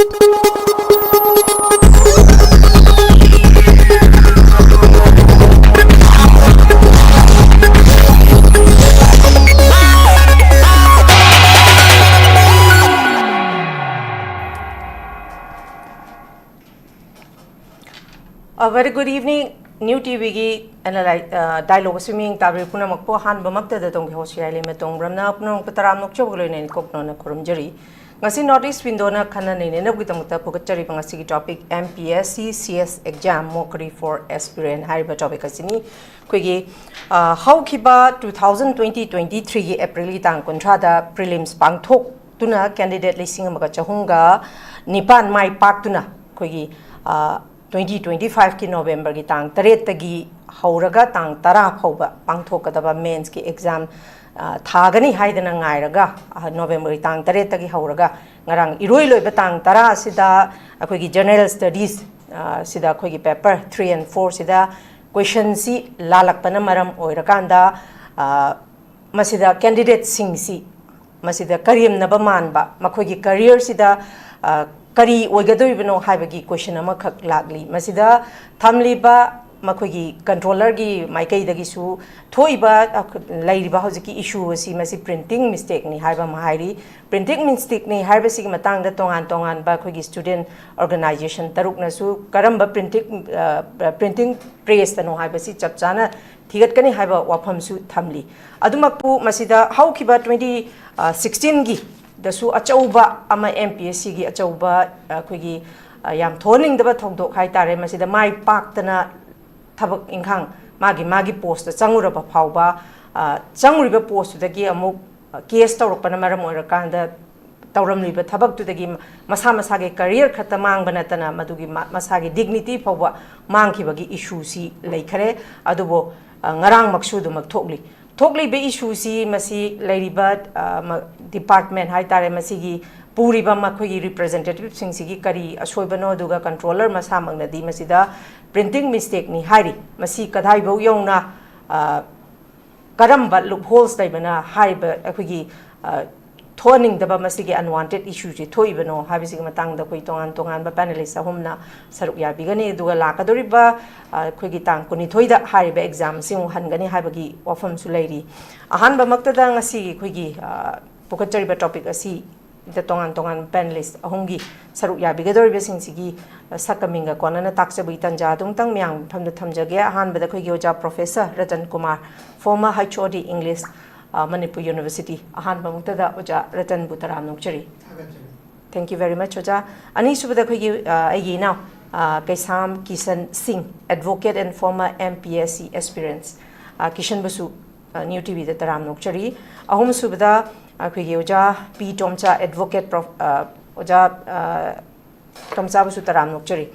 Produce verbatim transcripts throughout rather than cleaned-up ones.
A very good evening, New T ꯚꯤꯒꯤ ꯑꯦꯅꯥꯂꯥꯏ-, ꯑ, dialogue ꯑꯁꯤ ꯃꯤꯠꯌꯦꯡ ꯇꯥꯕꯤꯔꯤꯕ ꯄꯨꯝꯅꯃꯛꯄꯨ ꯑꯍꯥꯟꯕꯃꯛꯇꯗ ꯇꯣꯡꯒꯤ ꯍꯣꯁ ꯌꯥꯏꯂꯦ ꯃꯇꯣꯡ ꯕ꯭ꯔꯝꯅ ꯄꯨꯝꯅꯃꯛꯄꯨ ꯇꯔꯥꯝꯅ ꯑꯣꯛꯆꯕꯒ ꯂꯣꯏꯅꯅ ꯏꯀꯣꯛꯅꯅ ꯈꯨꯔꯨꯝꯖꯔꯤ꯫ ꯉꯁꯤ North East Window ꯅ ꯈꯟꯅ ꯅꯩꯅꯅꯕꯒꯤꯗꯃꯛꯇ ꯄꯨꯈꯠꯆꯔꯤꯕ ꯉꯁꯤꯒꯤ topic M P S C C S exam mockery for aspirant ꯍꯥꯏꯔꯤꯕ topic ꯑꯁꯤꯅꯤ꯫ ꯑꯩꯈꯣꯏꯒꯤ, ꯑ, ꯍꯧꯈꯤꯕ two thousand twenty twenty three ꯒꯤ April ꯒꯤ ꯇꯥꯡ ꯀꯨꯟꯊ꯭ꯔꯥꯗ prelims ꯄꯥꯡꯊꯣꯛꯇꯨꯅ candidate ꯂꯤꯁꯤꯡ ꯑꯃꯒ ꯆꯍꯨꯝꯒ ꯅꯤꯄꯥꯟ ꯃꯥꯏ ꯄꯥꯛꯇꯨꯅ ꯑꯩꯈꯣꯏꯒꯤ, ꯑ, twenty twenty five ꯀꯤ November ꯒꯤ ꯇꯥꯡ ꯇꯔꯦꯠꯇꯒꯤ ꯍꯧꯔꯒ ꯇꯥꯡ ꯇꯔꯥ ꯐꯥꯎꯕ ꯄꯥꯡꯊꯣꯛꯀꯗꯕ mains ꯀꯤ exam, ꯑ, ꯊꯥꯒꯅꯤ ꯍꯥꯏꯗꯅ ꯉꯥꯏꯔꯒ, ꯑ, November ꯒꯤ ꯇꯥꯡ ꯇꯔꯦꯠꯇꯒꯤ ꯍꯧꯔꯒ ꯉꯔꯥꯡ ꯏꯔꯣꯏ ꯂꯣꯏꯕ ꯇꯥꯡ ꯇꯔꯥ ꯑꯁꯤꯗ ꯑꯩꯈꯣꯏꯒꯤ general studies, ꯑ, ꯁꯤꯗ ꯑꯩꯈꯣꯏꯒꯤ paper three and four ꯁꯤꯗ question ꯁꯤ ꯂꯥꯜꯂꯛꯄꯅ ꯃꯔꯝ ꯑꯣꯏꯔꯀꯥꯟꯗ, ꯑ, ꯃꯁꯤꯗ candidate ꯁꯤꯡꯁꯤ ꯃꯁꯤꯗ ꯀꯔꯦꯝꯅꯕ ꯃꯥꯟꯕ, ꯃꯈꯣꯏꯒꯤ career ꯁꯤꯗ, ꯑ, ꯀꯔꯤ ꯑꯣꯏꯒꯗꯧꯔꯤꯕꯅꯣ ꯍꯥꯏꯕꯒꯤ question ꯑꯃꯈꯛ ꯂꯥꯛꯂꯤ꯫ ꯃꯁꯤꯗ ꯊꯝꯂꯤꯕ ꯃꯈꯣꯏꯒꯤ controller ꯒꯤ ꯃꯥꯏꯀꯩꯗꯒꯤꯁꯨ ꯊꯣꯛꯏꯕ, ꯑ, ꯂꯩꯔꯤꯕ ꯍꯧꯖꯤꯛꯀꯤ issue ꯑꯁꯤ ꯃꯁꯤ printing mistake ꯅꯤ ꯍꯥꯏꯕ ꯑꯃ ꯍꯥꯏꯔꯤ꯫ Printing mistake ꯅꯤ ꯍꯥꯏꯕꯁꯤꯒꯤ ꯃꯇꯥꯡꯗ ꯇꯣꯉꯥꯟ ꯇꯣꯉꯥꯟꯕ ꯑꯩꯈꯣꯏꯒꯤ student organization ꯇꯔꯨꯛꯅꯁꯨ ꯀꯔꯝꯕ printing, ꯑ, printing press ꯇꯅꯣ ꯍꯥꯏꯕꯁꯤ ꯆꯞ ꯆꯥꯅ ꯊꯤꯒꯠꯀꯅꯤ ꯍꯥꯏꯕ ꯋꯥꯐꯝꯁꯨ ꯊꯝꯂꯤ꯫ ꯑꯗꯨꯃꯛꯄꯨ ꯃꯁꯤꯗ ꯍꯧꯈꯤꯕ twenty sixteen ꯒꯤꯗꯁꯨ ꯑꯆꯧꯕ ꯑꯃ, M P S C ꯒꯤ ꯑꯆꯧꯕ, ꯑ, ꯑꯩꯈꯣꯏꯒꯤ, ꯑ, ꯌꯥꯝ ꯊꯣꯛꯍꯟꯅꯤꯡꯗꯕ ꯊꯧꯗꯣꯛ ꯍꯥꯏꯇꯥꯔꯦ, ꯃꯁꯤꯗ ꯃꯥꯏ ꯄꯥꯛꯇꯅ ꯊꯕꯛ ꯏꯪꯈꯥꯡ ꯃꯥꯒꯤ ꯃꯥꯒꯤ post ꯇ ꯆꯪꯉꯨꯔꯕ ꯐꯥꯎꯕ, ꯑ, ꯆꯪꯉꯨꯔꯤꯕ post ꯇꯨꯗꯒꯤ ꯑꯃꯨꯛ, ꯑ, case ꯇꯧꯔꯛꯄꯅ ꯃꯔꯝ ꯑꯣꯏꯔꯀꯥꯟꯗ ꯇꯧꯔꯝꯂꯤꯕ ꯊꯕꯛꯇꯨꯗꯒꯤ ꯃꯁꯥ ꯃꯁꯥꯒꯤ career ꯈꯛꯇ ꯃꯥꯡꯕ ꯅꯠꯇꯅ ꯃꯗꯨꯒꯤ ꯃ-, ꯃꯁꯥꯒꯤ dignity ꯐꯥꯎꯕ ꯃꯥꯡꯈꯤꯕꯒꯤ issue ꯁꯤ ꯂꯩꯈꯔꯦ꯫ ꯑꯗꯨꯕꯨ, ꯑ, ꯉꯔꯥꯡꯃꯛꯁꯨ ꯑꯗꯨꯃꯛ ꯊꯣꯛꯂꯤ꯫ ꯊꯣꯛꯂꯤꯕ issue ꯁꯤ ꯃꯁꯤ ꯂꯩꯔꯤꯕ, ꯑ, ꯃ-, department ꯍꯥꯏꯇꯥꯔꯦ, ꯃꯁꯤꯒꯤ ꯄꯨꯔꯤꯕ ꯃꯈꯣꯏꯒꯤ representative ꯁꯤꯡꯁꯤꯒꯤ ꯀꯔꯤ ꯑꯁꯣꯏꯕꯅꯣ, ꯑꯗꯨꯒ controller ꯃꯁꯥꯃꯛꯅꯗꯤ ꯃꯁꯤꯗ printing mistake ꯅꯤ ꯍꯥꯏꯔꯤ꯫ ꯃꯁꯤ ꯀꯗꯥꯏꯐꯥꯎ ꯌꯧꯅ, ꯑ, ꯀꯔꯝꯕ loopholes ꯂꯩꯕꯅ ꯍꯥꯏꯔꯤꯕ ꯑꯩꯈꯣꯏꯒꯤ, ꯑ, ꯊꯣꯛꯍꯟꯅꯤꯡꯗꯕ ꯃꯁꯤꯒꯤ unwanted issue ꯁꯤ ꯊꯣꯛꯏꯕꯅꯣ ꯍꯥꯏꯕꯁꯤꯒꯤ ꯃꯇꯥꯡꯗ ꯑꯩꯈꯣꯏ ꯇꯣꯉꯥꯟ ꯇꯣꯉꯥꯟꯕ panelist ꯑꯍꯨꯝꯅ ꯁꯔꯨꯛ ꯌꯥꯕꯤꯒꯅꯤ꯫ ꯑꯗꯨꯒ ꯂꯥꯛꯀꯗꯧꯔꯤꯕ, ꯑ, ꯑꯩꯈꯣꯏꯒꯤ ꯇꯥꯡ ꯀꯨꯟꯅꯤꯊꯣꯏꯗ ꯍꯥꯏꯔꯤꯕ exam ꯑꯁꯤ ꯑꯃꯨꯛ ꯍꯟꯒꯅꯤ ꯍꯥꯏꯕꯒꯤ ꯋꯥꯐꯝꯁꯨ ꯂꯩꯔꯤ꯫ ꯑꯍꯥꯟꯕꯃꯛꯇꯗ ꯉꯁꯤꯒꯤ ꯑꯩꯈꯣꯏꯒꯤ, ꯑ, ꯄꯨꯈꯠꯆꯔꯤꯕ topic ꯑꯁꯤꯗ ꯇꯣꯉꯥꯟ ꯇꯣꯉꯥꯟꯕ panelist ꯑꯍꯨꯝꯒꯤ ꯁꯔꯨꯛ ꯌꯥꯕꯤꯒꯗꯧꯔꯤꯕꯁꯤꯡꯁꯤꯒꯤ, ꯑ, ꯁꯛꯀ ꯃꯤꯡꯒ ꯀꯣꯟꯅꯅ ꯇꯥꯛꯆꯕꯒꯤ ꯇꯥꯟꯖꯥ ꯑꯗꯨꯝꯇꯪ ꯃꯌꯥꯝꯒꯤ ꯃꯐꯝꯗ ꯊꯝꯖꯒꯦ꯫ ꯑꯍꯥꯟꯕꯗ ꯑꯩꯈꯣꯏꯒꯤ ꯑꯣꯖꯥ Professor Ratan Kumar, former H O D English, ꯑ, ꯃꯅꯤꯄꯨꯔ University꯫ ꯑꯍꯥꯟꯕꯃꯛꯇꯗ ꯑꯣꯖꯥ ꯔꯇꯟꯕꯨ ꯇꯔꯥꯝꯅ ꯑꯣꯛꯆꯔꯤ꯫ Thank you very much, ꯑꯣꯖꯥ꯫ ꯑꯅꯤꯁꯨꯕꯗ ꯑꯩꯈꯣꯏꯒꯤ, ꯑ, ꯑꯩꯒꯤ ꯏꯅꯥꯎ, ꯑ, ꯀꯩꯁꯥꯝ ꯀꯤꯁꯟ ꯁꯤꯡ, advocate and former M P S C aspirants, ꯑ, ꯀꯤꯁꯟꯕꯨꯁꯨ, ꯑ, New T Vꯗ ꯇꯔꯥꯝꯅ ꯑꯣꯛꯆꯔꯤ꯫ ꯑꯍꯨꯝꯁꯨꯕꯗ ꯑꯩꯈꯣꯏꯒꯤ ꯑꯣꯖꯥ ꯄꯤ ꯇꯣꯝꯆꯥ, advocate prof-, ꯑ, ꯑꯣꯖꯥ, ꯑ, ꯇꯣꯝꯆꯥꯕꯨꯁꯨ ꯇꯔꯥꯝꯅ ꯑꯣꯛꯆꯔꯤ꯫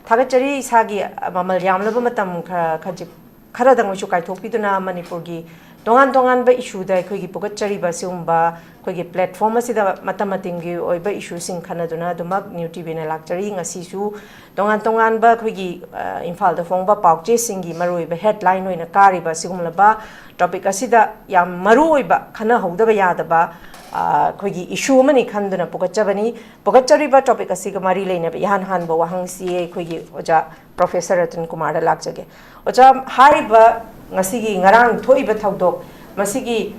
ꯊꯥꯒꯠꯆꯔꯤ꯫ ꯏꯁꯥꯒꯤ, ꯑ, ꯃꯃꯜ ꯌꯥꯝꯂꯕ ꯃꯇꯝ ꯈꯔ, ꯈꯖꯤꯛ, ꯈꯔꯗꯪ ꯑꯣꯏꯁꯨ ꯀꯥꯏꯊꯣꯛꯄꯤꯗꯨꯅ ꯃꯅꯤꯄꯨꯔꯒꯤ ꯇꯣꯉꯥꯟ ꯇꯣꯉꯥꯟꯕ issueꯗ ꯑꯩꯈꯣꯏꯒꯤ ꯄꯨꯈꯠꯆꯔꯤꯕ ꯑꯁꯤꯒꯨꯝꯕ ꯑꯩꯈꯣꯏꯒꯤ platform ꯑꯁꯤꯗ ꯃꯇꯝ ꯃꯇꯝꯒꯤ ꯑꯣꯏꯕ issueꯁꯤꯡ ꯈꯟꯅꯗꯨꯅ ꯑꯗꯨꯃꯛ New T Vꯅ ꯂꯥꯛꯆꯔꯤ꯫ ꯉꯁꯤꯁꯨ ꯇꯣꯉꯥꯟ ꯇꯣꯉꯥꯟꯕ ꯑꯩꯈꯣꯏꯒꯤ, ꯑ, ꯏꯝꯐꯥꯜꯗ ꯐꯣꯡꯕ ꯄꯥꯎꯆꯦꯁꯤꯡꯒꯤ ꯃꯔꯨꯑꯣꯏꯕ headline ꯑꯣꯏꯅ ꯀꯥꯔꯤꯕ ꯑꯁꯤꯒꯨꯝꯂꯕ topic ꯑꯁꯤꯗ ꯌꯥꯝ ꯃꯔꯨꯑꯣꯏꯕ, ꯈꯟꯅꯍꯧꯗꯕ ꯌꯥꯗꯕ, ꯑ, ꯑꯩꯈꯣꯏꯒꯤ issue ꯑꯃꯅꯤ ꯈꯟꯗꯨꯅ ꯄꯨꯈꯠꯆꯕꯅꯤ꯫ ꯄꯨꯈꯠꯆꯔꯤꯕ topic ꯑꯁꯤꯒ ꯃꯔꯤ ꯂꯩꯅꯕ ꯏꯍꯥꯟ ꯍꯥꯟꯕ ꯋꯥꯍꯪꯁꯤ ꯑꯩꯈꯣꯏꯒꯤ ꯑꯣꯖꯥ Professor ꯔꯇꯟ ꯀꯨꯃꯥꯔꯗ ꯂꯥꯛꯆꯒꯦ꯫ ꯑꯣꯖꯥ, ꯍꯥꯏꯔꯤꯕ ꯉꯁꯤꯒꯤ, ꯉꯔꯥꯡ ꯊꯣꯛꯏꯕ ꯊꯧꯗꯣꯛ, ꯃꯁꯤꯒꯤ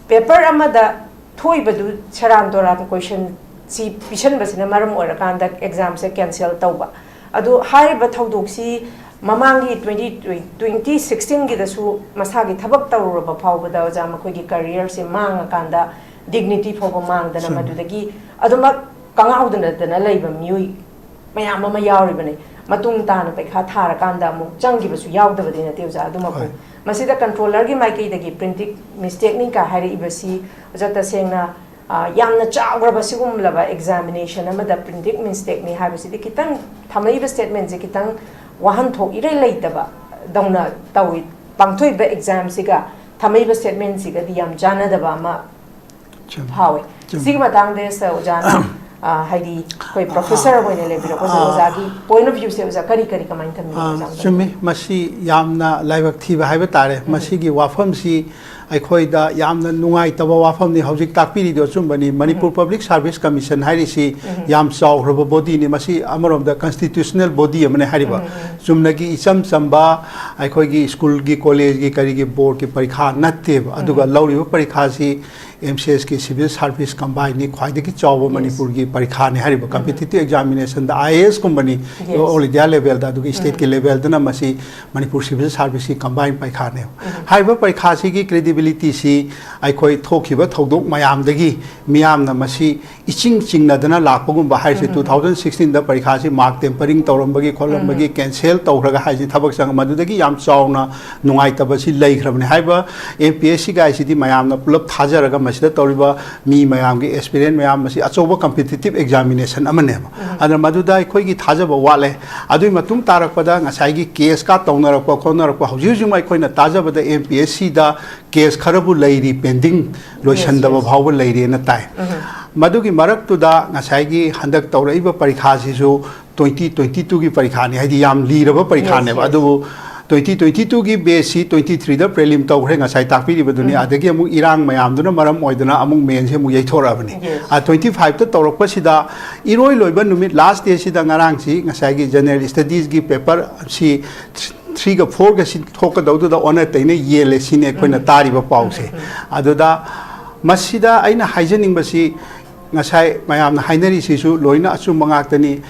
paper ꯑꯃꯗ ꯊꯣꯛꯏꯕꯗꯨ ꯁꯦꯔꯥꯟ ꯇꯨꯔꯥꯟ questionꯁꯤ ꯄꯤꯁꯟꯕꯁꯤꯅ ꯃꯔꯝ ꯑꯣꯏꯔꯀꯥꯟꯗ examꯁꯦ cancel ꯇꯧꯕ꯫ ꯑꯗꯨ ꯍꯥꯏꯔꯤꯕ ꯊꯧꯗꯣꯛꯁꯤ ꯃꯃꯥꯡꯒꯤ twenty, twenty sixteenꯒꯤꯗꯁꯨ ꯃꯁꯥꯒꯤ ꯊꯕꯛ ꯇꯧꯔꯨꯔꯕ ꯐꯥꯎꯕꯗ, ꯑꯣꯖꯥ, ꯃꯈꯣꯏꯒꯤ careerꯁꯦ ꯃꯥꯡꯉꯀꯥꯟꯗ dignity ꯐꯥꯎꯕ ꯃꯥꯡꯗꯅ, ꯆꯨꯝꯃꯤ꯫ ꯃꯗꯨꯗꯒꯤ ꯑꯗꯨꯃꯛ ꯀꯉꯥꯎꯗꯅꯗꯅ ꯂꯩꯕ ꯃꯤꯑꯣꯏ ꯃꯌꯥꯝ ꯑꯃ ꯌꯥꯎꯔꯤꯕꯅꯤ꯫ ꯃꯇꯨꯡ ꯇꯥꯅ ꯄꯩꯈꯥ ꯊꯥꯔꯀꯥꯟꯗ ꯑꯃꯨꯛ ꯆꯪꯈꯤꯕꯁꯨ ꯌꯥꯎꯗꯕꯗꯤ ꯅꯠꯇꯦ, ꯑꯣꯖꯥ꯫ ꯑꯗꯨꯃꯛꯄꯨ ꯍꯣꯏ꯫ ꯃꯁꯤꯗ controllerꯒꯤ ꯃꯥꯏꯀꯩꯗꯒꯤ printing mistakeꯅꯤ ꯀ ꯍꯥꯏꯔꯛꯏꯕꯁꯤ, ꯑꯣꯖꯥ, ꯇꯁꯦꯡꯅ, ꯑ, ꯌꯥꯝꯅ ꯆꯥꯎꯈ꯭ꯔꯕ ꯁꯤꯒꯨꯝꯂꯕ examination ꯑꯃꯗ printing mistakeꯅꯤ ꯍꯥꯏꯕꯁꯤꯗꯤ ꯈꯤꯇꯪ, ꯊꯝꯂꯛꯏꯕ statementꯁꯦ ꯈꯤꯇꯪ ꯋꯥꯍꯟꯊꯣꯛ ꯏꯔꯩ ꯂꯩꯇꯕ ꯗꯧꯅ ꯇꯧꯏ꯫ ꯄꯥꯡꯊꯣꯛꯏꯕ examꯁꯤꯒ ꯊꯝꯂꯛꯏꯕ statementꯁꯤꯒꯗꯤ ꯌꯥꯝ ꯆꯥꯟꯅꯗꯕ ꯑꯃ ꯆꯨꯝꯃꯤ꯫ ꯐꯥꯎꯏ꯫ ꯆꯨꯝꯃꯤ꯫ ꯁꯤꯒꯤ ꯃꯇꯥꯡꯗ sir, ꯑꯣꯖꯥꯅ, ꯑ, ꯍꯥꯏꯗꯤ ꯑꯩꯈꯣꯏ professor ꯑꯣꯏꯅ ꯂꯩꯕꯤꯔꯛꯄꯁꯦ, ꯑ, ꯑꯣꯖꯥꯒꯤ point of viewꯁꯦ, ꯑꯣꯖꯥ, ꯀꯔꯤ ꯀꯔꯤ ꯀꯃꯥꯏꯅ ꯊꯝꯕꯤꯒꯦ, ꯑ, ꯑꯣꯖꯥ? ꯆꯨꯝꯃꯤ꯫ ꯃꯁꯤ ꯌꯥꯝꯅ ꯂꯥꯏꯕꯛ ꯊꯤꯕ ꯍꯥꯏꯕ ꯇꯥꯔꯦ꯫ ꯎꯝ꯫ ꯃꯁꯤꯒꯤ ꯋꯥꯐꯝꯁꯤ ꯑꯩꯈꯣꯏꯗ ꯌꯥꯝꯅ ꯅꯨꯡꯉꯥꯏꯇꯕ ꯋꯥꯐꯝꯅꯤ꯫ ꯍꯧꯖꯤꯛ ꯇꯥꯛꯄꯤꯔꯤꯗꯣ ꯑꯆꯨꯝꯕꯅꯤ꯫ ꯃꯅꯤꯄꯨꯔ ꯄꯕ꯭ꯂꯤꯛ ꯁꯥꯔꯚꯤꯁ ꯀꯃꯤꯁꯟ ꯍꯥꯏꯔꯤꯁꯤ ꯌꯥꯝ ꯆꯥꯎꯈ꯭ꯔꯕ ꯕꯣꯗꯤꯅꯤ꯫ ꯃꯁꯤ ꯑꯃꯔꯣꯝꯗ ꯀꯟꯁꯇꯤꯇ꯭ꯌꯨꯁꯅꯦꯜ ꯕꯣꯗꯤ ꯑꯃꯅꯤ ꯍꯥꯏꯔꯤꯕ꯫ ꯆꯨꯝꯅꯒꯤ ꯏꯆꯝ ꯆꯝꯕ ꯑꯩꯈꯣꯏꯒꯤ ꯁ꯭ꯀꯨꯜꯒꯤ, ꯀꯣꯂꯦꯖꯒꯤ, ꯀꯔꯤꯒꯤ ꯕꯣꯔꯗꯀꯤ ꯄꯔꯤꯈꯥ ꯅꯠꯇꯦꯕ꯫ ꯑꯗꯨꯒ ꯂꯧꯔꯤꯕ ꯄꯔꯤꯈꯥꯁꯤ ꯑꯦꯝ ꯁꯤ ꯑꯦꯁꯀꯤ ꯁꯤꯚꯤꯜ ꯁꯥꯔꯚꯤꯁ ꯀꯝꯕꯥꯏꯟꯅꯤ, ꯈ꯭ꯋꯥꯏꯗꯒꯤ ꯆꯥꯎꯕ ꯃꯅꯤꯄꯨꯔꯒꯤ ꯄꯔꯤꯈꯥꯅꯤ ꯍꯥꯏꯔꯤꯕ꯫ ꯀꯝꯄꯤꯇꯤꯇꯤꯚ ꯑꯦꯛꯖꯥꯃꯤꯅꯦꯁꯟꯗ, ꯑꯥꯏ ꯑꯦ ꯑꯦꯁ ꯀꯨꯝꯕꯅꯤ, ꯑꯣꯜ ꯏꯟꯗꯤꯌꯥ ꯂꯦꯚꯦꯜꯗ, ꯑꯗꯨꯒ ꯁ꯭ꯇꯦꯠꯀꯤ ꯂꯦꯚꯦꯜꯗꯅ ꯃꯁꯤ ꯃꯅꯤꯄꯨꯔ ꯁꯤꯚꯤꯜ ꯁꯥꯔꯚꯤꯁꯀꯤ ꯀꯝꯕꯥꯏꯟ ꯄꯔꯤꯈꯥꯅꯦꯕ꯫ ꯍꯥꯏꯔꯤꯕ ꯄꯔꯤꯈꯥꯁꯤꯒꯤ ꯀ꯭ꯔꯦꯗꯤꯕꯤꯂꯤꯇꯤꯁꯤ ꯑꯩꯈꯣꯏ ꯊꯣꯛꯈꯤꯕ ꯊꯧꯗꯣꯛ ꯃꯌꯥꯝꯗꯒꯤ ꯃꯤꯌꯥꯝꯅ ꯃꯁꯤ ꯏꯆꯤꯡ ꯆꯤꯡꯅꯗꯅ ꯂꯥꯛꯄꯒꯨꯝꯕ ꯍꯥꯏꯔꯤꯁꯦ꯫ ꯇꯨ ꯊꯥꯎꯖꯟ ꯁꯤꯛꯁꯇꯤꯟꯗ ꯄꯔꯤꯈꯥꯁꯤ ꯃꯥꯔꯛ ꯇꯦꯝꯄꯔꯤꯡ ꯇꯧꯔꯝꯕꯒꯤ ꯈꯣꯠꯂꯝꯕꯒꯤ, ꯀꯦꯟꯁꯦꯜ ꯇꯧꯈ꯭ꯔꯒ ꯍꯥꯏꯁꯤ ꯊꯕꯛ ꯆꯪ, ꯃꯗꯨꯗꯒꯤ ꯌꯥꯝ ꯆꯥꯎꯅ ꯅꯨꯡꯉꯥꯏꯇꯕꯁꯤ ꯂꯩꯈ꯭ꯔꯕꯅꯤ꯫ ꯍꯥꯏꯔꯤꯕ ꯑꯦꯝ ꯄꯤ ꯑꯦꯁ ꯁꯤ ꯒꯥꯏꯁꯤꯗꯤ ꯃꯌꯥꯝꯅ ꯄꯨꯂꯞ ꯊꯥꯖꯔꯒ ꯃꯁꯤꯗ ꯇꯧꯔꯤꯕ ꯃꯤ ꯃꯌꯥꯝꯒꯤ ꯑꯦꯁꯄꯤꯔꯦꯟ ꯃꯌꯥꯝ, ꯃꯁꯤ ꯑꯆꯧꯕ ꯀꯝꯄꯤꯇꯤꯇꯤꯚ ꯑꯦꯛꯖꯥꯃꯤꯅꯦꯁꯟ ꯑꯃꯅꯦꯕ꯫ ꯑꯗꯨꯅ ꯃꯗꯨꯗ ꯑꯩꯈꯣꯏꯒꯤ ꯊꯥꯖꯕ ꯋꯥꯠꯂꯦ꯫ ꯑꯗꯨꯒꯤ ꯃꯇꯨꯡ ꯇꯥꯔꯛꯄꯗ ꯉꯁꯥꯏꯒꯤ ꯀꯦꯁꯀ ꯇꯧꯅꯔꯛꯄ ꯈꯣꯠꯅꯔꯛꯄ, ꯍꯧꯖꯤꯛ ꯍꯧꯖꯤꯛ ꯑꯩꯈꯣꯏꯅ ꯇꯥꯖꯕꯗ ꯑꯦꯝ ꯄꯤ ꯑꯦꯁ ꯁꯤꯗ ꯀꯦꯁ ꯈꯔꯕꯨ ꯂꯩꯔꯤ, ꯄꯦꯟꯗꯤꯡ, ꯂꯣꯏꯁꯟꯗꯕ ꯐꯥꯎꯕ ꯂꯩꯔꯤꯅ ꯇꯥꯏ꯫ ꯃꯗꯨꯒꯤ ꯃꯔꯛꯇꯨꯗ ꯉꯁꯥꯏꯒꯤ ꯍꯟꯗꯛ ꯇꯧꯔꯛꯏꯕ ꯄꯔꯤꯈꯥꯁꯤꯁꯨ ꯇ꯭ꯋꯦꯟꯇꯤ ꯇ꯭ꯋꯦꯟꯇꯤ ꯇꯨꯒꯤ ꯄꯔꯤꯈꯥꯅꯤ, ꯍꯥꯏꯗꯤ ꯌꯥꯝ ꯂꯤꯔꯕ ꯄꯔꯤꯈꯥꯅꯦꯕ꯫ ꯑꯗꯨꯕꯨ ꯇ꯭ꯋꯦꯟꯇꯤ ꯇ꯭ꯋꯦꯟꯇꯤ ꯇꯨꯒꯤ ꯕꯦꯁꯁꯤ ꯇ꯭ꯋꯦꯟꯇꯤ ꯊ꯭ꯔꯤꯗ ꯄ꯭ꯔꯦꯂꯤꯝ ꯇꯧꯈ꯭ꯔꯦ, ꯉꯁꯥꯏ ꯇꯥꯛꯄꯤꯔꯤꯕꯗꯨꯅꯤ꯫ ꯑꯗꯒꯤ ꯑꯃꯨꯛ ꯏꯔꯥꯡ ꯃꯌꯥꯝꯗꯨꯅ ꯃꯔꯝ ꯑꯣꯏꯗꯅ ꯑꯃꯨꯛ ꯃꯦꯟꯁꯦ ꯑꯃꯨꯛ ꯌꯩꯊꯣꯔꯛꯑꯕꯅꯤ꯫ ꯑ, ꯇ꯭ꯋꯦꯟꯇꯤ ꯐꯥꯏꯚꯇ ꯇꯧꯔꯛꯄꯁꯤꯗ ꯏꯔꯣꯏ ꯂꯣꯏꯕ ꯅꯨꯃꯤꯠ, ꯂꯥꯁ ꯗꯦꯁꯤꯗ ꯉꯔꯥꯡꯁꯤ ꯉꯁꯥꯏꯒꯤ ꯖꯦꯅꯔꯦꯜ ꯁ꯭ꯇꯗꯤꯁꯒꯤ ꯄꯦꯄꯔ ꯁꯤ ꯊ꯭ꯔꯤꯒ ꯐꯣꯔꯒ ꯁꯤ ꯊꯣꯛꯀꯗꯧꯗꯨꯗ ꯑꯣꯟꯅ ꯇꯩꯅ ꯌꯦꯜꯂꯦ ꯁꯤꯅꯤ ꯑꯩꯈꯣꯏꯅ ꯇꯥꯔꯤꯕ ꯄꯥꯎꯁꯦ꯫ ꯑꯗꯨꯗ ꯃꯁꯤꯗ ꯑꯩꯅ ꯍꯥꯏꯖꯅꯤꯡꯕꯁꯤ, ꯉꯁꯥꯏ ꯃꯌꯥꯝꯅ ꯍꯥꯏꯅꯔꯤꯁꯤꯁꯨ ꯂꯣꯏꯅ ꯑꯆꯨꯝꯕ ꯉꯥꯛꯇꯅꯤ꯫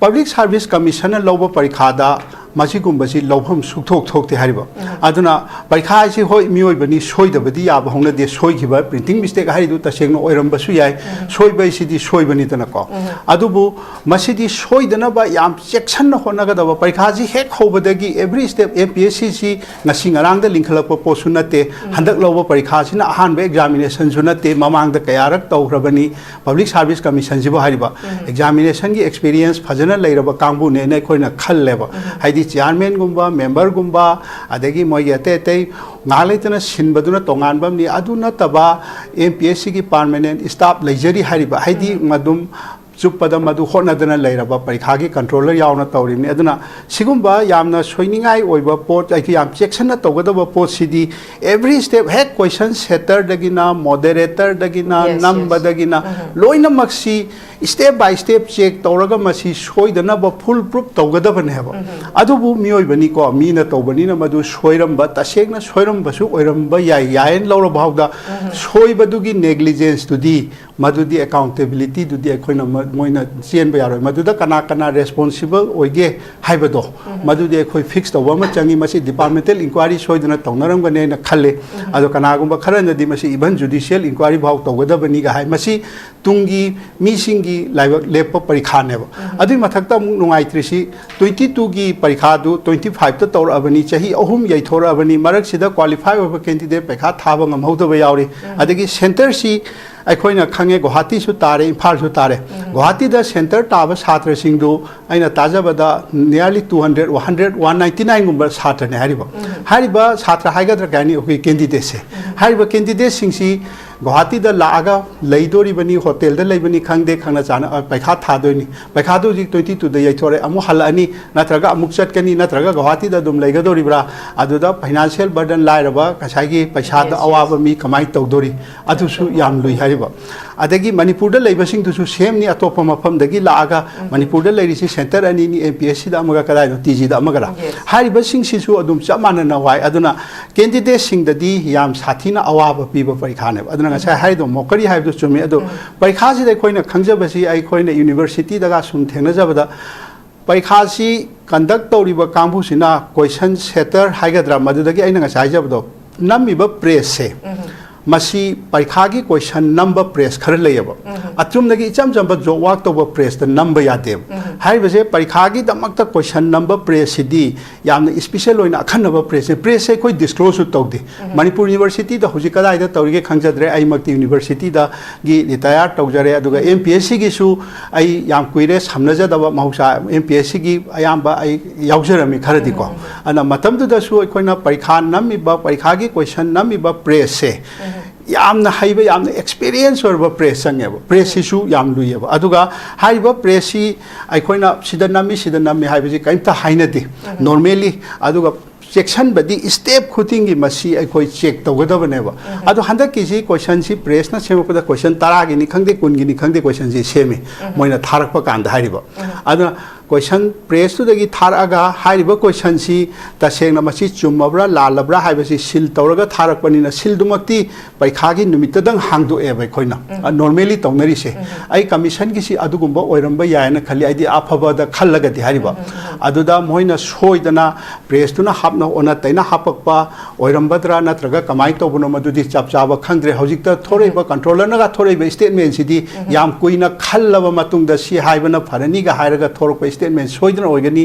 ꯄꯕ꯭ꯂꯤꯛ ꯁꯥꯔꯚꯤꯁ ꯀꯃꯤꯁꯟꯅ ꯂꯧꯕ ꯄꯔꯤꯈꯥꯗ ꯃꯁꯤꯒꯨꯝꯕꯁꯤ ꯂꯧꯐꯝ ꯁꯨꯛꯊꯣꯛ ꯊꯣꯛꯇꯦ ꯍꯥꯏꯔꯤꯕ꯫ ꯑꯗꯨꯅ ꯄꯔꯤꯈꯥ ꯍꯥꯏꯁꯤ, ꯍꯣꯏ, ꯃꯤꯑꯣꯏꯕꯅꯤ, ꯁꯣꯏꯗꯕꯗꯤ ꯌꯥꯕ ꯍꯧꯅꯗꯦ꯫ ꯁꯣꯏꯈꯤꯕ, ꯄ꯭ꯔꯤꯟꯇꯤꯡ ꯃꯤꯁꯇꯦꯛ ꯍꯥꯏꯔꯤꯗꯨ ꯇꯁꯦꯡꯅ ꯑꯣꯏꯔꯝꯕꯁꯨ ꯌꯥꯏ꯫ ꯁꯣꯏꯕ ꯍꯥꯏꯁꯤꯗꯤ ꯁꯣꯏꯕꯅꯤꯗꯅꯀꯣ꯫ ꯑꯗꯨꯕꯨ ꯃꯁꯤꯗꯤ ꯁꯣꯏꯗꯅꯕ ꯌꯥꯝ ꯆꯦꯛꯁꯟꯅ ꯍꯣꯠꯅꯒꯗꯕ꯫ ꯄꯔꯤꯈꯥꯁꯤ ꯍꯦꯛ ꯍꯧꯕꯗꯒꯤ, every step, M P S ꯁꯤꯁꯤ ꯉꯁꯤ ꯉꯔꯥꯡꯗ ꯂꯤꯡꯈꯠꯂꯛꯄ ꯄꯣꯠꯁꯨ ꯅꯠꯇꯦ꯫ ꯍꯟꯗꯛ ꯂꯧꯕ ꯄꯔꯤꯈꯥꯁꯤꯅ ꯑꯍꯥꯟꯕ ꯑꯦꯛꯖꯥꯃꯤꯅꯦꯁꯟꯁꯨ ꯅꯠꯇꯦ, ꯃꯃꯥꯡꯗ ꯀꯌꯥꯔꯛ ꯇꯧꯈ꯭ꯔꯕꯅꯤ꯫ ꯄꯕ꯭ꯂꯤꯛ ꯁꯥꯔꯚꯤꯁ ꯀꯃꯤꯁꯟꯁꯤꯕꯨ ꯍꯥꯏꯔꯤꯕ ꯑꯦꯛꯖꯥꯃꯤꯅꯦꯁꯟꯒꯤ ꯑꯦꯛꯁꯄꯤꯔꯤꯌꯦꯟꯁ ꯐꯖꯅ ꯂꯩꯔꯕ ꯀꯥꯡꯕꯨꯅꯦꯅ ꯑꯩꯈꯣꯏꯅ ꯈꯜꯂꯦꯕ꯫ ꯍꯥꯏꯗꯤ ꯆꯤꯌꯥꯔꯃꯦꯟꯒꯨꯝꯕ, ꯃꯦꯝꯕꯔꯒꯨꯝꯕ, ꯑꯗꯒꯤ ꯃꯣꯏꯒꯤ ꯑꯇꯩ ꯑꯇꯩ ꯉꯥꯏꯍꯥꯛ ꯂꯩꯇꯅ ꯁꯤꯟꯕꯗꯨꯅ ꯇꯣꯉꯥꯟꯕ ꯑꯃꯅꯤ꯫ ꯑꯗꯨ ꯅꯠꯇꯕ ꯑꯦꯝ ꯄꯤ ꯑꯦꯁ ꯁꯤꯒꯤ ꯄꯥꯔꯃꯅꯦꯟ ꯁ꯭ꯇꯥꯐ ꯂꯩꯖꯔꯤ ꯍꯥꯏꯔꯤꯕ, ꯍꯥꯏꯗꯤ ꯃꯗꯨꯝ ꯆꯨꯞꯄꯗ ꯃꯗꯨ ꯍꯣꯠꯅꯗꯅ ꯂꯩꯔꯕ ꯄꯔꯤꯈꯥꯒꯤ ꯀꯟꯇ꯭ꯔꯣꯂꯔ ꯌꯥꯎꯅ ꯇꯧꯔꯤꯕꯅꯤ꯫ ꯑꯗꯨꯅ ꯁꯤꯒꯨꯝꯕ ꯌꯥꯝꯅ ꯁꯣꯏꯅꯤꯡꯉꯥꯏ ꯑꯣꯏꯕ ꯄꯣꯠ, ꯑꯩꯈꯣꯏ ꯌꯥꯝ ꯆꯦꯛꯁꯤꯟꯅ ꯇꯧꯒꯗꯕ ꯄꯣꯠꯁꯤꯗꯤ, every step, ꯍꯦꯛ ꯀꯣꯏꯁꯟ ꯁꯦꯇꯔꯗꯒꯤꯅ, ꯃꯣꯗꯦꯔꯦꯇꯔꯗꯒꯤꯅ, Yes, yes. ꯅꯝꯕꯗꯒꯤꯅ, ꯎꯝ꯫ ꯂꯣꯏꯅꯃꯛꯁꯤ step by step check ꯇꯧꯔꯒ ꯃꯁꯤ ꯁꯣꯏꯗꯅꯕ full proof ꯇꯧꯒꯗꯕꯅꯦꯕ꯫ ꯎꯝ꯫ ꯑꯗꯨꯕꯨ ꯃꯤꯑꯣꯏꯕꯅꯤꯀꯣ, ꯃꯤꯅ ꯇꯧꯕꯅꯤꯅ ꯃꯗꯨ ꯁꯣꯏꯔꯝꯕ, ꯇꯁꯦꯡꯅ ꯁꯣꯏꯔꯝꯕꯁꯨ ꯑꯣꯏꯔꯝꯕ ꯌꯥꯏ꯫ ꯌꯥꯏꯅ ꯂꯧꯔꯕ ꯐꯥꯎꯗ ꯎꯝ꯫ ꯁꯣꯏꯕꯗꯨꯒꯤ negligence ꯇꯨꯗꯤ, ꯃꯗꯨꯗꯤ accountability ꯗꯨꯗꯤ ꯑꯩꯈꯣꯏꯅ ꯃ-, ꯃꯣꯏꯅ ꯆꯦꯟꯕ ꯌꯥꯔꯣꯏ꯫ ꯃꯗꯨꯗ ꯀꯅꯥ ꯀꯅꯥ responsible ꯑꯣꯏꯒꯦ ꯍꯥꯏꯕꯗꯣ, ꯎꯝ꯫ ꯃꯗꯨꯗꯤ ꯑꯩꯈꯣꯏ fix ꯇꯧꯕ ꯑꯃ ꯆꯪꯉꯤ꯫ ꯃꯁꯤ departmental inquiry ꯁꯣꯏꯗꯅ ꯇꯧꯅꯔꯝꯒꯅꯤ ꯍꯥꯏꯅ ꯈꯜꯂꯤ꯫ ꯎꯝ꯫ ꯑꯗꯣ ꯀꯅꯥꯒꯨꯝꯕ ꯈꯔꯅꯗꯤ ꯃꯁꯤ even judicial inquiry ꯐꯥꯎ ꯇꯧꯒꯗꯕꯅꯤꯒ ꯍꯥꯏ꯫ ꯃꯁꯤ ꯇꯨꯡꯒꯤ ꯃꯤꯁꯤꯡꯒꯤ ꯂꯥꯏꯕꯛ ꯂꯦꯞꯄ ꯄꯔꯤꯈꯥꯅꯦꯕ꯫ ꯎꯝ꯫ ꯑꯗꯨꯒꯤ ꯃꯊꯛꯇ ꯑꯃꯨꯛ ꯅꯨꯡꯉꯥꯏꯇ꯭ꯔꯤꯁꯤ, twenty two ꯒꯤ ꯄꯔꯤꯈꯥꯗꯨ twenty five ꯇ ꯇꯧꯔꯛꯑꯕꯅꯤ, ꯆꯍꯤ ꯑꯍꯨꯝ ꯌꯩꯊꯣꯔꯛꯑꯕꯅꯤ, ꯃꯔꯛꯁꯤꯗ qualify ꯑꯣꯏꯕ candidate ꯄꯔꯤꯈꯥ ꯊꯥꯕ ꯉꯝꯍꯧꯗꯕ ꯌꯥꯎꯔꯤ꯫ ꯎꯝ꯫ ꯑꯗꯒꯤ centre ꯁꯤ ꯑꯩꯈꯣꯏꯅ ꯈꯪꯉꯦ, ꯒꯨꯋꯥꯍꯥꯇꯤꯁꯨ ꯇꯥꯔꯦ, ꯏꯝꯐꯥꯜꯁꯨ ꯇꯥꯔꯦ꯫ ꯎꯝ꯫ ꯒꯨꯋꯥꯍꯥꯇꯤꯗ centre ꯇꯥꯕ ꯁꯥꯇ꯭ꯔꯁꯤꯡꯗꯨ ꯑꯩꯅ ꯇꯥꯖꯕꯗ nearly two hundred, one hundred, one ninety nine ꯒꯨꯝꯕ ꯁꯥꯇ꯭ꯔꯅꯦ ꯍꯥꯏꯔꯤꯕ꯫ ꯎꯝ꯫ ꯍꯥꯏꯔꯤꯕ ꯁꯥꯇ꯭ꯔ ꯍꯥꯏꯒꯗ꯭ꯔꯥ ꯀꯩ ꯍꯥꯏꯅꯤ, ꯑꯩꯈꯣꯏ candidateꯁꯦ꯫ ꯎꯝ꯫ ꯍꯥꯏꯔꯤꯕ candidateꯁꯤꯡꯁꯤ ꯒꯨꯋꯥꯍꯥꯇꯤꯗ ꯂꯥꯛꯑꯒ ꯂꯩꯗꯣꯔꯤꯕꯅꯤ, ꯍꯣꯇꯦꯜꯗ ꯂꯩꯕꯅꯤ ꯈꯪꯗꯦ, ꯈꯪꯅ ꯆꯥꯅ, ꯑ, ꯄꯩꯈꯥ ꯊꯥꯗꯣꯏꯅꯤ꯫ ꯄꯩꯈꯥꯗꯨ ꯍꯧꯖꯤꯛ twenty two ꯗ ꯌꯩꯊꯣꯔꯛꯑꯦ, ꯑꯃꯨꯛ ꯍꯜꯂꯛꯑꯅꯤ, ꯅꯠꯇ꯭ꯔꯒ ꯑꯃꯨꯛ ꯆꯠꯀꯅꯤ, ꯅꯠꯇ꯭ꯔꯒ ꯒꯨꯋꯥꯍꯥꯇꯤꯗ ꯑꯗꯨꯝ ꯂꯩꯒꯗꯣꯔꯤꯕ꯭ꯔꯥ? ꯑꯗꯨꯗ financial burden ꯂꯥꯏꯔꯕ, ꯉꯁꯥꯏꯒꯤ ꯄꯩꯁꯥꯗ Yes, yes. ꯑꯋꯥꯕ ꯃꯤ ꯀꯃꯥꯏꯅ ꯇꯧꯗꯣꯔꯤ? ꯑꯗꯨꯁꯨ ꯌꯥꯝ ꯂꯨꯏ ꯍꯥꯏꯔꯤꯕ꯫ ꯑꯗꯒꯤ ꯃꯅꯤꯄꯨꯔꯗ ꯂꯩꯕꯁꯤꯡꯗꯨꯁꯨ same ꯅꯤ, ꯑꯇꯣꯞꯄ ꯃꯐꯝꯗꯒꯤ ꯂꯥꯛꯑꯒ ꯎꯝ꯫ ꯃꯅꯤꯄꯨꯔꯗ ꯂꯩꯔꯤꯁꯤ centre ꯑꯅꯤꯅꯤ, M P S C ꯗ ꯑꯃꯒ, ꯀꯗꯥꯏꯗꯅꯣ, T G ꯗ ꯑꯃꯒꯔ? Yes. ꯍꯥꯏꯔꯤꯕꯁꯤꯡꯁꯤꯁꯨ ꯑꯗꯨꯝ ꯆꯞ ꯃꯥꯟꯅꯅ ꯋꯥꯏ꯫ ꯑꯗꯨꯅ candidateꯁꯤꯡꯗꯗꯤ ꯌꯥꯝ ꯁꯥꯊꯤꯅ ꯑꯋꯥꯕ ꯄꯤꯕ ꯄꯔꯤꯈꯥꯅꯦꯕ꯫ ꯑꯗꯨꯅ ꯉꯁꯥꯏ ꯎꯝ꯫ ꯍꯥꯏꯔꯤꯗꯣ mockery ꯍꯥꯏꯕꯗꯣ ꯆꯨꯝꯃꯤ꯫ ꯑꯗꯣ ꯎꯝ꯫ ꯄꯔꯤꯈꯥꯁꯤꯗ ꯑꯩꯈꯣꯏꯅ ꯈꯪꯖꯕꯁꯤ, ꯑꯩꯈꯣꯏꯅ universityꯗꯒ ꯁꯨꯝ ꯊꯦꯡꯅꯖꯕꯗ, ꯄꯔꯤꯈꯥꯁꯤ conduct ꯇꯧꯔꯤꯕ ꯀꯥꯡꯕꯨꯁꯤꯅ question setter ꯍꯥꯏꯒꯗ꯭ꯔꯥ, ꯃꯗꯨꯗꯒꯤ ꯑꯩꯅ ꯉꯁꯥꯏ ꯍꯥꯏꯖꯕꯗꯣ, ꯅꯝꯃꯤꯕ pressꯁꯦ, ꯎꯝ꯫ ꯃꯁꯤ ꯄꯔꯤꯈꯥꯒꯤ question ꯅꯝꯕ press ꯈꯔ ꯂꯩꯌꯦꯕ꯫ ꯎꯝ꯫ ꯑꯆꯨꯝꯅꯒꯤ ꯏꯆꯝ ꯆꯝꯕ job work ꯇꯧꯕ pressꯇ ꯅꯝꯕ ꯌꯥꯗꯦꯕ꯫ ꯎꯝ꯫ ꯍꯥꯏꯔꯤꯕꯁꯦ ꯄꯔꯤꯈꯥꯒꯤꯗꯃꯛꯇ question ꯅꯝꯕ pressꯁꯤꯗꯤ ꯌꯥꯝꯅ special ꯑꯣꯏꯅ ꯑꯈꯟꯅꯕ pressꯅꯦ꯫ Pressꯁꯦ ꯑꯩꯈꯣꯏ discloseꯁꯨ ꯇꯧꯗꯦ꯫ ꯎꯝ꯫ ꯃꯅꯤꯄꯨꯔ universityꯗ ꯍꯧꯖꯤꯛ ꯀꯗꯥꯏꯗ ꯇꯧꯔꯤꯒꯦ ꯈꯪꯖꯗ꯭ꯔꯦ꯫ ꯑꯩꯃꯛꯇꯤ universityꯗꯒꯤ retire ꯇꯧꯖꯔꯦ꯫ ꯑꯗꯨꯒ M P S Cꯒꯤꯁꯨ ꯑꯩ ꯌꯥꯝ ꯀꯨꯏꯔꯦ ꯁꯝꯅꯖꯗꯕ, ꯃꯍꯧꯁꯥ M P S Cꯒꯤ ꯑꯌꯥꯝꯕ ꯑꯩ ꯌꯥꯎꯖꯔꯝꯃꯤ ꯈꯔꯗꯤꯀꯣ꯫ ꯎꯝ, ꯎꯝ, ꯎꯝ꯫ ꯑꯗꯨꯅ ꯃꯇꯝꯗꯨꯗꯁꯨ ꯑꯩꯈꯣꯏꯅ ꯄꯔꯤꯈꯥ ꯅꯝꯃꯤꯕ, ꯄꯔꯤꯈꯥꯒꯤ question ꯅꯝꯃꯤꯕ pressꯁꯦ ꯎꯝ꯫ ꯌꯥꯝꯅ ꯍꯩꯕ, ꯌꯥꯝꯅ ꯑꯦꯛꯁꯄꯤꯔꯤꯌꯦꯟꯁ ꯑꯣꯏꯔꯕ ꯄ꯭ꯔꯦꯁ ꯆꯪꯉꯦꯕ꯫ ꯄ꯭ꯔꯦꯁꯁꯤꯁꯨ ꯌꯥꯝ ꯂꯨꯏꯌꯦꯕ꯫ ꯑꯗꯨꯒ ꯍꯥꯏꯔꯤꯕ ꯄ꯭ꯔꯦꯁꯁꯤ ꯑꯩꯈꯣꯏꯅ ꯁꯤꯗ ꯅꯝꯃꯤ, ꯁꯤꯗ ꯅꯝꯃꯤ ꯍꯥꯏꯕꯁꯤ ꯀꯔꯤꯝꯇ ꯍꯥꯏꯅꯗꯦ ꯅꯣꯔꯃꯦꯂꯤ꯫ ꯑꯗꯨꯒ ꯆꯦꯛꯁꯤꯟꯕꯗꯤ ꯁ꯭ꯇꯦꯞ ꯈꯨꯗꯤꯡꯒꯤ ꯃꯁꯤ ꯑꯩꯈꯣꯏ ꯆꯦꯛ ꯇꯧꯒꯗꯕꯅꯦꯕ꯫ ꯑꯗꯣ ꯍꯟꯗꯛꯀꯤꯁꯤ ꯀꯣꯏꯁꯟꯁꯤ ꯄ꯭ꯔꯦꯁꯅ ꯁꯦꯝꯃꯛꯄꯗ ꯀꯣꯏꯁꯟ ꯇꯔꯥꯒꯤꯅꯤ ꯈꯪꯗꯦ, ꯀꯨꯟꯒꯤꯅꯤ ꯈꯪꯗꯦ, ꯀꯣꯏꯁꯟꯁꯤ ꯁꯦꯝꯃꯤ ꯃꯣꯏꯅ ꯊꯥꯔꯛꯄ ꯀꯥꯟꯗ ꯍꯥꯏꯔꯤꯕ꯫ ꯑꯗꯨꯅ ꯀꯣꯏꯁꯟ ꯄ꯭ꯔꯦꯁꯇꯨꯗꯒꯤ ꯊꯥꯔꯛꯑꯒ ꯍꯥꯏꯔꯤꯕ ꯀꯣꯏꯁꯟꯁꯤ ꯇꯁꯦꯡꯅ ꯃꯁꯤ ꯆꯨꯝꯃꯕ꯭ꯔꯥ ꯂꯥꯜꯂꯕ꯭ꯔꯥ ꯍꯥꯏꯕꯁꯤ ꯁꯤꯜ ꯇꯧꯔꯒ ꯊꯥꯔꯛꯄꯅꯤꯅ ꯁꯤꯜꯗꯨꯃꯛꯇꯤ ꯄꯔꯤꯈꯥꯒꯤ ꯅꯨꯃꯤꯠꯇꯗꯪ ꯍꯥꯡꯗꯣꯛꯑꯦꯕ ꯑꯩꯈꯣꯏꯅ ꯅꯣꯔꯃꯦꯂꯤ ꯇꯧꯅꯔꯤꯁꯦ꯫ ꯑꯩ ꯀꯃꯤꯁꯟꯒꯤꯁꯤ ꯑꯗꯨꯒꯨꯝꯕ ꯑꯣꯏꯔꯝꯕ ꯌꯥꯏꯅ ꯈꯜꯂꯤ, ꯑꯩꯗꯤ ꯑꯐꯕꯗ ꯈꯜꯂꯒꯗꯤ ꯍꯥꯏꯔꯤꯕ꯫ ꯑꯗꯨꯗ ꯃꯣꯏꯅ ꯁꯣꯏꯗꯅ ꯄ꯭ꯔꯦꯁꯇꯨꯅ ꯍꯥꯞꯅ ꯑꯣꯟꯅ ꯇꯩꯅ ꯍꯥꯞꯄꯛꯄ ꯑꯣꯏꯔꯝꯕꯗ꯭ꯔꯥ ꯅꯠꯇ꯭ꯔꯒ ꯀꯃꯥꯏꯅ ꯇꯧꯕꯅꯣ ꯃꯗꯨꯗꯤ ꯆꯞ ꯆꯥꯕ ꯈꯪꯗ꯭ꯔꯦ꯫ ꯍꯧꯖꯤꯛꯇ ꯊꯣꯔꯛꯏꯕ ꯀꯟꯇ꯭ꯔꯣꯂꯔꯅꯒ ꯊꯣꯔꯛꯏꯕ ꯁ꯭ꯇꯦꯠꯃꯦꯟꯁꯤꯗꯤ ꯌꯥꯝ ꯀꯨꯏꯅ ꯈꯜꯂꯕ ꯃꯇꯨꯡꯗ ꯁꯤ ꯍꯥꯏꯕꯅ ꯐꯔꯅꯤꯒ ꯍꯥꯏꯔꯒ ꯊꯣꯔꯛꯄ ꯁ꯭ꯇꯦꯠꯃꯦꯟ ꯁꯣꯏꯗꯅ ꯑꯣꯏꯒꯅꯤ꯫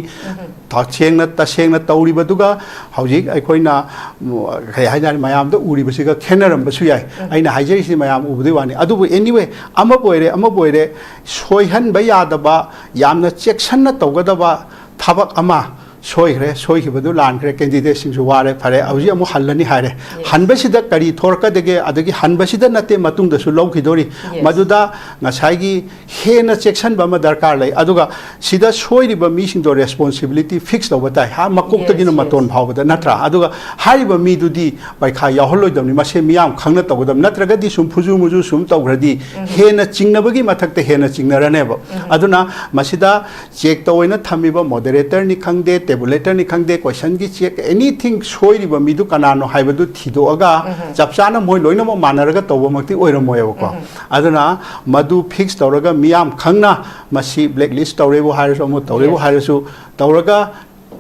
ꯇꯁꯦꯡꯅ, ꯇꯁꯦꯡꯅ ꯇꯧꯔꯤꯕꯗꯨꯒ ꯍꯧꯖꯤꯛ ꯑꯩꯈꯣꯏꯅ, ꯎꯝ, ꯀꯩ ꯍꯥꯏꯇꯥꯔꯦ, ꯃꯌꯥꯝꯗ ꯎꯔꯤꯕꯁꯤꯒ ꯈꯦꯠꯅꯔꯝꯕꯁꯨ ꯌꯥꯏ꯫ ꯑꯩꯅ ꯍꯥꯏꯖꯔꯤꯁꯤ ꯃꯌꯥꯝ ꯎꯕꯗꯤ ꯋꯥꯅꯤ꯫ ꯑꯗꯨꯕꯨ anyway, ꯑꯃꯕꯨ ꯑꯣꯏꯔꯦ, ꯑꯃꯕꯨ ꯑꯣꯏꯔꯦ, ꯁꯣꯏꯍꯟꯕ ꯌꯥꯗꯕ, ꯌꯥꯝꯅ ꯆꯦꯛꯁꯤꯟꯅ ꯇꯧꯒꯗꯕ ꯊꯕꯛ ꯑꯃ ꯁꯣꯏꯈ꯭ꯔꯦ, ꯁꯣꯏꯈꯤꯕꯗꯨ ꯂꯥꯟꯈ꯭ꯔꯦ, ꯀꯦꯟꯗꯤꯗꯦꯠꯁꯤꯡꯁꯨ ꯋꯥꯔꯦ, ꯐꯔꯦ, ꯍꯧꯖꯤꯛ ꯑꯃꯨꯛ ꯍꯜꯂꯅꯤ ꯍꯥꯏꯔꯦ꯫ ꯍꯟꯕꯁꯤꯗ ꯀꯔꯤ ꯊꯣꯔꯛꯀꯗꯒꯦ? ꯑꯗꯒꯤ ꯍꯟꯕꯁꯤꯗ ꯅꯠꯇꯦ, ꯃꯇꯨꯡꯗꯁꯨ ꯂꯧꯈꯤꯗꯣꯔꯤ꯫ ꯃꯗꯨꯗ ꯉꯁꯥꯏꯒꯤ ꯍꯦꯟꯅ ꯆꯦꯛꯁꯤꯟꯕ ꯑꯃ ꯗꯔꯀꯥꯔ ꯂꯩ꯫ ꯑꯗꯨꯒ ꯁꯤꯗ ꯁꯣꯏꯔꯤꯕ ꯃꯤꯁꯤꯡꯗꯣ ꯔꯦꯁꯄꯣꯟꯁꯤꯕꯤꯂꯤꯇꯤ ꯐꯤꯛꯁ ꯇꯧꯕ ꯇꯥꯏ꯫ ꯍꯥ, ꯃꯀꯣꯛꯇꯒꯤꯅ ꯃꯇꯣꯟ ꯐꯥꯎꯕꯗ, ꯅꯠꯇ꯭ꯔꯥ? ꯑꯗꯨꯒ ꯍꯥꯏꯔꯤꯕ ꯃꯤꯗꯨꯗꯤ ꯄꯔꯤꯈꯥ ꯌꯥꯎꯍꯜꯂꯣꯏꯗꯕꯅꯤ, ꯃꯁꯦ ꯃꯤꯌꯥꯝ ꯈꯪꯅ ꯇꯧꯒꯗꯕꯅꯤ, ꯅꯠꯇ꯭ꯔꯒꯗꯤ ꯁꯨꯝ ꯐꯨꯖꯨ ꯃꯨꯖꯨ ꯁꯨꯝ ꯇꯧꯈ꯭ꯔꯗꯤ ꯍꯦꯟꯅ ꯆꯤꯡꯅꯕꯒꯤ ꯃꯊꯛꯇ ꯍꯦꯟꯅ ꯆꯤꯡꯅꯔꯅꯦꯕ꯫ ꯑꯗꯨꯅ ꯃꯁꯤꯗ ꯆꯦꯛ ꯇꯧꯑꯣꯏꯅ ꯊꯝꯃꯤꯕ ꯃꯣꯗꯔꯦꯇꯔꯅꯤ ꯈꯪꯗꯦ, ꯇꯦꯕꯨꯂꯦꯇꯔꯅꯤ ꯈꯪꯗꯦ, ꯀꯣꯏꯁꯟꯒꯤ ꯆꯦꯛ, ꯑꯦꯅꯤꯊꯤꯡ ꯁꯣꯏꯔꯤꯕ ꯃꯤꯗꯨ ꯀꯅꯥꯅꯣ ꯍꯥꯏꯕꯗꯨ ꯊꯤꯗꯣꯛꯑꯒ ꯆꯞ ꯆꯥꯅ ꯃꯣꯏ ꯂꯣꯏꯅꯃꯛ ꯃꯥꯟꯅꯔꯒ ꯇꯧꯕꯃꯛꯇꯤ ꯑꯣꯏꯔꯝꯃꯣꯏꯕꯀꯣ꯫ ꯑꯗꯨꯅ ꯃꯗꯨ ꯐꯤꯛꯁ ꯇꯧꯔꯒ ꯃꯤꯌꯥꯝ ꯈꯪꯅ ꯃꯁꯤ ꯕ꯭ꯂꯦꯛ ꯂꯤꯁ ꯇꯧꯔꯦꯕꯨ ꯍꯥꯏꯔꯁꯨ, ꯑꯃ ꯇꯧꯔꯦꯕꯨ ꯍꯥꯏꯔꯁꯨ, ꯇꯧꯔꯒ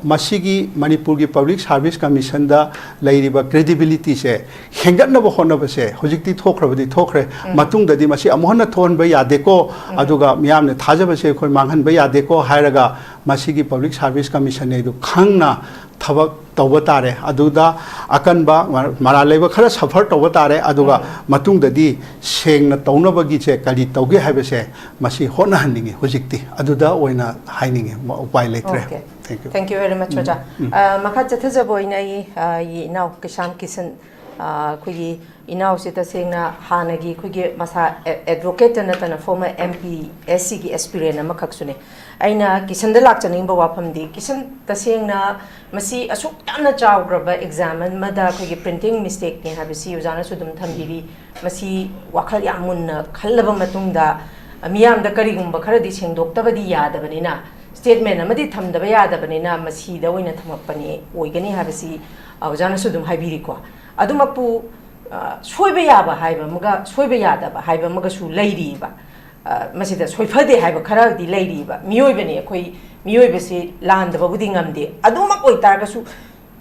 ꯃꯁꯤꯒꯤ ꯃꯅꯤꯄꯨꯔꯒꯤ ꯄꯕ꯭ꯂꯤꯛ ꯁꯥꯔꯚꯤꯁ ꯀꯃꯤꯁꯟꯗ ꯂꯩꯔꯤꯕ ꯀ꯭ꯔꯦꯗꯤꯕꯤꯂꯤꯇꯤꯁꯦ ꯍꯦꯟꯒꯠꯅꯕ ꯍꯣꯠꯅꯕꯁꯦ ꯍꯧꯖꯤꯛꯇꯤ ꯊꯣꯛꯈ꯭ꯔꯕꯗꯤ ꯊꯣꯛꯈ꯭ꯔꯦ, ꯃꯇꯨꯡꯗꯗꯤ ꯃꯁꯤ ꯑꯃꯨꯛ ꯍꯟꯅ ꯊꯣꯛꯍꯟꯕ ꯌꯥꯗꯦꯀꯣ, ꯑꯗꯨꯒ ꯃꯤꯌꯥꯝꯅ ꯊꯥꯖꯕꯁꯦ ꯑꯩꯈꯣꯏ ꯃꯥꯡꯍꯟꯕ ꯌꯥꯗꯦꯀꯣ ꯍꯥꯏꯔꯒ ꯃꯁꯤꯒꯤ ꯄꯕ꯭ꯂꯤꯛ ꯁꯥꯔꯚꯤꯁ ꯀꯃꯤꯁꯟꯅꯦ ꯑꯗꯨ ꯈꯪꯅ ꯊꯕꯛ ꯇꯧꯕ ꯇꯥꯔꯦ꯫ ꯑꯗꯨꯗ ꯑꯀꯟꯕ ꯃ-, ꯃꯔꯥꯜ ꯂꯩꯕ ꯈꯔ ꯁꯐꯔ ꯇꯧꯕ ꯇꯥꯔꯦ, ꯑꯗꯨꯒ ꯃꯇꯨꯡꯗꯗꯤ ꯁꯦꯡꯅ ꯇꯧꯅꯕꯒꯤꯁꯦ ꯀꯔꯤ ꯇꯧꯒꯦ ꯍꯥꯏꯕꯁꯦ ꯃꯁꯤ ꯍꯣꯠꯅꯍꯟꯅꯤꯡꯉꯤ ꯍꯧꯖꯤꯛꯇꯤ꯫ ꯑꯗꯨꯗ ꯑꯣꯏꯅ ꯍꯥꯏꯅꯤꯡꯉꯤ, ꯃ-, ꯎꯄꯥꯏ ꯂꯩꯇ꯭ꯔꯦ꯫ Okay. Thank you. Thank you very much, ꯑꯣꯖꯥ꯫ ꯑ, ꯃꯈꯥ ꯆꯠꯊꯖꯕ ꯑꯣꯏꯅ ꯑꯩ, ꯑ, ꯏꯅꯥꯎ ꯀꯤꯁꯥꯟ ꯀꯤꯁꯟ ꯑꯩꯈꯣꯏꯒꯤ ꯏꯅꯥꯎꯁꯦ ꯇꯁꯦꯡꯅ ꯍꯥꯟꯅꯒꯤ ꯑꯩꯈꯣꯏꯒꯤ ꯃꯁꯥ ꯑꯦꯗꯚꯣꯀꯦꯠꯇ ꯅꯠꯇꯅ ꯐꯣꯔꯃꯔ ꯑꯦꯝ ꯄꯤ ꯑꯦꯁ ꯁꯤꯒꯤ ꯑꯦꯁꯄꯤꯔꯦꯟ ꯑꯃꯈꯛꯁꯨꯅꯦ꯫ ꯑꯩꯅ ꯀꯤꯁꯟꯗ ꯂꯥꯛꯆꯅꯤꯡꯕ ꯋꯥꯐꯝꯗꯤ, ꯀꯤꯁꯟ, ꯇꯁꯦꯡꯅ ꯃꯁꯤ ꯑꯁꯨꯛ ꯌꯥꯝꯅ ꯆꯥꯎꯈ꯭ꯔꯕ ꯑꯦꯛꯖꯥꯝ ꯑꯃꯗ ꯑꯩꯈꯣꯏꯒꯤ ꯄ꯭ꯔꯤꯟꯇꯤꯡ ꯃꯤꯁꯇꯦꯛꯅꯤ ꯍꯥꯏꯕꯁꯤ ꯑꯣꯖꯥꯅꯁꯨ ꯑꯗꯨꯝ ꯊꯝꯕꯤꯔꯤ꯫ ꯃꯁꯤ ꯋꯥꯈꯜ ꯌꯥꯝ ꯃꯨꯟꯅ ꯈꯜꯂꯕ ꯃꯇꯨꯡꯗ, ꯃꯤꯌꯥꯝꯗ ꯀꯔꯤꯒꯨꯝꯕ ꯈꯔꯗꯤ ꯁꯦꯡꯗꯣꯛꯇꯕꯗꯤ ꯌꯥꯗꯕꯅꯤꯅ, ꯁ꯭ꯇꯦꯠꯃꯦꯟ ꯑꯃꯗꯤ ꯊꯝꯗꯕ ꯌꯥꯗꯕꯅꯤꯅ, ꯃꯁꯤꯗ ꯑꯣꯏꯅ ꯊꯝꯃꯛꯄꯅꯤ, ꯑꯣꯏꯒꯅꯤ ꯍꯥꯏꯕꯁꯤ ꯑꯣꯖꯥꯅꯁꯨ ꯑꯗꯨꯝ ꯍꯥꯏꯕꯤꯔꯤꯀꯣ꯫ ꯑꯗꯨꯃꯛꯄꯨ, ꯑ, ꯁꯣꯏꯕ ꯌꯥꯕ ꯍꯥꯏꯕ ꯑꯃꯒ ꯁꯣꯏꯕ ꯌꯥꯗꯕ ꯍꯥꯏꯕ ꯑꯃꯒꯁꯨ ꯂꯩꯔꯤꯕ꯫ ꯑ, ꯃꯁꯤꯗ ꯁꯣꯏꯐꯗꯦ ꯍꯥꯏꯕ ꯈꯔꯗꯤ ꯂꯩꯔꯤꯕ꯫ ꯃꯤꯑꯣꯏꯕꯅꯤ ꯑꯩꯈꯣꯏ, ꯃꯤꯑꯣꯏꯕꯁꯤ ꯂꯥꯟꯗꯕꯕꯨꯗꯤ ꯉꯝꯗꯦ꯫ ꯑꯗꯨꯃꯛ ꯑꯣꯏꯇꯥꯔꯒꯁꯨ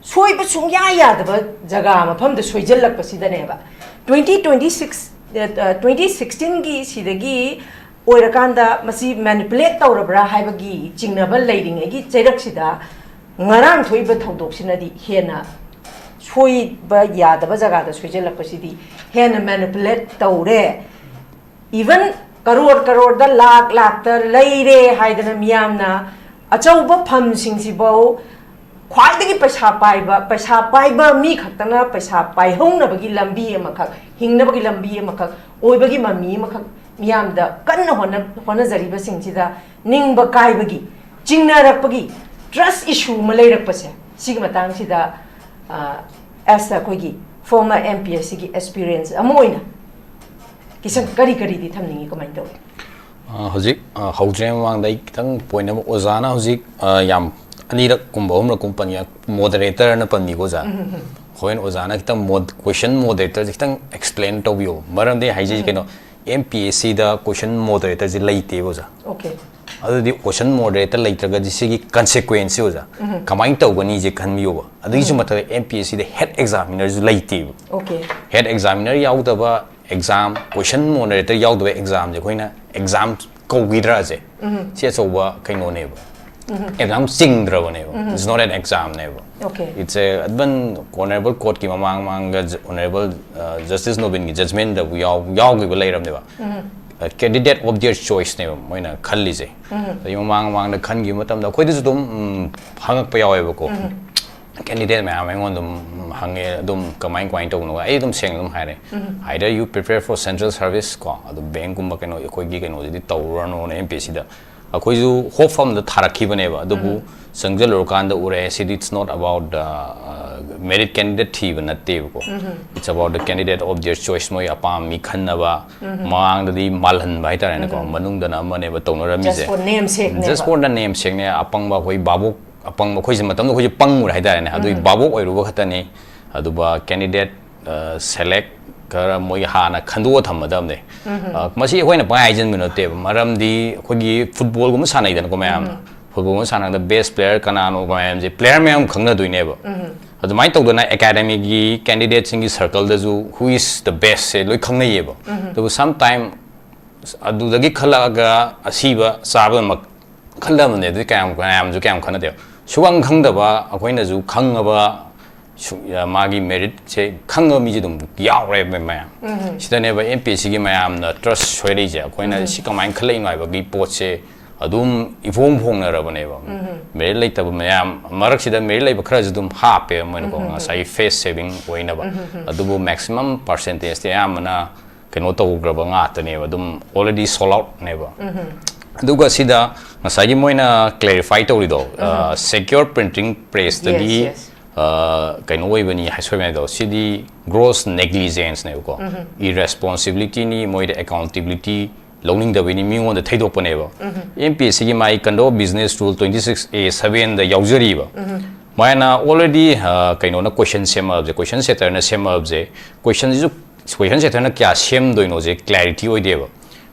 ꯁꯣꯏꯕ ꯁꯨꯡꯌꯥ ꯌꯥꯗꯕ ꯖꯒꯥ ꯃꯐꯝꯗ ꯁꯣꯏꯖꯜꯂꯛꯄꯁꯤꯗꯅꯦꯕ꯫ ꯇ꯭ꯋꯦꯟꯇꯤ ꯇ꯭ꯋꯦꯟꯇꯤ ꯁꯤꯛꯁ, ꯑ, ꯇ꯭ꯋꯦꯟꯇꯤ ꯁꯤꯛꯁꯇꯤꯟꯒꯤ ꯁꯤꯗꯒꯤ ꯑꯣꯏꯔꯀꯥꯟꯗ ꯃꯁꯤ ꯃꯦꯅꯤꯄꯨꯂꯦꯠ ꯇꯧꯔꯕ꯭ꯔꯥ ꯍꯥꯏꯕꯒꯤ ꯆꯤꯡꯅꯕ ꯂꯩꯔꯤꯉꯩꯒꯤ ꯆꯩꯔꯛꯁꯤꯗ, ꯉꯔꯥꯡ ꯊꯣꯛꯏꯕ ꯊꯧꯗꯣꯛꯁꯤꯅꯗꯤ ꯍꯦꯟꯅ ꯁꯣꯏꯕ ꯌꯥꯗꯕ ꯖꯒꯥꯗ ꯁꯣꯏꯖꯜꯂꯛꯄꯁꯤꯗꯤ ꯍꯦꯟꯅ ꯃꯦꯅꯤꯄꯨꯂꯦꯠ ꯇꯧꯔꯦ꯫ ꯏꯚꯟ ꯀꯔꯣꯔ ꯀꯔꯣꯔꯗ, ꯂꯥꯛ ꯂꯥꯛꯇ ꯂꯩꯔꯦ ꯍꯥꯏꯗꯅ ꯃꯤꯌꯥꯝꯅ ꯑꯆꯧꯕ ꯐꯝꯁꯤꯡꯁꯤꯐꯧ ꯈ꯭ꯋꯥꯏꯗꯒꯤ ꯄꯩꯁꯥ ꯄꯥꯏꯕ, ꯄꯩꯁꯥ ꯄꯥꯏꯕ ꯃꯤ ꯈꯛꯇꯅ ꯄꯩꯁꯥ ꯄꯥꯏꯍꯧꯅꯕꯒꯤ ꯂꯝꯕꯤ ꯑꯃꯈꯛ, ꯍꯤꯡꯅꯕꯒꯤ ꯂꯝꯕꯤ ꯑꯃꯈꯛ ꯑꯣꯏꯕꯒꯤ ꯃꯃꯤ ꯑꯃꯈꯛ ꯃꯤꯌꯥꯝꯗ ꯀꯟꯅ ꯍꯣꯠꯅ-, ꯍꯣꯠꯅꯖꯔꯤꯕꯁꯤꯡꯁꯤꯗ ꯅꯤꯡꯕ ꯀꯥꯏꯕꯒꯤ, ꯆꯤꯡꯅꯔꯛꯄꯒꯤ, ꯇ꯭ꯔꯁ ꯏꯁꯨ ꯑꯃ ꯂꯩꯔꯛꯄꯁꯦ, ꯁꯤꯒꯤ ꯃꯇꯥꯡꯁꯤꯗ, ꯑ, ꯑꯦꯁ ꯑꯩꯈꯣꯏꯒꯤ ꯐꯣꯔꯃꯔ ꯑꯦꯝ ꯄꯤ ꯑꯦꯁ ꯁꯤꯒꯤ ꯑꯦꯛꯁꯄꯤꯔꯤꯌꯦꯟꯁ ꯑꯃ ꯑꯣꯏꯅ ꯀꯤꯁꯟ ꯀꯔꯤ ꯀꯔꯤꯗꯤ ꯊꯝꯅꯤꯡꯉꯤ, ꯀꯃꯥꯏꯅ ꯇꯧꯏ? ꯑ, ꯍꯧꯖꯤꯛ, ꯑ, ꯍꯧꯗ꯭ꯔꯤꯉꯩ ꯃꯃꯥꯡꯗ ꯑꯩ ꯈꯤꯇꯪ ꯄꯣꯏꯟ ꯑꯃ, ꯑꯣꯖꯥꯅ ꯍꯧꯖꯤꯛ, ꯑ, ꯌꯥꯝ ꯑꯅꯤꯔꯛ ꯀꯨꯝꯕ, ꯑꯍꯨꯝꯂꯛ ꯀꯨꯝꯕ ꯄꯟ-, ꯃꯣꯗꯔꯦꯇꯔꯅ ꯄꯟꯕꯤꯀꯣ ꯑꯣꯖꯥ꯫ ꯎꯝ, ꯎꯝ, ꯎꯝ꯫ ꯍꯣꯔꯦꯟ ꯑꯣꯖꯥꯅ ꯈꯤꯇꯪ ꯃꯣꯗ-, ꯀꯣꯏꯁꯟ ꯃꯣꯗꯔꯦꯇꯔꯁꯦ ꯈꯤꯇꯪ ꯑꯦꯛꯁꯄ꯭ꯂꯦꯟ ꯇꯧꯕꯤꯌꯣ꯫ ꯃꯔꯝꯗꯤ ꯑꯩ ꯍꯥꯏꯖꯩꯁꯦ ꯎꯝ꯫ ꯀꯩꯅꯣ, ꯑꯦꯝ ꯄꯤ ꯑꯦꯁ ꯁꯤꯗ ꯀꯣꯏꯁꯟ ꯃꯣꯗꯔꯦꯇꯔꯁꯦ ꯂꯩꯇꯦꯕ ꯑꯣꯖꯥ꯫ ꯑꯣꯀꯦ꯫ ꯑꯗꯨꯗꯤ ꯀꯣꯏꯁꯟ ꯃꯣꯗꯔꯦꯇꯔ ꯂꯩꯇ꯭ꯔꯒꯗꯤ ꯁꯤꯒꯤ ꯀꯟꯁꯤꯀ꯭ꯋꯦꯟꯁꯁꯦ ꯑꯣꯖꯥ, ꯎꯝ꯫ ꯀꯃꯥꯏꯅ ꯇꯧꯒꯅꯤꯁꯦ ꯈꯟꯕꯤꯌꯣꯕ꯫ ꯑꯗꯨꯒꯤꯁꯨ ꯎꯝ꯫ ꯃꯊꯛꯇ ꯑꯦꯝ ꯄꯤ ꯑꯦꯁ ꯁꯤꯗ ꯍꯦꯠ ꯑꯦꯛꯖꯥꯃꯤꯅꯔꯁꯨ ꯂꯩꯇꯦꯕ꯫ ꯑꯣꯀꯦ꯫ ꯍꯦꯠ ꯑꯦꯛꯖꯥꯃꯤꯅꯔ ꯌꯥꯎꯗꯕ ꯑꯦꯛꯖꯥꯝ, ꯀꯣꯏꯁꯟ ꯃꯣꯗꯔꯦꯇꯔ ꯌꯥꯎꯗꯕ ꯑꯦꯛꯖꯥꯝꯁꯦ ꯑꯩꯈꯣꯏꯅ ꯑꯦꯛꯖꯥꯝ ꯀꯧꯈꯤꯗ꯭ꯔꯥꯁꯦ? ꯎꯝ꯫ ꯁꯤ ꯑꯆꯧꯕ ꯀꯩꯅꯣꯅꯦꯕ꯫ ꯎꯝ꯫ ꯑꯦꯛꯖꯥꯝ ꯆꯤꯡꯗ꯭ꯔꯕꯅꯦꯕ꯫ Um. It's not an exam ꯅꯦꯕ꯫ ꯑꯣꯀꯦ꯫ It's a, even ꯑꯣꯅꯔꯦꯕꯜ ꯀꯣꯔꯠꯀꯤ ꯃꯃꯥꯡ ꯃꯃꯥꯡꯗ ꯖ-, ꯑꯣꯅꯔꯦꯕꯜ, ꯑ, ꯖꯁꯇꯤꯁ ꯅꯣꯕꯤꯟꯒꯤ ꯖꯖꯃꯦꯟꯗꯕꯨ ꯌꯥꯎ-, ꯌꯥꯎꯈꯤꯕ ꯂꯩꯔꯝꯅꯦꯕ꯫ ꯎꯝ꯫ ꯑ, candidate of their choice ꯅꯦꯕ ꯃꯣꯏꯅ ꯈꯜꯂꯤꯁꯦ꯫ ꯎꯝ꯫ ꯑꯗꯩ ꯃꯃꯥꯡ ꯃꯃꯥꯡꯗ ꯈꯟꯈꯤꯕ ꯃꯇꯝꯗ ꯑꯩꯈꯣꯏꯗꯁꯨ ꯑꯗꯨꯝ, ꯎꯝ, ꯍꯪꯉꯛꯄ ꯌꯥꯎꯋꯦꯕꯀꯣ꯫ ꯎꯝ꯫ ꯀꯦꯟꯗꯤꯗꯦꯠ ꯃꯌꯥꯝ ꯑꯩꯉꯣꯟꯗ ꯑꯗꯨꯝ ꯍꯪꯉꯦ, ꯑꯗꯨꯝ ꯀꯃꯥꯏ ꯀꯃꯥꯏꯅ ꯇꯧꯕꯅꯣ, ꯑꯩ ꯑꯗꯨꯝ ꯁꯦꯡꯅ ꯑꯗꯨꯝ ꯍꯥꯏꯔꯦ, either you prepare for central service ꯀꯣ, ꯑꯗꯨ ꯕꯦꯡꯛꯀꯨꯝꯕ ꯀꯩꯅꯣ ꯑꯩꯈꯣꯏꯒꯤ ꯀꯩꯅꯣꯁꯤꯗꯤ ꯇꯧꯔꯨꯔꯅꯣꯅ ꯑꯦꯝ ꯄꯤ ꯑꯦꯁ ꯁꯤꯗ ꯑꯩꯈꯣꯏꯁꯨ ꯍꯣꯞ ꯑꯃꯗ ꯊꯥꯔꯛꯈꯤꯕꯅꯦꯕ, ꯑꯗꯨꯕꯨ ꯆꯪꯁꯤꯜꯂꯨꯔꯀꯥꯟꯗ ꯎꯔꯦ, ꯁꯤꯗꯤ it's not about the merit candidate ꯊꯤꯕ ꯅꯠꯇꯦꯕꯀꯣ, it's about the candidate of their choice, ꯃꯣꯏ ꯑꯄꯥꯝꯕ ꯃꯤ ꯈꯟꯅꯕ, ꯃꯃꯥꯡꯗꯗꯤ ꯃꯥꯜꯍꯟꯕ ꯍꯥꯏꯇꯥꯔꯦꯅꯦꯀꯣ, ꯃꯅꯨꯡꯗꯅ ꯑꯃꯅꯦꯕ ꯇꯧꯅꯔꯝꯃꯤꯁꯦ, Just for name sake ꯅꯦꯕ꯫ Just for the name sake ꯅꯦ, ꯑꯄꯪꯕ ꯑꯩꯈꯣꯏ ꯚꯥꯕꯣꯛ ꯑꯄꯪꯕ ꯑꯩꯈꯣꯏꯁꯦ ꯃꯇꯝꯗ ꯑꯩꯈꯣꯏꯁꯦ ꯄꯪꯉꯨꯔꯦ ꯍꯥꯏꯇꯥꯔꯦꯅꯦ, ꯑꯗꯨꯒꯤ ꯚꯥꯕꯣꯛ ꯑꯣꯏꯔꯨꯕ ꯈꯛꯇꯅꯤ꯫ ꯑꯗꯨꯒ candidate select ꯈꯔ ꯃꯣꯏ ꯍꯥꯟꯅ ꯈꯟꯗꯣꯛꯑ ꯊꯝꯃꯗꯕꯅꯦ꯫ ꯑ, ꯃꯁꯤ ꯑꯩꯈꯣꯏꯅ ꯄꯪꯍꯥꯏ ꯍꯥꯏꯖꯤꯟꯕ ꯅꯠꯇꯦꯕ, ꯃꯔꯝꯗꯤ ꯑꯩꯈꯣꯏꯒꯤ ꯐꯨꯠꯕꯣꯜꯒꯨꯝꯕ ꯁꯥꯟꯅꯩꯗꯅꯀꯣ ꯃꯌꯥꯝꯅ, ꯐꯨꯠꯕꯣꯜꯒꯨꯝꯕ ꯁꯥꯟꯅꯕꯗ best player ꯀꯅꯥꯅꯣ ꯃꯌꯥꯝꯁꯦ player ꯃꯌꯥꯝ ꯈꯪꯅꯗꯣꯏꯅꯦꯕ꯫ ꯑꯗꯨꯃꯥꯏꯅ ꯇꯧꯗꯅ academyꯒꯤ candidateꯁꯤꯡꯒꯤ circleꯗꯁꯨ who is the bestꯁꯦ ꯂꯣꯏ ꯈꯪꯅꯩꯌꯦꯕ꯫ ꯑꯗꯨꯕꯨ sometime ꯑꯗꯨꯗꯒꯤ ꯈꯜꯂꯛꯑꯒ ꯑꯁꯤꯕ ꯆꯥꯕꯃꯛ ꯈꯜꯂꯕꯅꯦ, ꯑꯗꯨꯗꯤ ꯀꯌꯥꯝ, ꯃꯌꯥꯝꯁꯨ ꯀꯌꯥꯝ ꯈꯟꯅꯗꯦꯕ꯫ ꯁꯨꯈꯪ ꯈꯪꯗꯕ ꯑꯩꯈꯣꯏꯅꯁꯨ ꯈꯪꯉꯕ ꯁꯨ-, ꯃꯥꯒꯤ meritꯁꯦ ꯈꯪꯉꯕ ꯃꯤꯁꯦ ꯑꯗꯨꯝ ꯌꯥꯎꯔꯦꯕ ꯃꯌꯥꯝ꯫ ꯁꯤꯗꯅꯦꯕ ꯑꯦꯝ ꯄꯤ ꯑꯦꯁ ꯁꯤꯒꯤ ꯃꯌꯥꯝꯅ trust ꯁꯣꯏꯔꯛꯏꯁꯦ, ꯑꯩꯈꯣꯏꯅ ꯁꯤ ꯀꯃꯥꯏꯅ ꯈꯜꯂꯛꯏꯅꯣ ꯍꯥꯏꯕꯒꯤ ꯄꯣꯠꯁꯦ ꯑꯗꯨꯝ ꯏꯐꯣꯡ ꯐꯣꯡꯅꯔꯕꯅꯦꯕ꯫ Merit ꯂꯩꯇꯕ ꯃꯌꯥꯝ ꯃꯔꯛꯁꯤꯗ merit ꯂꯩꯕ ꯈꯔꯁꯨ ꯑꯗꯨꯝ ꯍꯥꯞꯄꯦꯕ ꯃꯣꯏꯅꯀꯣ, ꯉꯁꯥꯏꯒꯤ face saving ꯑꯣꯏꯅꯕ꯫ ꯑꯗꯨꯕꯨ maximum percentageꯇꯤ ꯑꯌꯥꯝꯕꯅ ꯀꯩꯅꯣ ꯇꯧꯈ꯭ꯔꯕ ꯉꯥꯛꯇꯅꯦꯕ, ꯑꯗꯨꯝ already sold outꯅꯦꯕ꯫ ꯑꯗꯨꯒ ꯁꯤꯗ ꯉꯁꯥꯏꯒꯤ ꯃꯣꯏꯅ clarify ꯇꯧꯔꯤꯗꯣ, ꯑ, secure printing pressꯇꯒꯤ, Yes, yes. ꯑ, ꯀꯩꯅꯣ ꯑꯣꯏꯕꯅꯤ ꯍꯥꯏ ꯁꯣꯏꯕꯅꯦ ꯑꯗꯣ, ꯁꯤꯗꯤ gross negligenceꯅꯦꯕꯀꯣ, irresponsibilityꯅꯤ, ꯃꯣꯏꯗ accountability ꯂꯧꯅꯤꯡꯗꯕꯩꯅꯤ, ꯃꯤꯉꯣꯟꯗ ꯊꯩꯗꯣꯛꯄꯅꯦꯕ꯫ ꯑꯦꯝ ꯄꯤ ꯑꯦꯁ ꯁꯤꯒꯤ ꯃꯥꯏ Conduct of Business Rule twenty six A sevenꯗ ꯌꯥꯎꯖꯔꯤꯕ꯫ ꯃꯥꯏꯅ already, ꯑ, ꯀꯩꯅꯣꯅ question ꯁꯦꯝꯃꯛꯑꯕꯁꯦ, question setterꯅ ꯁꯦꯝꯃꯛꯑꯕꯁꯦ, questionꯁꯤꯁꯨ question setterꯅ ꯀꯌꯥ ꯁꯦꯝꯗꯣꯏꯅꯣꯁꯦ clarity ꯑꯣꯏꯗꯦꯕ꯫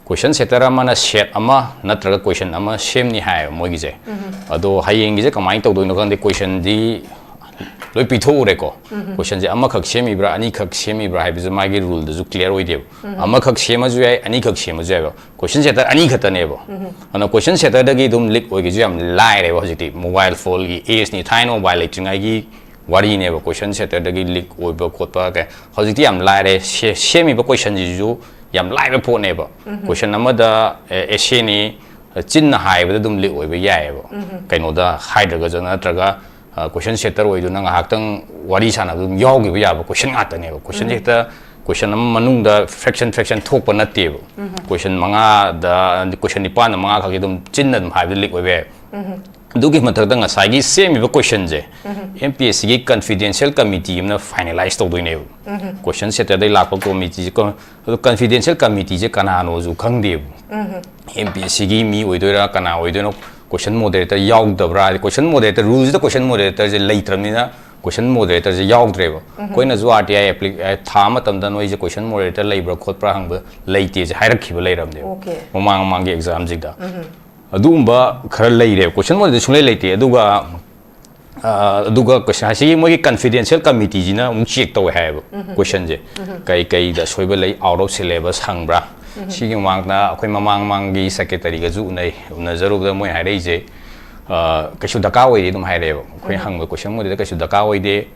Question setter ꯑꯃꯅ set ꯑꯃ ꯅꯠꯇ꯭ꯔꯒ question ꯑꯃ ꯁꯦꯝꯅꯤ ꯍꯥꯏꯌꯦꯕ ꯃꯣꯏꯒꯤꯁꯦ꯫ ꯑꯗꯣ ꯍꯌꯦꯡꯒꯤꯁꯦ ꯀꯃꯥꯏꯅ ꯇꯧꯗꯣꯏꯅꯣ ꯈꯪꯗꯦ, questionꯗꯤ ꯂꯣꯏ ꯄꯤꯊꯣꯛꯎꯔꯦꯀꯣ꯫ Questionꯁꯦ ꯑꯃꯈꯛ ꯁꯦꯝꯃꯤꯕ꯭ꯔꯥ, ꯑꯅꯤꯈꯛ ꯁꯦꯝꯃꯤꯕ꯭ꯔꯥ ꯍꯥꯏꯕꯁꯦ ꯃꯥꯒꯤ ruleꯗꯁꯨ clear ꯑꯣꯏꯗꯦꯕ꯫ ꯑꯃꯈꯛ ꯁꯦꯝꯃꯁꯨ ꯌꯥꯏ, ꯑꯅꯤꯈꯛ ꯁꯦꯝꯃꯁꯨ ꯌꯥꯏꯕ꯫ Question setter ꯑꯅꯤ ꯈꯛꯇꯅꯦꯕ꯫ ꯑꯗꯨꯅ question setterꯗꯒꯤ ꯑꯗꯨꯝ leak ꯑꯣꯏꯒꯦꯁꯨ ꯌꯥꯝ ꯂꯥꯏꯔꯦꯕ ꯍꯧꯖꯤꯛꯇꯤ꯫ Mobile phoneꯒꯤ ageꯅꯤ, ꯊꯥꯏꯅ mobile ꯂꯩꯇ꯭ꯔꯤꯉꯩꯒꯤ ꯋꯥꯔꯤꯅꯦꯕ, question setterꯗꯒꯤ leak ꯑꯣꯏꯕ ꯈꯣꯠꯄ ꯀꯩ-, ꯍꯧꯖꯤꯛꯇꯤ ꯌꯥꯝ ꯂꯥꯏꯔꯦ꯫ ꯁꯦ-, ꯁꯦꯝꯃꯤꯕ questionꯁꯤꯁꯨ ꯌꯥꯝ ꯂꯥꯏꯕ ꯄꯣꯠꯅꯦꯕ꯫ Question ꯑꯃꯗ, ꯑꯦ, essayꯅꯤ, ꯆꯤꯟꯅ ꯍꯥꯏꯕꯗ ꯑꯗꯨꯝ leak ꯑꯣꯏꯕ ꯌꯥꯏꯑꯕ꯫ ꯀꯩꯅꯣꯗ ꯍꯥꯏꯗ꯭ꯔꯒꯁꯨ ꯅꯠꯇ꯭ꯔꯒ ꯀꯣꯏꯁꯟ ꯁꯦꯠꯇꯔ ꯑꯣꯏꯗꯨꯅ ꯉꯥꯏꯍꯥꯛꯇꯪ ꯋꯥꯔꯤ ꯁꯥꯟꯅꯕ ꯑꯗꯨꯝ ꯌꯥꯎꯈꯤꯕ ꯌꯥꯕ ꯀꯣꯏꯁꯟ ꯉꯥꯛꯇꯅꯦꯕ꯫ ꯀꯣꯏꯁꯟꯁꯦ ꯍꯦꯛꯇ ꯀꯣꯏꯁꯟ ꯑꯃ ꯃꯅꯨꯡꯗ ꯐ꯭ꯔꯦꯛꯁꯟ ꯐ꯭ꯔꯦꯛꯁꯟ ꯊꯣꯛꯄ ꯅꯠꯇꯦꯕ꯫ ꯀꯣꯏꯁꯟ ꯃꯉꯥꯗ, ꯀꯣꯏꯁꯟ ꯅꯤꯄꯥꯟꯗ ꯃꯉꯥ ꯈꯛꯀꯤ ꯑꯗꯨꯝ ꯆꯤꯟꯅ ꯑꯗꯨꯝ ꯍꯥꯏꯕꯗ ꯂꯤꯛ ꯑꯣꯏꯕ ꯌꯥꯏ꯫ ꯑꯗꯨꯒꯤ ꯃꯊꯛꯇ ꯉꯁꯥꯏꯒꯤ ꯁꯦꯝꯃꯤꯕ ꯀꯣꯏꯁꯟꯁꯦ ꯑꯦꯝ ꯄꯤ ꯑꯦꯁ ꯁꯤꯒꯤ ꯀꯟꯐꯤꯗꯦꯟꯁꯤꯌꯦꯜ ꯀꯃꯤꯇꯤ ꯑꯃꯅ ꯐꯥꯏꯅꯦꯂꯥꯏꯁ ꯇꯧꯗꯣꯏꯅꯦꯕ꯫ ꯀꯣꯏꯁꯟ ꯁꯦꯠꯇꯔꯗꯩ ꯂꯥꯛꯄ ꯀꯣꯃꯤꯇꯤꯁꯦ ꯀꯣ-, ꯑꯗꯣ ꯀꯟꯐꯤꯗꯦꯟꯁꯤꯌꯦꯜ ꯀꯃꯤꯇꯤꯁꯦ ꯀꯅꯥꯅꯣꯁꯨ ꯈꯪꯗꯦꯕ꯫ ꯑꯦꯝ ꯄꯤ ꯑꯦꯁ ꯁꯤꯒꯤ ꯃꯤ ꯑꯣꯏꯗꯣꯏꯔꯥ, ꯀꯅꯥ ꯑꯣꯏꯗꯣꯏꯅꯣ, ꯀꯣꯏꯁꯟ ꯃꯣꯗꯔꯦꯇꯔ ꯌꯥꯎꯗꯕ꯭ꯔꯥ, ꯍꯥꯏꯗꯤ ꯀꯣꯏꯁꯟ ꯃꯣꯗꯔꯦꯇꯔ, ꯔꯨꯜꯁꯤꯗ ꯀꯣꯏꯁꯟ ꯃꯣꯗꯔꯦꯇꯔꯁꯦ ꯂꯩꯇ꯭ꯔꯕꯅꯤꯅ ꯀꯣꯏꯁꯟ ꯃꯣꯗꯔꯦꯇꯔꯁꯦ ꯌꯥꯎꯗ꯭ꯔꯦꯕ꯫ ꯑꯩꯈꯣꯏꯅꯁꯨ ꯑꯥꯔ ꯇꯤ ꯑꯥꯏ ꯑꯦꯄ꯭ꯂꯤ-, ꯑꯦ, ꯊꯥ ꯃꯇꯝꯗ ꯅꯣꯏꯁꯦ ꯀꯣꯏꯁꯟ ꯃꯣꯗꯔꯦꯇꯔ ꯂꯩꯕ꯭ꯔꯥ ꯈꯣꯠꯄ꯭ꯔꯥ ꯍꯪꯕ ꯂꯩꯇꯦꯁꯦ ꯍꯥꯏꯔꯛꯈꯤꯕ ꯂꯩꯔꯝꯅꯦꯕ꯫ Okay. ꯃꯃꯥꯡ ꯃꯃꯥꯡꯒꯤ ꯑꯦꯛꯖꯥꯝꯁꯤꯗ ꯑꯗꯨꯒꯨꯝꯕ ꯈꯔ ꯂꯩꯔꯦꯕ꯫ ꯀꯣꯏꯁꯟ ꯃꯣꯗꯔꯦꯇꯔ ꯁꯨꯡꯂꯩ ꯂꯩꯇꯦ꯫ ꯑꯗꯨꯒ ꯑ, ꯑꯗꯨꯒ ꯀꯣꯏꯁꯟ ꯍꯥꯏꯁꯤꯒꯤ ꯃꯣꯏꯒꯤ ꯀꯟꯐꯤꯗꯦꯟꯁꯤꯌꯦꯜ ꯀꯃꯤꯇꯤꯁꯤꯅ ꯑꯃꯨꯛ ꯆꯦꯛ ꯇꯧꯋꯦ ꯍꯥꯏꯌꯦꯕ ꯀꯣꯏꯁꯟꯁꯦ꯫ ꯀꯩ ꯀꯩꯗ ꯑꯁꯣꯏꯕ ꯂꯩ, ꯑꯥꯎꯠ ꯑꯣꯐ ꯁꯤꯂꯦꯕꯁ ꯍꯪꯕ꯭ꯔꯥ? ꯁꯤꯒꯤ ꯃꯃꯥꯡꯗ ꯑꯩꯈꯣꯏ ꯃꯃꯥꯡ ꯃꯃꯥꯡꯒꯤ ꯁꯦꯀ꯭ꯔꯦꯇꯔꯤꯒꯁꯨ ꯎꯅꯩ꯫ ꯎꯅꯖꯔꯨꯕꯗ ꯃꯣꯏ ꯍꯥꯏꯔꯛꯏꯁꯦ, ꯑ, ꯀꯩꯁꯨ ꯗꯔꯀꯥꯔ ꯑꯣꯏꯗꯦ ꯑꯗꯨꯝ ꯍꯥꯏꯔꯛꯑꯦꯕ꯫ ꯑꯩꯈꯣꯏ ꯍꯪꯕ ꯀꯣꯏꯁꯟ ꯃꯣꯗꯦꯜꯗ ꯀꯩꯁꯨ ꯗꯔꯀꯥꯔ ꯑꯣꯏꯗꯦ꯫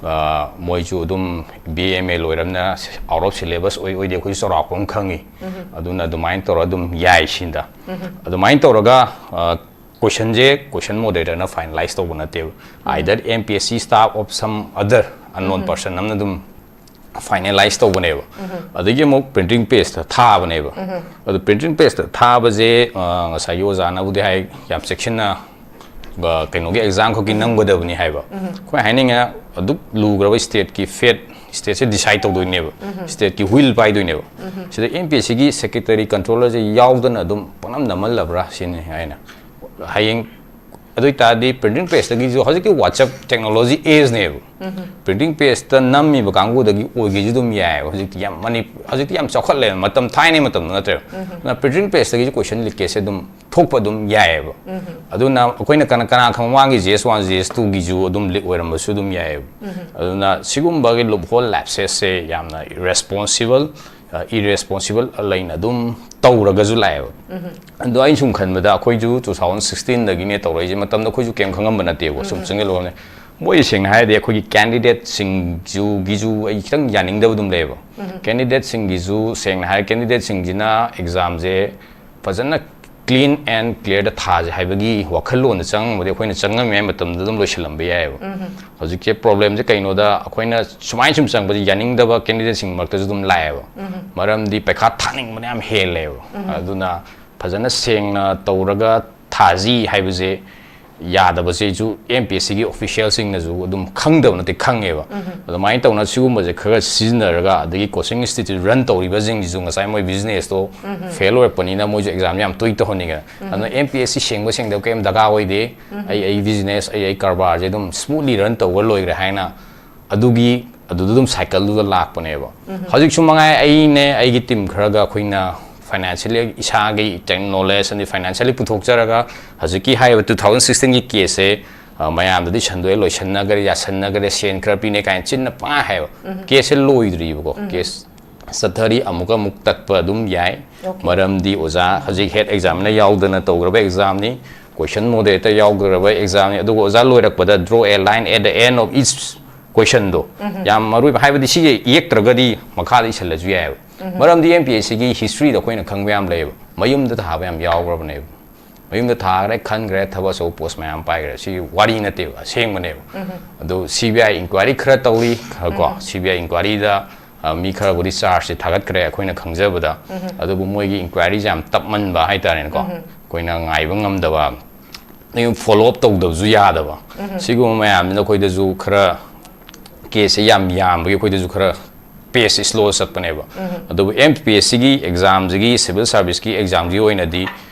ꯑ, ꯃꯣꯏꯁꯨ ꯑꯗꯨꯝ ꯕꯤ ꯑꯦ ꯑꯦꯝ ꯑꯦ ꯂꯣꯏꯔꯝꯅ ꯑꯥꯎꯠ ꯑꯣꯐ ꯁꯤꯂꯦꯕꯁ ꯑꯣꯏ ꯑꯣꯏꯗꯦ ꯑꯩꯈꯣꯏꯁꯨ ꯆꯥꯎꯔꯥꯛꯄ ꯑꯃ ꯈꯪꯉꯤ꯫ ꯑꯗꯨꯅ ꯑꯗꯨꯃꯥꯏꯅ ꯇꯧꯔ ꯑꯗꯨꯝ ꯌꯥꯏ ꯁꯤꯟꯗ꯫ ꯑꯗꯨꯃꯥꯏꯅ ꯇꯧꯔꯒ, ꯑ, ꯀꯣꯏꯁꯟꯁꯦ ꯀꯣꯏꯁꯟ ꯃꯣꯗꯔꯦꯇꯔꯅ ꯐꯥꯏꯅꯦꯂꯥꯏꯁ ꯇꯧꯕ ꯅꯠꯇꯦꯕ꯫ Either M P S C staff of some other unknown person ꯑꯃꯅ ꯑꯗꯨꯝ ꯐꯥꯏꯅꯦꯂꯥꯏꯁ ꯇꯧꯕꯅꯦꯕ꯫ ꯑꯗꯒꯤ ꯑꯃꯨꯛ ꯄ꯭ꯔꯤꯟꯇꯤꯡ ꯄ꯭ꯔꯦꯁꯇ ꯊꯥꯕꯅꯦꯕ꯫ ꯑꯗꯣ ꯄ꯭ꯔꯤꯟꯇꯤꯡ ꯄ꯭ꯔꯦꯁꯇ ꯊꯥꯕꯁꯦ, ꯑ, ꯉꯁꯥꯏꯒꯤ ꯑꯣꯖꯥꯅꯕꯨꯗꯤ ꯍꯥꯏ, ꯌꯥꯝ ꯆꯦꯛꯁꯤꯟꯅ, ꯑ, ꯀꯩꯅꯣꯒꯤ ꯑꯦꯛꯖꯥꯝ ꯈꯛꯀꯤ ꯅꯝꯒꯗꯕꯅꯤ ꯍꯥꯏꯕ꯫ ꯑꯩꯈꯣꯏ ꯍꯥꯏꯅꯤꯡꯉꯦ, ꯑꯗꯨꯛ ꯂꯨꯈ꯭ꯔꯕ ꯁ꯭ꯇꯦꯠꯀꯤ ꯐꯦꯠ, ꯁ꯭ꯇꯦꯠꯁꯦ ꯗꯤꯁꯥꯏꯗ ꯇꯧꯗꯣꯏꯅꯦꯕ꯫ ꯁ꯭ꯇꯦꯠꯀꯤ ꯋꯤꯜ ꯄꯥꯏꯗꯣꯏꯅꯦꯕ꯫ ꯁꯤꯗ ꯑꯦꯝ ꯄꯤ ꯑꯦꯁ ꯁꯤꯒꯤ ꯁꯦꯀ꯭ꯔꯦꯇꯔꯤ ꯀꯟꯇ꯭ꯔꯣꯂꯔꯁꯦ ꯌꯥꯎꯗꯅ ꯑꯗꯨꯝ ꯄꯪꯅꯝ ꯅꯝꯍꯜꯂꯕ꯭ꯔꯥ ꯁꯤꯅꯤ ꯑꯩꯅ꯫ ꯍꯌꯦꯡ ꯑꯗꯨ ꯑꯣꯏꯇꯥꯔꯗꯤ ꯄ꯭ꯔꯤꯟꯇꯤꯡ ꯄ꯭ꯔꯦꯁꯇꯒꯤꯁꯨ ꯍꯧꯖꯤꯛꯀꯤ ꯋꯥꯆꯞ ꯇꯦꯛꯅꯣꯂꯣꯖꯤ ꯑꯦꯖꯅꯦꯕ꯫ ꯄ꯭ꯔꯤꯟꯇꯤꯡ ꯄ꯭ꯔꯦꯁꯇ ꯅꯝꯃꯤꯕ ꯀꯥꯡꯕꯨꯗꯒꯤ ꯑꯣꯏꯒꯦꯁꯨ ꯑꯗꯨꯝ ꯌꯥꯏꯑꯕ꯫ ꯍꯧꯖꯤꯛꯇꯤ ꯌꯥꯝ ꯃꯅꯤ-, ꯍꯧꯖꯤꯛꯇꯤ ꯌꯥꯝ ꯆꯥꯎꯈꯠꯂꯦ, ꯃꯇꯝ ꯊꯥꯏꯅꯩ ꯃꯇꯝꯗꯣ ꯅꯠꯇ꯭ꯔꯦꯕ꯫ ꯑꯗꯨꯅ ꯄ꯭ꯔꯤꯟꯇꯤꯡ ꯄ꯭ꯔꯦꯁꯇꯒꯤꯁꯨ ꯀꯣꯏꯁꯟ ꯂꯤꯀꯦꯖꯁꯦ ꯑꯗꯨꯝ ꯊꯣꯛꯄ ꯑꯗꯨꯝ ꯌꯥꯏꯑꯕ꯫ ꯑꯗꯨꯅ ꯑꯩꯈꯣꯏꯅ ꯀꯅꯥ, ꯀꯅꯥ ꯈꯪꯕ ꯃꯃꯥꯡꯒꯤ J S one, J S twoꯒꯤꯁꯨ ꯑꯗꯨꯝ ꯂꯤꯛ ꯑꯣꯏꯔꯝꯕꯁꯨ ꯑꯗꯨꯝ ꯌꯥꯏꯑꯕ꯫ ꯑꯗꯨꯅ ꯁꯤꯒꯨꯝꯕꯒꯤ ꯂꯨꯞꯍꯣꯜ ꯂꯦꯞꯁꯦꯁꯁꯦ ꯌꯥꯝꯅ ꯏꯔꯦꯁꯄꯣꯟꯁꯤꯕꯜ, ꯑ, ꯏꯔꯦꯁꯄꯣꯟꯁꯤꯕꯜ ꯂꯩꯅ ꯑꯗꯨꯝ ꯇꯧꯔꯒꯁꯨ ꯂꯥꯛꯑꯦꯕ꯫ ꯑꯗꯣ ꯑꯩꯅ ꯁꯨꯝ ꯈꯟꯕꯗ ꯑꯩꯈꯣꯏꯁꯨ two thousand sixteenꯗꯒꯤꯅꯦ ꯇꯧꯔꯛꯏꯁꯦ, ꯃꯇꯝꯗ ꯑꯩꯈꯣꯏꯁꯨ ꯀꯩꯝ ꯈꯪꯉꯝꯕ ꯅꯠꯇꯦꯕ, ꯁꯨꯝ ꯆꯪꯁꯤꯜꯂꯨꯔꯕꯅꯦ꯫ ꯃꯣꯏ ꯁꯦꯡꯅ ꯍꯥꯏꯔꯗꯤ ꯑꯩꯈꯣꯏꯒꯤ ꯀꯦꯟꯗꯤꯗꯦꯠꯁꯤꯡꯁꯨꯒꯤꯁꯨ ꯑꯩ ꯈꯤꯇꯪ ꯌꯥꯅꯤꯡꯗꯕ ꯑꯗꯨꯝ ꯂꯩꯌꯦꯕ꯫ ꯀꯦꯟꯗꯤꯗꯦꯠꯁꯤꯡꯒꯤꯁꯨ ꯁꯦꯡꯅ ꯍꯥꯏꯔ ꯀꯦꯟꯗꯤꯗꯦꯠꯁꯤꯡꯁꯤꯅ ꯑꯦꯛꯖꯥꯝꯁꯦ ꯐꯖꯅ clean and clear ꯗ ꯊꯥꯁꯦ ꯍꯥꯏꯕꯒꯤ ꯋꯥꯈꯜꯂꯣꯟꯗ ꯆꯪꯉꯝꯃꯗꯤ ꯑꯩꯈꯣꯏꯅ ꯆꯪꯉꯝꯃꯤꯉꯩ ꯃꯇꯝꯗ ꯑꯗꯨꯝ ꯂꯣꯏꯁꯤꯜꯂꯝꯕ ꯌꯥꯏꯑꯕ꯫ ꯍꯧꯖꯤꯛꯁꯦ problem ꯁꯦ ꯀꯩꯅꯣꯗ, ꯑꯩꯈꯣꯏꯅ ꯁꯨꯃꯥꯏꯅ ꯁꯨꯝ ꯆꯪꯕꯁꯦ ꯌꯥꯅꯤꯡꯗꯕ candidate ꯁꯤꯡ ꯃꯔꯛꯇꯁꯨ ꯑꯗꯨꯝ ꯂꯥꯛꯑꯦꯕ꯫ ꯃꯔꯝꯗꯤ ꯄꯩꯈꯥ ꯊꯥꯅꯤꯡꯕꯅ ꯌꯥꯝ ꯍꯦꯜꯂꯦꯕ꯫ ꯑꯗꯨꯅ ꯐꯖꯅ ꯁꯦꯡꯅ ꯇꯧꯔꯒ ꯊꯥꯁꯤ ꯍꯥꯏꯕꯁꯦ ꯌꯥꯗꯕꯁꯤꯁꯨ M P S C ꯒꯤ official ꯁꯤꯡꯅꯁꯨ ꯑꯗꯨꯝ ꯈꯪꯗꯕ ꯅꯠꯇꯦ, ꯈꯪꯉꯦꯕ꯫ ꯑꯗꯨꯃꯥꯏꯅ ꯇꯧꯅ ꯁꯤꯒꯨꯝꯕꯁꯦ ꯈꯔ ꯁꯤꯖꯤꯟꯅꯔꯒ, ꯑꯗꯒꯤ coaching institute run ꯇꯧꯔꯤꯕꯁꯤꯡꯁꯤꯁꯨ ꯉꯁꯥꯏ ꯃꯣꯏ business ꯇꯣ fail ꯑꯣꯏꯔꯛꯄꯅꯤꯅ ꯃꯣꯏꯁꯨ exam ꯁꯦ ꯌꯥꯝ ꯇꯣꯏ ꯇꯧꯍꯟꯅꯤꯡꯉꯦ꯫ ꯑꯗꯨꯅ M P S C ꯁꯦꯡꯕ ꯁꯦꯡꯗꯕ ꯀꯩꯝ ꯗꯔꯀꯥꯔ ꯑꯣꯏꯗꯦ, ꯑꯩ ꯑꯩ business, ꯑꯩ ꯑꯩ ꯀꯔꯕꯥꯔꯁꯦ ꯑꯗꯨꯝ smoothly run ꯇꯧꯔ ꯂꯣꯏꯈ꯭ꯔꯦ ꯍꯥꯏꯅ ꯑꯗꯨꯒꯤ, ꯑꯗꯨꯗ ꯑꯗꯨꯝ cycle ꯗꯨꯗ ꯂꯥꯛꯄꯅꯦꯕ꯫ ꯍꯧꯖꯤꯛꯁꯨ ꯃꯉꯥꯏ, ꯑꯩꯅꯦ ꯑꯩꯒꯤ team ꯈꯔꯒ ꯑꯩꯈꯣꯏꯅ financially ꯏꯁꯥꯒꯤ tech knowledge ꯑꯃꯗꯤ financially ꯄꯨꯊꯣꯛꯆꯔꯒ ꯍꯧꯖꯤꯛꯀꯤ ꯍꯥꯏꯔꯤꯕ two thousand sixteen ꯒꯤ case ꯁꯦ, ꯑ, ꯃꯌꯥꯝꯗꯗꯤ ꯁꯟꯗꯣꯛꯑꯦ, ꯂꯣꯏꯁꯟꯅꯈ꯭ꯔꯦ, ꯌꯥꯁꯟꯅꯈ꯭ꯔꯦ, ꯁꯦꯟ ꯈꯔ ꯄꯤꯅꯦ ꯀꯥꯏꯅ ꯆꯤꯟꯅ ꯄꯪꯍꯥꯏ ꯍꯥꯏꯕ꯫ Case ꯁꯦ ꯂꯣꯏꯗ꯭ꯔꯤꯕꯀꯣ꯫ Case ꯆꯠꯊꯔꯤ, ꯑꯃꯨꯛꯀ ꯑꯃꯨꯛ ꯇꯠꯄ ꯑꯗꯨꯝ ꯌꯥꯏ꯫ ꯃꯔꯝꯗꯤ ꯑꯣꯖꯥ ꯍꯧꯖꯤꯛ head examiner ꯌꯥꯎꯗꯅ ꯇꯧꯈ꯭ꯔꯕ exam ꯅꯤ, question moderator ꯌꯥꯎꯈ꯭ꯔꯕ exam ꯅꯤ, ꯑꯗꯨꯒ ꯑꯣꯖꯥ ꯂꯣꯏꯔꯛꯄꯗ draw a line at the end of each question ꯗꯣ ꯌꯥꯝ ꯃꯔꯨ ꯑꯣꯏꯕ, ꯍꯥꯏꯕꯗꯤ ꯁꯤꯁꯦ ꯌꯦꯛꯇ꯭ꯔꯒꯗꯤ ꯃꯈꯥꯗ ꯏꯁꯜꯂꯁꯨ ꯌꯥꯏꯑꯕ꯫ ꯃꯔꯝꯗꯤ M P S C ꯒꯤ history ꯗ ꯑꯩꯈꯣꯏꯅ ꯈꯪꯕ ꯌꯥꯝ ꯂꯩꯌꯦꯕ, ꯃꯌꯨꯝꯗ ꯊꯥꯕ ꯌꯥꯝ ꯌꯥꯎꯈ꯭ꯔꯕꯅꯦꯕ꯫ ꯃꯌꯨꯝꯗ ꯊꯥꯈ꯭ꯔꯦ, ꯈꯟꯈ꯭ꯔꯦ, ꯊꯕꯛ ꯑꯆꯧꯕ post ꯃꯌꯥꯝ ꯄꯥꯏꯈ꯭ꯔꯦ꯫ ꯁꯤ ꯋꯥꯔꯤ ꯅꯠꯇꯦꯕ, ꯑꯁꯦꯡꯕꯅꯦꯕ꯫ ꯑꯗꯨ C B I inquiry ꯈꯔ ꯇꯧꯔꯤ ꯀꯣ, C B I inquiry ꯗ, ꯑ, ꯃꯤ ꯈꯔꯕꯨꯗꯤ charge ꯁꯦ ꯊꯥꯒꯠꯈ꯭ꯔꯦ ꯑꯩꯈꯣꯏꯅ ꯈꯪꯖꯕꯗ꯫ ꯑꯗꯨꯕꯨ ꯃꯣꯏꯒꯤ inquiry ꯁꯦ ꯌꯥꯝ ꯇꯞꯃꯟꯕ ꯍꯥꯏꯇꯥꯔꯦꯅꯦꯀꯣ, ꯑꯩꯈꯣꯏꯅ ꯉꯥꯏꯕ ꯉꯝꯗꯕ, ꯑꯗꯒꯤ follow up ꯇꯧꯗꯕꯁꯨ ꯌꯥꯗꯕ, ꯁꯤꯒꯨꯝꯕ ꯃꯌꯥꯝꯁꯤꯅ ꯑꯩꯈꯣꯏꯗꯁꯨ ꯈꯔ, case ꯁꯦ ꯌꯥꯝ ꯌꯥꯝꯕꯒꯤ ꯑꯩꯈꯣꯏꯗꯁꯨ ꯈꯔ pace ꯁꯦ slow ꯆꯠꯄꯅꯦꯕ꯫ ꯑꯗꯨꯕꯨ M P S C ꯒꯤ exam ꯁꯤꯒꯤ, civil service ꯀꯤ exam ꯒꯤ ꯑꯣꯏꯅꯗꯤ,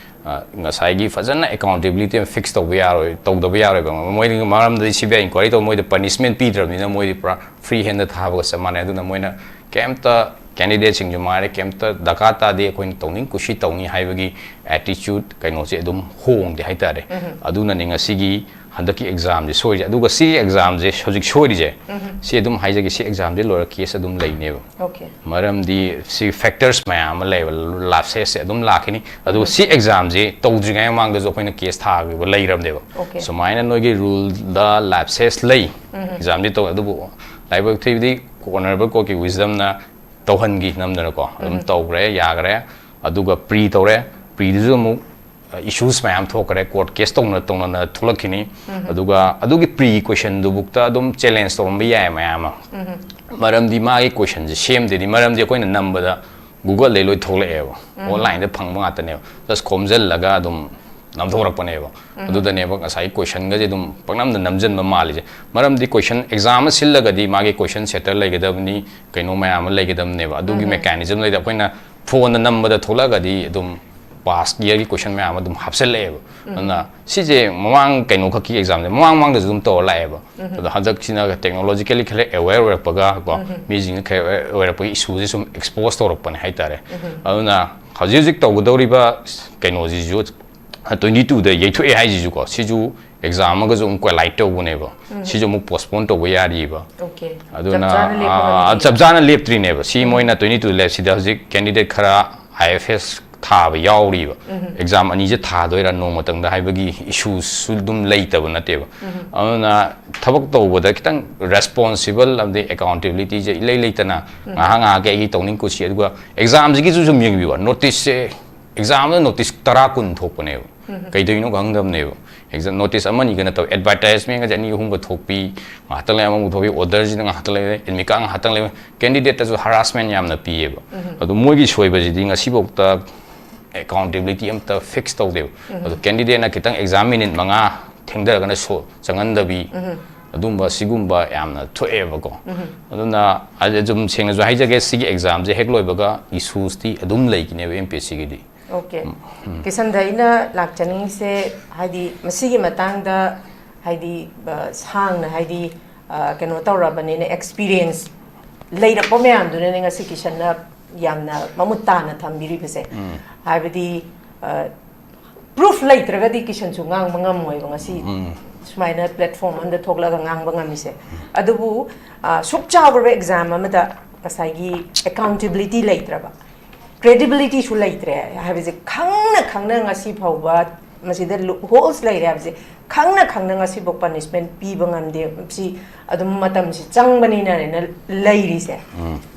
ꯑ, ꯉꯁꯥꯏꯒꯤ ꯐꯖꯅ accountability ꯑꯃ fix ꯇꯧꯕ ꯌꯥꯔꯣꯏ, ꯇꯧꯗꯕ ꯌꯥꯔꯣꯏꯕ꯫ ꯃꯣꯏꯒꯤ ꯃꯔꯝꯗꯗꯤ C B I inquiry ꯇꯧ, ꯃꯣꯏꯗ punishment ꯄꯤꯗ꯭ꯔꯕꯅꯤꯅ ꯃꯣꯏꯗꯤ ꯄꯨꯔꯥ free hand ꯗ ꯊꯥꯕꯒ ꯆꯞ ꯃꯥꯟꯅꯩ꯫ ꯑꯗꯨꯅ ꯃꯣꯏꯅ ꯀꯩꯝꯇ, candidate ꯁꯤꯡꯁꯨ ꯃꯉꯥꯏꯔꯦ, ꯀꯩꯝꯇ ꯗꯔꯀꯥꯔ ꯇꯥꯗꯦ, ꯑꯩꯈꯣꯏꯅ ꯇꯧꯅꯤꯡ ꯀꯨꯁꯤ ꯇꯧꯅꯤ ꯍꯥꯏꯕꯒꯤ attitude ꯀꯩꯅꯣꯁꯦ ꯑꯗꯨꯝ ꯍꯣꯡꯗꯦ ꯍꯥꯏꯇꯥꯔꯦ꯫ ꯑꯗꯨꯅꯅꯦ ꯉꯁꯤꯒꯤ ꯍꯟꯗꯛꯀꯤ exam ꯁꯦ ꯁꯣꯏꯔꯤꯁꯦ꯫ ꯑꯗꯨꯒ ꯁꯤꯒꯤ exam ꯁꯦ ꯍꯧꯖꯤꯛ ꯁꯣꯏꯔꯤꯁꯦ, ꯁꯤ ꯑꯗꯨꯝ ꯍꯥꯏꯖꯒꯦ, ꯁꯤ exam ꯁꯦ ꯂꯣꯏꯔꯒ case ꯑꯗꯨꯝ ꯂꯩꯅꯦꯕ꯫ ꯃꯔꯝꯗꯤ ꯁꯤ factors ꯃꯌꯥꯝ ꯑꯃ ꯂꯩꯕ, lapses ꯁꯦ ꯑꯗꯨꯝ ꯂꯥꯛꯈꯤꯅꯤ꯫ ꯑꯗꯨꯒ ꯁꯤ exam ꯁꯦ ꯇꯧꯗ꯭ꯔꯤꯉꯩ ꯃꯃꯥꯡꯗꯁꯨ ꯑꯩꯈꯣꯏꯅ case ꯊꯥꯈꯤꯕ ꯂꯩꯔꯕꯅꯦꯕ꯫ ꯁꯨꯃꯥꯏꯅ ꯅꯣꯏꯒꯤ rule ꯗ lapses ꯂꯩ, exam ꯁꯦ ꯇꯧ, ꯑꯗꯨꯕꯨ ꯂꯥꯏꯕꯛ ꯊꯤꯕꯗꯤ Honourable Court ꯀꯤ wisdom ꯅ ꯇꯧꯍꯟꯈꯤ ꯅꯝꯗꯅꯀꯣ, ꯑꯗꯨꯝ ꯇꯧꯈ꯭ꯔꯦ, ꯌꯥꯈ꯭ꯔꯦ꯫ ꯑꯗꯨꯒ pre ꯇꯧꯔꯦ, pre ꯗꯨꯁꯨ ꯑꯃꯨꯛ ꯏꯁꯨꯁ ꯃꯌꯥꯝ ꯊꯣꯛꯈ꯭ꯔꯦ, ꯀꯣꯔꯠ ꯀꯦꯁ ꯇꯧꯅ ꯇꯧꯅꯅ ꯊꯣꯛꯂꯛꯈꯤꯅꯤ꯫ ꯑꯗꯨꯒ ꯑꯗꯨꯒꯤ ꯄ꯭ꯔꯤ ꯀꯣꯏꯁꯟꯗꯨꯕꯨꯛꯇ ꯑꯗꯨꯝ ꯆꯦꯂꯦꯟꯖ ꯇꯧꯔꯝꯕ ꯌꯥꯏ ꯃꯌꯥꯝ ꯑꯃ꯫ ꯃꯔꯝꯗꯤ ꯃꯥꯒꯤ ꯀꯣꯏꯁꯟꯁꯦ ꯁꯦꯝꯗꯦꯗꯤ, ꯃꯔꯝꯗꯤ ꯑꯩꯈꯣꯏꯅ ꯅꯝꯕꯗ ꯒꯨꯒꯜꯗꯩ ꯂꯣꯏ ꯊꯣꯛꯂꯛꯑꯦꯕ, ꯑꯣꯟꯂꯥꯏꯟꯗ ꯐꯪꯕ ꯉꯥꯛꯇꯅꯦꯕ꯫ ꯖꯁ ꯈꯣꯝꯖꯤꯜꯂꯒ ꯑꯗꯨꯝ ꯅꯝꯊꯣꯔꯛꯄꯅꯦꯕ꯫ ꯑꯗꯨꯗꯅꯦꯕ ꯉꯁꯥꯏ ꯀꯣꯏꯁꯟꯒꯁꯦ ꯑꯗꯨꯝ ꯄꯪꯅꯝꯗ ꯅꯝꯁꯤꯟꯕ ꯃꯥꯜꯂꯤꯁꯦ꯫ ꯃꯔꯝꯗꯤ ꯀꯣꯏꯁꯟ, ꯑꯦꯛꯖꯥꯝ ꯑꯃ ꯁꯤꯜꯂꯒꯗꯤ ꯃꯥꯒꯤ ꯀꯣꯏꯁꯟ ꯁꯦꯠꯇꯔ ꯂꯩꯒꯗꯕꯅꯤ, ꯀꯩꯅꯣ ꯃꯌꯥꯝ ꯑꯃ ꯂꯩꯒꯗꯕꯅꯦꯕ꯫ ꯑꯗꯨꯒꯤ ꯃꯦꯀꯥꯅꯤꯖꯝ ꯂꯩꯗ ꯑꯩꯈꯣꯏꯅ ꯐꯣꯟꯗ ꯅꯝꯕꯗ ꯊꯣꯛꯂꯛꯑꯒꯗꯤ ꯑꯗꯨꯝ ꯄꯥꯁ ꯏꯌꯔꯒꯤ ꯀꯣꯏꯁꯟ ꯃꯌꯥꯝ ꯑꯗꯨꯝ ꯍꯥꯞꯆꯤꯜꯂꯛꯑꯦꯕ꯫ ꯑꯗꯨꯅ ꯁꯤꯁꯦ ꯃꯃꯥꯡ ꯀꯩꯅꯣ ꯈꯛꯀꯤ ꯑꯦꯛꯖꯥꯝꯁꯦ ꯃꯃꯥꯡ ꯃꯃꯥꯡꯗꯁꯨ ꯑꯗꯨꯝ ꯇꯧꯔ ꯂꯥꯛꯑꯦꯕ꯫ ꯑꯗꯣ ꯍꯟꯗꯛꯁꯤꯅ ꯇꯦꯛꯅꯣꯂꯣꯖꯤꯀꯦꯜꯂꯤ ꯈꯔ ꯑꯦꯋꯦꯌꯔ ꯑꯣꯏꯔꯛꯄꯒ ꯀꯣ, ꯃꯤꯁꯤꯡꯅ ꯈꯔ ꯑꯦꯋꯦꯌꯔ ꯑꯣꯏꯔꯛꯄꯒꯤ ꯏꯁꯨꯁꯦ ꯁꯨꯝ ꯑꯦꯛꯁꯄꯣꯖ ꯇꯧꯔꯛꯄꯅꯦ ꯍꯥꯏꯇꯥꯔꯦ꯫ ꯑꯗꯨꯅ ꯍꯧꯖꯤꯛ ꯍꯧꯖꯤꯛ ꯇꯧꯒꯗꯧꯔꯤꯕ ꯀꯩꯅꯣꯁꯤꯁꯨ, ꯇ꯭ꯋꯦꯟꯇꯤ ꯇꯨꯗ ꯌꯩꯊꯣꯛꯑꯦ ꯍꯥꯏꯁꯤꯁꯨꯀꯣ, ꯁꯤꯁꯨ ꯑꯦꯛꯖꯥꯝ ꯑꯃꯒꯁꯨ ꯑꯃꯨꯛ ꯀꯣꯂꯥꯏꯠ ꯇꯧꯕꯅꯦꯕ꯫ ꯁꯤꯁꯨ ꯑꯃꯨꯛ ꯄꯣꯁꯄꯣꯟ ꯇꯧꯕ ꯌꯥꯔꯤꯕ꯫ ꯑꯣꯀꯦ꯫ ꯑꯗꯨꯅ ꯆꯞ ꯆꯥꯅ ꯂꯦꯞꯄ ꯑꯥ, ꯉꯝꯗꯦ꯫ ꯆꯞ ꯆꯥꯅ ꯂꯦꯞꯇ꯭ꯔꯤꯅꯦꯕ꯫ ꯁꯤ ꯃꯣꯏꯅ ꯇ꯭ꯋꯦꯟꯇꯤ ꯇꯨ ꯂꯦꯞꯁꯤꯗ ꯍꯧꯖꯤꯛ ꯀꯦꯟꯗꯤꯗꯦꯠ ꯈꯔ ꯑꯥꯏ ꯑꯦꯐ ꯑꯦꯁ ꯊꯥꯕ ꯌꯥꯎꯔꯤꯕ꯫ ꯑꯦꯛꯖꯥꯝ ꯑꯅꯤꯁꯦ ꯊꯥꯗꯣꯏꯔꯥ ꯅꯣꯡꯃꯇꯪꯗ ꯍꯥꯏꯕꯒꯤ ꯏꯁꯨꯁꯨ ꯑꯗꯨꯝ ꯂꯩꯇꯕ ꯅꯠꯇꯦꯕ꯫ ꯑꯗꯨꯅ ꯊꯕꯛ ꯇꯧꯕꯗ ꯈꯤꯇꯪ ꯔꯦꯁꯄꯣꯟꯁꯤꯕꯜ ꯑꯃꯗꯤ ꯑꯦꯀꯥꯎꯟꯇꯦꯕꯤꯂꯤꯇꯤꯁꯦ ꯏꯂꯩ ꯂꯩꯇꯅ ꯉꯥꯏꯍꯥꯛ ꯉꯥꯏꯍꯥꯛꯀꯤ ꯑꯩꯒꯤ ꯇꯧꯅꯤꯡ ꯀꯨꯁꯤ꯫ ꯑꯗꯨꯒ ꯑꯦꯛꯖꯥꯝꯁꯤꯒꯤꯁꯨ ꯁꯨꯝ ꯌꯦꯡꯕꯤꯕ, ꯅꯣꯇꯤꯁꯁꯦ, ꯑꯦꯛꯖꯥꯝꯗ ꯅꯣꯇꯤꯁ ꯇꯔꯥ ꯀꯨꯟ ꯊꯣꯛꯄꯅꯦꯕ꯫ ꯀꯩꯗꯧꯅꯣ ꯈꯪꯗꯕꯅꯦꯕ꯫ ꯑꯦꯛꯖꯥꯝ ꯅꯣꯇꯤꯁ ꯑꯃꯅꯤꯒ ꯅꯠꯇꯕ, ꯑꯦꯗꯚꯔꯇꯥꯏꯖꯃꯦꯟꯒꯁꯦ ꯑꯅꯤ ꯑꯍꯨꯝꯒ ꯊꯣꯛꯄꯤ, ꯉꯥꯏꯍꯥꯛꯇꯪ ꯂꯩ ꯑꯃꯃꯨꯛ ꯊꯣꯛꯄꯤ, ꯑꯣꯔꯗꯔꯁꯤꯅ ꯉꯥꯏꯍꯥꯛꯇꯪ ꯂꯩ, ꯑꯦꯗꯃꯤꯠ ꯀꯥꯔꯗ ꯉꯥꯏꯍꯥꯛꯇꯪ ꯂꯩ, ꯀꯦꯟꯗꯤꯗꯦꯠꯇꯁꯨ ꯍꯔꯥꯁꯃꯦꯟ ꯌꯥꯝꯅ ꯄꯤꯌꯦꯕ꯫ ꯑꯗꯣ ꯃꯣꯏꯒꯤ ꯁꯣꯏꯕꯁꯤꯗꯤ ꯉꯁꯤꯐꯥꯎꯗ ꯑꯦꯀꯥꯎꯟꯇꯦꯕꯤꯂꯤꯇꯤ ꯑꯝꯇ ꯐꯤꯛꯁ ꯇꯧꯗꯦꯕ꯫ ꯑꯗꯣ ꯀꯦꯟꯗꯤꯗꯦꯠꯅ ꯈꯤꯇꯪ ꯑꯦꯛꯖꯥꯝ ꯃꯤꯅꯤꯠ ꯃꯉꯥ ꯊꯦꯡꯊꯔꯒꯅ ꯁꯣ ꯆꯪꯍꯟꯗꯕꯤ, ꯑꯗꯨꯝꯕ ꯁꯤꯒꯨꯝꯕ ꯌꯥꯝꯅ ꯊꯣꯛꯑꯦꯕꯀꯣ꯫ ꯑꯗꯨꯅ ꯑꯗꯨꯝ ꯁꯦꯡꯅꯁꯨ ꯍꯥꯏꯖꯒꯦ, ꯁꯤꯒꯤ ꯑꯦꯛꯖꯥꯝꯁꯦ ꯍꯦꯛ ꯂꯣꯏꯕꯒ ꯏꯁꯨꯁꯇꯤ ꯑꯗꯨꯝ ꯂꯩꯈꯤꯅꯦꯕ ꯑꯦꯝ ꯄꯤ ꯑꯦꯁ ꯁꯤꯒꯤꯗꯤ꯫ ꯑꯣꯀꯦ꯫ ꯀꯤꯁꯟꯗ, ꯑꯩꯅ ꯂꯥꯛꯆꯅꯤꯡꯉꯤꯁꯦ, ꯍꯥꯏꯗꯤ ꯃꯁꯤꯒꯤ ꯃꯇꯥꯡꯗ, ꯍꯥꯏꯗꯤ, ꯑ, ꯁꯥꯡꯅ, ꯍꯥꯏꯗꯤ, ꯑ, ꯀꯩꯅꯣ ꯇꯧꯔꯕꯅꯤꯅ, ꯑꯦꯛꯁꯄꯤꯔꯤꯌꯦꯟꯁ ꯂꯩꯔꯛꯄ ꯃꯌꯥꯝꯗꯨꯅꯅꯦ ꯉꯁꯤ ꯀꯤꯁꯟꯅ ꯌꯥꯝꯅ ꯃꯃꯨꯠ ꯇꯥꯅ ꯊꯝꯕꯤꯔꯤꯕꯁꯦ꯫ ꯍꯥꯏꯕꯗꯤ, ꯑ, ꯄ꯭ꯔꯨꯐ ꯂꯩꯇ꯭ꯔꯒꯗꯤ ꯀꯤꯁꯟꯁꯨ ꯉꯥꯡꯕ ꯉꯝꯃꯣꯏꯕ ꯉꯁꯤ ꯁꯨꯃꯥꯏꯅ ꯄ꯭ꯂꯦꯠꯐꯣꯝ ꯑꯃꯗ ꯊꯣꯛꯂꯒ ꯉꯥꯡꯕ ꯉꯝꯃꯤꯁꯦ꯫ ꯑꯗꯨꯕꯨ, ꯑ, ꯁꯨꯛ ꯆꯥꯎꯈ꯭ꯔꯕ ꯑꯦꯛꯖꯥꯝ ꯑꯃꯗ ꯉꯁꯥꯏꯒꯤ ꯑꯦꯀꯥꯎꯟꯇꯦꯕꯤꯂꯤꯇꯤ ꯂꯩꯇ꯭ꯔꯕ, ꯀ꯭ꯔꯦꯗꯤꯕꯤꯂꯤꯇꯤꯁꯨ ꯂꯩꯇ꯭ꯔꯦ ꯍꯥꯏꯕꯁꯦ ꯈꯪꯅ ꯈꯪꯅ ꯉꯁꯤ ꯐꯥꯎꯕ ꯃꯁꯤꯗ ꯍꯣꯜꯁ ꯂꯩꯔꯦ ꯍꯥꯏꯕꯁꯦ ꯈꯪꯅ ꯈꯪꯅ ꯉꯁꯤꯐꯥꯎ ꯄꯅꯤꯁꯃꯦꯟ ꯄꯤꯕ ꯉꯝꯗꯦ꯫ ꯁꯤ ꯑꯗꯨꯝ ꯃꯇꯝꯁꯤ ꯆꯪꯕꯅꯤꯅꯅꯦ ꯂꯩꯔꯤꯁꯦ꯫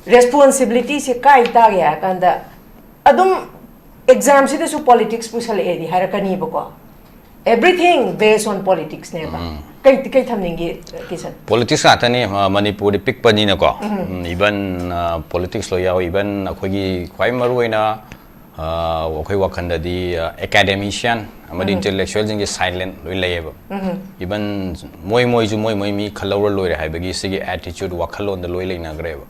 ꯔꯦꯁꯄꯣꯟꯁꯤꯕꯤꯂꯤꯇꯤꯁꯦ ꯀꯥꯏ ꯇꯥꯒꯦ ꯍꯥꯏ ꯀꯥꯟꯗ, ꯑꯗꯨꯝ ꯑꯦꯛꯖꯥꯝꯁꯤꯗꯁꯨ politics ꯄꯨꯁꯜꯂꯛꯑꯦꯗꯤ ꯍꯥꯏꯔꯛꯀꯅꯤꯕꯀꯣ꯫ Everything based on politics ꯅꯦꯕ꯫ ꯀꯩ ꯀꯩ ꯊꯝꯅꯤꯡꯒꯦ, ꯀꯤꯁꯟ? ꯄꯣꯂꯤꯇꯤꯛꯁ ꯉꯥꯛꯇꯅꯤ꯫ ꯃꯅꯤꯄꯨꯔꯗꯤ ꯄꯤꯛꯄꯅꯤꯅꯀꯣ꯫ ꯏꯚꯟ ꯄꯣꯂꯤꯇꯤꯛꯁ ꯂꯣꯏ ꯌꯥꯎꯏ꯫ ꯏꯚꯟ ꯑꯩꯈꯣꯏꯒꯤ ꯈ꯭ꯋꯥꯏ ꯃꯔꯨꯑꯣꯏꯅ ꯑꯩꯈꯣꯏ ꯋꯥꯈꯜꯗꯗꯤ ꯑꯦꯀꯥꯗꯦꯃꯤꯁꯤꯌꯥꯟ ꯑꯃꯗꯤ ꯏꯟꯇꯦꯂꯦꯛꯆꯨꯋꯦꯜꯁꯤꯡꯁꯦ ꯁꯥꯏꯂꯦꯟ ꯂꯣꯏ ꯂꯩꯌꯦꯕ꯫ ꯏꯚꯟ ꯃꯣꯏ ꯃꯣꯏꯁꯨ ꯃꯣꯏ ꯃꯣꯏ ꯃꯤ ꯈꯜꯍꯧꯔ ꯂꯣꯏꯔꯦ ꯍꯥꯏꯕꯒꯤ ꯁꯤꯒꯤ ꯑꯦꯇꯤꯆꯨꯠ, ꯋꯥꯈꯜꯂꯣꯟꯗ ꯂꯣꯏ ꯂꯩꯅꯈ꯭ꯔꯦꯕ꯫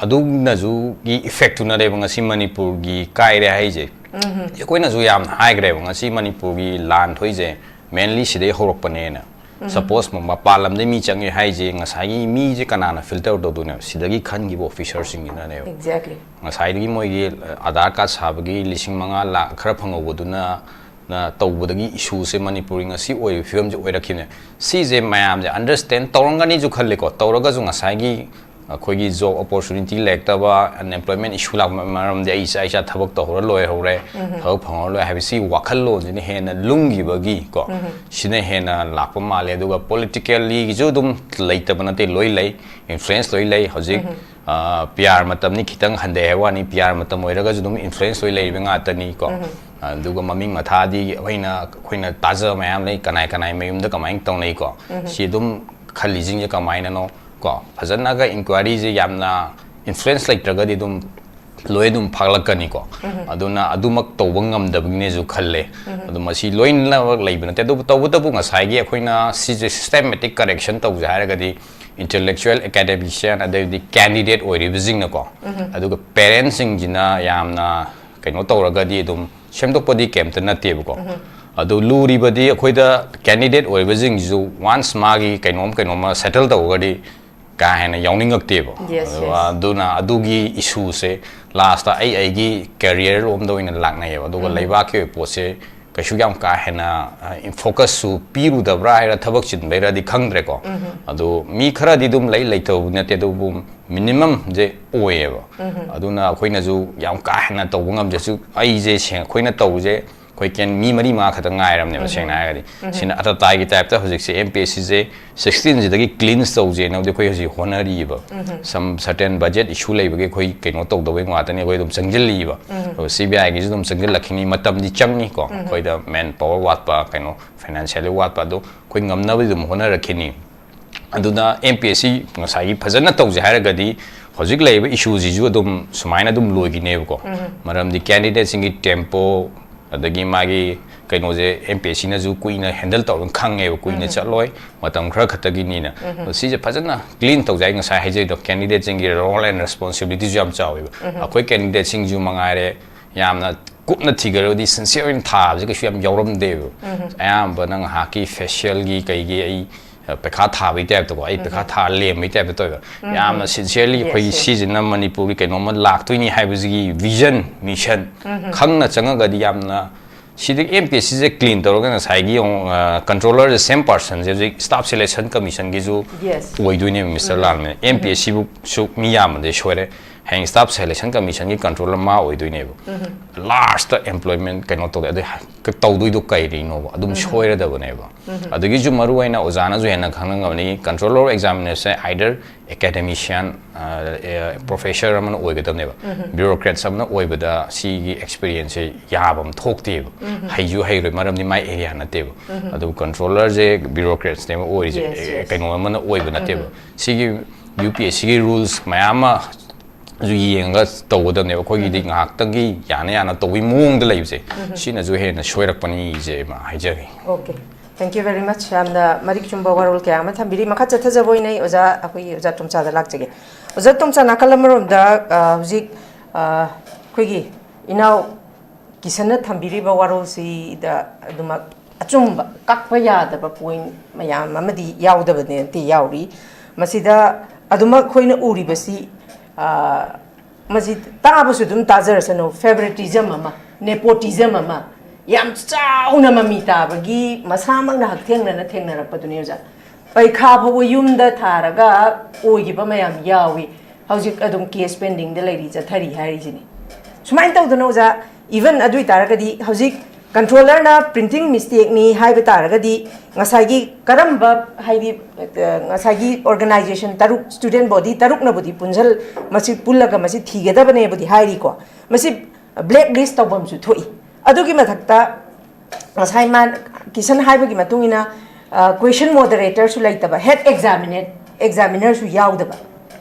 ꯑꯗꯨꯅꯁꯨꯒꯤ ꯏꯐꯦꯛꯇꯨꯅꯅꯦꯕ ꯉꯁꯤ ꯃꯅꯤꯄꯨꯔꯒꯤ ꯀꯥꯏꯔꯦ ꯍꯥꯏꯁꯦ꯫ ꯑꯩꯈꯣꯏꯅꯁꯨ ꯌꯥꯝꯅ ꯍꯥꯏꯈ꯭ꯔꯦꯕ, ꯉꯁꯤ ꯃꯅꯤꯄꯨꯔꯒꯤ ꯂꯥꯟ ꯊꯣꯛꯏꯁꯦ ꯃꯦꯟꯂꯤ ꯁꯤꯗꯩ ꯍꯧꯔꯛꯄꯅꯦꯅ꯫ ꯁꯄꯣꯁ ꯃꯄꯥꯟ ꯂꯝꯗꯩ ꯃꯤ ꯆꯪꯉꯦ ꯍꯥꯏꯁꯦ, ꯉꯁꯥꯏꯒꯤ ꯃꯤꯁꯦ ꯀꯅꯥꯅ ꯐꯤꯜꯇꯔ ꯇꯧꯗꯣꯏꯅꯣ? ꯁꯤꯗꯒꯤ ꯈꯟꯈꯤꯕ ꯑꯣꯐꯤꯁꯔꯁꯤꯡꯁꯤꯅꯅꯦꯕ꯫ Exactly. ꯉꯁꯥꯏꯗꯒꯤ ꯃꯣꯏꯒꯤ ꯑꯙꯥꯔ ꯀꯥꯔꯗ ꯁꯥꯕꯒꯤ ꯂꯤꯁꯤꯡ ꯃꯉꯥ ꯂꯥꯛ ꯈꯔ ꯐꯪꯍꯧꯕꯗꯨꯅ ꯅ ꯇꯧꯕꯗꯒꯤ ꯏꯁꯨꯁꯦ ꯃꯅꯤꯄꯨꯔꯒꯤ ꯉꯁꯤ ꯑꯣꯏꯔꯤꯕ ꯐꯤꯕꯝꯁꯦ ꯑꯣꯏꯔꯛꯈꯤꯕꯅꯦ꯫ ꯁꯤꯁꯦ ꯃꯌꯥꯝꯁꯦ ꯑꯟꯗꯔꯁ꯭ꯇꯦꯟ ꯇꯧꯔꯝꯒꯅꯤꯁꯨ ꯈꯜꯂꯤꯀꯣ꯫ ꯇꯧꯔꯒꯁꯨ ꯉꯁꯥꯏꯒꯤ ꯑꯩꯈꯣꯏꯒꯤ ꯖꯣꯕ ꯑꯣꯄꯣꯔꯆꯨꯅꯤꯇꯤ ꯂꯩꯔꯛꯇꯕ, ꯑꯟꯑꯦꯝꯄ꯭ꯂꯣꯏꯃꯦꯟ ꯏꯁꯨ ꯂꯥꯛꯄ ꯃꯔꯝꯗꯤ ꯑꯩ ꯏꯆꯥ ꯏꯆꯥ ꯊꯕꯛ ꯇꯧꯍꯧꯔ ꯂꯣꯏꯍꯧꯔꯦ, ꯊꯕꯛ ꯐꯪꯍꯧꯔ ꯂꯣꯏ ꯍꯥꯏꯕ ꯁꯤ ꯋꯥꯈꯜꯂꯣꯟꯁꯤꯅ ꯍꯦꯟꯅ ꯂꯨꯝꯈꯤꯕꯒꯤ ꯀꯣ, ꯁꯤꯅ ꯍꯦꯟꯅ ꯂꯥꯛꯄ ꯃꯥꯜꯂꯦ꯫ ꯑꯗꯨꯒ ꯄꯣꯂꯤꯇꯤꯀꯦꯜꯂꯤꯒꯤꯁꯨ ꯑꯗꯨꯝ ꯂꯩꯇꯕ ꯅꯠꯇꯦ, ꯂꯣꯏ ꯂꯩ, ꯏꯟꯐ꯭ꯂꯨꯌꯦꯟꯁ ꯂꯣꯏ ꯂꯩ꯫ ꯍꯧꯖꯤꯛ ꯄꯤ ꯑꯥꯔ ꯃꯇꯝꯅꯤ, ꯈꯤꯇꯪ ꯍꯟꯊꯩ ꯍꯥꯏꯕ ꯋꯥꯅꯤ, ꯄꯤ ꯑꯥꯔ ꯃꯇꯝ ꯑꯣꯏꯔꯒꯁꯨ ꯑꯗꯨꯝ ꯏꯟꯐ꯭ꯂꯨꯌꯦꯟꯁ ꯂꯣꯏ ꯂꯩꯔꯤꯕ ꯉꯥꯛꯇꯅꯤ ꯀꯣ꯫ ꯑꯗꯨꯒ ꯃꯃꯤꯡ ꯃꯊꯥꯗꯤ ꯑꯩꯈꯣꯏꯅ ꯑꯩꯈꯣꯏꯅ ꯇꯥꯖꯕ ꯃꯌꯥꯝ ꯂꯩ, ꯀꯅꯥꯏ ꯀꯅꯥꯏ ꯃꯌꯨꯝꯗ ꯀꯃꯥꯏꯅ ꯇꯧꯅꯩꯀꯣ꯫ ꯁꯤ ꯑꯗꯨꯝ ꯈꯜꯂꯤꯁꯤꯡꯁꯦ ꯀꯃꯥꯏꯅꯅꯣ ꯀꯣ꯫ ꯐꯖꯅꯒ ꯏꯟꯀ꯭ꯋꯥꯏꯔꯤꯁꯦ ꯌꯥꯝꯅ ꯏꯟꯐ꯭ꯂꯨꯌꯦꯟꯁ ꯂꯩꯇ꯭ꯔꯒꯗꯤ ꯑꯗꯨꯝ ꯂꯣꯏ ꯑꯗꯨꯝ ꯐꯥꯒꯠꯂꯛꯀꯅꯤꯀꯣ꯫ ꯑꯗꯨꯅ ꯑꯗꯨꯃꯛ ꯇꯧꯕ ꯉꯝꯗꯕꯒꯤꯅꯦꯁꯨ ꯈꯜꯂꯦ꯫ ꯑꯗꯨ ꯃꯁꯤ ꯂꯣꯏꯅꯃꯛ ꯂꯩꯕ ꯅꯠꯇꯦ, ꯑꯗꯨꯕꯨ ꯇꯧꯕꯇꯕꯨ ꯉꯁꯥꯏꯒꯤ ꯑꯩꯈꯣꯏꯅ ꯁꯤꯁꯦ ꯁꯤꯁꯇꯦꯃꯦꯇꯤꯛ ꯀꯔꯦꯛꯁꯟ ꯇꯧꯁꯦ ꯍꯥꯏꯔꯒꯗꯤ ꯏꯟꯇꯦꯂꯦꯛꯆꯨꯋꯦꯜ, ꯑꯦꯀꯥꯗꯦꯃꯤꯁꯤꯌꯥꯟ, ꯑꯗꯩꯗꯤ ꯀꯦꯟꯗꯤꯗꯦꯠ ꯑꯣꯏꯔꯤꯕꯁꯤꯡꯅꯀꯣ, ꯑꯗꯨꯒ ꯄꯦꯔꯦꯟꯁꯁꯤꯡꯁꯤꯅ ꯌꯥꯝꯅ ꯀꯩꯅꯣ ꯇꯧꯔꯒꯗꯤ ꯑꯗꯨꯝ ꯁꯦꯝꯗꯣꯛꯄꯗꯤ ꯀꯩꯝꯇ ꯅꯠꯇꯦꯕꯀꯣ꯫ ꯑꯗꯨ ꯂꯨꯔꯤꯕꯗꯤ ꯑꯩꯈꯣꯏꯗ ꯀꯦꯟꯗꯤꯗꯦꯠ ꯑꯣꯏꯔꯤꯕꯁꯤꯡꯁꯤꯁꯨ ꯋꯥꯟꯁ ꯃꯥꯒꯤ ꯀꯩꯅꯣꯝ ꯀꯩꯅꯣꯝꯃ ꯁꯦꯇꯜ ꯇꯧꯔꯒꯗꯤ ꯀꯥ ꯍꯦꯟꯅ ꯌꯥꯎꯅꯤꯡꯉꯛꯇꯦꯕ꯫ Yes, ꯑꯗꯨꯒ yes. ꯑꯗꯨꯅ ꯑꯗꯨꯒꯤ ꯏꯁꯨꯁꯦ ꯂꯥꯁꯇ ꯑꯩ ꯑꯩꯒꯤ ꯀꯦꯔꯤꯌꯔ ꯂꯣꯝꯗ ꯑꯣꯏꯅ ꯂꯥꯛꯅꯩꯌꯦꯕ꯫ ꯑꯗꯨꯒ ꯂꯩꯕꯥꯛꯀꯤ ꯑꯣꯏꯕ ꯄꯣꯠꯁꯦ ꯀꯩꯁꯨ ꯌꯥꯝ ꯀꯥ ꯍꯦꯟꯅ ꯐꯣꯀꯁꯁꯨ ꯄꯤꯔꯨꯗꯕ꯭ꯔꯥ ꯍꯥꯏꯔ ꯊꯕꯛ ꯆꯤꯟꯕꯩꯔꯗꯤ ꯈꯪꯗ꯭ꯔꯦꯀꯣ꯫ ꯑꯗꯣ ꯃꯤ ꯈꯔꯗꯤ ꯑꯗꯨꯝ ꯂꯩ, ꯂꯩꯇꯕꯕꯨꯗꯤ ꯅꯠꯇꯦ, ꯑꯗꯨꯕꯨ ꯃꯤꯅꯤꯃꯝꯁꯦ ꯑꯣꯏꯌꯦꯕ꯫ ꯑꯗꯨꯅ ꯑꯩꯈꯣꯏꯅꯁꯨ ꯌꯥꯝ ꯀꯥ ꯍꯦꯟꯅ ꯇꯧꯕ ꯉꯝꯗ꯭ꯔꯁꯨ ꯑꯩꯁꯦ ꯁꯦꯡ-, ꯑꯩꯈꯣꯏꯅ ꯇꯧꯕꯁꯦ ꯑꯩꯈꯣꯏ ꯀꯦꯟ ꯃꯤ ꯃꯔꯤ ꯃꯉꯥ ꯈꯛꯇ ꯉꯥꯏꯔꯕꯅꯦꯕ, ꯁꯦꯡꯅ ꯍꯥꯏꯔꯒꯗꯤ꯫ ꯁꯤꯅ ꯑꯇꯇꯥꯒꯤ type ꯇ ꯍꯧꯖꯤꯛꯁꯦ ꯑꯦꯝ ꯄꯤ ꯑꯦꯁ ꯁꯤꯁꯦ ꯁꯤꯛꯁꯇꯤꯟꯁꯤꯗꯒꯤ cleanse ꯇꯧꯁꯦꯅꯕꯨꯗꯤ ꯑꯩꯈꯣꯏ ꯍꯧꯖꯤꯛ ꯍꯣꯠꯅꯔꯤꯕ꯫ Some certain budget issue ꯂꯩꯕꯒꯤ ꯑꯩꯈꯣꯏ ꯀꯩꯅꯣ ꯇꯧꯗꯕꯩ ꯉꯥꯛꯇꯅꯤ, ꯑꯩꯈꯣꯏ ꯑꯗꯨꯝ ꯆꯪꯁꯤꯜꯂꯤꯕ꯫ ꯑꯗꯣ ꯁꯤ ꯕꯤ ꯑꯥꯏꯒꯤꯁꯨ ꯑꯗꯨꯝ ꯆꯪꯁꯤꯜꯂꯛꯈꯤꯅꯤ, ꯃꯇꯝꯗꯤ ꯆꯪꯅꯤꯀꯣ, ꯑꯩꯈꯣꯏꯗ man power ꯋꯥꯠꯄ, ꯀꯩꯅꯣ, financially ꯋꯥꯠꯄ, ꯑꯗꯣ ꯑꯩꯈꯣꯏ ꯉꯝꯅꯕꯗꯤ ꯑꯗꯨꯝ ꯍꯣꯠꯅꯔꯛꯈꯤꯅꯤ꯫ ꯑꯗꯨꯅ ꯑꯦꯝ ꯄꯤ ꯑꯦꯁ ꯁꯤ ꯉꯁꯥꯏꯒꯤ ꯐꯖꯅ ꯇꯧꯁꯦ ꯍꯥꯏꯔꯒꯗꯤ ꯍꯧꯖꯤꯛ ꯂꯩꯔꯤꯕ ꯏꯁꯨꯁꯤꯁꯨ ꯑꯗꯨꯝ ꯁꯨꯃꯥꯏꯅ ꯑꯗꯨꯝ ꯂꯣꯏꯈꯤꯅꯦꯕꯀꯣ꯫ ꯃꯔꯝꯗꯤ ꯀꯦꯟꯗꯤꯗꯦꯠꯁꯤꯡꯒꯤ ꯇꯦꯝꯄꯣ, ꯑꯗꯒꯤ ꯃꯥꯒꯤ ꯀꯩꯅꯣꯁꯦ ꯑꯦꯝ ꯄꯤ ꯑꯦꯁ ꯁꯤꯅꯁꯨ ꯀꯨꯏꯅ ꯍꯦꯟꯗꯜ ꯇꯧꯔꯒ ꯈꯪꯉꯦꯕ, ꯀꯨꯏꯅ ꯆꯠꯂꯣꯏ, ꯃꯇꯝ ꯈꯔ ꯈꯛꯇꯒꯤꯅꯤꯅ꯫ ꯑꯗꯣ ꯁꯤꯁꯦ ꯐꯖꯅ ꯀ꯭ꯂꯤꯟ ꯇꯧꯖꯩ, ꯉꯁꯥꯏ ꯍꯥꯏꯖꯩꯗꯣ, ꯀꯦꯟꯗꯤꯗꯦꯠꯁꯤꯡꯒꯤ ꯔꯣꯜ ꯑꯦꯟ ꯔꯦꯁꯄꯣꯟꯁꯤꯕꯤꯂꯤꯇꯤꯁꯨ ꯌꯥꯝ ꯆꯥꯎꯋꯦꯕ꯫ ꯑꯩꯈꯣꯏ ꯀꯦꯟꯗꯤꯗꯦꯠꯁꯤꯡꯁꯨ ꯃꯉꯥꯏꯔꯦ, ꯌꯥꯝꯅ ꯀꯨꯞꯅ ꯊꯤꯒꯠꯂꯕꯗꯤ ꯁꯤꯟꯁꯤꯌꯔ ꯑꯣꯏꯅ ꯊꯥꯕꯁꯦ ꯀꯩꯁꯨ ꯌꯥꯝ ꯌꯥꯎꯔꯝꯗꯦꯕ꯫ ꯑꯌꯥꯝꯕꯅ ꯉꯥꯏꯍꯥꯛꯀꯤ ꯐꯦꯁꯤꯌꯦꯜꯒꯤ ꯀꯩꯒꯤ ꯑꯩ, ꯑ, ꯄꯩꯈꯥ ꯊꯥꯕꯒꯤ ꯇꯥꯏꯞꯇꯀꯣ, ꯑꯩ ꯄꯩꯈꯥ ꯊꯥ ꯂꯦꯝꯕꯒꯤ ꯇꯥꯏꯞꯇ ꯇꯧꯋꯦꯕ꯫ ꯌꯥꯝꯅ ꯁꯤꯟꯁꯤꯌꯔꯂꯤ ꯑꯩꯈꯣꯏꯒꯤ ꯁꯤꯁꯤꯅ ꯃꯅꯤꯄꯨꯔꯒꯤ ꯀꯩꯅꯣꯝꯃ ꯂꯥꯛꯇꯣꯏꯅꯤ ꯍꯥꯏꯕꯁꯤꯒꯤ ꯚꯤꯖꯟ, ꯃꯤꯁꯟ ꯈꯪꯅ ꯆꯪꯉꯒꯗꯤ ꯌꯥꯝꯅ ꯁꯤꯗꯤ ꯑꯦꯝ ꯄꯤ ꯑꯦꯁ ꯁꯤꯁꯦ ꯀ꯭ꯂꯤꯟ ꯇꯧꯔꯒ ꯉꯁꯥꯏꯒꯤ ꯑꯃꯨꯛ, ꯑ, ꯀꯟꯇ꯭ꯔꯣꯂꯔꯁꯦ ꯁꯦꯝ ꯄꯥꯔꯁꯟꯁꯦ ꯍꯧꯖꯤꯛ ꯁ꯭ꯇꯥꯐ ꯁꯦꯂꯦꯛꯁꯟ ꯀꯃꯤꯁꯟꯒꯤꯁꯨ ꯑꯣꯏꯗꯣꯏꯅꯦꯕ, ꯃꯤꯁꯇꯔ ꯂꯥꯜꯃꯦ꯫ ꯑꯦꯝ ꯄꯤ ꯑꯦꯁ ꯁꯤꯕꯨꯁꯨ ꯃꯤ ꯌꯥꯝꯃꯗꯤ ꯁꯣꯏꯔꯦ, ꯍꯌꯦꯡ ꯁ꯭ꯇꯥꯐ ꯁꯦꯂꯦꯛꯁꯟ ꯀꯃꯤꯁꯟꯒꯤ ꯀꯟꯇ꯭ꯔꯣꯂꯔ ꯃꯥ ꯑꯣꯏꯗꯣꯏꯅꯦꯕ꯫ ꯂꯥꯁꯇ ꯑꯦꯝꯄ꯭ꯂꯣꯏꯃꯦꯟ ꯀꯩꯅꯣ ꯇꯧꯗꯦ, ꯑꯗꯨ ꯍ-, ꯇꯧꯗꯣꯏꯗꯣ ꯀꯩꯔꯤꯅꯣꯕ? ꯑꯗꯨꯝ ꯁꯣꯏꯔꯗꯕꯅꯦꯕ꯫ ꯑꯗꯨꯒꯤꯁꯨ ꯃꯔꯨ ꯑꯣꯏꯅ ꯑꯣꯖꯥꯅꯁꯨ ꯍꯦꯟꯅ ꯈꯪꯂꯝꯒꯅꯤ, ꯀꯟꯇ꯭ꯔꯣꯂꯔ ꯑꯦꯛꯖꯥꯃꯤꯅꯔꯁꯦ either academician, professor ꯑꯃꯅ ꯑꯣꯏꯒꯗꯕꯅꯦꯕ꯫ Bureaucrats ꯑꯃꯅ ꯑꯣꯏꯕꯗ ꯁꯤꯒꯤ ꯑꯦꯛꯁꯄꯤꯔꯤꯌꯦꯟꯁꯁꯦ ꯌꯥꯕ ꯑꯃ ꯊꯣꯛꯇꯦꯕ꯫ ꯍꯩꯁꯨ ꯍꯩꯔꯣꯏ, ꯃꯔꯝꯗꯤ ꯃꯥꯏ ꯑꯦꯔꯤꯌꯥ ꯅꯠꯇꯦꯕ꯫ ꯑꯗꯨꯕꯨ ꯀꯟꯇ꯭ꯔꯣꯂꯔꯁꯦ ꯕ꯭ꯌꯨꯔꯣꯀ꯭ꯔꯦꯠꯁꯅꯦꯕ ꯑꯣꯏꯔꯤꯁꯦ, ꯀꯩꯅꯣ ꯑꯃꯅ ꯑꯣꯏꯕ ꯅꯠꯇꯦꯕ꯫ ꯁꯤꯒꯤ ꯌꯨ ꯄꯤ ꯑꯦꯁ ꯁꯤꯒꯤ ꯔꯨꯜꯁ ꯃꯌꯥꯝ ꯑꯃ ꯁꯨ ꯌꯦꯡꯉꯒ ꯇꯧꯒꯗꯕꯅꯦꯕ꯫ ꯑꯩꯈꯣꯏꯒꯤꯗꯤ ꯉꯥꯏꯍꯥꯛꯇꯪꯒꯤ ꯌꯥꯅ ꯌꯥꯅ ꯇꯧꯕꯒꯤ ꯃꯑꯣꯡꯗ ꯂꯩꯕꯁꯦ, ꯁꯤꯅꯁꯨ ꯍꯦꯟꯅ ꯁꯣꯏꯔꯛꯄꯅꯤꯁꯦ ꯑꯃ ꯍꯥꯏꯖꯒꯦ꯫ Okay, thank you very much. ꯌꯥꯝꯅ ꯃꯔꯤꯛ ꯆꯨꯝꯕ ꯋꯥꯔꯣꯜ ꯀꯌꯥ ꯑꯃ ꯊꯝꯕꯤꯔꯤ꯫ ꯃꯈꯥ ꯆꯠꯊꯖꯕ ꯑꯣꯏꯅ ꯑꯩ ꯑꯣꯖꯥ, ꯑꯩꯈꯣꯏꯒꯤ ꯑꯣꯖꯥ ꯇꯣꯝꯆꯥꯗ ꯂꯥꯛꯆꯒꯦ꯫ ꯑꯣꯖꯥ ꯇꯣꯝꯆꯥ, ꯅꯥꯀꯜ ꯑꯃꯔꯣꯝꯗ, ꯑ, ꯍꯧꯖꯤꯛ, ꯑ, ꯑꯩꯈꯣꯏꯒꯤ ꯏꯅꯥꯎ ꯀꯤꯁꯟꯅ ꯊꯝꯕꯤꯔꯤꯕ ꯋꯥꯔꯣꯜꯁꯤꯗ ꯑꯗꯨꯃꯛ ꯑꯆꯨꯝꯕ, ꯀꯛꯄ ꯌꯥꯗꯕ ꯄꯣꯏꯟ ꯃꯌꯥꯝ ꯑꯃꯗꯤ ꯌꯥꯎꯗꯕꯗꯤ ꯅꯠꯇꯦ, ꯌꯥꯎꯔꯤ꯫ ꯃꯁꯤꯗ ꯑꯗꯨꯃꯛ ꯑꯩꯈꯣꯏꯅ ꯎꯔꯤꯕꯁꯤ, ꯑ, ꯃꯁꯤ ꯇꯥꯕꯁꯨ ꯑꯗꯨꯝ ꯇꯥꯖꯔꯁꯅꯨ, ꯐꯦꯚꯔꯤꯇꯤꯖꯝ ꯑꯃ, ꯅꯦꯄꯣꯇꯤꯖꯝ ꯑꯃ ꯌꯥꯝ ꯆꯥꯎꯅ ꯃꯃꯤ ꯇꯥꯕꯒꯤ ꯃꯁꯥꯃꯛꯅ ꯍꯛꯊꯦꯡꯅꯅ ꯊꯦꯡꯅꯔꯛꯄꯗꯨꯅꯤ ꯑꯣꯖꯥ꯫ ꯄꯩꯈꯥ ꯐꯥꯎꯕ ꯌꯨꯝꯗ ꯊꯥꯔꯒ ꯑꯣꯏꯈꯤꯕ ꯃꯌꯥꯝ ꯌꯥꯎꯏ꯫ ꯍꯧꯖꯤꯛ ꯑꯗꯨꯝ ꯀꯦꯁ ꯄꯦꯟꯗꯤꯡꯗ ꯂꯩꯔꯤ, ꯆꯠꯊꯔꯤ ꯍꯥꯏꯔꯤꯁꯤꯅꯤ꯫ ꯁꯨꯃꯥꯏꯅ ꯇꯧꯗꯅ ꯑꯣꯖꯥ, ꯏꯚꯟ ꯑꯗꯨ ꯑꯣꯏꯇꯥꯔꯒꯗꯤ ꯍꯧꯖꯤꯛ ꯀꯟꯇ꯭ꯔꯣꯂꯔꯅ ꯄ꯭ꯔꯤꯟꯇꯤꯡ ꯃꯤꯁꯇꯦꯛꯅꯤ ꯍꯥꯏꯕ ꯇꯥꯔꯒꯗꯤ, ꯉꯁꯥꯏꯒꯤ ꯀꯔꯝꯕ, ꯍꯥꯏꯗꯤ, ꯑ, ꯉꯁꯥꯏꯒꯤ ꯑꯣꯔꯒꯅꯥꯏꯖꯦꯁꯟ ꯇꯔꯨꯛ, ꯁ꯭ꯇꯨꯗꯦꯟ ꯕꯣꯗꯤ ꯇꯔꯨꯛꯅꯕꯨꯗꯤ ꯄꯨꯟꯁꯤꯜ-, ꯃꯁꯤ ꯄꯨꯜꯂꯒ ꯃꯁꯤ ꯊꯤꯒꯗꯕꯅꯦꯕꯨꯗꯤ ꯍꯥꯏꯔꯤꯀꯣ꯫ ꯃꯁꯤ ꯕ꯭ꯂꯦꯛ ꯂꯤꯁ ꯇꯧꯐꯝꯁꯨ ꯊꯣꯛꯏ꯫ ꯑꯗꯨꯒꯤ ꯃꯊꯛꯇ ꯉꯁꯥꯏ ꯃꯥ, ꯀꯤꯁꯟ ꯍꯥꯏꯕꯒꯤ ꯃꯇꯨꯡ ꯏꯟꯅ, ꯑ, ꯀ꯭ꯋꯦꯁꯟ ꯃꯣꯗꯔꯦꯇꯔꯁꯨ ꯂꯩꯇꯕ, ꯍꯦꯗ ꯑꯦꯛꯖꯥꯃꯤꯅꯦ-, ꯑꯦꯛꯖꯥꯃꯤꯅꯔꯁꯨ ꯌꯥꯎꯗꯕ꯫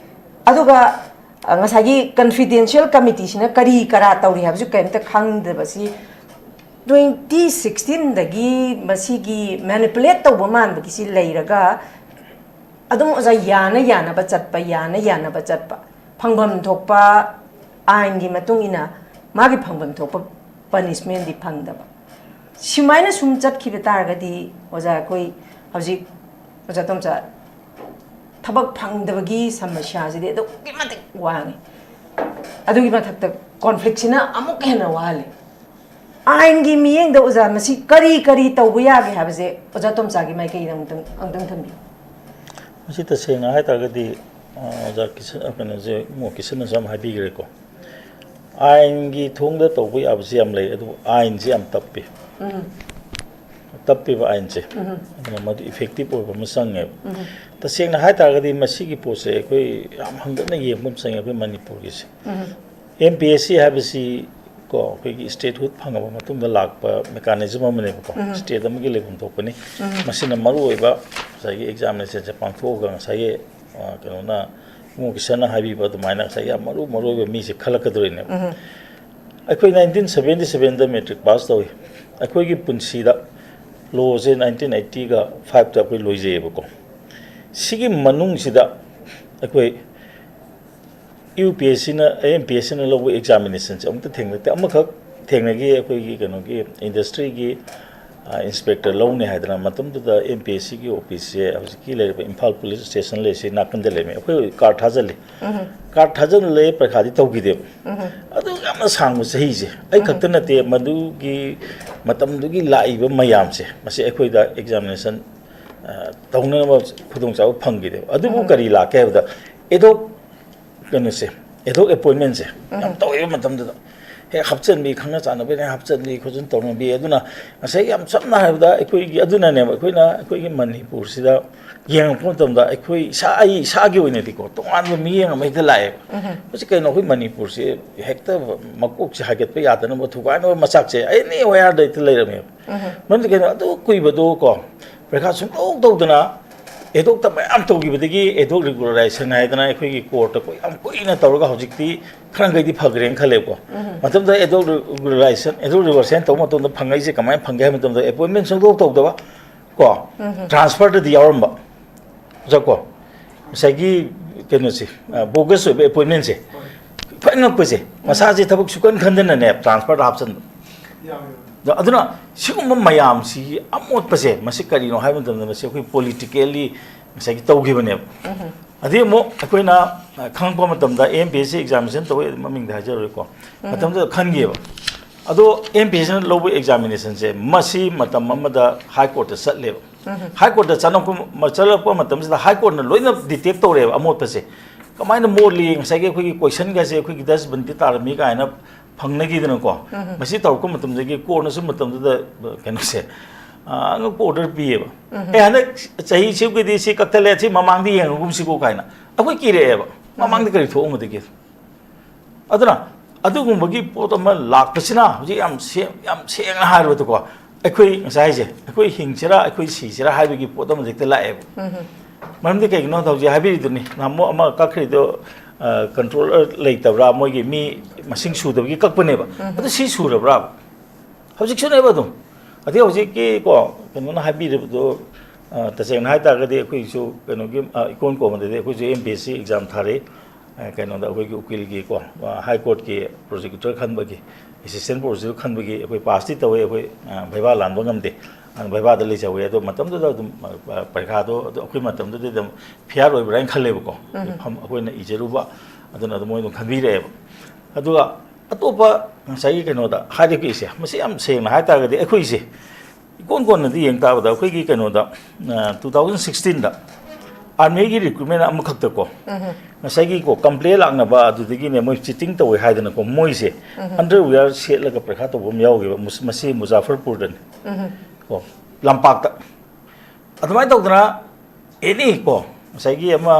ꯑꯗꯨꯒ, ꯑ, ꯉꯁꯥꯏꯒꯤ ꯀꯟꯐꯤꯗꯦꯟꯁꯤꯌꯦꯜ ꯀꯃꯤꯇꯤꯁꯤꯅ ꯀꯔꯤ ꯀꯔꯥ ꯇꯧꯔꯤ ꯍꯥꯏꯕꯁꯨ ꯀꯔꯤꯝꯇ ꯈꯪꯗꯕꯁꯤ, ꯇ꯭ꯋꯦꯟꯇꯤ ꯁꯤꯛꯁꯇꯤꯟꯗꯒꯤ ꯃꯁꯤꯒꯤ ꯃꯦꯅꯤꯄꯨꯂꯦꯠ ꯇꯧꯕ ꯃꯥꯟꯕꯒꯤꯁꯤ ꯂꯩꯔꯒ, ꯑꯗꯨꯝ ꯑꯣꯖꯥ ꯌꯥꯅ ꯌꯥꯅꯕ ꯆꯠꯄ, ꯌꯥꯅ ꯌꯥꯅꯕ ꯆꯠꯄ, ꯐꯪꯐꯝ ꯊꯣꯛꯄ ꯑꯥꯏꯟꯒꯤ ꯃꯇꯨꯡ ꯏꯟꯅ ꯃꯥꯒꯤ ꯐꯪꯐꯝ ꯊꯣꯛꯄ ꯄꯅꯤꯁꯃꯦꯟꯗꯤ ꯐꯪꯗꯕ꯫ ꯁꯨꯃꯥꯏꯅ ꯁꯨꯝ ꯆꯠꯈꯤꯕ ꯇꯥꯔꯒꯗꯤ, ꯑꯣꯖꯥ, ꯑꯩꯈꯣꯏ ꯍꯧꯖꯤꯛ, ꯑꯣꯖꯥ ꯇꯣꯝꯆꯥ, ꯊꯕꯛ ꯐꯪꯗꯕꯒꯤ ꯁꯃꯁ꯭ꯌꯥꯁꯤꯗꯤ ꯑꯗꯨꯛꯀꯤ ꯃꯇꯤꯛ ꯋꯥꯡꯉꯤ꯫ ꯑꯗꯨꯒꯤ ꯃꯊꯛꯇ ꯀꯣꯟꯐ꯭ꯂꯤꯛꯁꯤꯅ ꯑꯃꯨꯛ ꯍꯦꯟꯅ ꯋꯥꯍꯜꯂꯤ꯫ ꯑꯥꯏꯟꯒꯤ ꯃꯤꯠꯌꯦꯡꯗ, ꯑꯣꯖꯥ, ꯃꯁꯤ ꯀꯔꯤ ꯀꯔꯤ ꯇꯧꯕ ꯌꯥꯒꯦ ꯍꯥꯏꯕꯁꯦ ꯑꯣꯖꯥ ꯇꯣꯝꯆꯥꯒꯤ ꯃꯥꯏꯀꯩꯗ ꯑꯃꯨꯛꯇꯪ, ꯑꯃꯨꯛꯇꯪ ꯊꯝꯕꯤꯌꯨ꯫ ꯃꯁꯤ ꯇꯁꯦꯡꯅ ꯍꯥꯏꯇꯥꯔꯒꯗꯤ, ꯑ, ꯑꯣꯖꯥ ꯀꯤꯁꯟ, ꯑ, ꯀꯩꯅꯣꯁꯦ, ꯏꯕꯨꯡꯉꯣ ꯀꯤꯁꯟꯅꯁꯨ ꯌꯥꯝ ꯍꯥꯏꯕꯤꯈ꯭ꯔꯦꯀꯣ꯫ ꯑꯥꯏꯟꯒꯤ ꯊꯣꯡꯗ ꯇꯧꯕ ꯌꯥꯕꯁꯤ ꯌꯥꯝ ꯂꯩ, ꯑꯗꯨꯕꯨ ꯑꯥꯏꯟꯁꯤ ꯌꯥꯝ ꯇꯞꯄꯤ꯫ ꯇꯞꯄꯤꯕ ꯑꯥꯏꯟꯁꯦ꯫ ꯑꯗꯨꯅ ꯃꯗꯨ ꯏꯐꯦꯛꯇꯤꯞ ꯑꯣꯏꯕ ꯑꯃ ꯆꯪꯉꯦꯕ꯫ ꯇꯁꯦꯡꯅ ꯍꯥꯏꯇꯥꯔꯒꯗꯤ ꯃꯁꯤꯒꯤ ꯄꯣꯠꯁꯦ ꯑꯩꯈꯣꯏ ꯌꯥꯝ ꯍꯪꯒꯠꯅ ꯌꯦꯡꯕ ꯑꯃ ꯆꯪꯉꯦ ꯑꯩꯈꯣꯏ ꯃꯅꯤꯄꯨꯔꯒꯤꯁꯦ꯫ ꯑꯦꯝ ꯄꯤ ꯑꯦꯁ ꯁꯤ ꯍꯥꯏꯕꯁꯤ ꯀꯣ, ꯑꯩꯈꯣꯏꯒꯤ ꯁ꯭ꯇꯦꯠꯍꯨꯗ ꯐꯪꯉꯕ ꯃꯇꯨꯡꯗ ꯂꯥꯛꯄ ꯃꯦꯀꯥꯅꯤꯖꯝ ꯑꯃꯅꯦꯕꯀꯣ꯫ ꯁ꯭ꯇꯦꯠ ꯑꯃꯒꯤ ꯂꯩꯐꯝ ꯊꯣꯛꯄꯅꯤ꯫ ꯃꯁꯤꯅ ꯃꯔꯨꯑꯣꯏꯕ ꯉꯁꯥꯏꯒꯤ ꯑꯦꯛꯖꯥꯃꯤꯅꯦꯁꯟꯁꯦ ꯄꯥꯡꯊꯣꯛꯑꯒ ꯉꯁꯥꯏꯒꯤ, ꯑ, ꯀꯩꯅꯣꯅ, ꯏꯕꯨꯡꯉꯣ ꯀꯤꯁꯟꯅ ꯍꯥꯏꯕꯤꯕ ꯑꯗꯨꯃꯥꯏꯅ ꯉꯁꯥꯏꯒꯤ ꯌꯥꯝ ꯃꯔꯨ ꯃꯔꯨꯑꯣꯏꯕ ꯃꯤꯁꯦ ꯈꯜꯂꯛꯀꯗꯣꯔꯤꯅꯦꯕ꯫ ꯑꯩꯈꯣꯏ ꯅꯥꯏꯟꯇꯤꯟ ꯁꯕꯦꯟꯇꯤ ꯁꯕꯦꯟꯗ ꯃꯦꯇ꯭ꯔꯤꯛ ꯄꯥꯁ ꯇꯧꯏ꯫ ꯑꯩꯈꯣꯏꯒꯤ ꯄꯨꯟꯁꯤꯗ ꯂꯣꯁꯦ ꯅꯥꯏꯟꯇꯤꯟ ꯑꯩꯠꯇꯤꯒ ꯐꯥꯏꯚꯇ ꯑꯩꯈꯣꯏ ꯂꯣꯏꯖꯩꯌꯦꯕꯀꯣ꯫ ꯁꯤꯒꯤ ꯃꯅꯨꯡꯁꯤꯗ ꯑꯩꯈꯣꯏ ꯌꯨ ꯄꯤ ꯑꯦꯁ ꯁꯤꯅ, ꯑꯦꯝ ꯄꯤ ꯑꯦꯁ ꯁꯤꯅ ꯂꯧꯕ ꯑꯦꯛꯖꯥꯃꯤꯅꯦꯁꯟꯁꯦ ꯑꯃꯨꯛꯇ ꯊꯦꯡꯅꯗꯦ꯫ ꯑꯃꯈꯛ ꯊꯦꯡꯅꯈꯤ, ꯑꯩꯈꯣꯏꯒꯤ ꯀꯩꯅꯣꯒꯤ ꯏꯟꯗꯁꯇ꯭ꯔꯤꯒꯤ, ꯑ, ꯏꯟꯁꯄꯦꯛꯇꯔ ꯂꯧꯅꯤ ꯍꯥꯏꯗꯅ꯫ ꯃꯇꯝꯗꯨꯗ ꯑꯦꯝ ꯄꯤ ꯑꯦꯁ ꯁꯤꯒꯤ ꯑꯣꯐꯤꯁꯁꯦ ꯍꯧꯖꯤꯛꯀꯤ ꯂꯩꯔꯤꯕ ꯏꯝꯐꯥꯜ ꯄꯨꯂꯤꯁ ꯁ꯭ꯇꯦꯁꯟ ꯂꯩꯔꯤꯁꯦ ꯅꯥꯀꯟꯗ ꯂꯩꯔꯝꯃꯤ꯫ ꯑꯩꯈꯣꯏ ꯀꯥꯔꯗ ꯊꯥꯖꯤꯜꯂꯤ꯫ ꯀꯥꯔꯗ ꯊꯥꯖꯤꯜꯂꯦ, ꯄꯔꯤꯈꯥꯗꯤ ꯇꯧꯈꯤꯗꯦꯕ꯫ ꯑꯗꯨ ꯌꯥꯝꯅ ꯁꯥꯡꯕ ꯆꯍꯤꯁꯦ꯫ ꯑꯩ ꯈꯛꯇ ꯅꯠꯇꯦ, ꯃꯗꯨꯒꯤ ꯃꯇꯝꯗꯨꯒꯤ ꯂꯥꯛꯏꯕ ꯃꯌꯥꯝꯁꯦ, ꯃꯁꯤ ꯑꯩꯈꯣꯏꯗ ꯑꯦꯛꯖꯥꯃꯤꯅꯦꯁꯟ, ꯑ, ꯇꯧꯅꯅꯕ ꯈꯨꯗꯣꯡꯆꯥꯕ ꯐꯪꯈꯤꯗꯦꯕ꯫ ꯑꯗꯨꯕꯨ ꯀꯔꯤ ꯂꯥꯛꯀꯦ ꯍꯥꯏꯕꯗ, ꯑꯦꯗꯣꯛ ꯀꯩꯅꯣꯁꯦ, ꯑꯦꯗꯣꯛ ꯑꯦꯄꯣꯏꯟꯃꯦꯟꯁꯦ ꯌꯥꯝ ꯇꯧꯋꯦꯕ ꯃꯇꯝꯗꯨꯗ꯫ ꯍꯦꯛ ꯍꯥꯞꯆꯤꯟꯕꯤ, ꯈꯪꯅ ꯆꯥꯟꯅꯕꯅ ꯍꯦꯛ ꯍꯥꯞꯆꯤꯟꯕꯤ ꯈꯣꯠꯆꯤꯟ ꯇꯧꯅꯕꯤ꯫ ꯑꯗꯨꯅ ꯉꯁꯥꯏ ꯌꯥꯝ ꯁꯝꯅ ꯍꯥꯏꯔꯕꯗ ꯑꯩꯈꯣꯏꯒꯤ, ꯑꯗꯨꯅꯅꯦꯕ ꯑꯩꯈꯣꯏꯅ ꯑꯩꯈꯣꯏꯒꯤ ꯃꯅꯤꯄꯨꯔꯁꯤꯗ ꯌꯦꯡꯉꯛꯄ ꯃꯇꯝꯗ ꯑꯩꯈꯣꯏ ꯏꯁꯥ, ꯑꯩ ꯏꯁꯥꯒꯤ ꯑꯣꯏꯅꯗꯤꯀꯣ ꯇꯣꯉꯥꯟꯕ ꯃꯤꯠꯌꯦꯡ ꯑꯃ ꯍꯦꯛꯇ ꯂꯥꯛꯑꯦꯕ꯫ ꯃꯁꯤ ꯀꯩꯅꯣ, ꯑꯩꯈꯣꯏ ꯃꯅꯤꯄꯨꯔꯁꯦ ꯍꯦꯛꯇ ꯃꯀꯣꯛꯁꯦ ꯍꯥꯏꯒꯠꯄ ꯌꯥꯗꯅꯕ ꯊꯨꯒꯥꯏꯅꯕ ꯃꯆꯥꯛꯁꯦ ꯑꯦꯅꯤ ꯋꯦꯌꯥꯔꯗ ꯍꯦꯛꯇ ꯂꯩꯔꯝꯃꯦꯕ꯫ ꯃꯔꯝꯗꯤ ꯀꯩꯅꯣ, ꯑꯗꯨ ꯀꯨꯏꯕꯗꯣ ꯀꯣ, ꯄꯔꯤꯈꯥ ꯁꯨꯡꯇꯧ ꯇꯧꯗꯅ ꯑꯦꯗꯣꯛꯇ ꯃꯌꯥꯝ ꯇꯧꯈꯤꯕꯗꯒꯤ ꯑꯦꯗꯣꯛ ꯔꯤꯒꯨꯂꯔꯥꯏꯖꯦꯁꯟ ꯍꯥꯏꯗꯅ ꯑꯩꯈꯣꯏꯒꯤ ꯀꯣꯔꯠꯇ ꯑꯩꯈꯣꯏ ꯌꯥꯝ ꯀꯨꯏꯅ ꯇꯧꯔꯒ ꯍꯧꯖꯤꯛꯇꯤ ꯈꯔ ꯃꯈꯩꯗꯤ ꯐꯈ꯭ꯔꯦꯅ ꯈꯜꯂꯦꯕꯀꯣ꯫ ꯃꯇꯝꯗꯨꯗ ꯑꯦꯗꯣꯛ ꯔꯤꯒꯨꯂꯔꯥꯏꯖꯦꯁꯟ, ꯑꯦꯗꯣꯛ ꯔꯤꯒꯨꯂꯔꯥꯏꯖꯦꯁꯟ ꯇꯧꯕ ꯃꯇꯝꯗ ꯐꯪꯉꯛꯏꯁꯦ ꯀꯃꯥꯏꯅ ꯐꯪꯒꯦ ꯍꯥꯏꯕ ꯃꯇꯝꯗ ꯑꯦꯄꯣꯏꯟꯃꯦꯟ ꯁꯨꯡꯇꯧ ꯇꯧꯗꯕ ꯀꯣ, ꯇ꯭ꯔꯥꯟꯁꯐꯔꯗꯗꯤ ꯌꯥꯎꯔꯝꯕ꯫ ꯀꯣ, ꯉꯁꯥꯏꯒꯤ ꯀꯩꯅꯣꯁꯦ, ꯕꯣꯒꯁ ꯑꯣꯏꯕ ꯑꯦꯄꯣꯏꯟꯃꯦꯟꯁꯦ ꯐꯖꯅ ꯉꯛꯄꯁꯦ, ꯃꯁꯥꯁꯦ ꯊꯕꯛ ꯁꯨꯀꯟ ꯈꯟꯗꯅꯅꯦ ꯇ꯭ꯔꯥꯟꯁꯐꯔꯗ ꯍꯥꯞꯆꯟꯕ꯫ ꯑꯗꯣ ꯑꯗꯨꯅ ꯁꯤꯒꯨꯝꯕ ꯃꯌꯥꯝꯁꯤꯒꯤ ꯑꯃꯣꯠꯄꯁꯦ ꯃꯁꯤ ꯀꯔꯤꯅꯣ ꯍꯥꯏꯕ ꯃꯇꯝꯗ ꯃꯁꯤ ꯑꯩꯈꯣꯏ ꯄꯣꯂꯤꯇꯤꯀꯦꯜꯂꯤ ꯉꯁꯥꯏꯒꯤ ꯇꯧꯈꯤꯕꯅꯦꯕ꯫ ꯑꯗꯩ ꯑꯃꯨꯛ ꯑꯩꯈꯣꯏꯅ, ꯑ, ꯈꯪꯉꯛꯄ ꯃꯇꯝꯗ M P S C examination ꯇꯧꯋꯦ, ꯃꯃꯤꯡꯗꯤ ꯍꯥꯏꯖꯔꯔꯣꯏꯀꯣ꯫ ꯃꯇꯝꯗꯨꯗ ꯈꯟꯈꯤꯑꯕ꯫ ꯑꯗꯣ ꯑꯦꯝ ꯄꯤ ꯑꯦꯁ ꯁꯤꯅ ꯂꯧꯕ ꯑꯦꯛꯖꯥꯃꯤꯅꯦꯁꯟꯁꯦ ꯃꯁꯤ ꯃꯇꯝ ꯑꯃꯗ ꯍꯥꯏ ꯀꯣꯔꯠꯇ ꯆꯠꯂꯦꯕ꯫ ꯍꯥꯏ ꯀꯣꯔꯠꯇ ꯆꯠꯂꯛꯄ, ꯆꯠꯂꯛꯄ ꯃꯇꯝꯁꯤꯗ ꯍꯥꯏ ꯀꯣꯔꯠꯅ ꯂꯣꯏꯅ ꯗꯤꯇꯦꯛ ꯇꯧꯔꯦꯕ ꯑꯃꯣꯠꯄꯁꯦ꯫ ꯀꯃꯥꯏꯅ ꯃꯣꯠꯂꯤ, ꯉꯁꯥꯏꯒꯤ ꯑꯩꯈꯣꯏꯒꯤ ꯀꯣꯏꯁꯟꯒꯁꯦ ꯑꯩꯈꯣꯏꯒꯤ ꯗꯁꯕꯤꯟꯗꯤ ꯇꯥꯔꯝꯃꯤ ꯀꯥꯏꯅ ꯐꯪꯅꯈꯤꯗꯅꯀꯣ꯫ ꯃꯁꯤ ꯇꯧꯔꯛꯄ ꯃꯇꯝꯗꯒꯤ ꯀꯣꯔꯠꯅꯁꯨ ꯃꯇꯝꯗꯨꯗ ꯀꯩꯅꯣꯁꯦ, ꯑ, ꯑꯉꯛꯄ ꯑꯣꯔꯗꯔ ꯄꯤꯌꯦꯕ꯫ "ꯑꯦ, ꯍꯟꯗꯛ ꯆꯍꯤꯁꯤꯒꯤꯗꯤ ꯁꯤ ꯀꯛꯊꯠꯂꯦ, ꯁꯤ ꯃꯃꯥꯡꯗ ꯌꯦꯡꯉꯒꯨꯝꯁꯤꯀꯣ" ꯀꯥꯏꯅ꯫ ꯑꯩꯈꯣꯏ ꯀꯤꯔꯛꯑꯦꯕ, ꯃꯃꯥꯡꯗ ꯀꯔꯤ ꯊꯣꯛꯑꯝꯒꯗꯒꯦ? ꯑꯗꯨꯅ ꯑꯗꯨꯒꯨꯝꯕꯒꯤ ꯄꯣꯠ ꯑꯃ ꯂꯥꯛꯄꯁꯤꯅ ꯍꯧꯖꯤꯛ ꯌꯥꯝ ꯁꯦꯡ-, ꯌꯥꯝ ꯁꯦꯡꯅ ꯍꯥꯏꯔꯕꯗꯀꯣ, ꯑꯩꯈꯣꯏ ꯉꯁꯥꯏ ꯍꯥꯏꯁꯦ, ꯑꯩꯈꯣꯏ ꯍꯤꯡꯁꯤꯔꯥ, ꯑꯩꯈꯣꯏ ꯁꯤꯁꯤꯔꯥ ꯍꯥꯏꯕꯒꯤ ꯄꯣꯠ ꯑꯃ ꯍꯦꯛꯇ ꯂꯥꯛꯑꯦꯕ꯫ ꯃꯔꯝꯗꯤ ꯀꯩꯒꯤꯅꯣꯗ ꯍꯧꯖꯤꯛ ꯍꯥꯏꯕꯤꯔꯤꯗꯨꯅꯤ, ꯅꯍꯥꯟꯃꯨꯛ ꯑꯃ ꯀꯛꯈ꯭ꯔꯤꯗꯣ, ꯑ, ꯀꯟꯇ꯭ꯔꯣꯂꯔ ꯂꯩꯇꯕ꯭ꯔꯥ, ꯃꯣꯏꯒꯤ ꯃꯤ ꯃꯁꯤꯡ ꯁꯨꯗꯕꯒꯤ ꯀꯛꯄꯅꯦꯕ꯫ ꯑꯗꯨ ꯁꯤ ꯁꯨꯔꯕ꯭ꯔꯥ? ꯍꯧꯖꯤꯛꯁꯨꯅꯦꯕ ꯑꯗꯨꯝ꯫ ꯑꯗꯩ ꯍꯧꯖꯤꯛꯀꯤ ꯀꯣ, ꯀꯩꯅꯣꯅ ꯍꯥꯏꯕꯤꯔꯤꯕꯗꯣ, ꯑ, ꯇꯁꯦꯡꯅ ꯍꯥꯏ ꯇꯥꯔꯒꯗꯤ ꯑꯩꯈꯣꯏꯁꯨ ꯀꯩꯅꯣꯒꯤ, ꯑ, ꯏꯀꯣꯟ ꯀꯣꯟꯕꯗꯗꯤ ꯑꯩꯈꯣꯏꯁꯨ M P S C exam ꯊꯥꯔꯛꯏ꯫ ꯑ, ꯀꯩꯅꯣꯗ ꯑꯩꯈꯣꯏꯒꯤ ꯎꯀꯤꯜꯒꯤ ꯀꯣ, ꯑ, ꯍꯥꯏ ꯀꯣꯔꯠꯀꯤ ꯄ꯭ꯔꯣꯁꯤꯀ꯭ꯌꯨꯇꯔ ꯈꯟꯕꯒꯤ, ꯑꯦꯁꯤꯁꯇꯦꯟ ꯄ꯭ꯔꯣꯁꯤꯀ꯭ꯌꯨꯇꯔ ꯈꯟꯕꯒꯤ ꯑꯩꯈꯣꯏ ꯄꯥꯁꯇꯤ ꯇꯧꯋꯦ, ꯑꯩꯈꯣꯏ, ꯑ, ꯚꯩꯕꯥ ꯂꯥꯟꯕ ꯉꯝꯗꯦ꯫ ꯑꯗꯨꯅ ꯚꯩꯕꯥꯗ ꯂꯩꯖꯍꯧꯋꯦ꯫ ꯑꯗꯣ ꯃꯇꯝꯗꯨꯗ ꯑꯗꯨꯝ, ꯑ, ꯄꯔꯤꯈꯥꯗꯣ ꯑꯗꯣ ꯑꯩꯈꯣꯏ ꯃꯇꯝꯗꯨꯗꯗꯤ ꯑꯗꯨꯝ ꯐꯤꯌꯥꯔ ꯑꯣꯏꯕ꯭ꯔꯥ ꯍꯥꯏꯅ ꯈꯜꯂꯦꯕꯀꯣ꯫ ꯐꯝ-, ꯑꯩꯈꯣꯏꯅ ꯏꯖꯔꯨꯕ, ꯑꯗꯨꯅ ꯑꯗꯨꯝ ꯃꯣꯏ ꯑꯗꯨꯝ ꯈꯟꯕꯤꯔꯛꯑꯦꯕ꯫ ꯑꯗꯨꯒ ꯑꯇꯣꯞꯄ ꯉꯁꯥꯏꯒꯤ ꯀꯩꯅꯣꯗ ꯍꯥꯏꯔꯛꯏꯁꯦ, ꯃꯁꯤ ꯌꯥꯝ ꯁꯦꯡꯅ ꯍꯥꯏ ꯇꯥꯔꯒꯗꯤ ꯑꯩꯈꯣꯏꯁꯦ ꯏꯀꯣꯟ ꯀꯣꯟꯅꯗꯤ ꯌꯦꯡ ꯇꯥꯕꯗ ꯑꯩꯈꯣꯏꯒꯤ ꯀꯩꯅꯣꯗ, ꯑ, two thousand sixteenꯗ ꯑꯥꯔꯃꯤꯒꯤ ꯔꯤꯀ꯭ꯔꯨꯠꯃꯦꯟ ꯑꯃꯈꯛꯇꯀꯣ, ꯉꯁꯥꯏꯒꯤꯀꯣ ꯀꯝꯄ꯭ꯂꯦꯟ ꯂꯥꯛꯅꯕ, ꯑꯗꯨꯗꯒꯤꯅꯦ ꯃꯣꯏ ꯆꯤꯇꯤꯡ ꯇꯧꯋꯦ ꯍꯥꯏꯗꯅꯀꯣ, ꯃꯣꯏꯁꯦ ꯑꯟꯗꯔꯋꯤꯌꯔ ꯁꯦꯠꯂꯒ ꯄꯔꯤꯈꯥ ꯇꯧꯕ ꯑꯃ ꯌꯥꯎꯈꯤꯕ, ꯃꯁ- ꯃꯁꯤ ꯃꯨꯖꯥꯐꯔꯄꯨꯔꯗꯅꯤ꯫ ꯀꯣ, ꯂꯝꯄꯥꯛꯇ꯫ ꯑꯗꯨꯃꯥꯏꯅ ꯇꯧꯗꯅ ꯑꯦꯅꯤ ꯀꯣ, ꯉꯁꯥꯏꯒꯤ ꯑꯃ,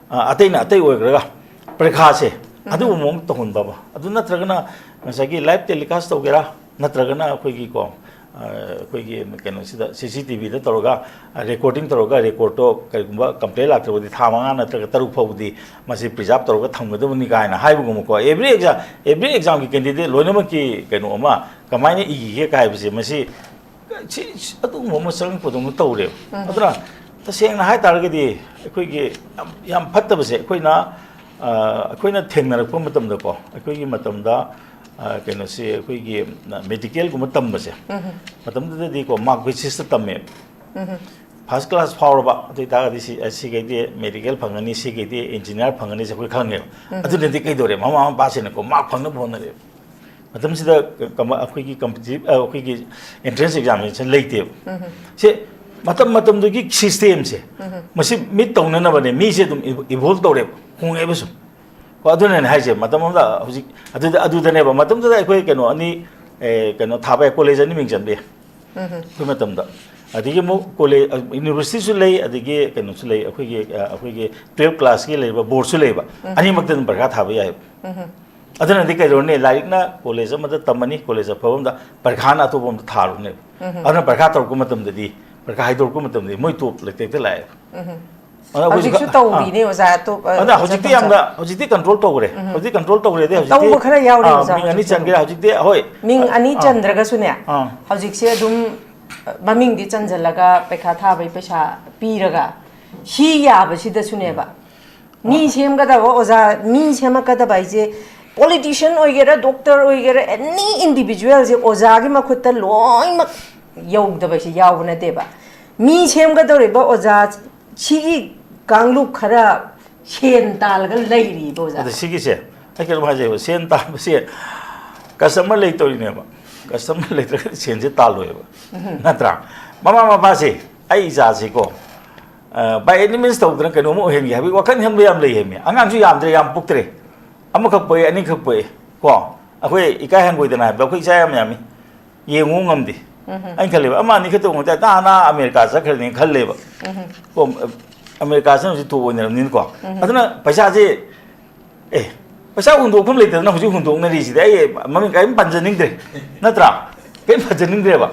ꯑ, ꯑꯇꯩꯅ ꯑꯇꯩ ꯑꯣꯏꯈ꯭ꯔꯒ ꯄꯔꯤꯈꯥꯁꯦ ꯑꯗꯨꯒꯨꯝꯕ ꯑꯃ ꯇꯧꯍꯟꯕ ꯑꯃ, ꯑꯗꯨ ꯅꯠꯇ꯭ꯔꯒꯅ ꯉꯁꯥꯏꯒꯤ ꯂꯥꯏꯚ ꯇꯦꯂꯤꯀꯥꯁ ꯇꯧꯒꯦꯔꯥ, ꯅꯠꯇ꯭ꯔꯒꯅ ꯑꯩꯈꯣꯏꯒꯤ ꯀꯣ, ꯑ, ꯑꯩꯈꯣꯏꯒꯤ ꯀꯩꯅꯣꯁꯤꯗ ꯁꯤ ꯁꯤ ꯇꯤ ꯚꯤꯗ ꯇꯧꯔꯒ, ꯑ, ꯔꯦꯀꯣꯔꯗꯤꯡ ꯇꯧꯔꯒ, ꯔꯦꯀꯣꯔꯗꯇꯣ ꯀꯔꯤꯒꯨꯝꯕ ꯀꯝꯄ꯭ꯂꯦꯟ ꯂꯥꯛꯇ꯭ꯔꯕꯗꯤ ꯊꯥ ꯃꯉꯥ ꯅꯠꯇ꯭ꯔꯒ ꯇꯔꯨꯛ ꯐꯥꯎꯕꯗꯤ ꯃꯁꯤ ꯄ꯭ꯔꯤꯖꯥꯔꯚ ꯇꯧꯔꯒ ꯊꯝꯒꯗꯕꯅꯤ ꯀꯥꯏꯅ ꯍꯥꯏꯕꯒꯨꯝꯕꯀꯣ, ꯑꯦꯕ꯭ꯔꯤ ꯑꯦꯛꯖꯥꯝ, ꯑꯦꯕ꯭ꯔꯤ ꯑꯦꯛꯖꯥꯝꯒꯤ ꯀꯦꯟꯗꯤꯗꯦꯠ ꯂꯣꯏꯅꯃꯛꯀꯤ ꯀꯩꯅꯣ ꯑꯃ ꯀꯃꯥꯏꯅ ꯏꯈꯤꯒꯦ ꯀꯥꯏꯕꯁꯦ, ꯃꯁꯤ ꯁꯤ, ꯁꯤ, ꯑꯗꯨꯒꯨꯝꯕ ꯑꯃ ꯆꯪꯉꯛꯄꯗꯧꯅ ꯇꯧꯔꯦꯕ꯫ ꯑꯗꯨꯅ ꯇꯁꯦꯡꯅ ꯍꯥꯏ ꯇꯥꯔꯒꯗꯤ ꯑꯩꯈꯣꯏꯒꯤ ꯌꯥꯝ, ꯌꯥꯝ ꯐꯠꯇꯕꯁꯦ ꯑꯩꯈꯣꯏꯅ, ꯑ, ꯑꯩꯈꯣꯏꯅ ꯊꯦꯡꯅꯔꯛꯄ ꯃꯇꯝꯗꯀꯣ, ꯑꯩꯈꯣꯏꯒꯤ ꯃꯇꯝꯗ, ꯑ, ꯀꯩꯅꯣꯁꯤ ꯑꯩꯈꯣꯏꯒꯤ ꯃꯦꯗꯤꯀꯦꯜꯒꯨꯝꯕ ꯇꯝꯕꯁꯦ, ꯃꯇꯝꯗꯨꯗꯗꯤꯀꯣ ꯃꯥꯔꯛ ꯕꯦꯁꯤꯁꯇ ꯇꯝꯃꯦꯕ꯫ ꯐꯥꯔꯁ ꯀ꯭ꯂꯥꯁ ꯐꯥꯎꯔꯕ, ꯑꯗꯨ ꯑꯣꯏꯇꯥꯔꯒꯗꯤ ꯁꯤ, ꯁꯤꯈꯩꯗꯤ ꯃꯦꯗꯤꯀꯦꯜ ꯐꯪꯒꯅꯤ, ꯁꯤꯈꯩꯗꯤ ꯏꯟꯖꯤꯅꯤꯌꯥꯔ ꯐꯪꯒꯅꯤ, ꯁꯤ ꯑꯩꯈꯣꯏ ꯈꯪꯉꯦꯕ꯫ ꯑꯗꯨꯅꯗꯤ ꯀꯩꯗꯧꯔꯦ, ꯃꯃꯥ ꯃꯄꯥꯁꯤꯡꯅꯀꯣ ꯃꯥꯔꯛ ꯐꯪꯅꯕ ꯍꯣꯠꯅꯔꯦꯕ꯫ ꯃꯇꯝꯁꯤꯗ ꯀꯃ-, ꯑꯩꯈꯣꯏꯒꯤ ꯀꯝꯄꯤꯇꯤꯇꯤꯞ, ꯑ, ꯑꯩꯈꯣꯏꯒꯤ ꯑꯦꯟꯇ꯭ꯔꯦꯟꯁ ꯑꯦꯛꯖꯥꯃꯤꯅꯦꯁꯟ ꯂꯩꯇꯦꯕ꯫ ꯁꯦ, ꯃꯇꯝ ꯃꯇꯝꯗꯨꯒꯤ ꯁꯤꯁꯇꯦꯝꯁꯦ, ꯃꯁꯤ ꯃꯤꯠ ꯇꯧꯅꯅꯕꯅꯦ, ꯃꯤꯁꯦ ꯑꯗꯨꯝ ꯏꯚꯣ-, ꯏꯚꯣꯜꯕ ꯇꯧꯔꯦꯕ, ꯍꯣꯡꯉꯛꯑꯦꯕ ꯁꯨꯝ꯫ ꯀꯣ, ꯑꯗꯨꯅꯅꯦ ꯍꯥꯏꯁꯦ, ꯃꯇꯝ ꯑꯃꯗ ꯍꯧꯖꯤꯛ ꯑꯗꯨꯗ, ꯑꯗꯨꯗꯅꯦꯕ, ꯃꯇꯝꯗꯨꯗ ꯑꯩꯈꯣꯏ ꯀꯩꯅꯣ ꯑꯅꯤ, ꯑꯦ, ꯀꯩꯅꯣ ꯊꯥꯕ ꯌꯥꯏ, ꯀꯣꯂꯦꯖ ꯑꯅꯤ ꯃꯤꯡ ꯆꯟꯕ ꯌꯥꯏ ꯑꯩꯈꯣꯏ ꯃꯇꯝꯗ꯫ ꯑꯗꯒꯤ ꯑꯃꯨꯛ ꯀꯣꯂꯦꯖ, ꯌꯨꯅꯤꯚꯔꯁꯤꯇꯤꯁꯨ ꯂꯩ, ꯑꯗꯒꯤ ꯀꯩꯅꯣꯁꯨ ꯂꯩ, ꯑꯩꯈꯣꯏꯒꯤ, ꯑ, ꯑꯩꯈꯣꯏꯒꯤ ꯇꯨꯌꯦꯜꯞ ꯀ꯭ꯂꯥꯁꯀꯤ ꯂꯩꯔꯤꯕ ꯕꯣꯔꯗꯁꯨ ꯂꯩꯕ, ꯑꯅꯤꯃꯛꯇ ꯑꯗꯨꯝ ꯄꯔꯤꯈꯥ ꯊꯥꯕ ꯌꯥꯏꯑꯕ꯫ ꯑꯗꯨꯅꯗꯤ ꯀꯩꯗꯧꯔꯅꯤ? ꯂꯥꯏꯔꯤꯛꯅ ꯀꯣꯂꯦꯖ ꯑꯃꯗ ꯇꯝꯃꯅꯤ, ꯀꯣꯂꯦꯖ ꯑꯐꯕ ꯑꯃꯗ, ꯄꯔꯤꯈꯥꯅ ꯑꯇꯣꯞꯄ ꯑꯃꯗ ꯊꯥꯔꯨꯅꯦꯕ꯫ ꯑꯗꯨꯅ ꯄꯔꯤꯈꯥ ꯇꯧꯔꯛꯄ ꯃꯇꯝꯗꯗꯤ, ꯄꯔꯤꯈꯥ ꯍꯥꯏꯗꯣꯔꯛꯄ ꯃꯇꯝꯗꯗꯤ ꯃꯣꯏ ꯇꯣꯞ ꯂꯩꯇꯦꯛꯇ ꯂꯥꯛꯑꯦꯕ꯫ ꯑꯗ ꯑꯩꯈꯣꯏꯁꯨ ꯍꯧꯖꯤꯛꯁꯨ ꯈ-, ꯇꯧꯔꯤꯅꯦ, ꯑꯥ꯫ ꯑꯣꯖꯥ, ꯑꯇꯣꯞ-, ꯑꯗ ꯑꯣꯖꯥ ꯍꯧꯖꯤꯛꯇꯤ ꯇꯣꯝꯆꯧ꯫ ꯌꯥꯝꯅ, ꯍꯧꯖꯤꯛꯇꯤ ꯀꯟꯇ꯭ꯔꯣꯜ ꯇꯧꯈ꯭ꯔꯦ꯫ ꯍꯧꯖꯤꯛꯇꯤ ꯀꯟꯇ꯭ꯔꯣꯜ ꯇꯧꯈ꯭ꯔꯦꯗꯤ ꯍꯧꯖꯤꯛꯇꯤ, ꯇꯧꯕ ꯈꯔ ꯌꯥꯎꯔꯤ, ꯑꯥ, ꯑꯣꯖꯥ, ꯃꯤꯡ ꯑꯅꯤ ꯍꯧꯖꯤꯛꯁꯨ꯫ ꯆꯟꯈ꯭ꯔꯦ ꯍꯧꯖꯤꯛꯇꯤ, ꯍꯣꯏ꯫ ꯃꯤꯡ ꯑꯅꯤ ꯑꯥ꯫ ꯆꯟꯗ꯭ꯔꯒꯁꯨꯅꯦ, ꯑꯥ꯫ ꯍꯧꯖꯤꯛꯁꯦ ꯑꯗꯨꯝ, ꯑ, ꯃꯃꯤꯡꯗꯤ ꯆꯟꯁꯤꯜꯂꯒ ꯄꯩꯈꯥ ꯊꯥꯕꯩ ꯄꯩꯁꯥ ꯄꯤꯔꯒ ꯁꯤ ꯌꯥꯕꯁꯤꯗꯁꯨꯅꯦꯕ꯫ ꯃꯤ ꯁꯦꯝꯒꯗꯕ, ꯑꯣꯖꯥ, ꯃꯤ ꯁꯦꯝꯃꯛꯀꯗꯕ ꯍꯥꯏꯁꯦ, ꯄꯣꯂꯤꯇꯤꯁꯤꯌꯟ ꯑꯣꯏꯒꯦꯔꯥ, ꯗꯣꯛꯇꯔ ꯑꯣꯏꯒꯦꯔꯥ, ꯑꯦꯅꯤ ꯏꯟꯗꯤꯚꯤꯖꯨꯋꯦꯜꯁꯦ ꯑꯣꯖꯥꯒꯤ ꯃꯈꯨꯠꯇ ꯂꯣꯏꯅꯃꯛ ꯌꯧꯗꯕꯁꯦ ꯌꯥꯎꯕ ꯅꯠꯇꯦꯕ꯫ ꯃꯤ ꯁꯦꯝꯒꯗꯧꯔꯤꯕ ꯑꯣꯖꯥ ꯁꯤꯒꯤ ꯀꯥꯡꯂꯨꯞ ꯈꯔ ꯁꯦꯟ ꯇꯥꯜꯂꯒ ꯂꯩꯔꯤꯕ, ꯑꯣꯖꯥ꯫ ꯑꯗ ꯁꯤꯒꯤꯁꯦ ꯑꯩ ꯀꯩꯅꯣꯝ ꯍꯥꯏꯖꯩꯕ, ꯁꯦꯟ ꯇꯥꯟꯕꯁꯦ ꯀꯁꯇꯃꯔ ꯂꯩꯇꯧꯔꯤꯅꯦꯕ꯫ ꯀꯁꯇꯃꯔ ꯂꯩꯇ꯭ꯔꯒꯗꯤ ꯁꯦꯟꯁꯦ ꯇꯥꯜꯂꯣꯏꯕ꯫ ꯅꯠꯇ꯭ꯔꯥ? ꯃꯃꯥ ꯃꯄꯥꯁꯦ, ꯑꯩ ꯏꯆꯥꯁꯤꯀꯣ, ꯕꯥꯏ ꯑꯦꯅꯤ ꯃꯤꯟꯁ ꯇꯧꯗꯅ ꯀꯩꯅꯣꯝꯃ ꯑꯣꯏꯍꯟꯒꯦ ꯍꯥꯏꯕꯒꯤ ꯋꯥꯈꯜ ꯈꯟꯕ ꯌꯥꯝ ꯂꯩ ꯍꯥꯏꯕꯅꯤ꯫ ꯑꯉꯥꯡꯁꯨ ꯌꯥꯝꯗ꯭ꯔꯦ, ꯌꯥꯝ ꯄꯣꯛꯇ꯭ꯔꯦ, ꯑꯃꯈꯛ ꯄꯣꯛꯑꯦ, ꯑꯅꯤꯈꯛ ꯄꯣꯛꯑꯦ꯫ ꯀꯣ, ꯑꯩꯈꯣꯏ ꯏꯀꯥꯏ ꯍꯪꯒꯣꯏꯗꯅ ꯍꯥꯏꯕꯗ ꯑꯩꯈꯣꯏ ꯏꯆꯥ ꯌꯥꯝ ꯌꯥꯝꯃꯤ, ꯌꯦꯡꯉꯨ ꯉꯝꯗꯦ꯫ ꯑꯩꯅ ꯈꯜꯂꯦꯕ, ꯑꯃ ꯑꯅꯤ ꯈꯛꯇ ꯑꯣꯏꯇꯥꯔꯗꯤ ꯅꯍꯥꯟ ꯑꯃꯦꯔꯤꯀꯥ ꯆꯠꯈ꯭ꯔꯅꯤꯅ ꯈꯜꯂꯦꯕ꯫ ꯀꯣ, ꯑꯃꯦꯔꯤꯀꯥꯁꯤꯅ ꯍꯧꯖꯤꯛ ꯇꯣꯞ ꯑꯣꯏꯅꯔꯕꯅꯤꯅꯀꯣ꯫ ꯑꯗꯨꯅ ꯄꯩꯁꯥꯁꯦ, ꯑꯦ, ꯄꯩꯁꯥ ꯍꯨꯟꯗꯣꯛꯐꯝ ꯂꯩꯇꯗꯅ ꯍꯧꯖꯤꯛ ꯍꯨꯟꯗꯣꯛꯅꯔꯤꯁꯤꯗꯤ ꯑꯩ ꯃꯃꯤꯡ ꯀꯔꯤꯝ ꯄꯟꯖꯅꯤꯡꯗ꯭ꯔꯦ, ꯅꯠꯇ꯭ꯔꯥ? ꯀꯔꯤꯝ ꯄꯟꯖꯅꯤꯡꯗ꯭ꯔꯦꯕ꯫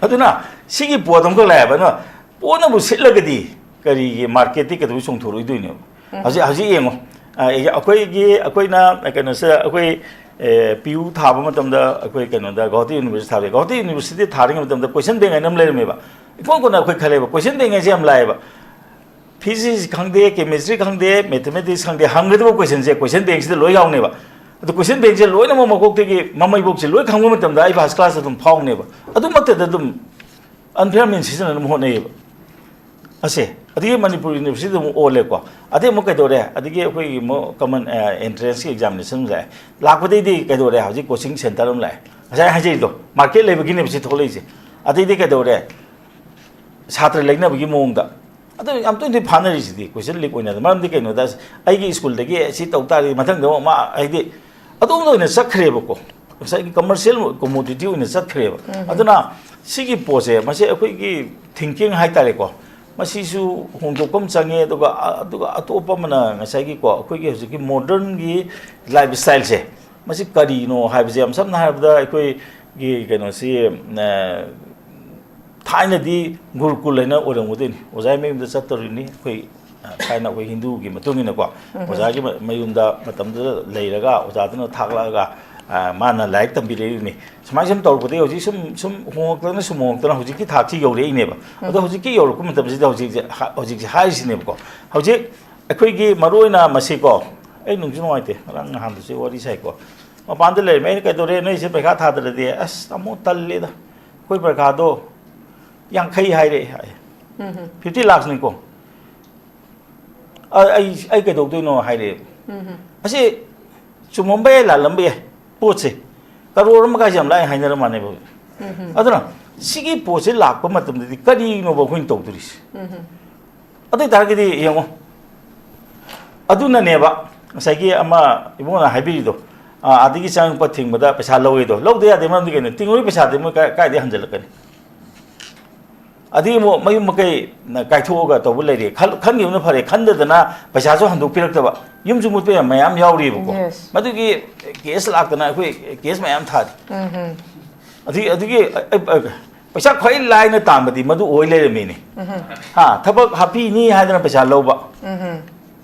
ꯑꯗꯨꯅ ꯁꯤꯒꯤ ꯄꯣꯠ ꯑꯃꯈꯛ ꯂꯥꯛꯑꯦꯕ꯫ ꯑꯗꯨꯅ ꯄꯣꯠꯅꯕꯨ ꯁꯤꯠꯂꯒꯗꯤ ꯀꯔꯤꯒꯤ ꯃꯥꯔꯀꯦꯠꯇꯤ ꯀꯩꯗꯧꯕꯩ ꯆꯣꯡꯊꯣꯔꯛꯑꯣꯏꯗꯣꯏꯅꯣ? ꯍꯧꯖꯤꯛ, ꯍꯧꯖꯤꯛ ꯌꯦꯡꯉꯣ, ꯑ, ꯑꯩꯈꯣꯏꯒꯤ, ꯑꯩꯈꯣꯏꯅ ꯀꯩꯅꯣꯁꯤꯗ ꯑꯩꯈꯣꯏ, ꯑꯦ, ꯄꯤ ꯌꯨ ꯊꯥꯕ ꯃꯇꯝꯗ ꯑꯩꯈꯣꯏ ꯀꯩꯅꯣꯗ ꯒꯧꯍꯥꯇꯤ ꯌꯨꯅꯤꯚꯔꯁꯤꯇꯤ ꯊꯥꯕꯁꯦ, ꯒꯧꯍꯥꯇꯤ ꯌꯨꯅꯤꯚꯔꯁꯤꯇꯤ ꯊꯥꯔꯤꯉꯩ ꯃꯇꯝꯗ ꯀꯣꯏꯁꯟ ꯕꯦꯡ ꯍꯥꯏꯅ ꯑꯃ ꯂꯩꯔꯝꯃꯦꯕ꯫ ꯏꯀꯣꯟ ꯀꯣꯟꯅ ꯑꯩꯈꯣꯏ ꯈꯜꯂꯦꯕ, ꯀꯣꯏꯁꯟ ꯕꯦꯡ ꯍꯥꯏꯁꯦ ꯌꯥꯝ ꯂꯥꯏꯌꯦꯕ꯫ ꯐꯤꯖꯤꯛꯁ ꯈꯪꯗꯦ, ꯀꯦꯃꯤꯁꯇ꯭ꯔꯤ ꯈꯪꯗꯦ, ꯃꯦꯊꯃꯦꯇꯤꯛꯁ ꯈꯪꯗꯦ, ꯍꯪꯒꯗꯕ ꯀꯣꯏꯁꯟꯁꯦ ꯀꯣꯏꯁꯟ ꯕꯦꯡꯁꯤꯗ ꯂꯣꯏ ꯌꯥꯎꯅꯦꯕ꯫ ꯑꯗꯣ ꯀꯣꯏꯁꯟ ꯕꯦꯡꯁꯦ ꯂꯣꯏꯅꯃꯛ ꯃꯀꯣꯛꯇꯒꯤ ꯃꯃꯩꯕꯣꯛꯁꯦ ꯂꯣꯏ ꯈꯪꯕ ꯃꯇꯝꯗ ꯑꯩ ꯐꯥꯔꯁ ꯀ꯭ꯂꯥꯁꯇ ꯑꯗꯨꯝ ꯐꯥꯎꯅꯦꯕ꯫ ꯑꯗꯨꯃꯛꯇꯗ ꯑꯗꯨꯝ ꯑꯟꯐꯤꯌꯥꯔ ꯃꯤꯟ ꯁꯤꯖꯤꯟꯅꯅꯕ ꯍꯣꯠꯅꯩꯌꯦꯕ꯫ ꯑꯁꯦ, ꯑꯗꯒꯤ ꯃꯅꯤꯄꯨꯔ ꯌꯨꯅꯤꯚꯔꯁꯤꯇꯤꯗ ꯑꯃꯨꯛ ꯑꯣꯜꯂꯦꯀꯣ꯫ ꯑꯗꯩ ꯑꯃꯨꯛ ꯀꯩꯗꯧꯔꯦ? ꯑꯗꯒꯤ ꯑꯩꯈꯣꯏꯒꯤ ꯑꯃꯨꯛ ꯀꯃꯟ, ꯑ, ꯑꯦꯟꯇ꯭ꯔꯦꯟꯁꯀꯤ ꯑꯦꯛꯖꯥꯃꯤꯅꯦꯁꯟ ꯂꯥꯛꯑꯦ꯫ ꯂꯥꯛꯄꯗꯩꯗꯤ ꯀꯩꯗꯧꯔꯦ? ꯍꯧꯖꯤꯛ ꯀꯣꯆꯤꯡ ꯁꯦꯟꯇꯔ ꯑꯃ ꯂꯥꯛꯑꯦ꯫ ꯉꯁꯥꯏ ꯍꯥꯏꯖꯔꯤꯗꯣ, ꯃꯥꯔꯀꯦꯠ ꯂꯩꯕꯒꯤꯅꯦꯕ ꯁꯤ ꯊꯣꯛꯂꯛꯏꯁꯦ꯫ ꯑꯗꯩꯗꯤ ꯀꯩꯗꯧꯔꯦ? ꯁꯥꯇ꯭ꯔ ꯂꯩꯅꯕꯒꯤ ꯃꯑꯣꯡꯗ꯫ ꯑꯗꯨ ꯌꯥꯝ ꯇꯣꯏꯅ ꯇꯣꯏꯅ ꯐꯥꯅꯔꯤꯁꯤꯗꯤ ꯀꯣꯏꯁꯟ ꯂꯤꯛ ꯑꯣꯏꯅ꯫ ꯃꯔꯝꯗꯤ ꯀꯩꯅꯣꯗ, ꯑꯩꯒꯤ ꯁ꯭ꯀꯨꯜꯗꯒꯤ ꯁꯤ ꯇꯧ ꯇꯥꯔꯗꯤ ꯃꯊꯪꯗ ꯑꯃꯨꯛ ꯃꯥ, ꯍꯥꯏꯗꯤ, ꯑꯗꯣꯝꯗ ꯑꯣꯏꯅ ꯆꯠꯈ꯭ꯔꯦꯕꯀꯣ꯫ ꯉꯁꯥꯏꯒꯤ ꯀꯃꯔꯁꯤꯌꯦꯜ ꯀꯣꯃꯣꯗꯤꯇꯤ ꯑꯣꯏꯅ ꯆꯠꯈ꯭ꯔꯦꯕ꯫ ꯑꯗꯨꯅ ꯁꯤꯒꯤ ꯄꯣꯠꯁꯦ, ꯃꯁꯤ ꯑꯩꯈꯣꯏꯒꯤ ꯊꯤꯡꯀꯤꯡ ꯍꯥꯏꯇꯥꯔꯦꯀꯣ, ꯃꯁꯤꯁꯨ ꯍꯣꯡꯗꯣꯛꯄ ꯑꯃ ꯆꯪꯉꯦ꯫ ꯑꯗꯨꯒ, ꯑꯗꯨꯒ ꯑꯇꯣꯞꯄ ꯑꯃꯅ ꯉꯁꯥꯏꯒꯤꯀꯣ, ꯑꯩꯈꯣꯏꯒꯤ ꯍꯧꯖꯤꯛꯀꯤ ꯃꯣꯗꯔꯟꯒꯤ ꯂꯥꯏꯐ ꯁ꯭ꯇꯥꯏꯜꯁꯦ, ꯃꯁꯤ ꯀꯔꯤꯅꯣ ꯍꯥꯏꯕꯁꯦ, ꯌꯥꯝ ꯁꯝꯅ ꯍꯥꯏꯔꯕꯗ, ꯑꯩꯈꯣꯏꯒꯤ ꯀꯩꯅꯣꯁꯤ, ꯑ, ꯊꯥꯏꯅꯗꯤ ꯒꯨꯔꯨꯀꯨꯜ ꯍꯥꯏꯅ ꯑꯣꯏꯔꯝꯒꯗꯣꯏꯅꯤ, ꯑꯣꯖꯥꯒꯤ ꯃꯌꯨꯝꯗ ꯆꯠꯇꯧꯔꯤꯅꯤ꯫ ꯑꯩꯈꯣꯏ, ꯑ, ꯊꯥꯏꯅ ꯑꯩꯈꯣꯏ ꯍꯤꯟꯗꯨꯒꯤ ꯃꯇꯨꯡ ꯏꯟꯅꯀꯣ, ꯑꯣꯖꯥꯒꯤ ꯃ-, ꯃꯌꯨꯝꯗ ꯃꯇꯝꯗꯨꯗ ꯂꯩꯔꯒ ꯑꯣꯖꯥꯗꯨꯅ ꯊꯥꯛꯂꯛꯑꯒ, ꯑ, ꯃꯥꯅ ꯂꯥꯏꯔꯤꯛ ꯇꯝꯕꯤꯔꯛꯏꯅꯤ꯫ ꯁꯨꯃꯥꯏꯅ ꯁꯨꯝ ꯇꯧꯔꯛꯄꯗꯒꯤ ꯍꯧꯖꯤꯛ ꯁꯨꯝ, ꯁꯨꯝ ꯍꯣꯡꯉꯛꯇꯅ, ꯁꯨꯝ ꯍꯣꯡꯉꯛꯇꯅ ꯍꯧꯖꯤꯛꯀꯤ ꯊꯥꯛꯁꯤ ꯌꯧꯔꯛꯏꯅꯦꯕ꯫ ꯑꯗꯣ ꯍꯧꯖꯤꯛꯀꯤ ꯌꯧꯔꯛꯄ ꯃꯇꯝꯁꯤꯗ ꯍꯧꯖꯤꯛꯁꯦ ꯍꯥ-, ꯍꯧꯖꯤꯛꯁꯦ ꯍꯥꯏꯔꯤꯁꯤꯅꯦꯕꯀꯣ꯫ ꯍꯧꯖꯤꯛ ꯑꯩꯈꯣꯏꯒꯤ ꯃꯔꯨꯑꯣꯏꯅ ꯃꯁꯤꯀꯣ, ꯑꯩ ꯅꯨꯡꯁꯨ ꯅꯨꯡꯉꯥꯏꯇꯦ, ꯉꯔꯥꯡ ꯅꯍꯥꯟꯗꯁꯨ ꯋꯥꯔꯤ ꯁꯥꯏꯀꯣ꯫ ꯃꯄꯥꯟꯗ ꯂꯩꯔꯝꯃꯦ, ꯑꯩꯅ "ꯀꯩꯗꯧꯔꯦ, ꯅꯣꯏꯁꯦ ꯄꯩꯈꯥ ꯊꯥꯗ꯭ꯔꯗꯤ?" "ꯑꯁ, ꯇꯥꯃꯣ, ꯇꯜꯂꯦꯗ, ꯑꯩꯈꯣꯏ ꯄꯩꯈꯥꯗꯣ ꯌꯥꯡꯈꯩ ꯍꯥꯏꯔꯛꯑꯦ" ꯍꯥꯏ꯫ ꯐꯤꯐꯇꯤ ꯂꯥꯛꯁꯅꯤꯀꯣ꯫ "ꯑ-, ꯑꯩ, ꯑꯩ ꯀꯩꯗꯧꯗꯣꯏꯅꯣ?" ꯍꯥꯏꯔꯛꯑꯦ꯫ ꯑꯁꯤ ꯆꯨꯝꯃꯝꯕ ꯌꯥꯏ, ꯂꯥꯜꯂꯝꯕ ꯌꯥꯏ, ꯄꯣꯠꯁꯦ ꯀꯔꯣꯔ ꯑꯃꯒꯥꯏꯁꯦ ꯌꯥꯝ ꯂꯥꯏꯅ ꯍꯥꯏꯅꯔ ꯃꯥꯟꯅꯦꯕ꯫ ꯑꯗꯨꯅ ꯁꯤꯒꯤ ꯄꯣꯠꯁꯦ ꯂꯥꯛꯄ ꯃꯇꯝꯗꯗꯤ ꯀꯔꯤꯅꯣꯕ ꯑꯩꯈꯣꯏꯅ ꯇꯧꯗꯣꯔꯤꯁꯦ? ꯑꯗꯨ ꯑꯣꯏ ꯇꯥꯔꯒꯗꯤ ꯌꯦꯡꯉꯣ, ꯑꯗꯨꯅꯅꯦꯕ ꯉꯁꯥꯏꯒꯤ ꯑꯃ ꯏꯕꯨꯡꯉꯣꯅ ꯍꯥꯏꯕꯤꯔꯤꯗꯣ, ꯑꯥ, ꯑꯗꯒꯤ ꯆꯪꯉꯛꯄ ꯊꯤꯡꯕꯗ ꯄꯩꯁꯥ ꯂꯧꯋꯦꯗꯣ꯫ ꯂꯧꯗ ꯌꯥꯗꯦ, ꯃꯔꯝꯗꯤ ꯀꯩꯅꯣ? ꯇꯤꯡꯉꯨꯔꯤ ꯄꯩꯁꯥꯗꯤ ꯃꯣꯏ ꯀꯥꯏ-, ꯀꯥꯏꯗꯩ ꯍꯟꯖꯤꯜꯂꯛꯀꯅꯤ? ꯑꯗꯒꯤ ꯑꯃꯨꯛ ꯃꯌꯨꯝ ꯃꯀꯩ ꯀꯥꯏꯊꯣꯛꯑꯒ ꯇꯧꯕ ꯂꯩꯔꯦ꯫ ꯈꯜ-, ꯈꯟꯈꯤꯕꯅ ꯐꯔꯦ, ꯈꯟꯗꯗꯅ ꯄꯩꯁꯥꯁꯨ ꯍꯟꯗꯣꯛꯄꯤꯔꯛꯇꯕ, ꯌꯨꯝꯁꯨ ꯃꯨꯠꯄ ꯌꯥꯝ ꯃꯌꯥꯝ ꯌꯥꯎꯔꯤꯕꯀꯣ꯫ Yes. ꯃꯗꯨꯒꯤ ꯀꯦꯁ ꯂꯥꯛꯇꯅ ꯑꯩꯈꯣꯏ ꯀꯦꯁ ꯃꯌꯥꯝ ꯊꯥꯔꯤ꯫ ꯎꯝ ꯍꯝ꯫ ꯑꯗꯨꯒꯤ, ꯑꯗꯨꯒꯤ, ꯑ, ꯑ, ꯑ, ꯄꯩꯁꯥ ꯈ꯭ꯋꯥꯏ ꯂꯥꯏꯅ ꯇꯥꯟꯕꯗꯤ ꯃꯗꯨ ꯑꯣꯏ ꯂꯩꯔꯝꯃꯤꯅꯦ꯫ ꯎꯝ ꯍꯝ꯫ ꯍꯥ, ꯊꯕꯛ ꯍꯥꯞꯄꯤꯅꯤ ꯍꯥꯏꯗꯅ ꯄꯩꯁꯥ ꯂꯧꯕ꯫ ꯎꯝ ꯍꯝ꯫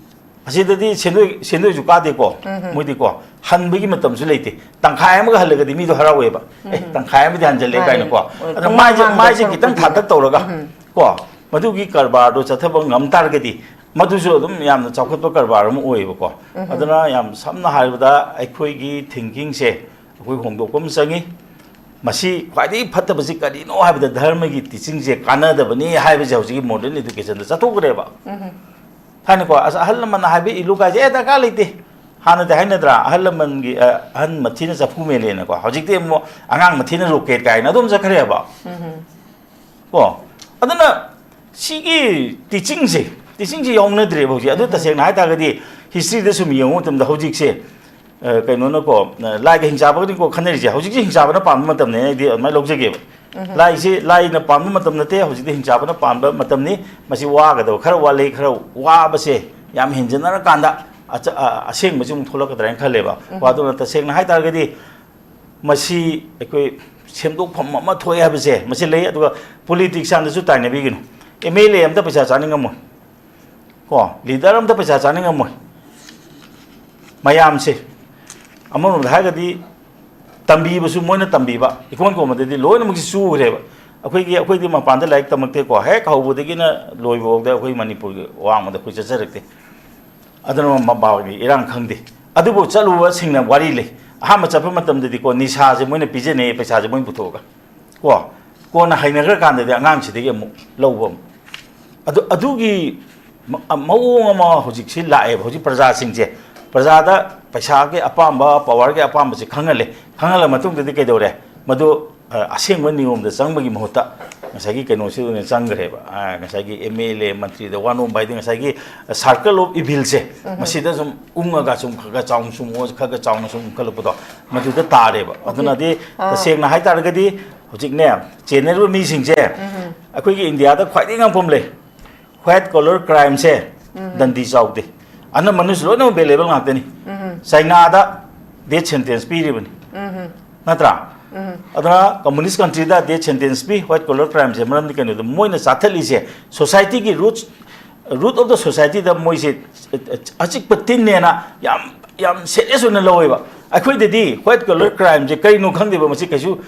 ꯑꯁꯤꯗꯗꯤ ꯁꯦꯟꯗꯣꯏ, ꯁꯦꯟꯗꯣꯏꯁꯨ ꯀꯥꯗꯦꯀꯣ꯫ ꯎꯝ ꯍꯝ꯫ ꯃꯣꯏꯗꯤꯀꯣ, ꯍꯟꯕꯒꯤ ꯃꯇꯝꯁꯨ ꯂꯩꯇꯦ꯫ ꯇꯪꯈꯥꯏ ꯑꯃꯒ ꯍꯜꯂꯒꯗꯤ ꯃꯤꯗꯣ ꯍꯔꯥꯎꯋꯦꯕ꯫ "ꯑꯦ, ꯎꯝ ꯍꯝ꯫ ꯇꯪꯈꯥꯏ ꯑꯃꯗꯤ ꯍꯟꯖꯜꯂꯦ" ꯃꯥꯅꯦ꯫ ꯀꯥꯏꯅꯀꯣ꯫ ꯑꯣꯏ-, ꯑꯗ ꯄꯨꯡ ꯃꯥꯏꯁꯦ, ꯃꯥꯡꯗ ꯃꯥꯏꯁꯦ ꯁꯔꯨꯛ ꯈꯤꯇꯪ ꯄꯨꯗꯤꯅꯦ꯫ ꯊꯥꯇꯛ ꯇꯧꯔꯒ ꯎꯝ ꯍꯝ꯫ ꯀꯣ, ꯃꯗꯨꯒꯤ ꯀꯔꯕꯥꯔꯗꯣ ꯆꯠꯊꯕ ꯉꯝ ꯇꯥꯔꯒꯗꯤ ꯃꯗꯨꯁꯨ ꯑꯗꯨꯝ ꯌꯥꯝꯅ ꯆꯥꯎꯈꯠꯄ ꯀꯔꯕꯥꯔ ꯑꯃ ꯑꯣꯏꯌꯦꯕꯀꯣ꯫ ꯎꯝ ꯍꯝ꯫ ꯑꯗꯨꯅ ꯌꯥꯝ ꯁꯝꯅ ꯍꯥꯏꯔꯕꯗ ꯑꯩꯈꯣꯏꯒꯤ ꯊꯤꯡꯀꯤꯡꯁꯦ ꯑꯩꯈꯣꯏ ꯍꯣꯡꯗꯣꯛꯄ ꯑꯃ ꯆꯪꯉꯤ꯫ ꯃꯁꯤ ꯈ꯭ꯋꯥꯏꯗꯒꯤ ꯐꯠꯇꯕꯁꯤ ꯀꯔꯤꯅꯣ ꯍꯥꯏꯕꯗ ꯙꯔꯃꯒꯤ ꯇꯤꯆꯤꯡꯁꯦ ꯀꯥꯟꯅꯗꯕꯅꯤ ꯍꯥꯏꯕꯁꯦ ꯍꯧꯖꯤꯛꯀꯤ ꯃꯣꯗꯔꯟ ꯏꯗꯨꯀꯦꯁꯟꯗ ꯆꯠꯊꯣꯛꯈ꯭ꯔꯦꯕ꯫ ꯎꯝ ꯍꯝ꯫ ꯊꯥꯏꯅꯀꯣ, ꯑꯁ, ꯑꯍꯜ ꯂꯃꯟꯅ ꯍꯥꯏꯕ ꯏꯜꯂꯨ ꯀꯥꯏꯁꯦ, "ꯑꯦ, ꯗꯔꯀꯥꯔ ꯂꯩꯇꯦ"꯫ ꯍꯥꯟꯅꯗꯤ ꯍꯥꯏꯅꯗ꯭ꯔꯥ, "ꯑꯍꯜ ꯂꯃꯟꯒꯤ, ꯑ, ꯑꯍꯟ ꯃꯊꯤꯅ ꯆꯐꯨ ꯃꯦꯜꯂꯦꯅꯀꯣ"꯫ ꯍꯧꯖꯤꯛꯇꯤ ꯑꯃꯨꯛ "ꯑꯉꯥꯡ ꯃꯊꯤꯅ ꯔꯣꯀꯦꯠ" ꯀꯥꯏꯅ ꯑꯗꯨꯝ ꯆꯠꯈ꯭ꯔꯦꯕ꯫ ꯎꯝ ꯍꯝ꯫ ꯀꯣ? ꯑꯗꯨꯅ ꯁꯤꯒꯤ ꯇꯤꯆꯤꯡꯁꯦ, ꯇꯤꯆꯤꯡꯁꯦ ꯌꯥꯎꯅꯗ꯭ꯔꯦꯕ ꯍꯧꯖꯤꯛ꯫ ꯑꯗꯨ ꯎꯝ ꯍꯝ꯫ ꯇꯁꯦꯡꯅ ꯍꯥꯏ ꯇꯥꯔꯒꯗꯤ ꯍꯤꯁꯇ꯭ꯔꯤꯗ ꯁꯨꯝ ꯌꯦꯡꯕ ꯃꯇꯝꯗ ꯍꯧꯖꯤꯛꯁꯦ, ꯑ, ꯀꯩꯅꯣꯅꯀꯣ, ꯑ, ꯂꯥꯏꯒ ꯍꯤꯡꯆꯥꯕꯒꯅꯤꯀꯣ ꯈꯟꯅꯔꯤꯁꯦ꯫ ꯍꯧꯖꯤꯛꯁꯦ ꯍꯤꯡꯆꯥꯕꯅ ꯄꯥꯝꯕ ꯃꯇꯝꯅꯦ, ꯑꯩꯗꯤ ꯑꯗꯨꯃꯥꯏꯅ ꯂꯧꯖꯒꯦꯕ꯫ ꯎꯝ ꯍꯝ꯫ ꯂꯥꯏꯁꯤ, ꯂꯥꯏꯅ ꯄꯥꯝꯕ ꯃꯇꯝ ꯅꯠꯇꯦ, ꯍꯧꯖꯤꯛꯇꯤ ꯍꯤꯡꯆꯥꯕꯅ ꯄꯥꯝꯕ ꯃꯇꯝꯅꯤ꯫ ꯃꯁꯤ ꯋꯥꯒꯗꯕ ꯈꯔ ꯋꯥꯠꯂꯤ, ꯈꯔ ꯋꯥꯕꯁꯦ ꯌꯥꯝ ꯍꯦꯟꯖꯟꯅꯔꯀꯥꯟꯗ ꯑꯆ-, ꯑ, ꯑꯁꯦꯡꯕꯁꯤ ꯑꯃꯨꯛ ꯊꯣꯛꯂꯛꯀꯗ꯭ꯔꯥ ꯍꯥꯏꯅ ꯈꯜꯂꯦꯕ꯫ ꯎꯝ꯫ ꯋꯥꯗꯨꯅ ꯇꯁꯦꯡꯅ ꯍꯥꯏ ꯇꯥꯔꯒꯗꯤ ꯃꯁꯤ ꯑꯩꯈꯣꯏ ꯁꯦꯝꯗꯣꯛꯐꯝ ꯑꯃ ꯊꯣꯛꯑꯦ ꯍꯥꯏꯕꯁꯦ ꯃꯁꯤ ꯂꯩ꯫ ꯑꯗꯨꯒ ꯄꯣꯂꯤꯇꯤꯛꯁꯤꯌꯥꯟꯗꯁꯨ ꯇꯥꯏꯅꯕꯤꯒꯅꯨ꯫ ꯑꯦꯝ ꯑꯦꯜ ꯑꯦ ꯑꯝꯇ ꯄꯩꯁꯥ ꯆꯥꯅꯤꯡꯉꯝꯃꯣꯏ꯫ ꯀꯣ, ꯂꯤꯗꯔ ꯑꯝꯇ ꯄꯩꯁꯥ ꯆꯥꯅꯤꯡꯉꯝꯃꯣꯏ꯫ ꯃꯌꯥꯝꯁꯦ ꯑꯃꯔꯣꯝꯗ ꯍꯥꯏꯔꯒꯗꯤ ꯇꯝꯕꯤꯕꯁꯨ ꯃꯣꯏꯅ ꯇꯝꯕꯤꯕ ꯏꯀꯣꯟ ꯀꯣꯟꯕꯗꯗꯤ ꯂꯣꯏꯅꯃꯛꯁꯤ ꯆꯨꯈ꯭ꯔꯦꯕ꯫ ꯑꯩꯈꯣꯏꯒꯤ, ꯑꯩꯈꯣꯏꯗꯤ ꯃꯄꯥꯟꯗ ꯂꯥꯏꯔꯤꯛ ꯇꯝꯃꯛꯇꯦꯀꯣ, ꯍꯦꯛ ꯍꯧꯕꯗꯒꯤꯅ ꯂꯣꯏꯕꯐꯥꯎꯗ ꯑꯩꯈꯣꯏ ꯃꯅꯤꯄꯨꯔꯒꯤ ꯑꯋꯥꯡꯃꯗ ꯑꯩꯈꯣꯏ ꯆꯠꯆꯔꯛꯇꯦ꯫ ꯑꯗꯨꯅ ꯃꯄꯥꯒꯤ ꯏꯔꯥꯡ ꯈꯪꯗꯦ꯫ ꯑꯗꯨꯕꯨ ꯆꯠꯂꯨꯕꯁꯤꯡꯅ ꯋꯥꯔꯤ ꯂꯩ꯫ ꯑꯍꯥꯟꯕ ꯆꯠꯄ ꯃꯇꯝꯗꯗꯤꯀꯣ, ꯅꯤꯁꯥꯁꯦ ꯃꯣꯏꯅ ꯄꯤꯖꯅꯩ, ꯄꯩꯁꯥꯁꯦ ꯃꯣꯏꯅ ꯄꯨꯊꯣꯛꯑꯒ꯫ ꯀꯣ, ꯀꯣꯟꯅ ꯍꯩꯅꯈ꯭ꯔꯀꯥꯟꯗꯗꯤ ꯑꯉꯥꯡꯁꯤꯗꯒꯤ ꯑꯃꯨꯛ ꯂꯧꯕ ꯑꯃꯨꯛ꯫ ꯑꯗꯨ, ꯑꯗꯨꯒꯤ ꯃ-, ꯃꯑꯣꯡ ꯑꯃ ꯍꯧꯖꯤꯛꯁꯤ ꯂꯥꯛꯑꯦꯕ꯫ ꯍꯧꯖꯤꯛ ꯄ꯭ꯔꯖꯥꯁꯤꯡꯁꯦ, ꯄ꯭ꯔꯖꯥꯗ ꯄꯩꯁꯥꯒꯤ ꯑꯄꯥꯝꯕ, ꯄꯋꯥꯔꯒꯤ ꯑꯄꯥꯝꯕꯁꯦ ꯈꯪꯍꯜꯂꯦ꯫ ꯈꯪꯍꯜꯂ ꯃꯇꯨꯡꯗꯗꯤ ꯀꯩꯗꯧꯔꯦ? ꯃꯗꯨ, ꯑ, ꯑꯁꯦꯡꯕ ꯅꯤꯌꯣꯝꯗ ꯆꯪꯕꯒꯤ ꯃꯍꯨꯠꯇ ꯉꯁꯥꯏꯒꯤ ꯀꯩꯅꯣꯁꯤ ꯑꯣꯏꯅ ꯆꯪꯈ꯭ꯔꯦꯕ꯫ ꯑ, ꯉꯁꯥꯏꯒꯤ ꯑꯦꯝ ꯑꯦꯜ ꯑꯦ, ꯃꯟꯇ꯭ꯔꯤꯗ ꯋꯥ ꯅꯣꯝꯕ ꯍꯥꯏꯗꯤ ꯉꯁꯥꯏꯒꯤ circle of evilꯁꯦ, ꯃꯁꯤꯗ ꯁꯨꯝ ꯎꯪꯉꯒ ꯁꯨꯝ ꯈꯔ ꯈꯔ ꯆꯥꯎꯅ ꯁꯨꯝ ꯈꯔ ꯈꯔ ꯆꯥꯎꯅ ꯁꯨꯝ ꯎꯪꯈꯠꯂꯛꯄꯗꯣ, ꯃꯗꯨꯗ ꯇꯥꯔꯦꯕ꯫ ꯑꯗꯨꯅꯗꯤ ꯑꯥ꯫ ꯇꯁꯦꯡꯅ ꯍꯥꯏꯇꯥꯔꯒꯗꯤ ꯍꯧꯖꯤꯛꯅꯦ, ꯆꯦꯟꯅꯔꯤꯕ ꯃꯤꯁꯤꯡꯁꯦ ꯑꯩꯈꯣꯏꯒꯤ ꯏꯟꯗꯤꯌꯥꯗ ꯈ꯭ꯋꯥꯏꯗꯒꯤ ꯉꯥꯡꯐꯝ ꯂꯩ꯫ White collar crimeꯁꯦ ꯗꯟꯗꯤ ꯆꯥꯎꯗꯦ꯫ ꯑꯅꯝꯕꯅꯁꯨ ꯂꯣꯏꯅꯃꯛ bailable ꯉꯥꯛꯇꯅꯤ꯫ ꯆꯥꯏꯅꯥꯗ death sentence ꯄꯤꯔꯤꯕꯅꯤ꯫ ꯅꯠꯇ꯭ꯔꯥ? ꯑꯗꯨꯅ communist countryꯗ death sentence ꯄꯤ, white collar crimeꯁꯦ꯫ ꯃꯔꯝꯗꯤ ꯀꯩꯅꯣꯗ ꯃꯣꯏꯅ ꯆꯥꯊꯠꯂꯤꯁꯦ societyꯒꯤ roots, root of the societyꯗ ꯃꯣꯏꯁꯦ ꯑꯆꯤꯛꯄ ꯇꯤꯟꯅꯦꯅ ꯌꯥꯝ, ꯌꯥꯝ serious ꯑꯣꯏꯅ ꯂꯧꯋꯦꯕ꯫ ꯑꯩꯈꯣꯏꯗꯗꯤ white collar crimeꯁꯦ ꯀꯔꯤꯅꯣ ꯈꯪꯗꯦꯕ, ꯃꯁꯤ ꯀꯩꯁꯨ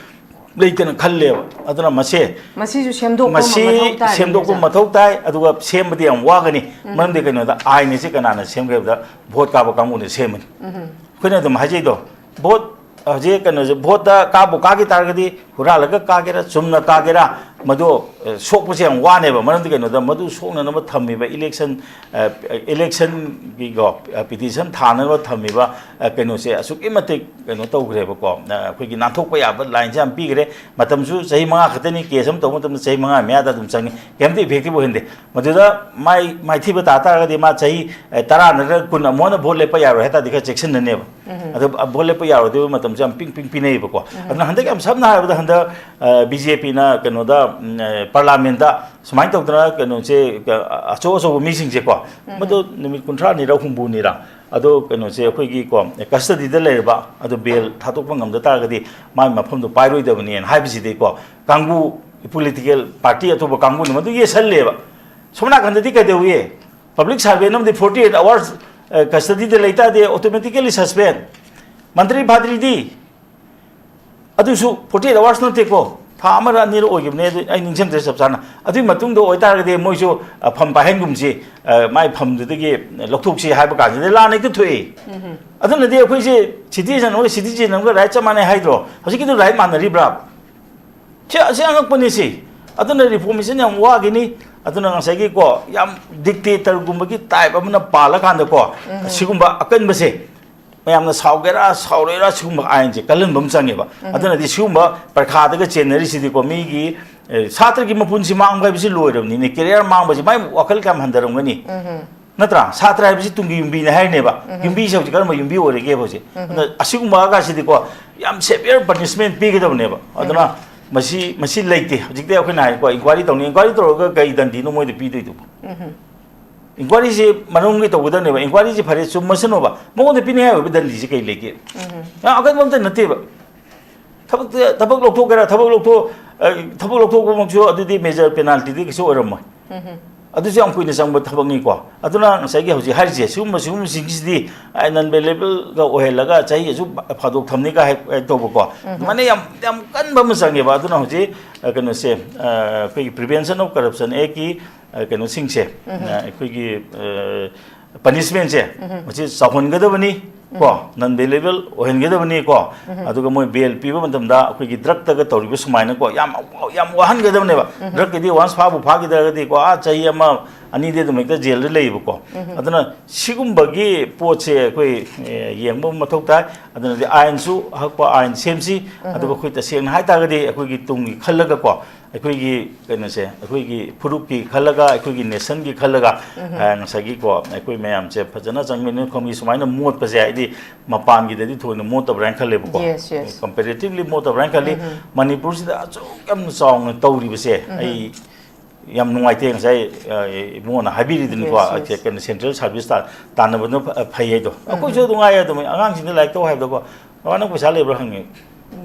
ꯂꯩꯇꯅ ꯈꯜꯂꯦꯕ꯫ ꯑꯗꯨꯅ ꯃꯁꯦ ꯃꯁꯤꯁꯨ ꯁꯦꯝꯗꯣꯛꯄ ꯑꯃ ꯃꯁꯤ ꯃꯊꯧ ꯇꯥꯏ, ꯁꯦꯝꯗꯣꯛꯄ ꯃꯦꯖꯔ꯫ ꯃꯊꯧ ꯇꯥꯏ, ꯑꯗꯨꯒ ꯁꯦꯝꯕꯗꯤ ꯌꯥꯝ ꯋꯥꯒꯅꯤ꯫ ꯎꯝ꯫ ꯃꯔꯝꯗꯤ ꯀꯩꯅꯣꯗ ꯑꯥꯏꯟ ꯑꯁꯤ ꯀꯅꯥꯅ ꯁꯦꯝꯒꯦ ꯍꯥꯏꯕꯗ ꯚꯣꯠ ꯀꯥꯕ ꯀꯥꯡꯕꯨꯅ ꯁꯦꯝꯕꯅꯤ꯫ ꯎꯝ꯫ ꯑꯩꯈꯣꯏꯅ ꯑꯗꯨꯝ ꯍꯥꯏꯖꯩꯗꯣ, ꯚꯣꯠ ꯍꯧꯖꯤꯛ ꯀꯩꯅꯣꯁꯦ, ꯚꯣꯠꯇ ꯀꯥꯕꯨ ꯀꯥꯈꯤ ꯇꯥꯔꯒꯗꯤ ꯍꯨꯔꯥꯜꯂꯒ ꯀꯥꯒꯦꯔꯥ, ꯆꯨꯝꯅ ꯀꯥꯒꯦꯔꯥ, ꯃꯗꯨ, ꯑ, ꯁꯣꯛꯄꯁꯦ ꯌꯥꯝ ꯋꯥꯅꯦꯕ꯫ ꯃꯔꯝꯗꯤ ꯀꯩꯅꯣꯗ ꯃꯗꯨ ꯁꯣꯛꯅꯅꯕ ꯊꯝꯃꯤꯕ election, ꯑ, electionꯒꯤꯀꯣ, ꯑ, petition ꯊꯥꯅꯕ ꯊꯝꯃꯤꯕ, ꯑ, ꯀꯩꯅꯣꯁꯦ ꯑꯁꯨꯛꯀꯤ ꯃꯇꯤꯛ ꯀꯩꯅꯣ ꯇꯧꯈ꯭ꯔꯦꯕꯀꯣ꯫ ꯑ, ꯑꯩꯈꯣꯏꯒꯤ ꯅꯥꯟꯊꯣꯛꯄ ꯌꯥꯕ lineꯁꯦ ꯌꯥꯝ ꯄꯤꯈ꯭ꯔꯦ꯫ ꯃꯇꯝꯁꯨ ꯆꯍꯤ ꯃꯉꯥ ꯈꯛꯇꯅꯤ, case ꯑꯃ ꯇꯧꯕ ꯃꯇꯝꯗ ꯆꯍꯤ ꯃꯉꯥ ꯃꯌꯥꯗ ꯑꯗꯨꯝ ꯆꯪꯉꯤ, ꯀꯩꯝꯇ effective ꯑꯣꯏꯍꯟꯗꯦ꯫ ꯃꯗꯨꯗ ꯃꯥꯏ, ꯃꯥꯏꯊꯤꯕ ꯇꯥ ꯇꯥꯔꯒꯗꯤ ꯃꯥ ꯆꯍꯤ, ꯑ, ꯇꯔꯥ ꯅꯠꯇ꯭ꯔꯒ ꯀꯨꯟ ꯑꯃꯨꯛ ꯍꯟꯅ ꯚꯣꯠ ꯂꯦꯞꯄ ꯌꯥꯔꯣꯏ ꯍꯥꯏ ꯇꯥꯔꯗꯤ ꯈꯔ ꯆꯦꯛꯁꯤꯟꯅꯅꯦꯕ꯫ ꯎꯝ꯫ ꯑꯗꯣ, ꯑ, ꯚꯣꯠ ꯂꯦꯞꯄ ꯌꯥꯔꯣꯏꯗꯕ ꯃꯇꯝꯁꯨ ꯌꯥꯝ ꯄꯤꯡ ꯄꯤꯡ ꯄꯤꯅꯩꯌꯦꯕꯀꯣ꯫ ꯎꯝ꯫ ꯑꯗꯨꯅ ꯍꯟꯗꯛ ꯌꯥꯝ ꯁꯝꯅ ꯍꯥꯏꯔꯕꯗ ꯍꯟꯗꯛ, ꯑ, BJPꯅ ꯀꯩꯅꯣꯗ, ꯎꯝ, ꯑ, parliamentꯇ ꯁꯨꯃꯥꯏꯅ ꯇꯧꯗꯅ ꯀꯩꯅꯣꯁꯦ, ꯑ, ꯑꯆꯧ ꯑꯆꯧꯕ ꯃꯤꯁꯤꯡꯁꯦꯀꯣ, ꯎꯝ꯫ ꯃꯗꯨ ꯅꯨꯃꯤꯠ ꯀꯨꯟꯊ꯭ꯔꯥꯅꯤꯔ ꯍꯨꯝꯐꯨꯅꯤꯔ ꯑꯗꯣ ꯀꯩꯅꯣꯁꯦ ꯑꯩꯈꯣꯏꯒꯤ ꯀꯣ, custodyꯗ ꯂꯩꯔꯕ, ꯑꯗꯣ bail ꯊꯥꯗꯣꯛꯄ ꯉꯝꯗ ꯇꯥꯔꯒꯗꯤ ꯃꯥꯒꯤ ꯃꯐꯝꯗꯣ ꯄꯥꯏꯔꯣꯏꯗꯕꯅꯦꯅ ꯍꯥꯏꯕꯁꯤꯗꯤꯀꯣ, ꯀꯥꯡꯕꯨ, political party ꯑꯇꯣꯞꯄ ꯀꯥꯡꯕꯨꯅ ꯃꯗꯨ ꯌꯦꯠꯁꯜꯂꯦꯕ꯫ ꯁꯣꯝ ꯅꯥꯀꯟꯗꯗꯤ ꯀꯩꯗꯧꯏ? Public servant ꯑꯃꯗꯤ forty eight hours, ꯑ, custodyꯗ ꯂꯩ ꯇꯥꯔꯗꯤ automatically suspend꯫ ꯃꯟꯇ꯭ꯔꯤ ꯐꯥꯗ꯭ꯔꯤꯗꯤ ꯑꯗꯨꯁꯨ forty eight hours ꯅꯠꯇꯦꯀꯣ, ꯊꯥ ꯑꯃꯔ ꯑꯅꯤꯔ ꯑꯣꯏꯈꯤꯕꯅꯦ, ꯑꯗꯨ ꯑꯩ ꯅꯤꯡꯁꯤꯡꯗ꯭ꯔꯦ ꯆꯞ ꯆꯥꯅ꯫ ꯑꯗꯨꯒꯤ ꯃꯇꯨꯡꯗ ꯑꯣꯏꯇꯥꯔꯒꯗꯤ ꯃꯣꯏꯁꯨ, ꯑ, ꯐꯝ ꯄꯥꯏꯍꯟꯒꯨꯝꯁꯤ, ꯑ, ꯃꯥꯏ ꯐꯝꯗꯨꯗꯒꯤ ꯂꯧꯊꯣꯛꯁꯤ ꯍꯥꯏꯕ ꯀꯥꯟꯁꯤꯗ ꯂꯥꯟ ꯍꯦꯛꯇ ꯊꯣꯛꯏ꯫ ꯎꯝ꯫ ꯑꯗꯨꯅꯗꯤ ꯑꯩꯈꯣꯏꯁꯦ citizen ꯑꯃꯒ citizen ꯑꯃꯒ right ꯆꯞ ꯃꯥꯟꯅꯩ ꯍꯥꯏꯗ꯭ꯔꯣ? ꯍꯧꯖꯤꯛꯀꯤꯗꯨ right ꯃꯥꯟꯅꯔꯤꯕ꯭ꯔꯥ? ꯁꯤ, ꯑꯁꯤ ꯑꯉꯛꯄꯅꯤ ꯁꯤ꯫ ꯑꯗꯨꯅ reformation ꯌꯥꯝ ꯋꯥꯒꯤꯅꯤ꯫ ꯑꯗꯨꯅ ꯉꯁꯥꯏꯒꯤꯀꯣ, ꯌꯥꯝ dictatorꯒꯨꯝꯕꯒꯤ type ꯑꯃꯅ ꯄꯥꯜꯂꯀꯥꯟꯗꯀꯣ, ꯎꯝ꯫ ꯁꯤꯒꯨꯝꯕ ꯑꯀꯟꯕꯁꯦ ꯃꯌꯥꯝꯅ ꯁꯥꯎꯒꯦꯔꯥ ꯁꯥꯎꯔꯣꯏꯔꯥ, ꯁꯤꯒꯨꯝꯕ ꯑꯥꯏꯟꯁꯦ ꯀꯜꯍꯟꯕ ꯑꯃ ꯆꯪꯉꯦꯕ꯫ ꯑꯗꯨꯅꯗꯤ ꯁꯤꯒꯨꯝꯕ ꯄꯔꯤꯈꯥꯗꯒ ꯆꯦꯟꯅꯔꯤꯁꯤꯗꯤꯀꯣ, ꯃꯤꯒꯤ, ꯑꯦ, ꯁꯥꯇ꯭ꯔꯒꯤ ꯃꯄꯨꯟꯁꯤ ꯃꯥꯡꯕ ꯍꯥꯏꯕꯁꯤ ꯂꯣꯏꯔꯕꯅꯤꯅꯦ, ꯀꯦꯔꯤꯌꯔ ꯃꯥꯡꯕꯁꯤ ꯃꯥꯏ ꯋꯥꯈꯜ ꯀꯌꯥꯝ ꯍꯟꯊꯔꯝꯒꯅꯤ? ꯅꯠꯇ꯭ꯔꯥ? ꯁꯥꯇ꯭ꯔ ꯍꯥꯏꯕꯁꯤ ꯇꯨꯡꯒꯤ ꯌꯨꯝꯕꯤꯅꯦ ꯍꯥꯏꯔꯤꯅꯦꯕ꯫ ꯌꯨꯝꯕꯤꯁꯦ ꯍꯧꯖꯤꯛ ꯀꯔꯝꯕ ꯌꯨꯝꯕꯤ ꯑꯣꯏꯔꯒꯦꯕ ꯍꯧꯖꯤꯛ? ꯑꯗꯨꯅ ꯑꯁꯤꯒꯨꯝꯕ ꯑꯒꯁꯤꯗꯤꯀꯣ, ꯌꯥꯝ ꯁꯦꯚꯤꯌꯔ ꯄꯅꯤꯁꯃꯦꯟ ꯄꯤꯒꯗꯕꯅꯦꯕ꯫ ꯑꯗꯨꯅ ꯃꯁꯤ, ꯃꯁꯤ ꯂꯩꯇꯦ꯫ ꯍꯧꯖꯤꯛꯇꯤ ꯑꯩꯈꯣꯏꯅ ꯍꯥꯏꯀꯣ, ꯏꯟꯀ꯭ꯋꯥꯏꯔꯤ ꯇꯧꯅꯤ, ꯏꯟꯀ꯭ꯋꯥꯏꯔꯤ ꯇꯧꯔꯒ ꯀꯩ ꯗꯟꯗꯤꯅꯣ ꯃꯣꯏꯗ ꯄꯤꯗꯣꯏꯗꯨꯕꯣ? ꯏꯟꯀ꯭ꯋꯥꯏꯔꯤꯁꯤ ꯃꯅꯨꯡꯒꯤ ꯇꯧꯒꯗꯕꯅꯦꯕ꯫ ꯏꯟꯀ꯭ꯋꯥꯏꯔꯤꯁꯤ ꯐꯔꯦ, ꯆꯨꯝꯃꯁꯅꯣꯕ, ꯃꯉꯣꯟꯗ ꯄꯤꯅꯤꯡꯉꯥꯏ ꯑꯣꯏꯕ ꯗꯟꯗꯤꯁꯤ ꯀꯩ ꯂꯩꯒꯦ? ꯌꯥꯝ ꯑꯀꯟꯕ ꯑꯝꯇ ꯅꯠꯇꯦꯕ꯫ ꯊꯕꯛꯇ, ꯊꯕꯛ ꯂꯧꯊꯣꯛꯀꯦꯔꯥ, ꯊꯕꯛ ꯂꯧꯊꯣꯛ-, ꯑ, ꯊꯕꯛ ꯂꯧꯊꯣꯛꯄꯃꯛꯁꯨ ꯑꯗꯨꯗꯤ ꯃꯦꯖꯔ ꯄꯦꯅꯥꯜꯇꯤꯗꯤ ꯀꯩꯁꯨ ꯑꯣꯏꯔꯝꯃꯣꯏ꯫ ꯑꯗꯨꯁꯨ ꯌꯥꯝ ꯀꯨꯏꯅ ꯆꯪꯕ ꯊꯕꯛꯅꯤꯀꯣ꯫ ꯑꯗꯨꯅ ꯉꯁꯥꯏꯒꯤ ꯍꯧꯖꯤꯛ ꯍꯥꯏꯔꯤꯁꯦ, ꯁꯤꯒꯨꯝꯕ, ꯁꯤꯒꯨꯝꯕꯁꯤꯡꯁꯤꯗꯤ ꯑꯩ ꯅꯟ ꯚꯦꯂꯦꯕꯜꯒ ꯑꯣꯏꯍꯜꯂꯒ ꯆꯍꯤ ꯑꯁꯨꯛ ꯐꯥꯗꯣꯛ ꯊꯝꯅꯤ ꯀꯥꯏ ꯍꯥꯏ, ꯍꯥꯏ ꯇꯧꯕꯀꯣ꯫ ꯑꯗꯨꯃꯥꯏꯅ ꯌꯥꯝ, ꯌꯥꯝ ꯀꯟꯕ ꯑꯃ ꯆꯪꯉꯦꯕ꯫ ꯑꯗꯨꯅ ꯍꯧꯖꯤꯛ, ꯑ, ꯀꯩꯅꯣꯁꯦ, ꯑ, ꯑꯩꯈꯣꯏꯒꯤ Prevention of Corruption Actꯀꯤ, ꯑ, ꯀꯩꯅꯣꯁꯤꯡꯁꯦ, ꯑ, ꯑꯩꯈꯣꯏꯒꯤ, ꯑ, ꯄꯅꯤꯁꯃꯦꯟꯁꯦ ꯃꯁꯤ ꯆꯥꯎꯍꯟꯒꯗꯕꯅꯤ ꯀꯣ, ꯅꯟ ꯕꯦꯂꯦꯕꯜ ꯑꯣꯏꯍꯟꯒꯗꯕꯅꯤ ꯀꯣ꯫ ꯑꯗꯨꯒ ꯃꯣꯏ ꯕꯦꯜ ꯄꯤꯕ ꯃꯇꯝꯗ ꯑꯩꯈꯣꯏꯒꯤ ꯗ꯭ꯔꯛꯇꯒ ꯇꯧꯔꯤꯕ ꯁꯨꯃꯥꯏꯅꯀꯣ, ꯌꯥꯝ, ꯌꯥꯝ ꯋꯥꯍꯟꯒꯗꯕꯅꯦꯕ꯫ ꯗ꯭ꯔꯛꯀꯤꯗꯤ ꯋꯥꯟꯁ ꯐꯥꯕꯨ ꯐꯥꯈꯤꯗ꯭ꯔꯒꯗꯤꯀꯣ, ꯑꯥ, ꯆꯍꯤ ꯑꯃ ꯑꯅꯤꯗꯤ ꯑꯗꯨꯝ ꯍꯦꯛꯇ ꯖꯦꯜꯗ ꯂꯩꯌꯦꯕꯀꯣ꯫ ꯑꯗꯨꯅ ꯁꯤꯒꯨꯝꯕꯒꯤ ꯄꯣꯠꯁꯦ ꯑꯩꯈꯣꯏ, ꯑꯦ, ꯌꯦꯡꯕ ꯑꯃ ꯃꯊꯧ ꯇꯥꯏ꯫ ꯑꯗꯨꯅꯗꯤ ꯑꯥꯏꯟꯁꯨ ꯑꯍꯛꯄ ꯑꯥꯏꯟ ꯁꯦꯝꯁꯤ꯫ ꯑꯗꯨꯒ ꯑꯩꯈꯣꯏ ꯇꯁꯦꯡꯅ ꯍꯥꯏꯇꯥꯔꯒꯗꯤ ꯑꯩꯈꯣꯏꯒꯤ ꯇꯨꯡꯒꯤ ꯈꯜꯂꯒꯀꯣ, ꯑꯩꯈꯣꯏꯒꯤ ꯀꯩꯅꯣꯁꯦ, ꯑꯩꯈꯣꯏꯒꯤ ꯐꯨꯔꯨꯞꯀꯤ ꯈꯜꯂꯒ, ꯑꯩꯈꯣꯏꯒꯤ ꯅꯦꯁꯟꯒꯤ ꯈꯜꯂꯒ, ꯑ, ꯉꯁꯥꯏꯒꯤꯀꯣ, ꯑꯩꯈꯣꯏ ꯃꯌꯥꯝꯁꯦ ꯐꯖꯅ ꯆꯪꯃꯤꯟꯅ ꯈꯣꯝꯃꯤ꯫ ꯁꯨꯃꯥꯏꯅ ꯃꯣꯠꯄꯁꯦ, ꯍꯥꯏꯗꯤ ꯃꯄꯥꯟꯒꯤꯗꯗꯤ ꯊꯣꯏꯅ ꯃꯣꯠꯇꯕ꯭ꯔꯥ ꯍꯥꯏꯅ ꯈꯜꯂꯦꯕꯀꯣ꯫ Yes, yes. Comparatively ꯃꯣꯠꯇꯕ꯭ꯔꯥ ꯍꯥꯏꯅ ꯈꯜꯂꯤ꯫ ꯃꯅꯤꯄꯨꯔꯁꯤꯗ ꯑꯁꯨꯛ ꯌꯥꯝꯅ ꯆꯥꯎꯅ ꯇꯧꯔꯤꯕꯁꯦ, ꯑꯩ ꯌꯥꯝ ꯅꯨꯡꯉꯥꯏꯇꯦ꯫ ꯉꯁꯥꯏ, ꯑ, ꯏꯕꯨꯡꯉꯣꯅ ꯍꯥꯏꯕꯤꯔꯤꯗꯨꯅꯤꯀꯣ, Yes, yes. ꯀꯩꯅꯣ, ꯁꯦꯟꯇ꯭ꯔꯦꯜ ꯁꯥꯔꯚꯤꯁ ꯇꯥ-, ꯇꯥꯟꯅꯕꯗꯨꯅ ꯐ-, ꯐꯩ ꯍꯥꯏꯗꯣ꯫ ꯑꯩꯈꯣꯏꯁꯨ ꯑꯗꯨꯝ ꯍꯥꯏ, ꯑꯗꯨꯝ ꯑꯉꯥꯡꯁꯤꯡꯗ ꯂꯥꯏꯔꯤꯛ ꯇꯧ ꯍꯥꯏꯕꯗꯀꯣ, "ꯕꯕꯥ, ꯅꯪ ꯄꯩꯁꯥ ꯂꯩꯕ꯭ꯔꯥ?" ꯍꯪꯉꯦ꯫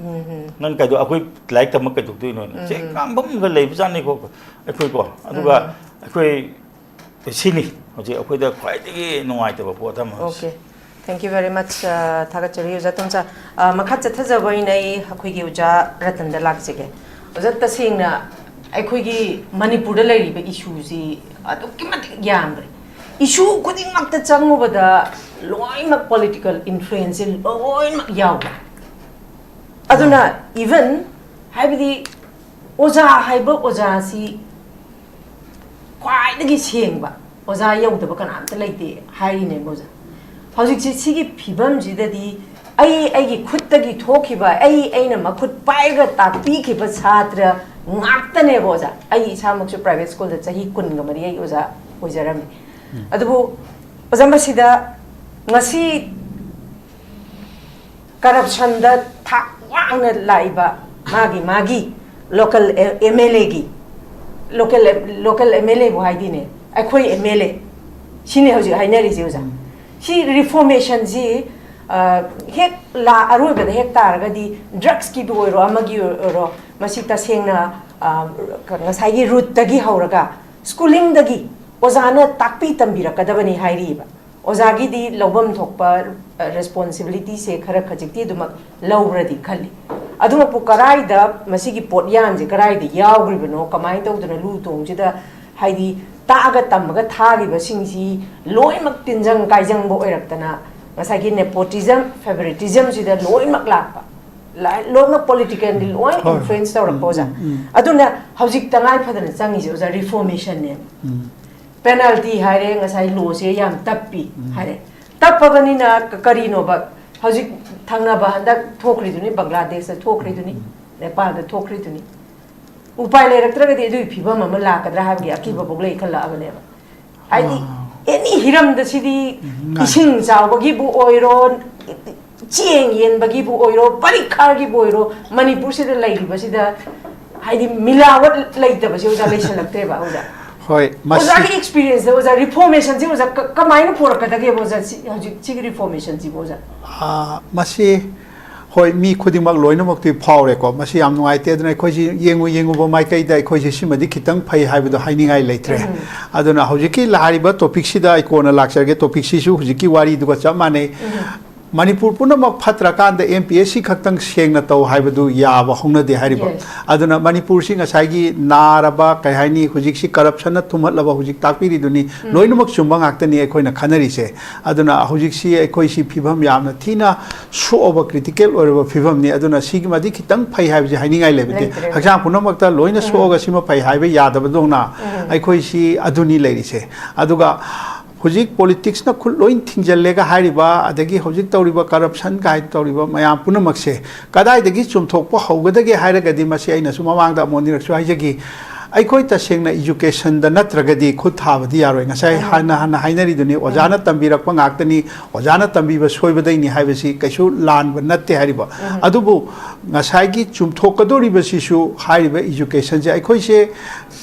"ꯅꯪ ꯀꯩꯗꯧ-, ꯑꯩꯈꯣꯏ ꯂꯥꯏꯔꯤꯛ ꯇꯝꯕ ꯀꯩꯗꯧꯗꯣꯏꯅꯣ?" ꯁꯦ, ꯀꯥꯡꯐꯝꯒ ꯂꯩꯕꯖꯥꯠꯅꯤꯀꯣ ꯑꯩꯈꯣꯏꯀꯣ꯫ ꯑꯗꯨꯒ ꯑꯩꯈꯣꯏ ꯁꯤꯅꯤ ꯍꯧꯖꯤꯛ ꯑꯩꯈꯣꯏꯗ ꯈ꯭ꯋꯥꯏꯗꯒꯤ ꯅꯨꯡꯉꯥꯏꯇꯕ ꯄꯣꯠ ꯑꯃ꯫ Okay. Thank you very much, ꯑ, ꯊꯥꯒꯠꯆꯔꯤ ꯑꯣꯖꯥ ꯇꯣꯝꯆꯥ꯫ ꯑ, ꯃꯈꯥ ꯆꯠꯊꯖꯕ ꯑꯣꯏꯅ ꯑꯩ ꯑꯩꯈꯣꯏꯒꯤ ꯑꯣꯖꯥ ꯔꯇꯟꯗ ꯂꯥꯛꯆꯒꯦ꯫ ꯑꯣꯖꯥ, ꯇꯁꯦꯡꯅ ꯑꯩꯈꯣꯏꯒꯤ ꯃꯅꯤꯄꯨꯔꯗ ꯂꯩꯔꯤꯕ ꯏꯁꯨꯁꯤ ꯑꯗꯨꯛꯀꯤ ꯃꯇꯤꯛ ꯌꯥꯝꯈ꯭ꯔꯦ꯫ ꯏꯁꯨ ꯈꯨꯗꯤꯡꯃꯛꯇ ꯆꯪꯉꯨꯕꯗ ꯂꯣꯏꯅꯃꯛ ꯄꯣꯂꯤꯇꯤꯀꯦꯜ ꯏꯟꯐ꯭ꯂꯨꯌꯦꯟꯁꯁꯦ ꯂꯣꯏꯅꯃꯛ ꯌꯥꯎꯕ꯫ ꯑꯗꯨꯅ even ꯍꯥꯏꯕꯗꯤ ꯑꯣꯖꯥ ꯍꯥꯏꯕ ꯑꯣꯖꯥꯁꯤ ꯈ꯭ꯋꯥꯏꯗꯒꯤ ꯁꯦꯡꯕ ꯑꯣꯖꯥ ꯌꯧꯗꯕ ꯀꯅꯥꯝꯇ ꯂꯩꯇꯦ ꯍꯥꯏꯔꯤꯅꯦꯕ ꯑꯣꯖꯥ꯫ ꯍꯧꯖꯤꯛꯁꯤ ꯁꯤꯒꯤ ꯐꯤꯕꯝꯁꯤꯗꯗꯤ ꯑꯩ ꯑꯩꯒꯤ ꯈꯨꯠꯇꯒꯤ ꯊꯣꯛꯈꯤꯕ, ꯑꯩ ꯑꯩꯅ ꯃꯈꯨꯠ ꯄꯥꯏꯔꯒ ꯇꯥꯛꯄꯤꯈꯤꯕ ꯁꯥꯇ꯭ꯔ ꯉꯥꯛꯇꯅꯦꯕ ꯑꯣꯖꯥ꯫ ꯑꯩ ꯏꯁꯥꯃꯛꯁꯨ ꯄ꯭ꯔꯥꯏꯚꯦꯠ ꯁ꯭ꯀꯨꯜꯗ ꯆꯍꯤ ꯀꯨꯟꯒ ꯃꯔꯤ ꯑꯩ ꯑꯣꯖꯥ ꯑꯣꯏꯖꯔꯝꯃꯤ꯫ ꯑꯗꯨꯕꯨ ꯑꯣꯖꯥ, ꯃꯁꯤꯗ ꯉꯁꯤ ꯀꯔꯞꯁꯟꯗ ꯊꯥꯛ ꯋꯥꯡꯅ ꯂꯥꯛꯏꯕ ꯃꯥꯒꯤ ꯃꯥꯒꯤ ꯂꯣꯀꯦꯜ ꯑꯦꯝ ꯑꯦꯜ ꯑꯦꯒꯤ, ꯂꯣꯀꯦꯜ ꯂꯣꯀꯦꯜ ꯑꯦꯝ ꯑꯦꯜ ꯑꯦꯕꯨ ꯍꯥꯏꯗꯤꯅꯦ, ꯑꯩꯈꯣꯏ ꯑꯦꯝ ꯑꯦꯜ ꯑꯦ ꯁꯤꯅꯦ ꯍꯧꯖꯤꯛ ꯍꯥꯏꯅꯔꯤꯁꯦ ꯑꯣꯖꯥ꯫ ꯁꯤ ꯔꯤꯐꯣꯔꯃꯦꯁꯟꯁꯤ ꯍꯦꯛ ꯂꯥ ꯑꯔꯣꯏꯕꯗ ꯍꯦꯛ ꯇꯥꯔꯒꯗꯤ, ꯗ꯭ꯔꯛꯁꯀꯤꯕꯨ ꯑꯣꯏꯔꯣ, ꯑꯃꯒꯤ ꯑꯣꯏꯔꯣ, ꯃꯁꯤ ꯇꯁꯦꯡꯅ ꯉꯁꯥꯏꯒꯤ ꯔꯨꯠꯇꯒꯤ ꯍꯧꯔꯒ, ꯁ꯭ꯀꯨꯂꯤꯡꯗꯒꯤ ꯑꯣꯖꯥꯅ ꯇꯥꯛꯄꯤ ꯇꯝꯕꯤꯔꯛꯀꯗꯕꯅꯤ ꯍꯥꯏꯔꯤꯕ꯫ ꯑꯣꯖꯥꯒꯤꯗꯤ ꯂꯧꯐꯝ ꯊꯣꯛꯄ ꯔꯦꯁꯄꯣꯟꯁꯤꯕꯤꯂꯤꯇꯤꯁꯦ ꯈꯔ ꯈꯖꯤꯛꯇꯤ ꯑꯗꯨꯃꯛ ꯂꯧꯕ꯭ꯔꯗꯤ ꯈꯜꯂꯤ꯫ ꯑꯗꯨꯃꯛꯄꯨ ꯀꯔꯥꯏꯗ ꯃꯁꯤꯒꯤ ꯄꯣꯠꯌꯥꯟꯁꯦ ꯀꯔꯥꯏꯗ ꯌꯥꯎꯈ꯭ꯔꯤꯕꯅꯣ, ꯀꯃꯥꯏꯅ ꯇꯧꯗꯅ ꯂꯨ ꯇꯣꯡꯁꯤꯗ ꯍꯥꯏꯗꯤ ꯇꯥꯛꯑꯒ ꯇꯝꯃꯒ ꯊꯥꯈꯤꯕꯁꯤꯡꯁꯤ ꯂꯣꯏꯅꯃꯛ ꯇꯤꯟꯖꯪ ꯀꯥꯏꯖꯪꯕ ꯑꯣꯏꯔꯛꯇꯅ ꯉꯁꯥꯏꯒꯤ ꯅꯦꯄꯣꯇꯤꯖꯝ, ꯐꯦꯚꯔꯤꯇꯤꯖꯝꯁꯤꯗ ꯂꯣꯏꯅꯃꯛ ꯂꯥꯛꯄ, ꯂꯣꯏꯅꯃꯛ ꯄꯣꯂꯤꯇꯤꯀꯦꯜꯗꯤ ꯂꯣꯏ ꯏꯟꯐ꯭ꯂꯨꯌꯦꯟꯁ ꯇꯧꯔꯛꯄ ꯑꯣꯖꯥ꯫ ꯑꯗꯨꯅ ꯍꯧꯖꯤꯛ ꯇꯉꯥꯏ ꯐꯗꯅ ꯆꯪꯉꯤꯁꯦ ꯑꯣꯖꯥ ꯔꯤꯐꯣꯔꯃꯦꯁꯟꯅꯦꯕ꯫ ꯄꯦꯅꯥꯜꯇꯤ ꯍꯥꯏꯔꯦ, ꯉꯁꯥꯏ ꯂꯣꯁꯦ ꯌꯥꯝ ꯇꯞꯄꯤ ꯍꯥꯏꯔꯦ꯫ ꯇꯞꯄꯕꯅꯤꯅ ꯀꯔꯤꯅꯣꯕ? ꯍꯧꯖꯤꯛ ꯊꯪꯅꯕ ꯍꯟꯗꯛ ꯊꯣꯛꯈ꯭ꯔꯤꯗꯨꯅꯤ, ꯕꯪꯒ꯭ꯂꯥꯗꯦꯁꯇ ꯊꯣꯛꯈ꯭ꯔꯤꯗꯨꯅꯤ, ꯅꯦꯄꯥꯜꯗ ꯊꯣꯛꯈ꯭ꯔꯤꯗꯨꯅꯤ꯫ ꯎꯄꯥꯏ ꯂꯩꯔꯛꯇ꯭ꯔꯒꯗꯤ ꯑꯗꯨꯒꯤ ꯐꯤꯕꯝ ꯑꯃ ꯂꯥꯛꯀꯗ꯭ꯔꯥ ꯍꯥꯏꯕꯒꯤ ꯑꯀꯤꯕ ꯄꯣꯛꯂꯛꯏ ꯈꯜꯂꯛꯑꯕꯅꯦꯕ꯫ ꯍꯥꯏꯗꯤ ꯑꯦꯅꯤ ꯍꯤꯔꯝꯗ ꯁꯤꯗꯤ ꯏꯁꯤꯡ ꯆꯥꯎꯕꯒꯤꯕꯨ ꯑꯣꯏꯔꯣ, ꯆꯦꯡ ꯌꯦꯟꯕꯒꯤꯕꯨ ꯑꯣꯏꯔꯣ, ꯄꯔꯤꯈꯥꯒꯤꯕꯨ ꯑꯣꯏꯔꯣ, ꯃꯅꯤꯄꯨꯔꯁꯤꯗ ꯂꯩꯔꯤꯕꯁꯤꯗ ꯍꯥꯏꯗꯤ ꯃꯤꯂꯥꯋꯠ ꯂꯩꯇꯕꯁꯦ ꯑꯣꯖꯥ ꯂꯩꯁꯜꯂꯛꯇ꯭ꯔꯦꯕ ꯑꯣꯖꯥ꯫ ꯍꯣꯏ, ꯃꯁꯤ ꯑꯣꯖꯥꯒꯤ ꯑꯦꯛꯁꯄꯤꯔꯤꯌꯦꯟꯁꯇ ꯑꯣꯖꯥ ꯔꯤꯐꯣꯔꯃꯦꯁꯟꯁꯦ ꯑꯣꯖꯥ ꯀ- ꯀꯃꯥꯏꯅ ꯄꯨꯔꯛꯀꯗꯒꯦꯕ ꯑꯣꯖꯥ ꯁꯤ ꯍꯧꯖꯤꯛ ꯁꯤꯒꯤ ꯔꯤꯐꯣꯔꯃꯦꯁꯟꯁꯤꯕꯨ ꯑꯣꯖꯥ? ꯑꯥ, ꯃꯁꯤ ꯍꯣꯏ, ꯃꯤ ꯈꯨꯗꯤꯡꯃꯛ ꯂꯣꯏꯅꯃꯛꯇꯤ ꯐꯥꯎꯔꯦꯀꯣ꯫ ꯃꯁꯤ ꯌꯥꯝ ꯅꯨꯡꯉꯥꯏꯇꯦ꯫ ꯑꯗꯨꯅ ꯑꯩꯈꯣꯏꯁꯤ ꯌꯦꯡꯉꯨ ꯌꯦꯡꯉꯨꯕ ꯃꯥꯏꯀꯩꯗ ꯑꯩꯈꯣꯏꯁꯤ ꯁꯤꯃꯗꯤ ꯈꯤꯇꯪ ꯐꯩ ꯍꯥꯏꯕꯗꯣ ꯍꯥꯏꯅꯤꯡꯉꯥꯏ ꯂꯩꯇ꯭ꯔꯦ꯫ ꯑꯗꯨꯅ ꯍꯧꯖꯤꯛꯀꯤ ꯂꯥꯛꯂꯤꯕ ꯇꯣꯄꯤꯛꯁꯤꯗ ꯑꯩ ꯀꯣꯟꯅ ꯂꯥꯛꯆꯔꯒꯦ꯫ ꯇꯣꯄꯤꯛꯁꯤꯁꯨ ꯍꯧꯖꯤꯛꯀꯤ ꯋꯥꯔꯤꯗꯨꯒ ꯆꯞ ꯃꯥꯟꯅꯩ꯫ ꯃꯅꯤꯄꯨꯔ ꯄꯨꯝꯅꯃꯛ ꯐꯠꯇ꯭ꯔꯀꯥꯟꯗ ꯑꯦꯝ ꯄꯤ ꯑꯦꯁ ꯁꯤ ꯈꯛꯇꯪ ꯁꯦꯡꯅ ꯇꯧ ꯍꯥꯏꯕꯗꯨ ꯌꯥꯕ ꯍꯧꯅꯗꯦ ꯍꯥꯏꯔꯤꯕ꯫ Yes. ꯑꯗꯨꯅ ꯃꯅꯤꯄꯨꯔꯁꯤ ꯉꯁꯥꯏꯒꯤ ꯅꯥꯔꯕ, ꯀꯩ ꯍꯥꯏꯅꯤ, ꯍꯧꯖꯤꯛꯁꯤ ꯀꯔꯞꯁꯟꯅ ꯊꯨꯝꯍꯠꯂꯕ ꯍꯧꯖꯤꯛ ꯇꯥꯛꯄꯤꯔꯤꯗꯨꯅꯤ꯫ ꯂꯣꯏꯅꯃꯛ ꯆꯨꯝꯕ ꯉꯥꯛꯇꯅꯤ ꯑꯩꯈꯣꯏꯅ ꯈꯟꯅꯔꯤꯁꯦ꯫ ꯑꯗꯨꯅ ꯍꯧꯖꯤꯛꯁꯤ ꯑꯩꯈꯣꯏꯁꯤ ꯐꯤꯕꯝ ꯌꯥꯝꯅ ꯊꯤꯅ ꯁꯣꯛꯑꯕ, ꯀ꯭ꯔꯤꯇꯤꯀꯦꯜ ꯑꯣꯏꯔꯕ ꯐꯤꯕꯝꯅꯤ꯫ ꯑꯗꯨꯅ ꯁꯤꯒꯤꯃꯗꯤ ꯈꯤꯇꯪ ꯐꯩ ꯍꯥꯏꯕꯁꯤ ꯍꯥꯏꯅꯤꯡꯉꯥꯏ ꯂꯩꯕꯗꯤ, ꯂꯩꯇ꯭ꯔꯦ꯫ ꯍꯛꯆꯥꯡ ꯄꯨꯝꯅꯃꯛꯇ ꯂꯣꯏꯅ ꯁꯣꯛꯑꯒ ꯁꯤꯃ ꯐꯩ ꯍꯥꯏꯕ ꯌꯥꯗꯕꯗꯧꯅ ꯑꯩꯈꯣꯏꯁꯤ ꯑꯗꯨꯅꯤ ꯂꯩꯔꯤꯁꯦ꯫ ꯑꯗꯨꯒ ꯍꯧꯖꯤꯛ ꯄꯣꯂꯤꯇꯤꯛꯁꯅ ꯈꯨꯠ ꯂꯣꯏ ꯊꯤꯡꯖꯤꯜꯂꯦꯒ ꯍꯥꯏꯔꯤꯕ, ꯑꯗꯒꯤ ꯍꯧꯖꯤꯛ ꯇꯧꯔꯤꯕ ꯀꯔꯞꯁꯟ ꯀꯥꯏ ꯇꯧꯔꯤꯕ ꯃꯌꯥꯝ ꯄꯨꯝꯅꯃꯛꯁꯦ ꯀꯗꯥꯏꯗꯒꯤ ꯆꯨꯝꯊꯣꯛꯄ ꯍꯧꯒꯗꯒꯦ ꯍꯥꯏꯔꯒꯗꯤ, ꯃꯁꯤ ꯑꯩꯅꯁꯨ ꯃꯃꯥꯡꯗ ꯑꯃꯨꯛ ꯑꯅꯤꯔꯛꯁꯨ ꯍꯥꯏꯖꯈꯤ, ꯑꯩꯈꯣꯏ ꯇꯁꯦꯡꯅ ꯏꯖꯨꯀꯦꯁꯟꯗ ꯅꯠꯇ꯭ꯔꯒꯗꯤ ꯈꯨꯠ ꯊꯥꯕꯗꯤ ꯌꯥꯔꯣꯏ꯫ ꯉꯁꯥꯏ ꯎꯝ꯫ ꯍꯥꯟꯅ ꯍꯥꯟꯅ ꯍꯥꯏꯅꯔꯤꯗꯨꯅꯤ, ꯑꯣꯖꯥꯅ ꯎꯝ꯫ ꯇꯝꯕꯤꯔꯛꯄ ꯉꯥꯛꯇꯅꯤ, ꯑꯣꯖꯥꯅ ꯇꯝꯕꯤꯕ ꯁꯣꯏꯕꯗꯩꯅꯤ ꯍꯥꯏꯕꯁꯤ ꯀꯩꯁꯨ ꯂꯥꯟꯕ ꯅꯠꯇꯦ ꯍꯥꯏꯔꯤꯕ꯫ ꯎꯝ꯫ ꯑꯗꯨꯕꯨ ꯉꯁꯥꯏꯒꯤ ꯆꯨꯝꯊꯣꯛꯀꯗꯧꯔꯤꯕꯁꯤꯁꯨ, ꯍꯥꯏꯔꯤꯕ ꯏꯖꯨꯀꯦꯁꯟꯁꯦ ꯑꯩꯈꯣꯏꯁꯦ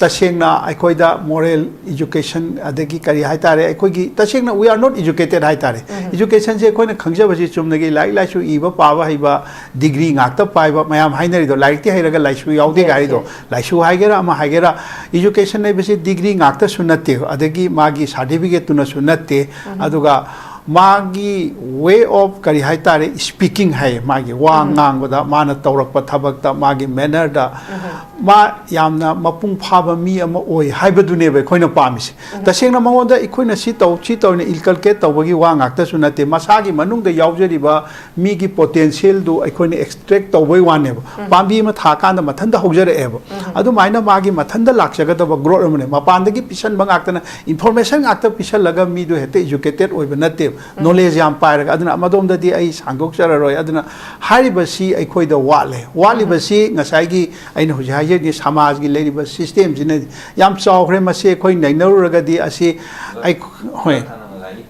ꯇꯁꯦꯡꯅ ꯑꯩꯈꯣꯏꯗ ꯃꯣꯔꯦꯜ ꯏꯖꯨꯀꯦꯁꯟ, ꯑꯗꯒꯤ ꯀꯔꯤ ꯍꯥꯏꯇꯥꯔꯦ, ꯑꯩꯈꯣꯏꯒꯤ ꯇꯁꯦꯡꯅ we are not educated ꯍꯥꯏꯇꯥꯔꯦ꯫ ꯎꯝ꯫ ꯏꯖꯨꯀꯦꯁꯟꯁꯦ ꯑꯩꯈꯣꯏꯅ ꯈꯪꯖꯕꯁꯤ ꯆꯨꯝꯅꯒꯤ ꯂꯥꯏꯔꯤꯛ ꯂꯥꯏꯁꯨ ꯏꯕ ꯄꯥꯕ ꯍꯩꯕ, ꯗꯤꯒ꯭ꯔꯤ ꯉꯥꯛꯇ ꯄꯥꯏꯕ ꯃꯌꯥꯝ ꯍꯥꯏꯅꯔꯤꯗꯣ, ꯂꯥꯏꯔꯤꯛꯇꯤ ꯍꯩꯔꯒ ꯂꯥꯏꯁꯨ ꯌꯥꯎꯗꯦ Yes, ꯍꯥꯏꯔꯤꯗꯣ, yes. ꯂꯥꯏꯁꯨ ꯍꯥꯏꯒꯦꯔꯥ ꯑꯃ ꯍꯥꯏꯒꯦꯔꯥ, ꯏꯖꯨꯀꯦꯁꯟ ꯍꯥꯏꯕꯁꯤ ꯗꯤꯒ꯭ꯔꯤ ꯉꯥꯛꯇꯁꯨ ꯅꯠꯇꯦ, ꯑꯗꯒꯤ ꯃꯥꯒꯤ ꯁꯥꯔꯇꯤꯐꯤꯀꯦꯠꯇꯨꯅꯁꯨ ꯅꯠꯇꯦ꯫ ꯎꯝ꯫ ꯑꯗꯨꯒ ꯃꯥꯒꯤ way of, ꯀꯔꯤ ꯍꯥꯏꯇꯥꯔꯦ, speaking ꯍꯥꯏ, ꯃꯥꯒꯤ ꯋꯥ ꯎꯝ꯫ ꯉꯥꯡꯕꯗ, ꯃꯥꯅ ꯇꯧꯔꯛꯄ ꯊꯕꯛꯇ, ꯃꯥꯒꯤ ꯃꯦꯅꯔꯗ, ꯎꯝ꯫ ꯃꯥ ꯌꯥꯝꯅ ꯃꯄꯨꯡ ꯐꯥꯕ ꯃꯤ ꯑꯃ ꯑꯣꯏ ꯍꯥꯏꯕꯗꯨꯅꯦꯕ ꯑꯩꯈꯣꯏꯅ ꯄꯥꯝꯃꯤꯁꯦ꯫ ꯎꯝ꯫ ꯇꯁꯦꯡꯅ ꯃꯉꯣꯟꯗ ꯑꯩꯈꯣꯏꯅ ꯁꯤ ꯇꯧ, ꯁꯤ ꯇꯧꯅ inculcate ꯇꯧꯕꯒꯤ ꯋꯥ ꯉꯥꯛꯇꯁꯨ ꯅꯠꯇꯦ, ꯃꯁꯥꯒꯤ ꯃꯅꯨꯡꯗ ꯌꯥꯎꯖꯔꯤꯕ ꯃꯤꯒꯤ ꯄꯣꯇꯦꯟꯁꯤꯌꯦꯜꯗꯨ ꯑꯩꯈꯣꯏꯅ ꯑꯦꯛꯁꯇ꯭ꯔꯦꯛ ꯇꯧꯕꯩ ꯋꯥꯅꯦꯕ꯫ ꯎꯝ꯫ ꯄꯥꯝꯕꯤ ꯑꯃ ꯊꯥꯀꯥꯟꯗ ꯃꯊꯟꯇ ꯍꯧꯖꯔꯛꯑꯦꯕ꯫ ꯎꯝ꯫ ꯑꯗꯨꯃꯥꯏꯅ ꯃꯥꯒꯤ ꯃꯊꯟꯇ ꯂꯥꯛꯆꯒꯗꯕ ꯒ꯭ꯔꯣꯠ ꯑꯃꯅꯦ꯫ ꯃꯄꯥꯟꯗꯒꯤ ꯄꯤꯁꯟꯕ ꯉꯥꯛꯇꯅ, ꯏꯟꯐꯣꯔꯃꯦꯁꯟ ꯉꯥꯛꯇ ꯄꯤꯁꯜꯂꯒ ꯃꯤꯗꯨ ꯍꯦꯛꯇ ꯏꯖꯨꯀꯦꯇꯦꯠ ꯑꯣꯏꯕ ꯅꯠꯇꯦꯕ꯫ ꯎꯝ꯫ ꯅꯣꯂꯦꯖ ꯌꯥꯝ ꯄꯥꯏꯔꯒ꯫ ꯑꯗꯨꯅ ꯃꯗꯣꯝꯗꯗꯤ ꯑꯩ ꯁꯥꯡꯗꯣꯛꯆꯔꯔꯣꯏ꯫ ꯑꯗꯨꯅ ꯍꯥꯏꯔꯤꯕꯁꯤ ꯑꯩꯈꯣꯏꯗ ꯋꯥꯠꯂꯦ꯫ ꯋꯥꯠꯂꯤꯕꯁꯤ ꯉꯁꯥꯏꯒꯤ ꯑꯩꯅ ꯍꯧꯖꯤꯛ ꯍꯥꯏꯖꯔꯤꯗꯤ ꯁꯃꯥꯖꯒꯤ ꯂꯩꯔꯤꯕ ꯁꯤꯁꯇꯦꯝꯁꯤꯅ ꯌꯥꯝ ꯆꯥꯎꯈ꯭ꯔꯦ꯫ ꯃꯁꯤ ꯑꯩꯈꯣꯏ ꯅꯩꯅꯔꯨꯔꯒꯗꯤ ꯑꯁꯤ ꯑꯩ-, ꯍꯣꯏ꯫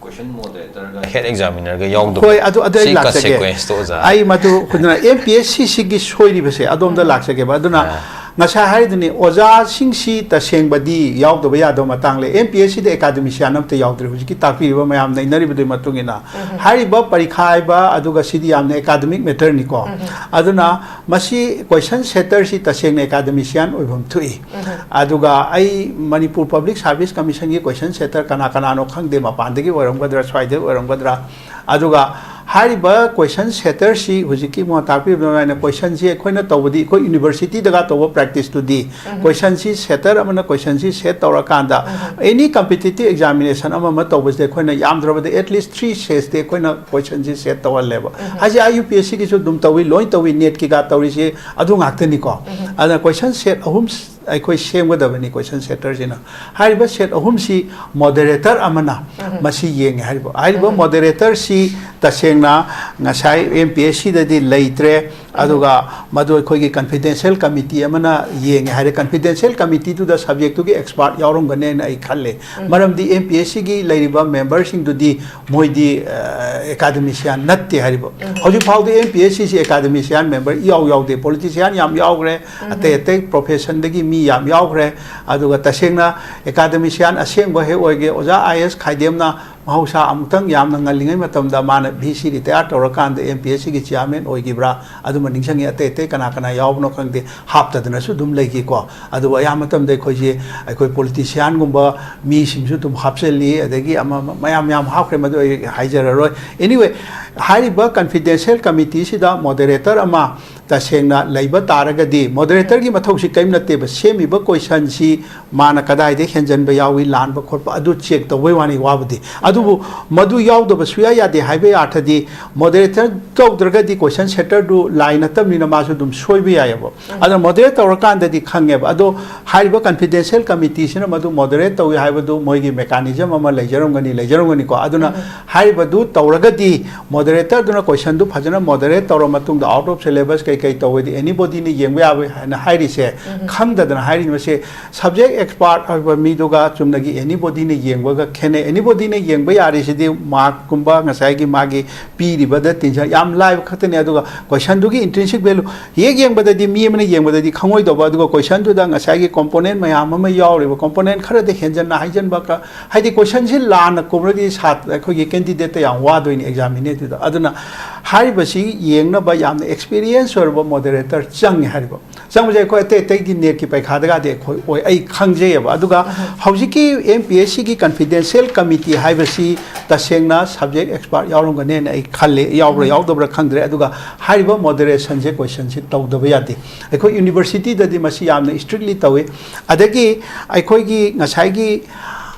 ꯀꯣꯏꯁꯟ ꯃꯣꯗꯔꯦꯇꯔꯒ ꯍꯦꯠ ꯑꯦꯛꯖꯥꯃꯤꯅꯔꯒ ꯌꯥꯎꯗꯕ꯫ ꯍꯣꯏ, ꯑꯗꯨ, ꯑꯗꯨ ꯑꯩ ꯁꯤ ꯂꯥꯛꯆꯒꯦ꯫ ꯀꯟꯁꯤꯀ꯭ꯋꯦꯟꯁꯇꯣ ꯑꯣꯖꯥ꯫ ꯑꯩ ꯃꯗꯨ, ꯑꯗꯨꯅ ꯑꯦꯝ ꯄꯤ ꯑꯦꯁ ꯁꯤ ꯁꯤꯒꯤ ꯁꯣꯏꯔꯤꯕꯁꯦ ꯑꯗꯣꯝꯗ ꯎꯝ꯫ ꯂꯥꯛꯆꯒꯦꯕ꯫ ꯑꯗꯨꯅ ꯑꯥ꯫ ꯉꯁꯥꯏ ꯍꯥꯏꯔꯤꯗꯨꯅꯤ, ꯑꯣꯖꯥꯁꯤꯡꯁꯤ ꯇꯁꯦꯡꯕꯗꯤ ꯌꯥꯎꯗꯕ ꯌꯥꯗꯕ ꯃꯇꯥꯡ ꯂꯩ꯫ ꯑꯦꯝ ꯄꯤ ꯑꯦꯁ ꯁꯤꯗ ꯑꯦꯀꯥꯗꯃꯤꯁꯤꯌꯥꯟ ꯑꯝꯇ ꯌꯥꯎꯗ꯭ꯔꯦ, ꯍꯧꯖꯤꯛꯀꯤ ꯇꯥꯛꯄꯤꯔꯤꯕ ꯃꯌꯥꯝ ꯅꯩꯅꯔꯤꯕꯗꯨꯒꯤ ꯃꯇꯨꯡ ꯏꯟꯅ꯫ ꯎꯝ꯫ ꯍꯥꯏꯔꯤꯕ ꯄꯔꯤꯈꯥ ꯍꯥꯏꯕ, ꯑꯗꯨꯒ ꯁꯤꯗꯤ ꯌꯥꯝꯅ ꯑꯦꯀꯥꯗꯃꯤꯛ ꯃꯦꯇꯔꯅꯤꯀꯣ꯫ ꯎꯝ꯫ ꯑꯗꯨꯅ ꯃꯁꯤ ꯀꯣꯏꯁꯟ ꯁꯦꯇꯔꯁꯤ ꯇꯁꯦꯡꯅ ꯑꯦꯀꯥꯗꯃꯤꯁꯤꯌꯥꯟ ꯑꯣꯏꯐꯝ ꯊꯣꯛꯏ꯫ ꯎꯝ꯫ ꯑꯗꯨꯒ ꯑꯩ ꯃꯅꯤꯄꯨꯔ ꯄꯕ꯭ꯂꯤꯛ ꯁꯥꯔꯚꯤꯁ ꯀꯃꯤꯁꯟꯒꯤ ꯀꯣꯏꯁꯟ ꯁꯦꯇꯔ ꯀꯅꯥ ꯀꯅꯥꯅꯣ ꯈꯪꯗꯦ, ꯃꯄꯥꯟꯗꯒꯤ ꯑꯣꯏꯔꯝꯒꯗ꯭ꯔꯥ, ꯁ꯭ꯋꯥꯏꯗꯒꯤ ꯑꯣꯏꯔꯝꯒꯗ꯭ꯔꯥ꯫ ꯑꯗꯨꯒ ꯍꯥꯏꯔꯤꯕ ꯀꯣꯏꯁꯟ ꯁꯦꯇꯔꯁꯤ ꯍꯧꯖꯤꯛꯀꯤ ꯃꯣ ꯇꯥꯛꯄꯤꯕ ꯑꯗꯨꯃꯥꯏꯅ ꯀꯣꯏꯁꯟꯁꯤ ꯑꯩꯈꯣꯏꯅ ꯇꯧꯕꯗꯤ, ꯑꯩꯈꯣꯏ ꯌꯨꯅꯤꯚꯔꯁꯤꯇꯤꯗꯒ ꯇꯧꯕ ꯄ꯭ꯔꯦꯛꯇꯤꯁꯇꯨꯗꯤ, ꯎꯝ꯫ ꯀꯣꯏꯁꯟꯁꯤ ꯁꯦꯇꯔ ꯑꯃꯅ ꯀꯣꯏꯁꯟꯁꯤ ꯁꯦꯠ ꯇꯧꯔꯀꯥꯟꯗ, ꯎꯝ꯫ ꯑꯦꯅꯤ ꯀꯝꯄꯤꯇꯤꯇꯤꯚ ꯑꯦꯛꯖꯥꯃꯤꯅꯦꯁꯟ ꯑꯃ ꯑꯃ ꯇꯧꯕꯁꯤꯗ ꯑꯩꯈꯣꯏꯅ ꯌꯥꯝꯗ꯭ꯔꯕꯗ at least three ꯁꯦꯠꯁꯇꯤ ꯑꯩꯈꯣꯏꯅ ꯀꯣꯏꯁꯟꯁꯤ ꯁꯦꯠ ꯇꯧꯍꯜꯂꯦꯕ꯫ ꯎꯝ꯫ ꯍꯥꯏꯁꯦ ꯑꯥꯏ ꯌꯨ ꯄꯤ ꯑꯦꯁ ꯁꯤꯒꯤꯁꯨ ꯑꯗꯨꯝ ꯇꯧꯏ, ꯂꯣꯏ ꯇꯧꯏ, ꯅꯦꯠꯀꯤꯒ ꯇꯧꯔꯤꯁꯤ ꯑꯗꯨ ꯉꯥꯛꯇꯅꯤꯀꯣ꯫ ꯎꯝ꯫ ꯑꯗꯨꯅ ꯀꯣꯏꯁꯟ ꯁꯦꯠ ꯑꯍꯨꯝ ꯑꯩꯈꯣꯏ ꯁꯦꯝꯒꯗꯕꯅꯤ ꯀꯣꯏꯁꯟ ꯁꯦꯠꯇꯔꯁꯤꯅ꯫ ꯍꯥꯏꯔꯤꯕ ꯁꯦꯠ ꯑꯍꯨꯝꯁꯤ ꯃꯣꯗꯔꯦꯇꯔ ꯑꯃꯅ ꯃꯁꯤ ꯌꯦꯡꯉꯦ ꯍꯥꯏꯔꯤꯕ꯫ ꯍꯥꯏꯔꯤꯕ ꯃꯣꯗꯔꯦꯇꯔꯁꯤ ꯇꯁꯦꯡꯅ ꯉꯁꯥꯏ ꯑꯦꯝ ꯄꯤ ꯑꯦꯁ ꯁꯤꯗꯗꯤ ꯂꯩꯇ꯭ꯔꯦ꯫ ꯑꯗꯨꯒ ꯃꯗꯨ ꯑꯩꯈꯣꯏꯒꯤ ꯀꯟꯐꯤꯗꯦꯟꯁꯤꯌꯦꯜ ꯀꯃꯤꯇꯤ ꯑꯃꯅ ꯌꯦꯡꯉꯦ ꯍꯥꯏꯔꯦ꯫ ꯀꯟꯐꯤꯗꯦꯟꯁꯤꯌꯦꯜ ꯀꯃꯤꯇꯤꯗꯨꯗ ꯁꯕꯖꯦꯛꯇꯨꯒꯤ ꯑꯦꯛꯁꯄꯥꯔꯠ ꯌꯥꯎꯔꯝꯒꯅꯦꯅ ꯑꯩ ꯈꯜꯂꯦ꯫ ꯃꯔꯝꯗꯤ ꯑꯦꯝ ꯄꯤ ꯑꯦꯁ ꯁꯤꯒꯤ ꯂꯩꯔꯤꯕ ꯃꯦꯝꯕꯔꯁꯤꯡꯗꯨꯗꯤ ꯃꯣꯏꯗꯤ ꯑꯦꯀꯥꯗꯃꯤꯁꯤꯌꯥꯟ ꯅꯠꯇꯦ ꯍꯥꯏꯔꯤꯕ꯫ ꯍꯧꯖꯤꯛ ꯐꯥꯎꯗꯤ ꯑꯦꯝ ꯄꯤ ꯑꯦꯁ ꯁꯤꯁꯤ ꯑꯦꯀꯥꯗꯃꯤꯁꯤꯌꯥꯟ ꯃꯦꯝꯕꯔ ꯏꯌꯥꯎ ꯌꯥꯎꯗꯦ꯫ ꯄꯣꯂꯤꯇꯤꯁꯤꯌꯥꯟ ꯌꯥꯝ ꯌꯥꯎꯈ꯭ꯔꯦ, ꯑꯇꯩ ꯑꯇꯩ ꯄ꯭ꯔꯣꯐꯦꯁꯟꯗꯒꯤ ꯃꯤ ꯌꯥꯝ ꯌꯥꯎꯈ꯭ꯔꯦ꯫ ꯑꯗꯨꯒ ꯇꯁꯦꯡꯅ ꯑꯦꯀꯥꯗꯃꯤꯁꯤꯌꯥꯟ ꯑꯁꯦꯡꯕ ꯍꯦꯛ ꯑꯣꯏꯒꯦ, ꯑꯣꯖꯥ ꯑꯥꯏ ꯑꯦꯁ ꯈꯥꯏꯗꯦꯝꯅ ꯃꯍꯧꯁꯥ ꯑꯃꯨꯛꯇꯪ ꯌꯥꯝꯅ ꯉꯜꯂꯤꯉꯩ ꯃꯇꯝꯗ ꯃꯥꯅ ꯚꯤ ꯁꯤ ꯔꯤꯇꯥꯌꯔ ꯇꯧꯔꯀꯥꯟꯗ ꯑꯦꯝ ꯄꯤ ꯑꯦꯁ ꯁꯤꯒꯤ ꯆꯤꯌꯥꯔꯃꯦꯟ ꯑꯣꯏꯈꯤꯕ꯭ꯔꯥ, ꯑꯗꯨꯃ ꯅꯤꯡꯁꯤꯡꯉꯤ꯫ ꯑꯇꯩ ꯑꯇꯩ ꯀꯅꯥ ꯀꯅꯥ ꯌꯥꯎꯕꯅꯣ ꯈꯪꯗꯦ, ꯍꯥꯞꯇꯗꯅꯁꯨ ꯑꯗꯨꯝ ꯂꯩꯈꯤꯀꯣ꯫ ꯑꯗꯨꯕꯨ ꯑꯌꯥꯝꯕ ꯃꯇꯝꯗ ꯑꯩꯈꯣꯏꯁꯦ, ꯑꯩꯈꯣꯏ ꯄꯣꯂꯤꯇꯤꯁꯤꯌꯥꯟꯒꯨꯝꯕ ꯃꯤꯁꯤꯡꯁꯨ ꯑꯗꯨꯝ ꯍꯥꯞꯆꯤꯜꯂꯤ, ꯑꯗꯒꯤ ꯑꯃ ꯑꯃ ꯃꯌꯥꯝ ꯃꯌꯥꯝ ꯍꯥꯞꯈ꯭ꯔꯦ, ꯃꯗꯨ ꯑꯩ ꯍꯥꯏꯖꯔꯔꯣꯏ꯫ Anyway, ꯍꯥꯏꯔꯤꯕ ꯀꯟꯐꯤꯗꯦꯟꯁꯤꯌꯦꯜ ꯀꯃꯤꯇꯤꯁꯤꯗ ꯃꯣꯗꯔꯦꯇꯔ ꯑꯃ ꯇꯁꯦꯡꯅ ꯂꯩꯕ ꯇꯥꯔꯒꯗꯤ, ꯃꯣꯗꯔꯦꯇꯔꯒꯤ ꯃꯊꯧꯁꯤ ꯀꯔꯤꯝ ꯅꯠꯇꯦꯕ꯫ ꯁꯦꯝꯃꯤꯕ ꯀꯣꯏꯁꯟꯁꯤ ꯃꯥꯅ ꯀꯗꯥꯏꯗ ꯍꯦꯟꯖꯟꯕ ꯌꯥꯎꯏ, ꯂꯥꯟꯕ ꯈꯣꯠꯄ, ꯑꯗꯨ ꯆꯦꯛ ꯇꯧꯕꯩ ꯋꯥꯅꯤ ꯋꯥꯕꯨꯗꯤ꯫ ꯑꯗꯨꯕꯨ ꯃꯗꯨ ꯌꯥꯎꯗꯕ ꯁꯨꯌꯥ ꯌꯥꯗꯦ ꯍꯥꯏꯕꯒꯤ ꯑꯥꯔꯊꯗꯤ, ꯃꯣꯗꯔꯦꯇꯔ ꯇꯧꯗ꯭ꯔꯒꯗꯤ ꯀꯣꯏꯁꯟ ꯁꯦꯠꯇꯔꯗꯨ ꯂꯥꯏ ꯅꯠꯇꯕꯅꯤꯅ ꯃꯥꯁꯨ ꯑꯗꯨꯝ ꯁꯣꯏꯕ ꯌꯥꯏꯑꯕ꯫ ꯑꯗꯨꯅ ꯃꯣꯗꯔꯦꯠ ꯇꯧꯔꯀꯥꯟꯗꯗꯤ ꯈꯪꯉꯦꯕ꯫ ꯑꯗꯣ ꯍꯥꯏꯔꯤꯕ ꯀꯟꯐꯤꯗꯦꯟꯁꯤꯌꯦꯜ ꯀꯃꯤꯇꯤꯁꯤꯅ ꯃꯗꯨ ꯃꯣꯗꯔꯦꯠ ꯇꯧꯏ ꯍꯥꯏꯕꯗꯨ ꯃꯣꯏꯒꯤ ꯃꯦꯀꯥꯅꯤꯖꯝ ꯑꯃ ꯂꯩꯖꯔꯝꯒꯅꯤ, ꯂꯩꯖꯔꯝꯒꯅꯤꯀꯣ꯫ ꯑꯗꯨꯅ ꯍꯥꯏꯔꯤꯕꯗꯨ ꯇꯧꯔꯒꯗꯤ ꯃꯣꯗꯔꯦꯇꯔꯗꯨꯅ ꯀꯣꯏꯁꯟꯗꯨ ꯐꯖꯅ ꯃꯣꯗꯔꯦꯠ ꯇꯧꯔ ꯃꯇꯨꯡꯗ, ꯑꯥꯎꯠ ꯑꯣꯐ ꯁꯤꯂꯦꯕꯁ ꯀꯩꯀꯩ ꯇꯧꯋꯦꯗꯤ ꯑꯦꯅꯤꯕꯣꯗꯤꯅ ꯌꯦꯡꯕ ꯌꯥꯕ ꯍꯥꯏꯅ ꯍꯥꯏꯔꯤꯁꯦ, ꯈꯪꯗꯗꯅ ꯍꯥꯏꯔꯤꯅꯤ꯫ ꯃꯁꯦ ꯁꯕꯖꯦꯛ ꯑꯦꯛꯁꯄꯥꯔꯠ ꯑꯣꯏꯕ ꯃꯤꯗꯨꯒ ꯆꯨꯝꯅꯒꯤ ꯑꯦꯅꯤꯕꯣꯗꯤꯅ ꯌꯦꯡꯕꯒ ꯈꯦꯠꯅꯩ꯫ ꯑꯦꯅꯤꯕꯣꯗꯤꯅ ꯌꯦꯡꯕ ꯌꯥꯔꯤꯁꯤꯗꯤ ꯃꯥꯔꯛꯀꯨꯝꯕ ꯉꯁꯥꯏꯒꯤ ꯃꯥꯒꯤ ꯄꯤꯔꯤꯕꯗ ꯇꯤꯟꯖ-, ꯌꯥꯝ ꯂꯥꯏꯕ ꯈꯛꯇꯅꯤ꯫ ꯑꯗꯨꯒ ꯀꯣꯏꯁꯟꯗꯨꯒꯤ ꯏꯟꯇ꯭ꯔꯤꯟꯁꯤꯛ ꯚꯦꯂꯨ ꯍꯦꯛ ꯌꯦꯡꯕꯗꯗꯤ, ꯃꯤ ꯑꯃꯅ ꯌꯦꯡꯕꯗꯗꯤ ꯈꯪꯉꯣꯏꯗꯧꯕ, ꯑꯗꯨꯒ ꯀꯣꯏꯁꯟꯗꯨꯗ ꯉꯁꯥꯏꯒꯤ ꯀꯣꯝꯄꯣꯅꯦꯟ ꯃꯌꯥꯝ ꯑꯃ ꯌꯥꯎꯔꯤꯕ, ꯀꯣꯝꯄꯣꯅꯦꯟ ꯈꯔꯗ ꯍꯦꯟꯖꯟꯅ ꯍꯥꯏꯖꯟꯕ ꯀ-, ꯍꯥꯏꯗꯤ ꯀꯣꯏꯁꯟꯁꯤ ꯂꯥꯟꯅ ꯀꯨꯝꯔꯗꯤ ꯁꯥꯇ꯭ꯔ, ꯑꯩꯈꯣꯏꯒꯤ ꯀꯦꯟꯗꯤꯗꯦꯠꯇ ꯌꯥꯝ ꯋꯥꯗꯣꯏꯅꯤ ꯑꯦꯛꯖꯥꯃꯤꯅꯦꯇꯨꯗ꯫ ꯑꯗꯨꯅ ꯍꯥꯏꯔꯤꯕꯁꯤ ꯌꯦꯡꯅꯕ ꯌꯥꯝꯅ ꯑꯦꯛꯁꯄꯤꯔꯤꯌꯦꯟꯁ ꯑꯣꯏꯔꯕ ꯃꯣꯗꯔꯦꯇꯔ ꯆꯪꯉꯤ ꯍꯥꯏꯔꯤꯕ꯫ ꯆꯪꯕꯁꯦ ꯑꯩꯈꯣꯏ ꯑꯇꯩ ꯑꯇꯩꯒꯤ ꯅꯦꯠꯀꯤ ꯄꯩꯈꯥꯗꯒꯗꯤ ꯑꯩꯈꯣꯏ ꯑꯣꯏ, ꯑꯩ ꯈꯪꯖꯩꯑꯕ꯫ ꯑꯗꯨꯒ ꯍꯧꯖꯤꯛꯀꯤ ꯑꯦꯝ ꯄꯤ ꯑꯦꯁ ꯁꯤꯒꯤ ꯀꯟꯐꯤꯗꯦꯟꯁꯤꯌꯦꯜ ꯀꯃꯤꯇꯤ ꯍꯥꯏꯕꯁꯤ ꯇꯁꯦꯡꯅ ꯁꯕꯖꯦꯛ ꯑꯦꯛꯁꯄꯥꯔꯠ ꯌꯥꯎꯔꯝꯒꯅꯦꯅ ꯑꯩ ꯈꯜꯂꯦ꯫ ꯌꯥꯎꯕ꯭ꯔꯥ ꯌꯥꯎꯗꯕ꯭ꯔꯥ ꯈꯪꯗ꯭ꯔꯦ꯫ ꯑꯗꯨꯒ ꯍꯥꯏꯔꯤꯕ ꯃꯣꯗꯔꯦꯁꯟꯁꯦ ꯀꯣꯏꯁꯟꯁꯤ ꯇꯧꯗꯕ ꯌꯥꯗꯦ꯫ ꯑꯩꯈꯣꯏ ꯌꯨꯅꯤꯚꯔꯁꯤꯇꯤꯗꯗꯤ ꯃꯁꯤ ꯌꯥꯝꯅ ꯏꯁꯇ꯭ꯔꯤꯛꯂꯤ ꯇꯧꯏ꯫ ꯑꯗꯒꯤ ꯑꯩꯈꯣꯏꯒꯤ ꯉꯁꯥꯏꯒꯤ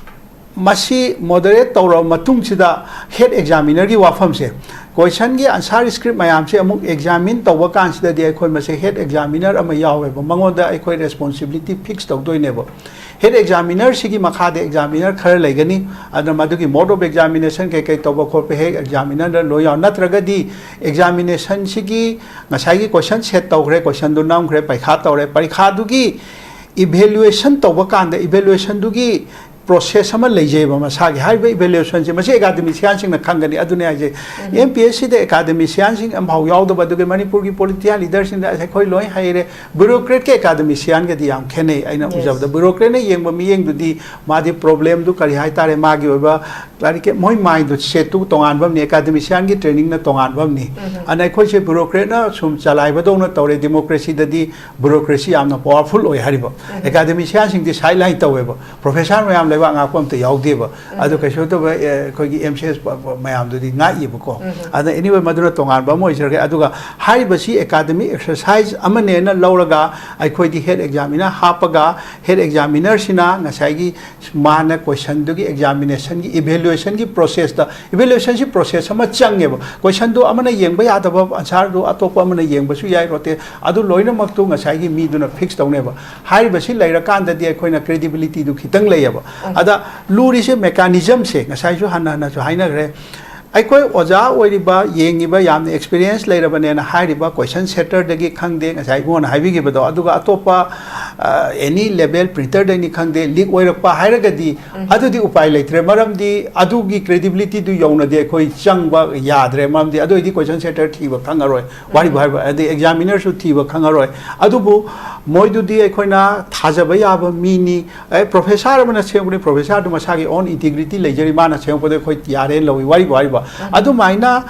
ꯃꯁꯤ ꯃꯣꯗꯔꯦꯠ ꯇꯧꯔꯕ ꯃꯇꯨꯡꯁꯤꯗ ꯍꯦꯠ ꯑꯦꯛꯖꯥꯃꯤꯅꯔꯒꯤ ꯋꯥꯐꯝꯁꯦ, Questionꯒꯤ answer script ꯃꯌꯥꯝꯁꯦ ꯑꯃꯨꯛ examine ꯇꯧꯕ ꯀꯥꯟꯁꯤꯗꯗꯤ ꯑꯩꯈꯣꯏ ꯃꯁꯦ head examiner ꯑꯃ ꯌꯥꯎꯋꯦꯕ, ꯃꯉꯣꯟꯗ ꯑꯩꯈꯣꯏ responsibility fix ꯇꯧꯗꯣꯏꯅꯦꯕ꯫ Head examinerꯁꯤꯒꯤ ꯃꯈꯥꯗ examiner ꯈꯔ ꯂꯩꯒꯅꯤ, ꯑꯗꯨꯅ ꯃꯗꯨꯒꯤ mode of examination ꯀꯩ ꯀꯩ ꯇꯧꯕ ꯈꯣꯠꯄ head examinerꯗ ꯂꯣꯏ ꯌꯥꯎ, ꯅꯠꯇ꯭ꯔꯒꯗꯤ examinationꯁꯤꯒꯤ ꯉꯁꯥꯏꯒꯤ question set ꯇꯧꯈ꯭ꯔꯦ, questionꯗꯨ ꯅꯝꯈ꯭ꯔꯦ, ꯄꯔꯤꯈꯥ ꯇꯧꯔꯦ, ꯄꯔꯤꯈꯥꯗꯨꯒꯤ evaluation ꯇꯧꯕ ꯀꯥꯟꯗ evaluationꯗꯨꯒꯤ process ꯑꯃ ꯂꯩꯖꯩꯕ ꯃꯁꯥꯒꯤ꯫ ꯍꯥꯏꯔꯤꯕ evaluationꯁꯦ ꯃꯁꯤ academicianꯁꯤꯡꯅ ꯈꯪꯒꯅꯤ꯫ ꯑꯗꯨꯅꯦ ꯍꯥꯏꯁꯦ, MPSCꯗ academicianꯁꯤꯡ ꯑꯃꯐꯥꯎ ꯌꯥꯎꯗꯕ, ꯑꯗꯨꯒ ꯃꯅꯤꯄꯨꯔꯒꯤ political leaderꯁꯤꯡꯗ ꯑꯩꯈꯣꯏ ꯂꯣꯏ ꯍꯩꯔꯦ꯫ Bureaucratꯀ academicianꯒꯗꯤ ꯌꯥꯝ ꯈꯦꯠꯅꯩ ꯑꯩꯅ ꯎꯖꯕꯗ꯫ Bureaucratꯅ ꯌꯦꯡꯕ ꯃꯤꯠꯌꯦꯡꯗꯨꯗꯤ ꯃꯥꯗꯤ problemꯗꯨ ꯀꯔꯤ ꯍꯥꯏꯇꯥꯔꯦ, ꯃꯥꯒꯤ ꯑꯣꯏꯕ ꯂꯥꯏꯔꯤꯛꯀꯤ ꯃꯣꯏ mindsetꯇꯨ ꯇꯣꯉꯥꯟꯕ ꯑꯃꯅꯤ, academicianꯒꯤ trainingꯅ ꯇꯣꯉꯥꯟꯕ ꯑꯃꯅꯤ꯫ ꯑꯗꯨꯅ ꯑꯩꯈꯣꯏꯁꯦ bureaucratꯅ ꯁꯨꯝ ꯆꯂꯥꯏꯕꯗꯧꯅ ꯇꯧꯔꯦ꯫ Democracyꯗꯗꯤ bureaucracy ꯌꯥꯝꯅ powerful ꯑꯣꯏ ꯍꯥꯏꯔꯤꯕ꯫ Academicianꯁꯤꯡꯗꯤ sideline ꯇꯧꯋꯦꯕ꯫ Professor ꯃꯌꯥꯝ ꯂꯩꯕꯥꯛ ꯉꯥꯛꯄ ꯑꯝꯇ ꯌꯥꯎꯗꯦꯕ꯫ ꯑꯗꯨ ꯀꯩꯁꯨ ꯇꯧꯕ, ꯑꯦ, ꯑꯩꯈꯣꯏꯒꯤ MCS ꯄ-, ꯄ-, ꯃꯌꯥꯝꯗꯨꯗꯤ ꯉꯥꯛꯏꯕꯀꯣ꯫ ꯑꯗ anyway, ꯃꯗꯨꯅ ꯇꯣꯉꯥꯟꯕ ꯑꯃ ꯑꯣꯏꯖꯔꯒꯦ꯫ ꯑꯗꯨꯒ ꯍꯥꯏꯔꯤꯕꯁꯤ academic exercise ꯑꯃꯅꯦꯅ ꯂꯧꯔꯒ ꯑꯩꯈꯣꯏꯗꯤ head examiner ꯍꯥꯞꯄꯒ, head examinerꯁꯤꯅ ꯉꯁꯥꯏꯒꯤ ꯃꯥꯅ questionꯗꯨꯒꯤ examinationꯒꯤ evaluationꯒꯤ processꯇ, evaluationꯁꯤ process ꯑꯃ ꯆꯪꯉꯦꯕ꯫ Questionꯗꯨ ꯑꯃꯅ ꯌꯦꯡꯕ ꯌꯥꯗꯕ, answerꯗꯨ ꯑꯇꯣꯞꯄ ꯑꯃꯅ ꯌꯦꯡꯕꯁꯨ ꯌꯥꯏ, rotate, ꯑꯗꯨ ꯂꯣꯏꯅꯃꯛꯇꯨ ꯉꯁꯥꯏꯒꯤ ꯃꯤꯗꯨꯅ fix ꯇꯧꯅꯦꯕ꯫ ꯍꯥꯏꯔꯤꯕꯁꯤ ꯂꯩꯔꯀꯥꯟꯗꯗꯤ ꯑꯩꯈꯣꯏꯅ credibilityꯗꯨ ꯈꯤꯇꯪ ꯂꯩꯌꯦꯕ꯫ ꯑꯗ ꯂꯨꯔꯤꯁꯦ mechanismꯁꯦ ꯉꯁꯥꯏꯁꯨ ꯍꯟꯅ ꯍꯟꯅꯁꯨ ꯍꯥꯏꯅꯈ꯭ꯔꯦ꯫ ꯑꯩꯈꯣꯏ ꯑꯣꯖꯥ ꯑꯣꯏꯔꯤꯕ, ꯌꯦꯡꯉꯤꯕ ꯌꯥꯝꯅ experience ꯂꯩꯔꯕꯅꯦꯅ ꯍꯥꯏꯔꯤꯕ question setterꯗꯒꯤ ꯈꯪꯗꯦ, ꯉꯁꯥꯏ ꯏꯕꯨꯡꯉꯣꯅ ꯍꯥꯏꯕꯤꯈꯤꯕꯗꯣ, ꯑꯗꯨꯒ ꯑꯇꯣꯞꯄ, ꯑ, any level printerꯗꯒꯤ ꯈꯪꯗꯦ, leak ꯑꯣꯏꯔꯛꯄ ꯍꯥꯏꯔꯒꯗꯤ ꯑꯗꯨꯗꯤ ꯎꯄꯥꯏ ꯂꯩꯇ꯭ꯔꯦ꯫ ꯃꯔꯝꯗꯤ ꯑꯗꯨꯒꯤ credibilityꯗꯨ ꯌꯧꯅꯗꯤ ꯑꯩꯈꯣꯏ ꯆꯪꯕ ꯌꯥꯗ꯭ꯔꯦ꯫ ꯃꯔꯝꯗꯤ ꯑꯗꯨ ꯑꯣꯏꯗꯤ question setter ꯊꯤꯕ ꯈꯪꯉꯔꯣꯏ, ꯋꯥꯔꯤꯕꯨ ꯍꯥꯏꯕ, ꯑꯗꯩ examinerꯁꯨ ꯊꯤꯕ ꯈꯪꯉꯔꯣꯏ꯫ ꯑꯗꯨꯕꯨ ꯃꯣꯏꯗꯨꯗꯤ ꯑꯩꯈꯣꯏꯅ ꯊꯥꯖꯕ ꯌꯥꯕ ꯃꯤꯅꯤ, ꯑꯦ, professor ꯑꯃꯅ ꯁꯦꯝꯕꯅꯤ, professorꯗꯨ ꯃꯁꯥꯒꯤ own integrity ꯂꯩꯖꯔꯤ, ꯃꯥꯅ ꯁꯦꯝꯃꯛꯄꯗ ꯑꯩꯈꯣꯏ ꯌꯥꯔꯦꯅ ꯂꯧꯏ, ꯋꯥꯔꯤꯕꯨ ꯍꯥꯏꯔꯤꯕ꯫ ꯑꯗꯨꯃꯥꯏꯅ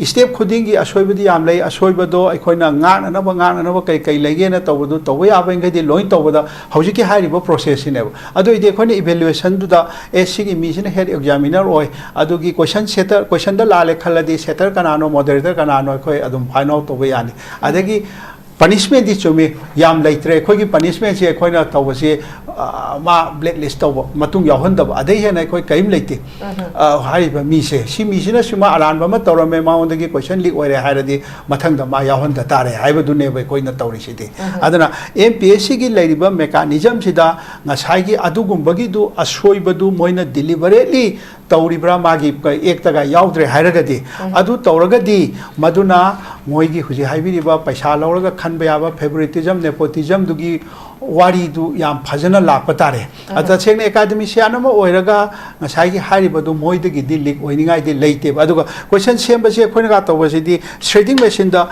step ꯈꯨꯗꯤꯡꯒꯤ ꯑꯁꯣꯏꯕꯗꯤ ꯌꯥꯝ ꯂꯩ, ꯑꯁꯣꯏꯕꯗꯣ ꯑꯩꯈꯣꯏꯅ ꯉꯥꯛꯅꯅꯕ, ꯉꯥꯛꯅꯅꯕ ꯀꯩ ꯀꯩ ꯂꯩꯒꯦꯅ ꯇꯧꯕꯗꯨ ꯇꯧꯕ ꯌꯥꯕ ꯃꯈꯩꯗꯤ ꯂꯣꯏ ꯇꯧꯕꯗ ꯍꯧꯖꯤꯛꯀꯤ ꯍꯥꯏꯔꯤꯕ processꯁꯤꯅꯦꯕ꯫ ꯑꯗꯨ ꯑꯣꯏꯗꯤ ꯑꯩꯈꯣꯏꯅ evaluationꯗꯨꯗ, ꯑꯦ, ꯁꯤꯒꯤ ꯃꯤꯁꯤꯅ head examiner ꯑꯣꯏ, ꯑꯗꯨꯒꯤ question setter, questionꯗ ꯂꯥꯜꯂꯦ ꯈꯜꯂꯗꯤ setter ꯀꯅꯥꯅꯣ, moderator ꯀꯅꯥꯅꯣ, ꯑꯩꯈꯣꯏ ꯑꯗꯨꯝ find out ꯇꯧꯕ ꯌꯥꯅꯤ꯫ ꯑꯗꯒꯤ ꯄꯅꯤꯁꯃꯦꯟꯗꯤ ꯆꯨꯝꯃꯤ, ꯌꯥꯝ ꯂꯩꯇ꯭ꯔꯦ꯫ ꯑꯩꯈꯣꯏꯒꯤ ꯄꯅꯤꯁꯃꯦꯟꯁꯦ ꯑꯩꯈꯣꯏꯅ ꯇꯧꯕꯁꯤ, ꯑ, ꯃꯥ ꯕ꯭ꯂꯦꯛ ꯂꯤꯁ ꯇꯧꯕ, ꯃꯇꯨꯡ ꯌꯥꯎꯍꯟꯗꯕ, ꯑꯗꯩ ꯍꯦꯟꯅ ꯑꯩꯈꯣꯏ ꯀꯔꯤꯝ ꯂꯩꯇꯦ꯫ ꯑ, ꯍꯥꯏꯔꯤꯕ ꯃꯤꯁꯦ, ꯁꯤ ꯃꯤꯁꯤꯅ ꯁꯤꯃ ꯑꯔꯥꯟꯕ ꯑꯃ ꯇꯧꯔꯝꯃꯦ, ꯃꯉꯣꯟꯗꯒꯤ ꯀꯣꯏꯁꯟ ꯂꯤꯛ ꯑꯣꯏꯔꯦ ꯍꯥꯏꯔꯗꯤ ꯃꯊꯪꯗ ꯃꯥ ꯌꯥꯎꯍꯟꯗ ꯇꯥꯔꯦ ꯍꯥꯏꯕꯗꯨꯅꯦꯕ ꯑꯩꯈꯣꯏꯅ ꯇꯧꯔꯤꯁꯤꯗꯤ꯫ ꯑꯗꯨꯅ ꯑꯦꯝ ꯄꯤ ꯑꯦꯁ ꯁꯤꯒꯤ ꯂꯩꯔꯤꯕ ꯃꯦꯀꯥꯅꯤꯖꯝꯁꯤꯗ ꯉꯁꯥꯏꯒꯤ ꯑꯗꯨꯒꯨꯝꯕꯒꯤꯗꯨ ꯑꯁꯣꯏꯕꯗꯨ ꯃꯣꯏꯅ ꯗꯤꯂꯤꯕꯔꯦꯠꯂꯤ ꯇꯧꯔꯤꯕ꯭ꯔꯥ, ꯃꯥꯒꯤ ꯑꯦꯛꯇꯒ ꯌꯥꯎꯗ꯭ꯔꯦ ꯍꯥꯏꯔꯒꯗꯤ, ꯑꯗꯨ ꯇꯧꯔꯒꯗꯤ ꯃꯗꯨꯅ ꯃꯣꯏꯒꯤ ꯍꯧꯖꯤꯛ ꯍꯥꯏꯕꯤꯔꯤꯕ ꯄꯩꯁꯥ ꯂꯧꯔꯒ ꯈꯟꯕ ꯌꯥꯕ ꯐꯦꯕꯣꯔꯤꯇꯤꯖꯝ, ꯅꯦꯄꯣꯇꯤꯖꯝꯗꯨꯒꯤ ꯋꯥꯔꯤꯗꯨ ꯌꯥꯝ ꯐꯖꯅ ꯂꯥꯛꯄ ꯇꯥꯔꯦ꯫ ꯑꯗ ꯇꯁꯦꯡꯅ ꯑꯦꯀꯥꯗꯃꯤꯁꯤꯌꯥꯟ ꯑꯃ ꯑꯣꯏꯔꯒ ꯉꯁꯥꯏꯒꯤ ꯍꯥꯏꯔꯤꯕꯗꯨ ꯃꯣꯏꯗꯒꯤꯗꯤ ꯂꯤꯛ ꯑꯣꯏꯅꯤꯡꯉꯥꯏꯗꯤ ꯂꯩꯇꯦꯕ꯫ ꯑꯗꯨꯒ ꯀꯣꯏꯁꯟ ꯁꯦꯝꯕꯁꯦ ꯑꯩꯈꯣꯏꯅꯒ ꯇꯧꯕꯁꯤꯗꯤ ꯁ꯭ꯔꯦꯗꯤꯡ ꯃꯦꯆꯤꯟꯗ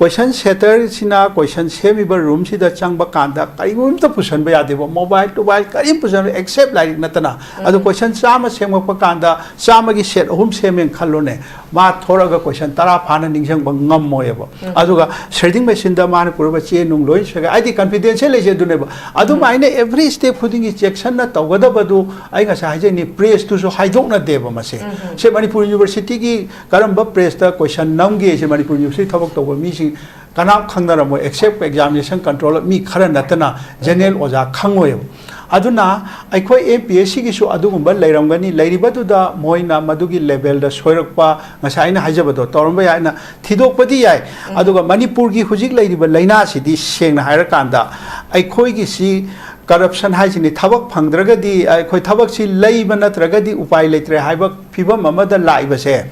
ꯀꯣꯏꯁꯟ ꯁꯦꯇꯔꯁꯤꯅ ꯀꯣꯏꯁꯟ ꯁꯦꯝꯃꯤꯕ ꯔꯨꯝꯁꯤꯗ ꯆꯪꯕ ꯀꯥꯟꯗ ꯀꯔꯤꯒꯨꯝꯕ ꯑꯝꯇ ꯄꯨꯁꯟꯕ ꯌꯥꯗꯦꯕ, ꯃꯣꯕꯥꯏꯜ ꯇꯣꯕꯥꯏꯜ ꯀꯔꯤꯝ ꯄꯨꯁꯟꯕ, ꯑꯦꯛꯁꯦꯞ ꯂꯥꯏꯔꯤꯛ ꯅꯠꯇꯅ꯫ ꯑꯗꯣ ꯀꯣꯏꯁꯟ ꯆꯥꯝꯃ ꯁꯦꯝꯃꯛꯄ ꯀꯥꯟꯗ ꯆꯥꯝꯃꯒꯤ ꯁꯦꯠ ꯑꯍꯨꯝ ꯁꯦꯝꯃꯦꯅ ꯈꯜꯂꯣꯅꯦ, ꯃꯥ ꯊꯣꯔꯛꯑꯒ ꯀꯣꯏꯁꯟ ꯇꯔꯥ ꯐꯥꯅ ꯅꯤꯡꯁꯤꯡꯕ ꯉꯝꯃꯣꯏꯕ꯫ ꯑꯗꯨꯒ ꯁ꯭ꯔꯦꯗꯤꯡ ꯃꯦꯆꯤꯟꯗ ꯃꯥꯅ ꯄꯨꯔꯛꯄ ꯆꯦ ꯅꯨꯡ ꯂꯣꯏ ꯁꯦꯒꯥꯏ, ꯍꯥꯏꯗꯤ ꯀꯟꯐꯤꯗꯦꯟꯁꯤꯌꯦꯜ ꯂꯩꯖꯩ ꯑꯗꯨꯅꯦꯕ꯫ ꯑꯗꯨꯃꯥꯏꯅ ꯑꯦꯚ꯭ꯔꯤ ꯁ꯭ꯇꯦꯞ ꯈꯨꯗꯤꯡꯒꯤ ꯆꯦꯛꯁꯤꯟꯅ ꯇꯧꯒꯗꯕꯗꯨ ꯑꯩ ꯉꯁꯥꯏ ꯍꯥꯏꯖꯩꯅꯤ, ꯄ꯭ꯔꯦꯁꯇꯨꯁꯨ ꯍꯥꯏꯗꯣꯛꯅꯗꯦꯕ ꯃꯁꯦ꯫ ꯁꯦ ꯃꯅꯤꯄꯨꯔ ꯌꯨꯅꯤꯚꯔꯁꯤꯇꯤꯒꯤ ꯀꯔꯝꯕ ꯄ꯭ꯔꯦꯁꯇ ꯀꯣꯏꯁꯟ ꯅꯝꯒꯦꯁꯦ ꯃꯅꯤꯄꯨꯔ ꯌꯨꯅꯤꯚꯔꯁꯤꯇꯤ ꯊꯕꯛ ꯇꯧꯕ ꯃꯤꯁꯤꯡ ꯀꯅꯥꯝ ꯈꯪꯅꯔꯝꯃꯣꯏ, except examination control ꯃꯤ ꯈꯔ ꯅꯠꯇꯅ ꯖꯦꯅꯔꯦꯜ ꯑꯣꯖꯥ ꯈꯪꯉꯣꯏꯕ꯫ ꯑꯗꯨꯅ ꯑꯩꯈꯣꯏ ꯑꯦꯝ ꯄꯤ ꯑꯦꯁ ꯁꯤꯒꯤꯁꯨ ꯑꯗꯨꯒꯨꯝꯕ ꯂꯩꯔꯝꯒꯅꯤ, ꯂꯩꯔꯤꯕꯗꯨꯗ ꯃꯣꯏꯅ ꯃꯗꯨꯒꯤ ꯂꯦꯚꯦꯜꯗ ꯁꯣꯏꯔꯛꯄ, ꯉꯁꯥꯏ ꯑꯩꯅ ꯍꯥꯏꯖꯕꯗꯣ ꯇꯧꯔꯝꯕ ꯌꯥꯏꯅ ꯊꯤꯗꯣꯛꯄꯗꯤ ꯌꯥꯏ꯫ ꯑꯗꯨꯒ ꯃꯅꯤꯄꯨꯔꯒꯤ ꯍꯧꯖꯤꯛ ꯂꯩꯔꯤꯕ ꯂꯥꯏꯅꯥꯁꯤꯗꯤ ꯁꯦꯡꯅ ꯍꯥꯏꯔꯀꯥꯟꯗ ꯑꯩꯈꯣꯏꯒꯤꯁꯤ ꯀꯔꯞꯁꯟ ꯍꯥꯏꯁꯤꯅꯤ, ꯊꯕꯛ ꯐꯪꯗ꯭ꯔꯒꯗꯤ ꯑꯩꯈꯣꯏ ꯊꯕꯛꯁꯤ ꯂꯩꯕ ꯅꯠꯇ꯭ꯔꯒꯗꯤ ꯎꯄꯥꯏ ꯂꯩꯇ꯭ꯔꯦ ꯍꯥꯏꯕ ꯐꯤꯕꯝ ꯑꯃꯗ ꯂꯥꯛꯏꯕꯁꯦ,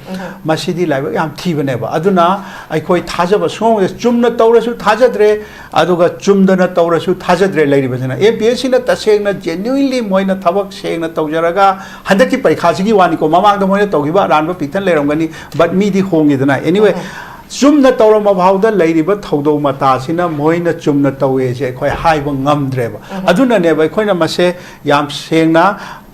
ꯃꯁꯤꯗꯤ ꯂꯥꯏꯕꯛ ꯌꯥꯝ ꯊꯤꯕꯅꯦꯕ꯫ ꯑꯗꯨꯅ ꯑꯩꯈꯣꯏ ꯊꯥꯖꯕ ꯁꯨꯡꯉꯝ ꯉꯝꯗꯦ꯫ ꯆꯨꯝꯅ ꯇꯧꯔꯁꯨ ꯊꯥꯖꯗ꯭ꯔꯦ, ꯑꯗꯨꯒ ꯆꯨꯝꯗꯅ ꯇꯧꯔꯁꯨ ꯊꯥꯖꯗ꯭ꯔꯦ ꯂꯩꯔꯤꯕꯁꯤꯅ꯫ ꯑꯦꯝ ꯄꯤ ꯑꯦꯁ ꯁꯤꯅ ꯇꯁꯦꯡꯅ ꯖꯦꯅ꯭ꯌꯨꯏꯟꯂꯤ ꯃꯣꯏꯅ ꯊꯕꯛ ꯁꯦꯡꯅ ꯇꯧꯖꯔꯒ, ꯍꯟꯗꯛꯀꯤ ꯄꯔꯤꯈꯥꯁꯤꯒꯤ ꯋꯥꯅꯤꯀꯣ, ꯃꯃꯥꯡꯗ ꯃꯣꯏꯅ ꯇꯧꯈꯤꯕ ꯑꯔꯥꯟꯕ ꯄꯤꯛꯊꯟ ꯂꯩꯔꯝꯒꯅꯤ, but ꯃꯤꯗꯤ ꯍꯣꯡꯉꯤꯗꯅ꯫ Anyway, ꯆꯨꯝꯅ ꯇꯧꯔꯝꯕ ꯐꯥꯎꯗ ꯂꯩꯔꯤꯕ ꯊꯧꯗꯧ ꯃꯇꯥꯁꯤꯅ ꯃꯣꯏꯅ ꯆꯨꯝꯅ ꯇꯧꯋꯦꯁꯦ ꯑꯩꯈꯣꯏ ꯍꯥꯏꯕ ꯉꯝꯗ꯭ꯔꯦꯕ꯫ ꯑꯗꯨꯅꯅꯦꯕ ꯑꯩꯈꯣꯏꯅ ꯃꯁꯦ ꯌꯥꯝ ꯁꯦꯡꯅ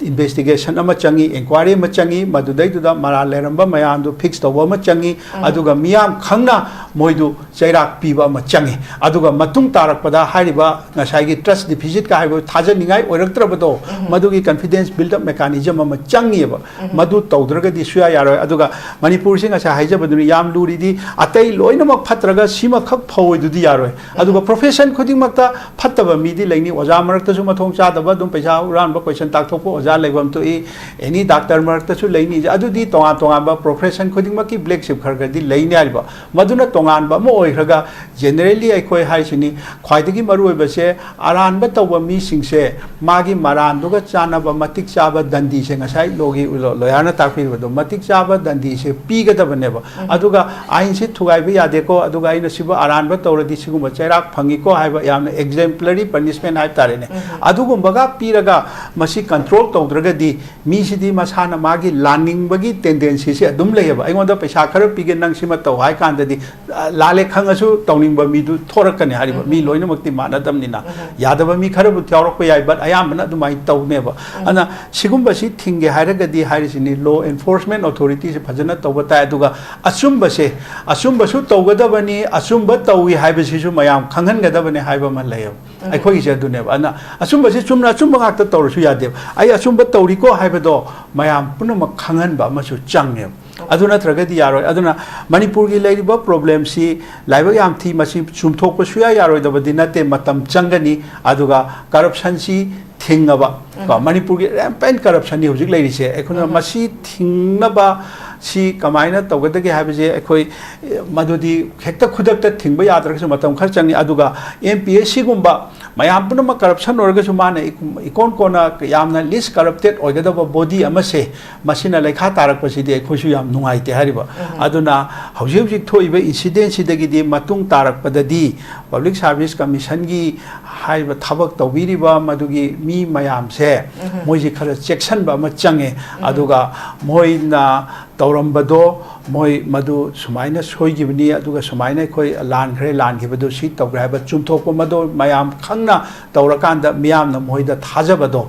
ꯏꯟꯚꯦꯁꯇꯤꯒꯦꯁꯟ ꯑꯃ ꯆꯪꯉꯤ, ꯏꯟꯀ꯭ꯋꯥꯏꯔꯤ ꯑꯃ ꯆꯪꯉꯤ, ꯃꯗꯨꯗꯩꯗꯨꯗ ꯃꯔꯥꯜ ꯂꯩꯔꯝꯕ ꯃꯌꯥꯝꯗꯨ ꯐꯤꯛꯁ ꯇꯧꯕ ꯑꯃ ꯆꯪꯉꯤ, ꯑꯗꯨꯒ ꯃꯤꯌꯥꯝ ꯈꯪꯅ ꯃꯣꯏꯗꯨ ꯆꯩꯔꯥꯛ ꯄꯤꯕ ꯑꯃ ꯆꯪꯉꯤ꯫ ꯑꯗꯨꯒ ꯃꯇꯨꯡ ꯇꯥꯔꯛꯄꯗ ꯍꯥꯏꯔꯤꯕ ꯉꯁꯥꯏꯒꯤ ꯇ꯭ꯔꯁ ꯗꯤꯐꯤꯁꯤꯠꯀ ꯍꯥꯏꯕ ꯊꯥꯖꯅꯤꯡꯉꯥꯏ ꯑꯣꯏꯔꯛꯇ꯭ꯔꯕꯗꯣ, ꯃꯗꯨꯒꯤ ꯀꯟꯐꯤꯗꯦꯟꯁ ꯕꯤꯜꯗ ꯑꯞ ꯃꯦꯀꯥꯅꯤꯖꯝ ꯑꯃ ꯆꯪꯉꯤꯑꯕ꯫ ꯃꯗꯨ ꯇꯧꯗ꯭ꯔꯒꯗꯤ ꯁꯨꯌꯥ ꯌꯥꯔꯣꯏ꯫ ꯑꯗꯨꯒ ꯃꯅꯤꯄꯨꯔꯁꯤ ꯉꯁꯥꯏ ꯍꯥꯏꯖꯕꯗꯨꯅꯤ, ꯌꯥꯝ ꯂꯨꯔꯤꯗꯤ ꯑꯇꯩ ꯂꯣꯏꯅꯃꯛ ꯐꯠꯇ꯭ꯔꯒ ꯁꯤꯃꯈꯛ ꯐꯧꯏꯗꯨꯗꯤ ꯌꯥꯔꯣꯏ꯫ ꯑꯗꯨꯒ ꯄ꯭ꯔꯣꯐꯦꯁꯟ ꯈꯨꯗꯤꯡꯃꯛꯇ ꯐꯠꯇꯕ ꯃꯤꯗꯤ ꯂꯩꯅꯤ꯫ ꯑꯣꯖꯥ ꯃꯔꯛꯇꯁꯨ ꯃꯊꯣꯡ ꯆꯥꯗꯕ, ꯑꯗꯨꯝ ꯄꯩꯁꯥ ꯍꯨꯔꯥꯟꯕ, ꯀꯣꯏꯁꯟ ꯇꯥꯛꯊꯣꯛꯄ ꯑꯣꯖꯥ ꯂꯩꯐꯝ ꯊꯣꯛꯏ꯫ ꯑꯦꯅꯤ ꯗꯥꯛꯇꯔ ꯃꯔꯛꯇꯁꯨ ꯂꯩꯅꯤ꯫ ꯑꯗꯨꯗꯤ ꯇꯣꯉꯥꯟ ꯇꯣꯉꯥꯟꯕ ꯄ꯭ꯔꯣꯐꯦꯁꯟ ꯈꯨꯗꯤꯡꯃꯛꯀꯤ ꯕ꯭ꯂꯦꯛ ꯁꯤꯞ ꯈꯔ ꯈꯔꯗꯤ ꯂꯩꯅꯤ ꯍꯥꯏꯔꯤꯕ꯫ ꯃꯗꯨꯅ ꯇꯣꯉꯥꯟꯕ ꯑꯃ ꯑꯣꯏꯈ꯭ꯔꯒ, ꯖꯦꯅꯔꯦꯜꯂꯤ ꯑꯩꯈꯣꯏ ꯍꯥꯏꯁꯤꯅꯤ, ꯈ꯭ꯋꯥꯏꯗꯒꯤ ꯃꯔꯨꯑꯣꯏꯕꯁꯦ ꯑꯔꯥꯟꯕ ꯇꯧꯕ ꯃꯤꯁꯤꯡꯁꯦ ꯃꯥꯒꯤ ꯃꯔꯥꯟꯗꯨꯒ ꯆꯥꯟꯅꯕ ꯃꯇꯤꯛ ꯆꯥꯕ ꯗꯟꯗꯤꯁꯦ, ꯉꯁꯥꯏ ꯂꯣꯒꯤ ꯂꯣꯌꯔꯅ ꯇꯥꯛꯄꯤꯔꯤꯕꯗꯣ, ꯃꯇꯤꯛ ꯆꯥꯕ ꯗꯟꯗꯤꯁꯦ ꯄꯤꯒꯗꯕꯅꯦꯕ꯫ ꯑꯗꯨꯒ ꯑꯥꯏꯟꯁꯤ ꯊꯨꯒꯥꯏꯕ ꯌꯥꯗꯦꯀꯣ, ꯑꯗꯨꯒ ꯑꯩꯅ ꯁꯤꯕꯨ ꯑꯔꯥꯟꯕ ꯇꯧꯔꯗꯤ ꯁꯤꯒꯨꯝꯕ ꯆꯩꯔꯥꯛ ꯐꯪꯉꯤꯀꯣ ꯍꯥꯏꯕ ꯌꯥꯝꯅ ꯑꯦꯛꯖꯦꯝꯄ꯭ꯂꯔꯤ ꯄꯅꯤꯁꯃꯦꯟ ꯍꯥꯏꯕ ꯇꯥꯔꯦꯅꯦ, ꯑꯗꯨꯒꯨꯝꯕꯒ ꯄꯤꯔꯒ ꯃꯁꯤ ꯀꯟꯇ꯭ꯔꯣꯜ ꯇꯧꯗ꯭ꯔꯒꯗꯤ, ꯃꯤꯁꯤꯗꯤ ꯃꯁꯥꯅ ꯃꯥꯒꯤ ꯂꯥꯟꯅꯤꯡꯕꯒꯤ ꯇꯦꯟꯗꯦꯟꯁꯤꯁꯦ ꯑꯗꯨꯝ ꯂꯩꯌꯦꯕ꯫ "ꯑꯩꯉꯣꯟꯗ ꯄꯩꯁꯥ ꯈꯔ ꯄꯤꯒꯦ, ꯅꯪ ꯁꯤꯃ ꯇꯧ" ꯍꯥꯏ ꯀꯥꯟꯗꯗꯤ, ꯑ, ꯂꯥꯜꯂꯦ ꯈꯪꯉꯁꯨ ꯇꯧꯅꯤꯡꯕ ꯃꯤꯗꯨ ꯊꯣꯔꯛꯀꯅꯤ ꯍꯥꯏꯔꯤꯕ꯫ ꯃꯤ ꯂꯣꯏꯅꯃꯛꯇꯤ ꯃꯥꯟꯅꯗꯕꯅꯤꯅ꯫ ꯌꯥꯗꯕ ꯃꯤ ꯈꯔꯕꯨ ꯌꯥꯎꯔꯛꯄ ꯌꯥꯏ, but ꯑꯌꯥꯝꯕꯅ ꯑꯗꯨꯃꯥꯏꯅ ꯇꯧꯅꯦꯕ꯫ ꯑꯗꯨꯅ ꯁꯤꯒꯨꯝꯕꯁꯤ ꯊꯤꯡꯒꯦ ꯍꯥꯏꯔꯒꯗꯤ ꯍꯥꯏꯔꯤꯁꯤꯅꯤ, ꯂꯣ ꯑꯦꯟꯐꯣꯔꯁꯃꯦꯟ ꯑꯣꯊꯣꯔꯤꯇꯤꯁꯤ ꯐꯖꯅ ꯇꯧꯕ ꯇꯥꯏ꯫ ꯑꯗꯨꯒ ꯑꯆꯨꯝꯕꯁꯦ, ꯑꯆꯨꯝꯕꯁꯨ ꯇꯧꯒꯗꯕꯅꯤ, ꯑꯆꯨꯝꯕ ꯇꯧꯏ ꯍꯥꯏꯕꯁꯤꯁꯨ ꯃꯌꯥꯝ ꯈꯪꯍꯟꯒꯗꯕꯅꯤ ꯍꯥꯏꯕ ꯑꯃ ꯂꯩꯌꯦꯕ꯫ ꯑꯩꯈꯣꯏꯒꯤꯁꯦ ꯑꯗꯨꯅꯦꯕ꯫ ꯑꯗꯨꯅ ꯑꯆꯨꯝꯕꯁꯤ ꯆꯨꯝꯅ ꯑꯆꯨꯝꯕ ꯉꯥꯛꯇ ꯇꯧꯔꯁꯨ ꯌꯥꯗꯦꯕ꯫ ꯑꯩ ꯑꯆꯨꯝꯕ ꯇꯧꯔꯤꯀꯣ ꯍꯥꯏꯕꯗꯣ ꯃꯌꯥꯝ ꯄꯨꯝꯅꯃꯛ ꯈꯪꯍꯟꯕ ꯑꯃꯁꯨ ꯆꯪꯉꯦꯕ꯫ ꯑꯗꯨ ꯅꯠꯇ꯭ꯔꯒꯗꯤ ꯌꯥꯔꯣꯏ꯫ ꯑꯗꯨꯅ ꯃꯅꯤꯄꯨꯔꯒꯤ ꯂꯩꯔꯤꯕ ꯄ꯭ꯔꯣꯕ꯭ꯂꯦꯝꯁꯤ ꯂꯥꯏꯕꯛ ꯌꯥꯝ ꯊꯤ, ꯃꯁꯤ ꯆꯨꯝꯊꯣꯛꯄ ꯁꯨꯌꯥ ꯌꯥꯔꯣꯏꯗꯕꯗꯤ ꯅꯠꯇꯦ, ꯃꯇꯝ ꯆꯪꯒꯅꯤ꯫ ꯑꯗꯨꯒ ꯀꯔꯞꯁꯟꯁꯤ ꯊꯤꯡꯉꯕ, ꯀꯣ, ꯃꯅꯤꯄꯨꯔꯒꯤ ꯔꯦꯝꯄꯦꯟ ꯀꯔꯞꯁꯟꯅꯤ ꯍꯧꯖꯤꯛ ꯂꯩꯔꯤꯁꯦ꯫ ꯑꯩꯈꯣꯏꯅ ꯃꯁꯤ ꯊꯤꯡꯅꯕ ꯁꯤ ꯀꯃꯥꯏꯅ ꯇꯧꯒꯗꯒꯦ ꯍꯥꯏꯕꯁꯦ ꯑꯩꯈꯣꯏ, ꯑꯦ, ꯃꯗꯨꯗꯤ ꯍꯦꯛꯇ ꯈꯨꯗꯛꯇ ꯊꯤꯡꯕ ꯌꯥꯗ꯭ꯔꯒꯁꯨ ꯃꯇꯝ ꯈꯔ ꯆꯪꯉꯤ꯫ ꯑꯗꯨꯒ ꯑꯦꯝ ꯄꯤ ꯑꯦꯁ ꯁꯤꯒꯨꯝꯕ ꯃꯌꯥꯝ ꯄꯨꯝꯅꯃꯛ ꯀꯔꯞꯁꯟ ꯑꯣꯏꯔꯒꯁꯨ ꯃꯥꯅ ꯏꯀꯣꯟ ꯀꯣꯟꯅ ꯌꯥꯝꯅ ꯂꯤꯁ ꯀꯔꯞꯇꯦꯠ ꯑꯣꯏꯒꯗꯕ ꯕꯣꯗꯤ ꯑꯃꯁꯦ ꯃꯁꯤꯅ ꯂꯩꯈꯥ ꯇꯥꯔꯛꯄꯁꯤꯗꯤ ꯑꯩꯈꯣꯏꯁꯨ ꯌꯥꯝ ꯅꯨꯡꯉꯥꯏꯇꯦ ꯍꯥꯏꯔꯤꯕ꯫ ꯑꯗꯨꯅ ꯍꯧꯖꯤꯛ ꯍꯧꯖꯤꯛ ꯊꯣꯛꯏꯕ ꯏꯟꯁꯤꯗꯦꯟꯁꯤꯗꯒꯤꯗꯤ ꯃꯇꯨꯡ ꯇꯥꯔꯛꯄꯗꯗꯤ ꯄꯕ꯭ꯂꯤꯛ ꯁꯥꯔꯚꯤꯁ ꯀꯃꯤꯁꯟꯒꯤ ꯍꯥꯏꯔꯤꯕ ꯊꯕꯛ ꯇꯧꯕꯤꯔꯤꯕ ꯃꯗꯨꯒꯤ ꯃꯤ ꯃꯌꯥꯝꯁꯦ, ꯃꯣꯏꯁꯤ ꯈꯔ ꯆꯦꯛꯁꯤꯟꯕ ꯑꯃ ꯆꯪꯉꯦ꯫ ꯑꯗꯨꯒ ꯃꯣꯏꯅ ꯇꯧꯔꯝꯕꯗꯣ, ꯃꯣꯏ ꯃꯗꯨ ꯁꯨꯃꯥꯏꯅ ꯁꯣꯏꯈꯤꯕꯅꯤ, ꯑꯗꯨꯒ ꯁꯨꯃꯥꯏꯅ ꯑꯩꯈꯣꯏ ꯂꯥꯟꯈ꯭ꯔꯦ, ꯂꯥꯟꯈꯤꯕꯗꯨ ꯁꯤ ꯇꯧꯈ꯭ꯔꯦ ꯍꯥꯏꯕ ꯆꯨꯝꯊꯣꯛꯄ ꯃꯗꯨ ꯃꯌꯥꯝ ꯈꯪꯅ ꯇꯧꯔꯀꯥꯟꯗ ꯃꯤꯌꯥꯝꯅ ꯃꯣꯏꯗ ꯊꯥꯖꯕꯗꯣ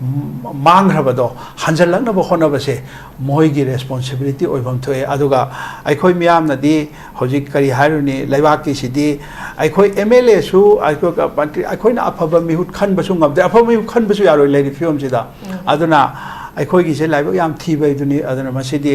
ꯃꯥꯡꯈ꯭ꯔꯕꯗꯣ ꯍꯟꯖꯜꯂꯛꯅꯕ ꯍꯣꯠꯅꯕꯁꯦ ꯃꯣꯏꯒꯤ ꯔꯦꯁꯄꯣꯟꯁꯤꯕꯤꯂꯤꯇꯤ ꯑꯣꯏꯐꯝ ꯊꯣꯛꯑꯦ꯫ ꯑꯗꯨꯒ ꯑꯩꯈꯣꯏ ꯃꯤꯌꯥꯝꯅꯗꯤ ꯍꯧꯖꯤꯛ ꯀꯔꯤ ꯍꯥꯏꯔꯨꯅꯤ, ꯂꯩꯕꯥꯛꯀꯤꯁꯤꯗꯤ ꯑꯩꯈꯣꯏ ꯑꯦꯝ ꯑꯦꯜ ꯑꯦꯁꯨ ꯑꯩꯈꯣꯏ ꯀ-, ꯄꯟꯇ꯭ꯔꯤ-, ꯑꯩꯈꯣꯏꯅ ꯑꯐꯕ ꯃꯤꯍꯨꯠ ꯈꯟꯕꯁꯨ ꯉꯝꯗꯦ, ꯑꯐꯕ ꯃꯤꯍꯨꯠ ꯈꯟꯕꯁꯨ ꯌꯥꯔꯣꯏ ꯂꯩꯔꯤꯕ ꯐꯤꯕꯝꯁꯤꯗ꯫ ꯑꯗꯨꯅ ꯑꯩꯈꯣꯏꯒꯤꯁꯦ ꯂꯥꯏꯕꯛ ꯌꯥꯝ ꯊꯤꯕ ꯍꯥꯏꯗꯨꯅꯤ꯫ ꯑꯗꯨꯅ ꯃꯁꯤꯗꯤ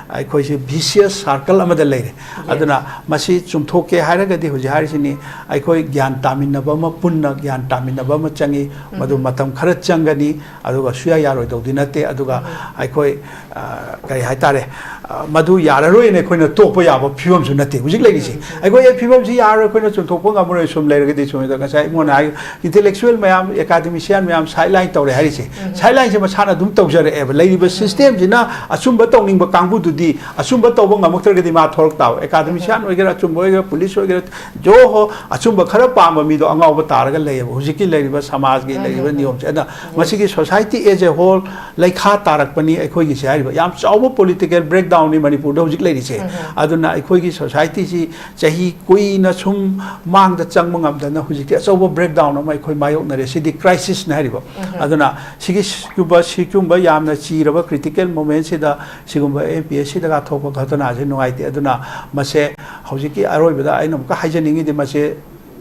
ꯑꯩꯈꯣꯏꯁꯦ ꯚꯤꯁꯤꯌꯁ ꯁꯥꯔꯀꯜ ꯑꯃꯗ ꯂꯩꯔꯦ꯫ ꯑꯗꯨꯅ ꯃꯁꯤ ꯆꯨꯝꯊꯣꯛꯀꯦ ꯍꯥꯏꯔꯒꯗꯤ ꯍꯧꯖꯤꯛ ꯍꯥꯏꯔꯤꯁꯤꯅꯤ, ꯑꯩꯈꯣꯏ ꯒ꯭ꯌꯥꯟ ꯇꯥꯃꯤꯟꯅꯕ ꯑꯃ, ꯄꯨꯟꯅ ꯒ꯭ꯌꯥꯟ ꯇꯥꯃꯤꯟꯅꯕ ꯑꯃ ꯆꯪꯉꯤ꯫ ꯃꯗꯨ ꯃꯇꯝ ꯈꯔ ꯆꯪꯒꯅꯤ, ꯑꯗꯨꯒ ꯁꯨꯌꯥ ꯌꯥꯔꯣꯏꯗꯧꯗꯤ ꯅꯠꯇꯦ꯫ ꯑꯗꯨꯒ ꯑꯩꯈꯣꯏ, ꯑ, ꯀꯔꯤ ꯍꯥꯏꯇꯥꯔꯦ, ꯑ, ꯃꯗꯨ ꯌꯥꯔꯔꯣꯏꯅ ꯑꯩꯈꯣꯏꯅ ꯇꯣꯛꯄ ꯌꯥꯕ ꯐꯤꯕꯝꯁꯨ ꯅꯠꯇꯦ ꯍꯧꯖꯤꯛ ꯂꯩꯔꯤꯁꯦ꯫ ꯑꯩꯈꯣꯏ ꯑꯦ ꯐꯤꯕꯝꯁꯤ ꯌꯥꯔꯔꯣꯏ, ꯑꯩꯈꯣꯏꯅ ꯆꯨꯝꯊꯣꯛꯄ ꯉꯝꯃꯔꯣꯏ ꯁꯨꯝ ꯂꯩꯔꯒꯗꯤ꯫ ꯁꯨꯝ ꯉꯁꯥꯏ ꯑꯩꯉꯣꯟꯗ ꯍꯥꯏ, ꯏꯟꯇꯦꯂꯦꯛꯆꯨꯋꯦꯜ ꯃꯌꯥꯝ, ꯑꯦꯀꯥꯗꯦꯃꯤꯁꯤꯌꯥꯟ ꯃꯌꯥꯝ ꯁꯥꯏꯠ ꯂꯥꯏꯟ ꯇꯧꯔꯦ ꯍꯥꯏꯔꯤꯁꯦ꯫ ꯁꯥꯏꯠ ꯂꯥꯏꯟꯁꯦ ꯃꯁꯥꯅ ꯑꯗꯨꯝ ꯇꯧꯖꯔꯛꯑꯦꯕ꯫ ꯂꯩꯔꯤꯕ ꯁꯤꯁꯇꯦꯝꯁꯤꯅ ꯑꯆꯨꯝꯕ ꯇꯧꯅꯤꯡꯕ ꯀꯥꯡꯕꯨꯗꯨꯗꯤ ꯑꯆꯨꯝꯕ ꯇꯧꯕ ꯉꯝꯃꯛꯇ꯭ꯔꯒꯗꯤ ꯃꯥ ꯊꯣꯛꯂꯛ ꯇꯥꯕ꯫ ꯑꯦꯀꯥꯗꯦꯃꯤꯁꯤꯌꯥꯟ ꯑꯣꯏꯒꯦꯔꯥ, ꯑꯆꯨꯝꯕ ꯑꯣꯏꯒꯦꯔꯥ, ꯄꯨꯂꯤꯁ ꯑꯣꯏꯒꯦꯔꯥ, ꯖꯣ ꯍꯣ, ꯑꯆꯨꯝꯕ ꯈꯔ ꯄꯥꯝꯕ ꯃꯤꯗꯣ ꯑꯉꯥꯎꯕ ꯇꯥꯔꯒ ꯂꯩꯌꯦꯕ ꯍꯧꯖꯤꯛꯀꯤ ꯂꯩꯔꯤꯕ ꯁꯃꯥꯖꯀꯤ ꯂꯩꯔꯤꯕ ꯅꯤꯌꯣꯝꯁꯦ꯫ ꯑꯗꯨꯅ ꯃꯁꯤꯒꯤ ꯁꯣꯁꯥꯏꯇꯤ ꯑꯦꯖ ꯑꯦ ꯍꯣꯜ ꯂꯩꯈꯥ ꯇꯥꯔꯛꯄꯅꯤ ꯑꯩꯈꯣꯏꯒꯤꯁꯦ ꯍꯥꯏꯔꯤꯕ꯫ ꯌꯥꯝ ꯆꯥꯎꯕ ꯄꯣꯂꯤꯇꯤꯀꯦꯜ ꯕ꯭ꯔꯦꯛꯗꯥꯎꯟꯅꯤ ꯃꯅꯤꯄꯨꯔꯗ ꯍꯧꯖꯤꯛ ꯂꯩꯔꯤꯁꯦ꯫ ꯑꯗꯨꯅ ꯑꯩꯈꯣꯏꯒꯤ ꯁꯣꯁꯥꯏꯇꯤꯁꯤ ꯆꯍꯤ ꯀꯨꯏꯅ ꯁꯨꯝ ꯃꯥꯡꯗ ꯆꯪꯕ ꯉꯝꯗꯅ ꯍꯧꯖꯤꯛꯇꯤ ꯑꯆꯧꯕ ꯕ꯭ꯔꯦꯛꯗꯥꯎꯟ ꯑꯃ ꯑꯩꯈꯣꯏ ꯃꯥꯌꯣꯛꯅꯔꯦ꯫ ꯁꯤꯗꯤ ꯀ꯭ꯔꯥꯏꯁꯤꯁꯅ ꯍꯥꯏꯔꯤꯕ꯫ ꯑꯗꯨꯅ ꯁꯤꯒꯤ ꯁꯤꯒꯨꯝꯕ, ꯁꯤꯒꯨꯝꯕ ꯌꯥꯝꯅ ꯆꯤꯔꯕ ꯀ꯭ꯔꯤꯇꯤꯀꯦꯜ ꯃꯣꯃꯦꯟꯁꯤꯗ ꯁꯤꯒꯨꯝꯕ ꯑꯦꯝ ꯄꯤ ꯑꯦꯁ ꯁꯤꯗꯒ ꯊꯣꯛꯄ ꯘꯇꯅꯥꯁꯦ ꯅꯨꯡꯉꯥꯏꯇꯦ꯫ ꯑꯗꯨꯅ ꯃꯁꯦ ꯍꯧꯖꯤꯛꯀꯤ ꯑꯔꯣꯏꯕꯗ ꯑꯩꯅ ꯑꯃꯨꯛꯀ ꯍꯥꯏꯖꯅꯤꯡꯉꯤꯗꯤ, ꯃꯁꯦ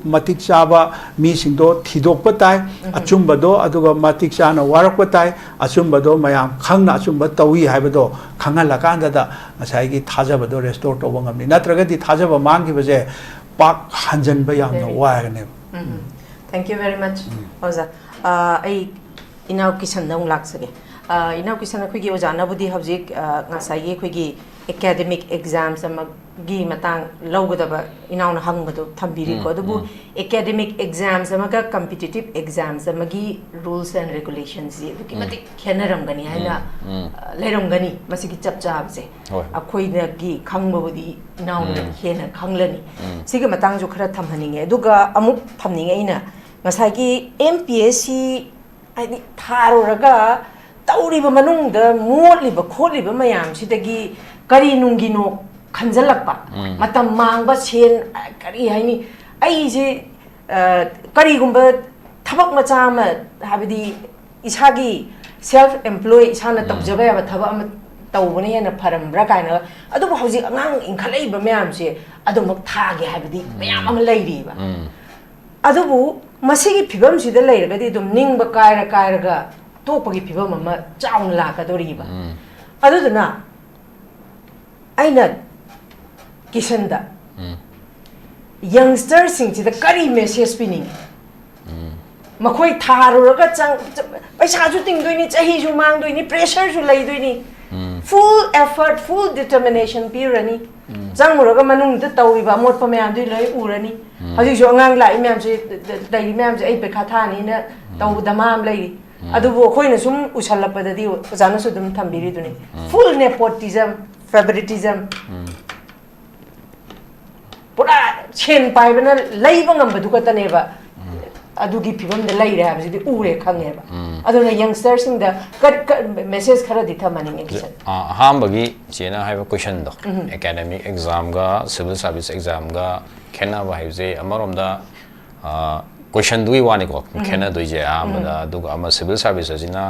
ꯃꯇꯤꯛ ꯆꯥꯕ ꯃꯤꯁꯤꯡꯗꯣ ꯊꯤꯗꯣꯛꯄ ꯇꯥꯏ, ꯑꯆꯨꯝꯕꯗꯣ, ꯑꯗꯨꯒ ꯃꯇꯤꯛ ꯆꯥꯅ ꯋꯥꯔꯛꯄ ꯇꯥꯏ, ꯑꯆꯨꯝꯕꯗꯣ ꯃꯌꯥꯝ ꯈꯪꯅ ꯑꯆꯨꯝꯕ ꯇꯧꯏ ꯍꯥꯏꯕꯗꯣ ꯈꯪꯍꯜꯂꯀꯥꯟꯗꯗ ꯉꯁꯥꯏꯒꯤ ꯊꯥꯖꯕꯗꯣ ꯔꯦꯁꯇꯣꯔ ꯇꯧꯕ ꯉꯝꯃꯤ꯫ ꯅꯠꯇ꯭ꯔꯒꯗꯤ ꯊꯥꯖꯕ ꯃꯥꯡꯈꯤꯕꯁꯦ ꯄꯥꯛ ꯍꯟꯖꯟꯕ ꯌꯥꯝꯅ ꯋꯥꯒꯅꯦꯕ꯫ Thank you very much, ꯑꯣꯖꯥ꯫ ꯑ, ꯑꯩ ꯏꯅꯥꯎ ꯀꯤꯁꯟꯗ ꯑꯃꯨꯛ ꯂꯥꯛꯆꯒꯦ꯫ ꯑ, ꯏꯅꯥꯎ ꯀꯤꯁꯟ, ꯑꯩꯈꯣꯏꯒꯤ ꯑꯣꯖꯥꯅꯕꯨꯗꯤ ꯍꯧꯖꯤꯛ, ꯑ, ꯉꯁꯥꯏꯒꯤ ꯑꯩꯈꯣꯏꯒꯤ ꯑꯦꯀꯥꯗꯦꯃꯤꯛ ꯑꯦꯛꯖꯥꯝꯁ ꯑꯃꯒꯤ ꯃꯇꯥꯡ ꯂꯧꯒꯗꯕ ꯏꯅꯥꯎꯅ ꯍꯪꯕꯗꯣ ꯊꯝꯕꯤꯔꯤꯀꯣ꯫ ꯑꯗꯨꯕꯨ ꯑꯦꯀꯥꯗꯦꯃꯤꯛ ꯑꯦꯛꯖꯥꯝꯁ ꯑꯃꯒ ꯀꯝꯄꯤꯇꯤꯇꯤꯞ ꯑꯦꯛꯖꯥꯝꯁ ꯑꯃꯒꯤ ꯔꯨꯜꯁ ꯑꯦꯟ ꯔꯦꯒꯨꯂꯦꯁꯟꯁꯤ ꯑꯗꯨꯛꯀꯤ ꯃꯇꯤꯛ ꯈꯦꯠꯅꯔꯝꯒꯅꯤ ꯍꯥꯏꯅ, ꯑ, ꯂꯩꯔꯝꯒꯅꯤ꯫ ꯃꯁꯤꯒꯤ ꯆꯞ ꯆꯥꯕꯁꯦ ꯑꯩꯈꯣꯏꯅꯒꯤ ꯈꯪꯕꯕꯨꯗꯤ ꯏꯅꯥꯎꯅ ꯍꯦꯟꯅ ꯈꯪꯂꯅꯤ꯫ ꯁꯤꯒꯤ ꯃꯇꯥꯡꯁꯨ ꯈꯔ ꯊꯝꯍꯟꯅꯤꯡꯉꯦ꯫ ꯑꯗꯨꯒ ꯑꯃꯨꯛ ꯊꯝꯅꯤꯡꯉꯦ ꯑꯩꯅ, ꯉꯁꯥꯏꯒꯤ ꯑꯦꯝ ꯄꯤ ꯑꯦꯁ ꯁꯤ ꯍꯥꯏꯗꯤ ꯊꯥꯔꯨꯔꯒ ꯇꯧꯔꯤꯕ ꯃꯅꯨꯡꯗ ꯃꯣꯠꯂꯤꯕ ꯈꯣꯠꯂꯤꯕ ꯃꯌꯥꯝꯁꯤꯗꯒꯤ ꯀꯔꯤ ꯅꯨꯡꯒꯤꯅꯣ ꯈꯟꯖꯜꯂꯛꯄ, ꯃꯇꯝ ꯃꯥꯡꯕ, ꯁꯦꯟ, ꯀꯔꯤ ꯍꯥꯏꯅꯤ, ꯑꯩꯁꯦ, ꯑ, ꯀꯔꯤꯒꯨꯝꯕ ꯊꯕꯛ ꯃꯆꯥ ꯑꯃ, ꯍꯥꯏꯕꯗꯤ ꯏꯁꯥꯒꯤ self employ, ꯏꯁꯥꯅ ꯇꯧꯖꯕ ꯌꯥꯕ ꯊꯕꯛ ꯑꯃ ꯇꯧꯕꯅ ꯍꯦꯟꯅ ꯐꯔꯝꯕ꯭ꯔꯥ ꯀꯥꯏꯅ꯫ ꯑꯗꯨꯕꯨ ꯍꯧꯖꯤꯛ ꯑꯉꯥꯡ ꯏꯟꯈꯠꯂꯛꯏꯕ ꯃꯌꯥꯝꯁꯦ ꯑꯗꯨꯃꯛ ꯊꯥꯒꯦ ꯍꯥꯏꯕꯗꯤ ꯃꯌꯥꯝ ꯑꯃ ꯂꯩꯔꯤꯕ꯫ ꯑꯗꯨꯕꯨ ꯃꯁꯤꯒꯤ ꯐꯤꯕꯝꯁꯤꯗ ꯂꯩꯔꯒꯗꯤ ꯑꯗꯨꯝ ꯅꯤꯡꯕ ꯀꯥꯏꯔ ꯀꯥꯏꯔꯒ ꯇꯣꯛꯄꯒꯤ ꯐꯤꯕꯝ ꯑꯃ ꯆꯥꯎꯅ ꯂꯥꯛꯀꯗꯧꯔꯤꯕ꯫ ꯑꯗꯨꯗꯨꯅ ꯑꯩꯅ ꯀꯤꯁꯟꯗ youngsterꯁꯤꯡꯁꯤꯗ ꯀꯔꯤ message ꯄꯤꯅꯤꯡꯉꯤ? ꯃꯈꯣꯏ ꯊꯥꯔꯨꯔꯒ ꯆꯪ-, ꯆ-, ꯄꯩꯁꯥꯁꯨ ꯇꯤꯡꯗꯣꯏꯅꯤ, ꯆꯍꯤꯁꯨ ꯃꯥꯡꯗꯣꯏꯅꯤ, pressureꯁꯨ ꯂꯩꯗꯣꯏꯅꯤ꯫ Full effort, full determination ꯄꯤꯔꯨꯔꯅꯤ꯫ ꯆꯪꯉꯨꯔꯒ ꯃꯅꯨꯡꯗ ꯇꯧꯔꯤꯕ ꯑꯃꯣꯠꯄ ꯃꯌꯥꯝꯗꯨ ꯂꯣꯏ ꯎꯔꯅꯤ꯫ ꯍꯧꯖꯤꯛꯁꯨ ꯑꯉꯥꯡ ꯂꯥꯛꯏ ꯃꯌꯥꯝꯁꯦ, ꯂꯩꯔꯤ ꯃꯌꯥꯝꯁꯦ, "ꯑꯩ ꯄꯩꯈꯥ ꯊꯥꯅꯤꯅ ꯇꯧꯕ ꯗꯃꯥ ꯑꯃ ꯂꯩꯔꯤ"꯫ ꯑꯗꯨꯕꯨ ꯑꯩꯈꯣꯏꯅ ꯁꯨꯝ ꯎꯁꯜꯂꯛꯄꯗꯗꯤ ꯑꯣꯖꯥꯅꯁꯨ ꯑꯗꯨꯝ ꯊꯝꯕꯤꯔꯤꯗꯨꯅꯤ꯫ Full nepotism, favoritism꯫ ꯄꯨꯔꯥ ꯁꯦꯟ ꯄꯥꯏꯕꯅ ꯂꯩꯕ ꯉꯝꯕꯗꯨ ꯈꯛꯇꯅꯦꯕ ꯑꯗꯨꯒꯤ ꯐꯤꯕꯝꯗ ꯂꯩꯔꯦ ꯍꯥꯏꯕꯁꯤꯗꯤ ꯎꯔꯦ, ꯈꯪꯉꯦꯕ꯫ ꯑꯗꯨꯅ youngsterꯁꯤꯡꯗ ꯀ-, ꯀ-, message ꯈꯔꯗꯤ ꯊꯝꯍꯟꯅꯤꯡꯉꯦ, ꯀꯤꯁꯟ꯫ ꯑ, ꯑꯍꯥꯟꯕꯒꯤ ꯆꯦꯅ ꯍꯥꯏꯕ questionꯗꯣ, academic examꯒ civil service examꯒ ꯈꯦꯠꯅꯕ ꯍꯥꯏꯕꯁꯦ ꯑꯃꯔꯣꯝꯗ, ꯑ, questionꯗꯨꯒꯤ ꯋꯥꯅꯤꯀꯣ ꯈꯦꯠꯅꯗꯣꯏꯁꯦ ꯑꯍꯥꯟꯕꯗ꯫ ꯑꯗꯨꯒ ꯑꯃ civil service ꯑꯁꯤꯅ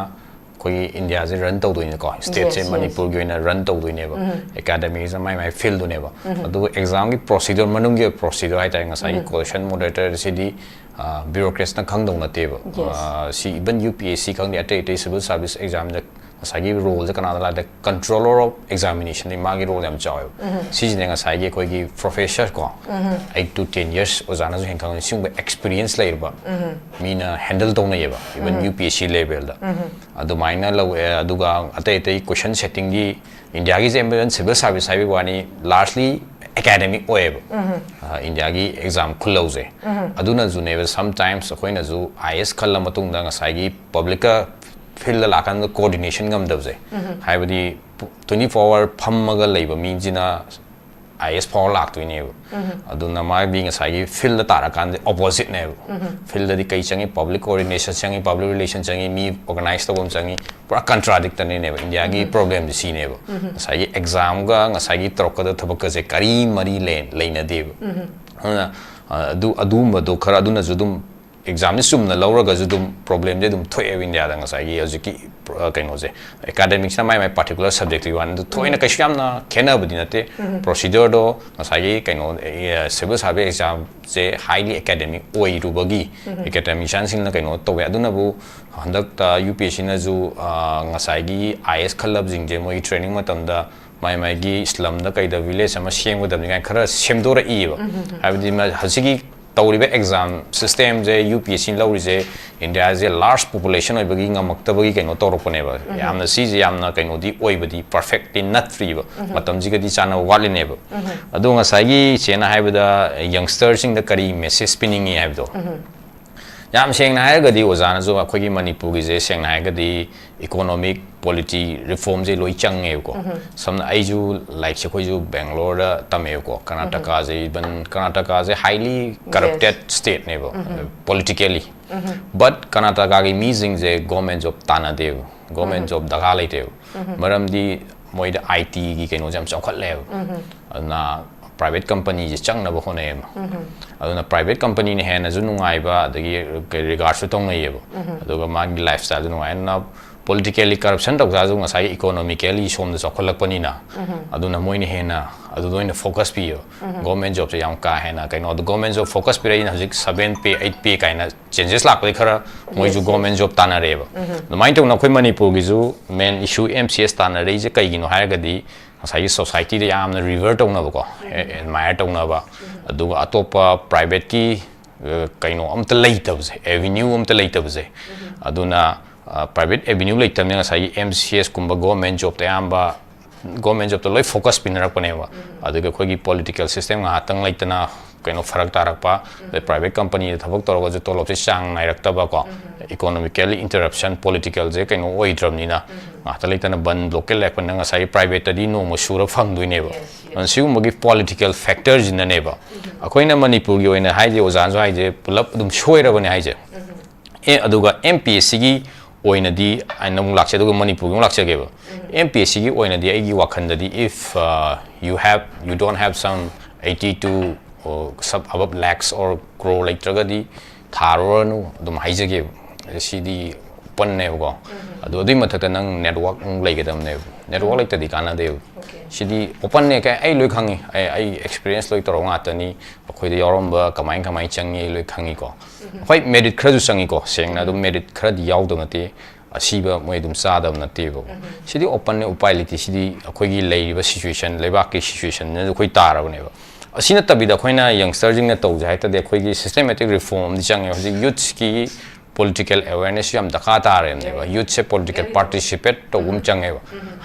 ꯑꯩꯈꯣꯏꯒꯤ ꯏꯟꯗꯤꯌꯥꯁꯦ run ꯇꯧꯗꯣꯏꯅꯤꯀꯣ, stateꯁꯦ, yes, yes, ꯃꯅꯤꯄꯨꯔꯒꯤ ꯑꯣꯏꯅ run ꯇꯧꯗꯣꯏꯅꯦꯕ꯫ Academicꯁꯤꯅ ꯃꯥꯏ ꯃꯥꯏ fieldꯗꯨꯅꯦꯕ꯫ ꯑꯗꯨꯒ examꯒꯤ procedure, ꯃꯅꯨꯡꯒꯤ procedure ꯍꯥꯏꯇꯥꯔꯦ, ꯉꯁꯥꯏꯒꯤ question moderatorꯁꯤꯗꯤ, ꯑ, bureaucratsꯅ ꯈꯪꯗꯧ ꯅꯠꯇꯦꯕ꯫ Yes꯫ ꯑ, ꯁꯤ even UPSC ꯈꯪꯗꯦ, ꯑꯇꯩ ꯑꯇꯩ civil service examꯗ ꯉꯁꯥꯏꯒꯤ roleꯁꯦ ꯀꯅꯥꯗ ꯂꯥꯛꯇꯦ? Controller of examinationꯗꯤ ꯃꯥꯒꯤ role ꯌꯥꯝ ꯆꯥꯎꯋꯦꯕ꯫ ꯁꯤꯁꯤꯅ ꯉꯁꯥꯏꯒꯤ ꯑꯩꯈꯣꯏꯒꯤ professor ꯀꯣ, eight to ten years ꯑꯣꯖꯥꯅꯁꯨ ꯍꯦꯟꯅ ꯈꯪꯉꯅꯤ, ꯁꯤꯒꯨꯝꯕ experience ꯂꯩꯔꯕ ꯃꯤꯅ handle ꯇꯧꯅꯩꯌꯦꯕ, even UPSC levelꯗ꯫ ꯑꯗꯨꯃꯥꯏꯅ ꯂꯧꯋꯦ꯫ ꯑꯗꯨꯒ ꯑꯇꯩ ꯑꯇꯩ question settingꯒꯤ, ꯏꯟꯗꯤꯌꯥꯒꯤꯁꯦ even civil service ꯍꯥꯏꯕꯒꯤ ꯋꯥꯅꯤ, largely academic ꯑꯣꯏꯌꯦꯕ꯫ ꯑ, ꯏꯟꯗꯤꯌꯥꯒꯤ exam ꯈꯨꯜꯂꯧꯁꯦ꯫ ꯑꯗꯨꯅꯁꯨꯅꯦꯕ, sometimes ꯑꯩꯈꯣꯏꯅꯁꯨ IAS ꯈꯜꯂ ꯃꯇꯨꯡꯗ ꯉꯁꯥꯏꯒꯤ publicꯀ fieldꯗ ꯂꯥꯛꯀꯥꯟꯗ coordination ꯉꯝꯗꯕꯁꯦ꯫ ꯍꯥꯏꯕꯗꯤ ꯇ꯭ꯋꯦꯟꯇꯤ ꯐꯣꯔ hour ꯐꯝꯃꯒ ꯂꯩꯕ ꯃꯤꯁꯤꯅ IAS ꯐꯥꯎ ꯂꯥꯛꯇꯣꯏꯅꯦꯕ꯫ ꯑꯗꯨꯅ ꯃꯥꯗꯤ ꯉꯁꯥꯏꯒꯤ fieldꯗ ꯇꯥꯔꯀꯥꯟꯗ oppositeꯅꯦꯕ꯫ Fieldꯗꯗꯤ ꯀꯩ ꯆꯪꯉꯤ? Public coordination ꯆꯪꯉꯤ, public relation ꯆꯪꯉꯤ, ꯃꯤ organize ꯇꯧꯕ ꯑꯃ ꯆꯪꯉꯤ꯫ ꯄꯨꯔꯥ contradictꯅꯤꯅꯦꯕ ꯏꯟꯗꯤꯌꯥꯒꯤ problemꯁꯦ ꯁꯤꯅꯦꯕ꯫ ꯉꯁꯥꯏꯒꯤ examꯒ ꯉꯁꯥꯏꯒꯤ ꯇꯧꯔꯛꯀꯗꯕ ꯊꯕꯛꯀꯁꯦ ꯀꯔꯤ ꯃꯔꯤ ꯂꯩ-, ꯂꯩꯅꯗꯦꯕ꯫ ꯑꯗꯨꯅ, ꯑ, ꯑꯗꯨ, ꯑꯗꯨꯒꯨꯝꯕꯗꯣ ꯈꯔ, ꯑꯗꯨꯅꯁꯨ ꯑꯗꯨꯝ ꯑꯦꯛꯖꯥꯝꯁꯦ ꯆꯨꯝꯅ ꯂꯧꯔꯒꯁꯨ ꯑꯗꯨꯝ ꯄ꯭ꯔꯣꯕ꯭ꯂꯦꯝꯁꯦ ꯑꯗꯨꯝ ꯊꯣꯛꯑꯦꯕ ꯏꯟꯗꯤꯌꯥꯗ꯫ ꯉꯁꯥꯏꯒꯤ ꯍꯧꯖꯤꯛꯀꯤ ꯑ, ꯀꯩꯅꯣꯁꯦ, ꯑꯦꯀꯥꯗꯦꯃꯤꯛꯁꯅ ꯃꯥꯏ ꯃꯥꯏ ꯄꯥꯔꯇꯤꯀꯨꯂꯔ ꯁꯕꯖꯦꯛꯇꯨꯒꯤ ꯋꯥꯅꯤ꯫ ꯑꯗꯨ ꯊꯣꯏꯅ ꯀꯩꯁꯨ ꯌꯥꯝꯅ ꯈꯦꯠꯅꯕꯗꯤ ꯅꯠꯇꯦ꯫ ꯄ꯭ꯔꯣꯁꯤꯗꯔꯗꯣ ꯉꯁꯥꯏꯒꯤ ꯀꯩꯅꯣ, ꯁꯤꯚꯤꯜ ꯁꯥꯔꯚꯤꯁ ꯑꯦꯛꯖꯥꯝꯁꯦ ꯍꯥꯏꯂꯤ ꯑꯦꯀꯥꯗꯦꯃꯤꯛ ꯑꯣꯏꯔꯨꯕꯒꯤ ꯑꯦꯀꯥꯗꯦꯃꯤꯁꯤꯌꯥꯟꯁꯤꯡꯅ ꯀꯩꯅꯣ ꯇꯧꯋꯦ꯫ ꯑꯗꯨꯅꯕꯨ ꯍꯟꯗꯛꯇ ꯌꯨ ꯄꯤ ꯑꯦꯁ ꯁꯤꯅꯁꯨ ꯉꯁꯥꯏꯒꯤ ꯑꯥꯏ ꯑꯦꯁ ꯈꯜꯂꯕꯁꯤꯡꯁꯦ ꯃꯣꯏꯒꯤ ꯇ꯭ꯔꯦꯅꯤꯡ ꯃꯇꯝꯗ ꯃꯥꯏ ꯃꯥꯏꯒꯤ ꯁ꯭ꯂꯝꯗ ꯀꯩꯗ ꯚꯤꯂꯦꯖ ꯑꯃ ꯁꯦꯝꯒꯗꯕꯅꯤ ꯀꯥꯏꯅ ꯈꯔ ꯁꯦꯝꯗꯣꯔꯛꯏꯕ꯫ ꯍꯥꯏꯕꯗꯤ ꯃ-, ꯍꯧꯖꯤꯛꯀꯤ ꯇꯧꯔꯤꯕ ꯑꯦꯛꯖꯥꯝ ꯁꯤꯁꯇꯦꯝꯁꯦ ꯌꯨ ꯄꯤ ꯑꯦꯁ ꯁꯤꯅ ꯂꯧꯔꯤꯁꯦ ꯏꯟꯗꯤꯌꯥꯁꯦ ꯂꯥꯔꯖ ꯄꯣꯄꯨꯂꯦꯁꯟ ꯑꯣꯏꯕꯒꯤ ꯉꯝꯃꯛꯇꯕꯒꯤ ꯀꯩꯅꯣ ꯇꯧꯔꯛꯄꯅꯦꯕ꯫ ꯌꯥꯝꯅ ꯁꯤꯁꯦ ꯌꯥꯝꯅ ꯀꯩꯅꯣꯗꯤ ꯑꯣꯏꯕꯗꯤ ꯄꯔꯐꯦꯛꯇꯤ ꯅꯠꯇ꯭ꯔꯤꯕ꯫ ꯃꯇꯝꯁꯤꯒꯗꯤ ꯆꯥꯟꯅꯕ ꯋꯥꯠꯂꯤꯅꯦꯕ꯫ ꯑꯗꯣ ꯉꯁꯥꯏꯒꯤ ꯏꯆꯦꯅ ꯍꯥꯏꯕꯗ ꯌꯪꯁꯇꯔꯁꯤꯡꯗ ꯀꯔꯤ ꯃꯦꯁꯦꯖ ꯄꯤꯅꯤꯡꯉꯤ ꯍꯥꯏꯕꯗꯣ, ꯌꯥꯝ ꯁꯦꯡꯅ ꯍꯥꯏꯔꯒꯗꯤ ꯑꯣꯖꯥꯅꯁꯨ ꯑꯩꯈꯣꯏꯒꯤ ꯃꯅꯤꯄꯨꯔꯒꯤꯁꯦ ꯁꯦꯡꯅ ꯍꯥꯏꯔꯒꯗꯤ ꯏꯀꯣꯅꯣꯃꯤꯛ ꯄꯣꯂꯤꯇꯤ ꯔꯤꯐꯣꯔꯝꯁꯦ ꯂꯣꯏ ꯆꯪꯉꯦꯕꯀꯣ꯫ ꯁꯝꯅ ꯑꯩꯁꯨ ꯂꯥꯏꯔꯤꯛꯁꯦ ꯑꯩꯈꯣꯏꯁꯨ ꯕꯦꯡꯒ꯭ꯂꯣꯔꯗ ꯇꯝꯃꯦꯕꯀꯣ꯫ ꯀꯔꯅꯥꯇꯀꯥꯁꯦ, ꯏꯚꯟ ꯀꯔꯅꯥꯇꯀꯥꯁꯦ ꯍꯥꯏꯂꯤ ꯀꯔꯞꯇꯦꯠ ꯁ꯭ꯇꯦꯠꯅꯦꯕ ꯄꯣꯂꯤꯇꯤꯀꯦꯂꯤ꯫ ꯕꯠ ꯀꯔꯅꯥꯇꯀꯥꯒꯤ ꯃꯤꯁꯤꯡꯁꯦ ꯒꯣꯔꯃꯦꯟ ꯖꯣꯕ ꯇꯥꯟꯅꯗꯦꯕ, ꯒꯣꯔꯃꯦꯟ ꯖꯣꯕ ꯗꯔꯀꯥꯔ ꯂꯩꯇꯦꯕ꯫ ꯃꯔꯝꯗꯤ ꯃꯣꯏꯗ ꯑꯥꯏ ꯇꯤꯒꯤ ꯀꯩꯅꯣꯁꯦ ꯌꯥꯝ ꯆꯥꯎꯈꯠꯂꯦꯕ꯫ ꯑꯗꯨꯅ ꯄ꯭ꯔꯥꯏꯚꯦꯠ ꯀꯝꯄꯅꯤꯁꯦ ꯆꯪꯅꯕ ꯍꯣꯠꯅꯩꯌꯦꯕ꯫ ꯑꯗꯨꯅ ꯄ꯭ꯔꯥꯏꯚꯦꯠ ꯀꯝꯄꯅꯤꯅ ꯍꯦꯟꯅꯁꯨ ꯅꯨꯡꯉꯥꯏꯕ, ꯑꯗꯒꯤ ꯔꯤꯒꯥꯔꯗꯁꯨ ꯇꯧꯅꯩꯌꯦꯕ꯫ ꯑꯗꯨꯒ ꯃꯥꯒꯤ ꯂꯥꯏꯐ ꯁ꯭ꯇꯥꯏꯜꯁꯨ ꯅꯨꯡꯉꯥꯏ꯫ ꯑꯗꯨꯅ ꯄꯣꯂꯤꯇꯤꯀꯦꯜꯂꯤ ꯀꯔꯞꯁꯟ ꯇꯧ ꯇꯥꯔꯁꯨ ꯉꯁꯥꯏꯒꯤ ꯏꯀꯣꯅꯣꯃꯤꯀꯦꯜꯂꯤ ꯁꯣꯝꯗ ꯆꯥꯎꯈꯠꯂꯛꯄꯅꯤꯅ, ꯑꯗꯨꯅ ꯃꯣꯏꯅ ꯍꯦꯟꯅ ꯑꯗꯨꯗ ꯑꯣꯏꯅ ꯐꯣꯀꯁ ꯄꯤꯌꯦꯕ꯫ ꯒꯣꯔꯃꯦꯟ ꯖꯣꯕꯁꯦ ꯌꯥꯝ ꯀꯥ ꯍꯦꯟꯅ ꯀꯩꯅꯣ, ꯑꯗꯣ ꯒꯣꯔꯃꯦꯟ ꯖꯣꯕ ꯐꯣꯀꯁ ꯄꯤꯔꯛꯏꯅ ꯍꯧꯖꯤꯛ ꯁꯕꯦꯟ ꯄꯦ, ꯑꯩꯠ ꯄꯦ ꯀꯥꯏꯅ ꯆꯦꯟꯖꯦꯁ ꯂꯥꯛꯄꯗꯒꯤ ꯈꯔ ꯃꯣꯏꯁꯨ ꯒꯣꯔꯃꯦꯟ ꯖꯣꯕ ꯇꯥꯟꯅꯔꯛꯑꯦꯕ꯫ ꯑꯗꯨꯃꯥꯏꯅ ꯇꯧꯅ ꯑꯩꯈꯣꯏ ꯃꯅꯤꯄꯨꯔꯒꯤꯁꯨ ꯃꯦꯟ ꯏꯁꯨ ꯑꯦꯝ ꯁꯤ ꯑꯦꯁ ꯇꯥꯟꯅꯔꯛꯏꯁꯦ ꯀꯩꯒꯤꯅꯣ ꯍꯥꯏꯔꯒꯗꯤ, ꯉꯁꯥꯏꯒꯤ ꯁꯣꯁꯥꯏꯇꯤꯗ ꯌꯥꯝꯅ ꯔꯤꯚꯔ ꯇꯧꯅꯕꯀꯣ, ꯑꯦ-, ꯑꯦꯗꯃꯥꯏꯌꯔ ꯇꯧꯅꯕ, ꯑꯗꯨꯒ ꯑꯇꯣꯞꯄ ꯄ꯭ꯔꯥꯏꯚꯦꯠꯀꯤ, ꯑ, ꯀꯩꯅꯣ ꯑꯝꯇ ꯂꯩꯇꯕꯁꯦ, ꯑꯦꯚꯤꯅ꯭ꯌꯨ ꯑꯝꯇ ꯂꯩꯇꯕꯁꯦ꯫ ꯑꯗꯨꯅ, ꯑ, ꯄ꯭ꯔꯥꯏꯚꯦꯠ ꯑꯦꯚꯤꯅ꯭ꯌꯨ ꯂꯩꯇꯕꯅꯤꯅ ꯉꯁꯥꯏꯒꯤ ꯑꯦꯝ ꯁꯤ ꯑꯦꯁ ꯀꯨꯝꯕ ꯒꯣꯔꯃꯦꯟ ꯖꯣꯕꯇ ꯑꯌꯥꯝꯕ, ꯒꯣꯔꯃꯦꯟ ꯖꯣꯕꯇ ꯂꯣꯏ ꯐꯣꯀꯁ ꯄꯤꯅꯔꯛꯄꯅꯦꯕ꯫ ꯑꯗꯨꯒ ꯑꯩꯈꯣꯏꯒꯤ ꯄꯣꯂꯤꯇꯤꯀꯦꯜ ꯁꯤꯁꯇꯦꯝ ꯉꯥꯏꯍꯥꯛꯇꯪ ꯂꯩꯇꯅ ꯀꯩꯅꯣ ꯐꯔꯛ ꯇꯥꯔꯛꯄ, ꯑꯗꯩ ꯄ꯭ꯔꯥꯏꯚꯦꯠ ꯀꯝꯄꯅꯤꯗ ꯊꯕꯛ ꯇꯧꯔꯒꯁꯨ ꯇꯣꯂꯣꯞꯁꯦ ꯆꯥꯡ ꯅꯥꯏꯔꯛꯇꯕꯀꯣ, ꯏꯀꯣꯅꯣꯃꯤꯀꯦꯜꯂꯤ ꯏꯟꯇꯔꯞꯁꯟ, ꯄꯣꯂꯤꯇꯤꯀꯦꯜꯁꯦ ꯀꯩꯅꯣ ꯑꯣꯏꯗ꯭ꯔꯕꯅꯤꯅ, ꯉꯥꯏꯍꯥꯛꯇ ꯂꯩꯇꯅ ꯕꯟ, ꯕ꯭ꯂꯣꯀꯦꯠ ꯂꯩꯔꯛꯄꯅꯤꯅ ꯉꯁꯥꯏꯒꯤ ꯄ꯭ꯔꯥꯏꯚꯦꯠꯇꯗꯤ ꯅꯣꯡꯃ ꯁꯨꯔ ꯐꯪꯗꯣꯏꯅꯦꯕ꯫ ꯑꯗꯨꯅ ꯁꯤꯒꯨꯝꯕꯒꯤ ꯄꯣꯂꯤꯇꯤꯀꯦꯜ ꯐꯦꯛꯇꯔꯁꯤꯅꯅꯦꯕ ꯑꯩꯈꯣꯏꯅ ꯃꯅꯤꯄꯨꯔꯒꯤ ꯑꯣꯏꯅ ꯍꯥꯏꯁꯦ, ꯑꯣꯖꯥꯅꯁꯨ ꯍꯥꯏꯁꯦ, ꯄꯨꯂꯞ ꯑꯗꯨꯝ ꯁꯣꯏꯔꯕꯅꯦ ꯍꯥꯏꯁꯦ꯫ ꯑꯦ, ꯑꯗꯨꯒ ꯑꯦꯝ ꯄꯤ ꯑꯦꯁ ꯁꯤꯒꯤ ꯑꯣꯏꯅꯗꯤ ꯑꯩꯅ ꯑꯃꯨꯛ ꯂꯥꯛꯆꯩ, ꯑꯗꯨꯒ ꯃꯅꯤꯄꯨꯔꯒꯤ ꯑꯃꯨꯛ ꯂꯥꯛꯆꯒꯦꯕ꯫ ꯑꯦꯝ ꯄꯤ ꯑꯦꯁ ꯁꯤꯒꯤ ꯑꯣꯏꯅꯗꯤ ꯑꯩꯒꯤ ꯋꯥꯈꯜꯗꯗꯤ, if, uh, you have, you don't have some eighty to, or some above lakhs or crore ꯂꯩꯇ꯭ꯔꯒꯗꯤ, ꯊꯥꯔꯨꯔꯅꯨ ꯑꯗꯨꯝ ꯍꯥꯏꯖꯒꯦꯕ꯫ ꯁꯤꯗꯤ openꯅꯦꯕꯀꯣ꯫ ꯑꯗꯣ ꯑꯗꯨꯒꯤ ꯃꯊꯛꯇ ꯅꯪ network ꯑꯃꯨꯛ ꯂꯩꯒꯗꯕꯅꯦꯕ꯫ Network ꯂꯩꯇꯗꯤ ꯀꯥꯟꯅꯗꯦꯕ꯫ Okay. ꯁꯤꯗꯤ openꯅꯦ, ꯀꯩ ꯑꯩ ꯂꯣꯏ ꯈꯪꯉꯤ꯫ ꯑꯩ ꯑꯩ experience ꯂꯣꯏ ꯇꯧꯔꯕ ꯉꯥꯛꯇꯅꯤ꯫ ꯑꯩꯈꯣꯏꯗ ꯌꯥꯎꯔꯝꯕ ꯀꯃꯥꯏ ꯀꯃꯥꯏꯅ ꯆꯪꯉꯤ ꯑꯩ ꯂꯣꯏ ꯈꯪꯉꯤꯀꯣ꯫ ꯍꯣꯏ, merit ꯈꯔꯁꯨ ꯆꯪꯉꯤꯀꯣ꯫ ꯁꯦꯡꯅ ꯑꯗꯨꯝ merit ꯈꯔꯗꯤ ꯌꯥꯎꯗꯕ ꯅꯠꯇꯦ꯫ ꯑꯁꯤꯕ ꯃꯣꯏ ꯑꯗꯨꯝ ꯆꯥꯗꯕ ꯅꯠꯇꯦꯕ꯫ ꯁꯤꯗꯤ openꯅꯦ, ꯎꯄꯥꯏ ꯂꯩꯇꯦ꯫ ꯁꯤꯗꯤ ꯑꯩꯈꯣꯏꯒꯤ ꯂꯩꯔꯤꯕ situation, ꯂꯩꯕꯥꯛꯀꯤ situationꯅꯁꯨ ꯑꯩꯈꯣꯏ ꯇꯥꯔꯕꯅꯦꯕ꯫ ꯑꯁꯤ ꯅꯠꯇꯕꯤꯗ ꯑꯩꯈꯣꯏꯅ youngsterꯁꯤꯡꯅ ꯇꯧꯁꯦ ꯍꯥꯏ ꯇꯥꯔꯗꯤ ꯑꯩꯈꯣꯏꯒꯤ systematic reformꯗꯤ ꯆꯪꯉꯦ꯫ ꯍꯧꯖꯤꯛ youthꯀꯤ political awareness ꯌꯥꯝ ꯗꯔꯀꯥꯔ ꯇꯥꯔꯦꯕꯅꯦꯕ꯫ Youthꯁꯦ political participate ꯇꯧꯕ ꯑꯃ ꯆꯪꯉꯦꯕ꯫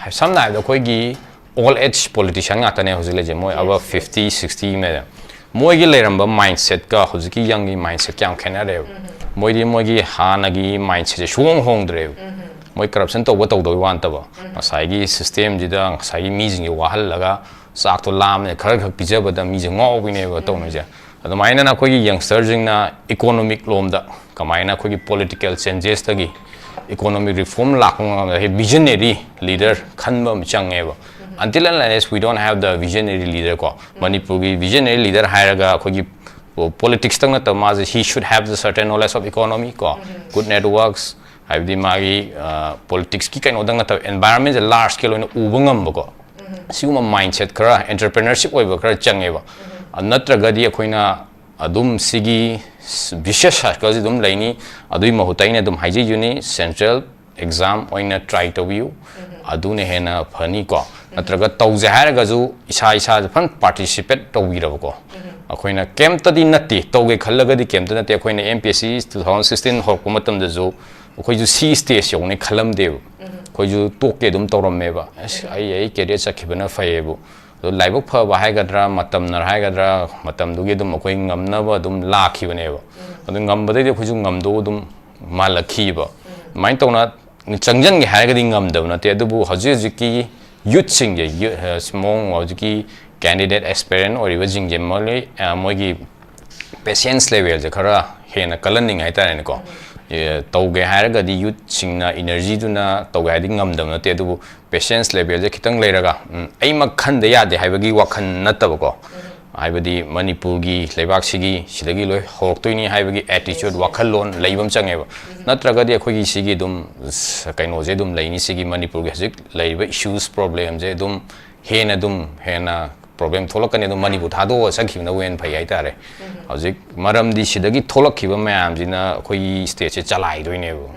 ꯁꯝꯅ ꯍꯥꯏꯔꯕꯗ ꯑꯩꯈꯣꯏꯒꯤ old age politician ꯉꯥꯛꯇꯅꯦ ꯍꯧꯖꯤꯛ ꯂꯩꯁꯦ꯫ ꯃꯣꯏ above fifty, sixty ꯃꯌꯥꯝ꯫ ꯃꯣꯏꯒꯤ ꯂꯩꯔꯝꯕ mindsetꯀ ꯍꯧꯖꯤꯛꯀꯤ youngꯒꯤ mindsetꯀ ꯌꯥꯝ ꯈꯦꯠꯅꯔꯦꯕ꯫ ꯃꯣꯏꯗꯤ ꯃꯣꯏꯒꯤ ꯍꯥꯟꯅꯒꯤ mindsetꯁꯦ ꯁꯨꯡꯍꯣꯡ ꯍꯣꯡꯗ꯭ꯔꯦꯕ꯫ ꯃꯣꯏ corruption ꯇꯧꯕ ꯇꯧꯗꯕꯩ ꯋꯥ ꯅꯠꯇꯕ, ꯉꯁꯥꯏꯒꯤ systemꯁꯤꯗ ꯉꯁꯥꯏꯒꯤ ꯃꯤꯁꯤꯡꯁꯦ ꯋꯥꯍꯜꯂꯒ ꯆꯥꯛꯇꯣ ꯂꯥꯝꯃꯦ ꯈꯔ ꯈꯛ ꯄꯤꯖꯕꯗ ꯃꯤꯁꯦ ꯉꯥꯎꯕꯤꯅꯦꯕ ꯇꯧꯅꯩꯁꯦ꯫ ꯑꯗꯨꯃꯥꯏꯅ ꯑꯩꯈꯣꯏꯒꯤ youngsterꯁꯤꯡꯅ economic ꯂꯣꯝꯗ ꯀꯃꯥꯏꯅ ꯑꯩꯈꯣꯏꯒꯤ political changesꯇꯒꯤ economic reform ꯂꯥꯛꯄ ꯉꯝꯕꯗ visionary leader ꯈꯟꯕ ꯑꯃ ꯆꯪꯉꯦꯕ꯫ Until and unless we don't have the visionary leader ꯀꯣ, ꯃꯅꯤꯄꯨꯔꯒꯤ visionary leader ꯍꯥꯏꯔꯒ ꯑꯩꯈꯣꯏꯒꯤ politicsꯇꯪ ꯅꯠꯇꯕ, ꯃꯥꯁꯦ he should have the certain knowledge of economy ꯀꯣ, good networks, ꯍꯥꯏꯕꯗꯤ ꯃꯥꯒꯤ politicsꯀꯤ ꯀꯩꯅꯣꯗꯪ ꯅꯠꯇꯕ environmentꯁꯦ large scale ꯑꯣꯏꯅ ꯎꯕ ꯉꯝꯕꯀꯣ꯫ ꯁꯤꯒꯨꯝꯕ mindset ꯈꯔ, entrepreneurship ꯑꯣꯏꯕ ꯈꯔ ꯆꯪꯉꯦꯕ꯫ ꯑꯗꯨ ꯅꯠꯇ꯭ꯔꯒꯗꯤ ꯑꯩꯈꯣꯏꯅ ꯑꯗꯨꯝ ꯁꯤꯒꯤ vicious circleꯁꯤ ꯑꯗꯨꯝ ꯂꯩꯅꯤ꯫ ꯑꯗꯨꯒꯤ ꯃꯍꯨꯠꯇ ꯑꯩꯅ ꯑꯗꯨꯝ ꯍꯥꯏꯖꯩꯗꯨꯅꯤ, central exam ꯑꯣꯏꯅ try ꯇꯧꯕꯤꯌꯨ꯫ ꯑꯗꯨꯅ ꯍꯦꯟꯅ ꯐꯅꯤꯀꯣ꯫ ꯅꯠꯇ꯭ꯔꯒ ꯇꯧꯁꯦ ꯍꯥꯏꯔꯒꯁꯨ ꯏꯁꯥ ꯏꯁꯥꯁꯦ ꯐꯖꯅ participate ꯇꯧꯕꯤꯔꯕꯀꯣ꯫ ꯑꯩꯈꯣꯏꯅ ꯀꯩꯝꯇꯗꯤ ꯅꯠꯇꯦ, ꯇꯧꯒꯦ ꯈꯜꯂꯒꯗꯤ ꯀꯩꯝꯇ ꯅꯠꯇꯦ꯫ ꯑꯩꯈꯣꯏꯅ MPSC two thousand sixteen ꯍꯧꯔꯛꯄ ꯃꯇꯝꯗꯁꯨ ꯑꯩꯈꯣꯏꯁꯨ ꯁꯤ stageꯁ ꯌꯧꯅꯤ ꯈꯜꯂꯝꯗꯦꯕ꯫ ꯑꯩꯈꯣꯏꯁꯨ ꯇꯣꯛꯀꯦ ꯑꯗꯨꯝ ꯇꯧꯔꯝꯃꯦꯕ꯫ ꯑꯁ, ꯑꯩ ꯑꯩ career ꯆꯠꯈꯤꯕꯅ ꯐꯩꯌꯦꯕꯨ꯫ ꯑꯗꯣ ꯂꯥꯏꯕꯛ ꯐꯕ ꯍꯥꯏꯒꯗ꯭ꯔꯥ, ꯃꯇꯝꯅ ꯍꯥꯏꯒꯗ꯭ꯔꯥ, ꯃꯇꯝꯗꯨꯒꯤ ꯑꯗꯨꯝ ꯑꯩꯈꯣꯏ ꯉꯝꯅꯕ ꯑꯗꯨꯝ ꯂꯥꯛꯈꯤꯕꯅꯦꯕ꯫ ꯑꯗꯨ ꯉꯝꯕꯗꯩꯗꯤ ꯑꯩꯈꯣꯏꯁꯨ ꯉꯝꯗꯧ ꯑꯗꯨꯝ ꯃꯥꯜꯂꯛꯈꯤꯕ꯫ ꯑꯗꯨꯃꯥꯏꯅ ꯇꯧꯅ ꯆꯪꯁꯤꯟꯒꯦ ꯍꯥꯏꯔꯒꯗꯤ ꯉꯝꯗꯕ ꯅꯠꯇꯦ, ꯑꯗꯨꯕꯨ ꯍꯧꯖꯤꯛ ꯍꯧꯖꯤꯛꯀꯤ youthꯁꯤꯡꯁꯦ, ꯃꯑꯣꯡ ꯍꯧꯖꯤꯛꯀꯤ candidate aspirant ꯑꯣꯏꯔꯤꯕꯁꯤꯡꯁꯦ ꯃꯣꯏ ꯂꯣꯏ, ꯃꯣꯏꯒꯤ patience levelꯁꯦ ꯈꯔ ꯍꯦꯟꯅ ꯀꯜꯍꯟꯅꯤꯡꯉꯦ ꯍꯥꯏꯇꯥꯔꯦꯅꯦꯀꯣ꯫ ꯇꯧꯒꯦ ꯍꯥꯏꯔꯒꯗꯤ youthꯁꯤꯡꯅ energyꯗꯨꯅ ꯇꯧꯒꯦ ꯍꯥꯏꯗꯤ ꯉꯝꯗꯕ ꯅꯠꯇꯦ, ꯑꯗꯨꯕꯨ patience levelꯁꯦ ꯈꯤꯇꯪ ꯂꯩꯔꯒ, ꯎꯝ, ꯑꯩꯃꯛ ꯈꯟꯗ ꯌꯥꯗꯦ ꯍꯥꯏꯕꯒꯤ ꯋꯥꯈꯜ ꯅꯠꯇꯕꯀꯣ꯫ ꯍꯥꯏꯕꯗꯤ ꯃꯅꯤꯄꯨꯔꯒꯤ ꯂꯩꯕꯥꯛꯁꯤꯒꯤ ꯁꯤꯗꯒꯤ ꯂꯣꯏ ꯍꯧꯔꯛꯇꯣꯏꯅꯤ ꯍꯥꯏꯕꯒꯤ ꯑꯦꯇꯤꯆꯨꯠ, ꯋꯥꯈꯜꯂꯣꯟ ꯂꯩꯕ ꯑꯃ ꯆꯪꯉꯦꯕ꯫ ꯅꯠꯇ꯭ꯔꯒꯗꯤ ꯑꯩꯈꯣꯏꯒꯤ ꯁꯤꯒꯤ ꯑꯗꯨꯝ ꯁ-, ꯀꯩꯅꯣꯁꯦ ꯑꯗꯨꯝ ꯂꯩꯅꯤ, ꯁꯤꯒꯤ ꯃꯅꯤꯄꯨꯔꯒꯤ ꯍꯧꯖꯤꯛ ꯂꯩꯔꯤꯕ ꯏꯁꯨꯁ, ꯄ꯭ꯔꯣꯕ꯭ꯂꯦꯝꯁꯦ ꯑꯗꯨꯝ ꯍꯦꯟꯅ ꯑꯗꯨꯝ ꯍꯦꯟꯅ ꯄ꯭ꯔꯣꯕ꯭ꯂꯦꯝ ꯊꯣꯛꯂꯛꯀꯅꯤ꯫ ꯑꯗꯨꯝ ꯃꯅꯤꯄꯨꯔ ꯊꯥꯗꯣꯛꯑꯒ ꯆꯠꯈꯤꯕꯅꯕꯨ ꯍꯦꯟꯅ ꯐꯩ ꯍꯥꯏꯇꯥꯔꯦ꯫ ꯍꯧꯖꯤꯛ ꯃꯔꯝꯗꯤ ꯁꯤꯗꯒꯤ ꯊꯣꯛꯂꯛꯈꯤꯕ ꯃꯌꯥꯝꯁꯤꯅ ꯑꯩꯈꯣꯏꯒꯤ ꯁ꯭ꯇꯦꯠꯁꯦ ꯆꯂꯥꯏꯗꯣꯏꯅꯦꯕ꯫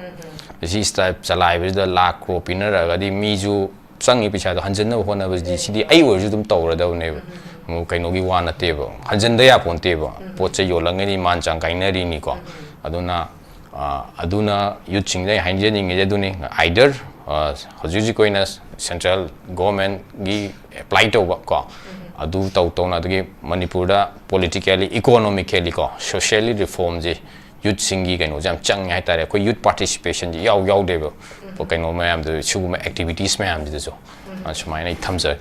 ꯁꯤ ꯁ꯭ꯇꯦꯠ ꯆꯂꯥꯏꯕꯁꯤꯗ ꯂꯥꯛ ꯀ꯭ꯔꯣ ꯄꯤꯅꯔꯛꯑꯒꯗꯤ ꯃꯤꯁꯨ ꯆꯪꯉꯤ ꯄꯩꯁꯥꯗꯣ ꯍꯟꯖꯤꯟꯅꯕ ꯍꯣꯠꯅꯕꯁꯤꯗꯤ ꯁꯤꯗꯤ ꯑꯩ ꯑꯣꯏꯔꯁꯨ ꯑꯗꯨꯝ ꯇꯧꯔꯗꯕꯅꯦꯕ꯫ ꯑꯃꯨꯛ ꯀꯩꯅꯣꯒꯤ ꯋꯥ ꯅꯠꯇꯦꯕ, ꯍꯟꯖꯤꯟꯗ ꯌꯥꯄꯣꯟꯇꯦꯕ꯫ ꯄꯣꯠ ꯆꯩ ꯌꯣꯜꯂꯉꯩꯗꯤ ꯃꯥꯟ ꯆꯥꯡ ꯀꯥꯏꯅꯔꯤꯅꯤꯀꯣ꯫ ꯑꯗꯨꯅ, ꯑ, ꯑꯗꯨꯅ ꯌꯨꯠꯁꯤꯡꯗ ꯑꯩ ꯍꯥꯏꯖꯅꯤꯡꯉꯤꯁꯦ ꯑꯗꯨꯅꯤ, either, ꯑ, ꯍꯧꯖꯤꯛ ꯍꯧꯖꯤꯛ ꯑꯣꯏꯅ ꯁꯦꯟꯇ꯭ꯔꯦꯜ ꯒꯣꯔꯃꯦꯟꯒꯤ ꯑꯦꯄ꯭ꯂꯥꯏ ꯇꯧꯕ ꯀꯣ, ꯑꯗꯨ ꯇꯧ ꯇꯧꯅ, ꯑꯗꯒꯤ ꯃꯅꯤꯄꯨꯔꯗ ꯄꯣꯂꯤꯇꯤꯀꯦꯜꯂꯤ, ꯏꯀꯣꯅꯣꯃꯤꯀꯦꯜꯂꯤ ꯀꯣ, ꯁꯣꯁꯤꯌꯦꯜꯂꯤ ꯔꯤꯐꯣꯔꯝꯁꯦ ꯌꯨꯠꯁꯤꯡꯒꯤ ꯀꯩꯅꯣꯁꯦ ꯌꯥꯝ ꯆꯪꯉꯦ ꯍꯥꯏꯇꯥꯔꯦ꯫ ꯑꯩꯈꯣꯏ ꯌꯨꯠ ꯄꯥꯔꯇꯤꯁꯤꯄꯦꯁꯟꯁꯦ ꯏꯌꯥꯎ ꯌꯥꯎꯗꯦꯕ꯫ ꯀꯩꯅꯣ ꯃꯌꯥꯝꯗꯨ, ꯁꯤꯒꯨꯝꯕ ꯑꯦꯛꯇꯤꯚꯤꯇꯤꯁ ꯃꯌꯥꯝꯁꯤꯗꯁꯨ꯫ ꯑ, ꯁꯨꯃꯥꯏꯅ ꯑꯩ ꯊꯝꯖꯒꯦ꯫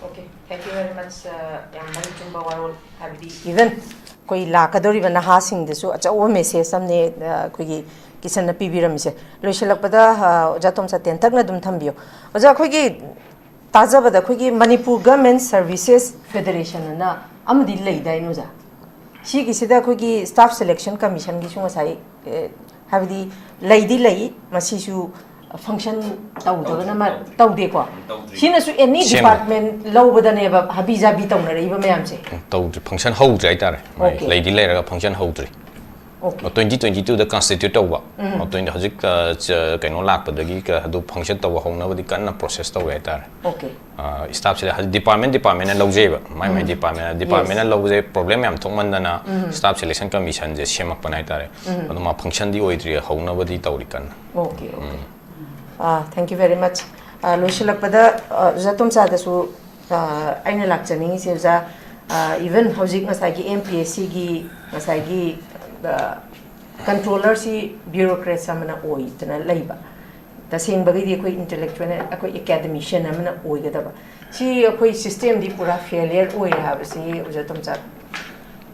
Okay, thank you very much. ꯑ, ꯌꯥꯝ ꯃꯔꯤꯛ ꯆꯨꯝꯕ ꯋꯥꯔꯣꯜ, ꯍꯥꯏꯕꯗꯤ even ꯑꯩꯈꯣꯏ ꯂꯥꯛꯀꯗꯧꯔꯤꯕ ꯅꯍꯥꯁꯤꯡꯗꯁꯨ ꯑꯆꯧꯕ ꯃꯦꯁꯦꯖ ꯑꯃꯅꯦ, ꯑ, ꯑꯩꯈꯣꯏꯒꯤ ꯀꯤꯁꯟꯅ ꯄꯤꯕꯤꯔꯝꯃꯤꯁꯦ꯫ ꯂꯣꯏꯁꯤꯜꯂꯛꯄꯗ, ꯑ, ꯑꯣꯖꯥ ꯇꯣꯝꯆꯥ ꯇꯦꯟꯇꯛꯅ ꯑꯗꯨꯝ ꯊꯝꯕꯤꯌꯨ꯫ ꯑꯣꯖꯥ, ꯑꯩꯈꯣꯏꯒꯤ ꯇꯥꯖꯕꯗ ꯑꯩꯈꯣꯏꯒꯤ ꯃꯅꯤꯄꯨꯔ ꯒꯚꯔꯟꯃꯦꯟ ꯁꯔꯚꯤꯁꯦꯁ ꯐꯦꯗꯔꯦꯁꯟ ꯑꯅ ꯑꯃꯗꯤ ꯂꯩꯗꯥꯏꯅꯦ ꯑꯣꯖꯥ? ꯁꯤꯒꯤꯁꯤꯗ ꯑꯩꯈꯣꯏꯒꯤ ꯁ꯭ꯇꯥꯐ ꯁꯦꯂꯦꯛꯁꯟ ꯀꯃꯤꯁꯟꯒꯤꯁꯨ ꯉꯁꯥꯏ, ꯑꯦ, ꯍꯥꯏꯕꯗꯤ ꯂꯩꯗꯤ ꯂꯩ, ꯃꯁꯤꯁꯨ ꯐꯪꯁꯟ ꯇꯧꯗꯕꯅ ꯃ-, ꯇꯧꯗꯦꯀꯣ? ꯇꯧꯗ꯭ꯔꯤ꯫ ꯁꯤꯅꯁꯨ ꯑꯦꯅꯤ ꯁꯦꯝꯗꯦ꯫ ꯗꯤꯄꯥꯔꯠꯃꯦꯟ ꯂꯧꯕꯗꯅꯦꯕ ꯍꯥꯕꯤ ꯖꯥꯕꯤ ꯇꯧꯅꯔꯛꯏꯕ ꯃꯌꯥꯝꯁꯦ? ꯇꯧꯗ꯭ꯔꯤ, ꯐꯪꯁꯟ ꯍꯧꯗ꯭ꯔꯤ ꯍꯥꯏꯇꯥꯔꯦ꯫ ꯃꯥꯏ Okay꯫ ꯂꯩꯗꯤ ꯂꯩꯔꯒ ꯐꯪꯁꯟ ꯍꯧꯗ꯭ꯔꯤ꯫ Okay꯫ Twenty twenty-two ꯗ ꯀꯟꯁꯇꯤꯇ꯭ꯌꯨꯠ ꯇꯧꯕ꯫ ꯎꯝ꯫ ꯑꯗꯣ twenty ꯍꯧꯖꯤꯛ, ꯑ, ꯆ-, ꯀꯩꯅꯣ ꯂꯥꯛꯄꯗꯒꯤ ꯀ-, ꯑꯗꯨ ꯐꯪꯁꯟ ꯇꯧꯕ ꯍꯧꯅꯕꯗꯤ ꯀꯟꯅ ꯄ꯭ꯔꯣꯁꯦꯁ ꯇꯧꯔꯤ ꯍꯥꯏꯇꯥꯔꯦ꯫ Okay꯫ ꯑ, ꯁ꯭ꯇꯥꯐꯁꯦ ꯍꯧꯖꯤꯛ ꯗꯤꯄꯥꯔꯠꯃꯦꯟ, ꯗꯤꯄꯥꯔꯠꯃꯦꯟꯅ ꯂꯧꯖꯩꯕ꯫ ꯃꯥꯏ ꯃꯥꯏ ꯎꯝ꯫ ꯗꯤꯄꯥꯔꯠꯃꯦꯟ, ꯗꯤꯄꯥꯔꯠꯃꯦꯟꯅ Yes꯫ ꯂꯧꯕꯁꯦ ꯄ꯭ꯔꯣꯕ꯭ꯂꯦꯝ ꯌꯥꯝ ꯊꯣꯛꯃꯟꯗꯅ ꯎꯝ꯫ ꯁ꯭ꯇꯥꯐ ꯁꯦꯂꯦꯛꯁꯟ ꯀꯃꯤꯁꯟꯁꯦ ꯁꯦꯝꯃꯛꯄꯅꯦ ꯍꯥꯏꯇꯥꯔꯦ꯫ ꯎꯝ꯫ ꯑꯗꯣ ꯃꯥ ꯐꯪꯁꯟꯗꯤ ꯑꯣꯏꯗ꯭ꯔꯤ, ꯍꯧꯅꯕꯗꯤ ꯇꯧꯔꯤ ꯀꯟꯅ꯫ Okay, okay꯫ Um. Ah, thank you very much꯫ ꯑꯥ, ꯂꯣꯏꯁꯤꯜꯂꯛꯄꯗ, ꯑꯥ, ꯑꯣꯖꯥ ꯇꯣꯝꯆꯥꯗꯁꯨ, ꯑꯥ, ꯑꯩꯅ ꯂꯥꯛꯆꯅꯤꯡꯉꯤꯁꯦ, ꯑꯣꯖꯥ, ꯑꯥ, even ꯍꯧꯖꯤꯛ ꯉꯁꯥꯏꯒꯤ M P S C ꯒꯤ ꯉꯁꯥꯏꯒꯤ, ꯑꯥ, ꯀꯟꯇ꯭ꯔꯣꯂꯔꯁꯤ ꯕ꯭ꯌꯨꯔꯣꯀ꯭ꯔꯦꯠꯁ ꯑꯃꯅ ꯑꯣꯏꯗꯅ ꯂꯩꯕ꯫ ꯇꯁꯦꯡꯕꯒꯤꯗꯤ ꯑꯩꯈꯣꯏ ꯏꯟꯇꯦꯂꯦꯛꯆꯨꯋꯦꯜ, ꯑꯩꯈꯣꯏ ꯑꯦꯀꯥꯗꯃꯤꯁꯤꯌꯟ ꯑꯃꯅ ꯑꯣꯏꯒꯗꯕ꯫ ꯁꯤ ꯑꯩꯈꯣꯏ ꯁꯤꯁꯇꯦꯝꯗꯤ ꯄꯨꯔꯥ ꯐꯦꯂꯤꯌꯔ ꯑꯣꯏꯔꯦ ꯍꯥꯏꯕꯁꯤ ꯑꯣꯖꯥ ꯇꯣꯝꯆꯥ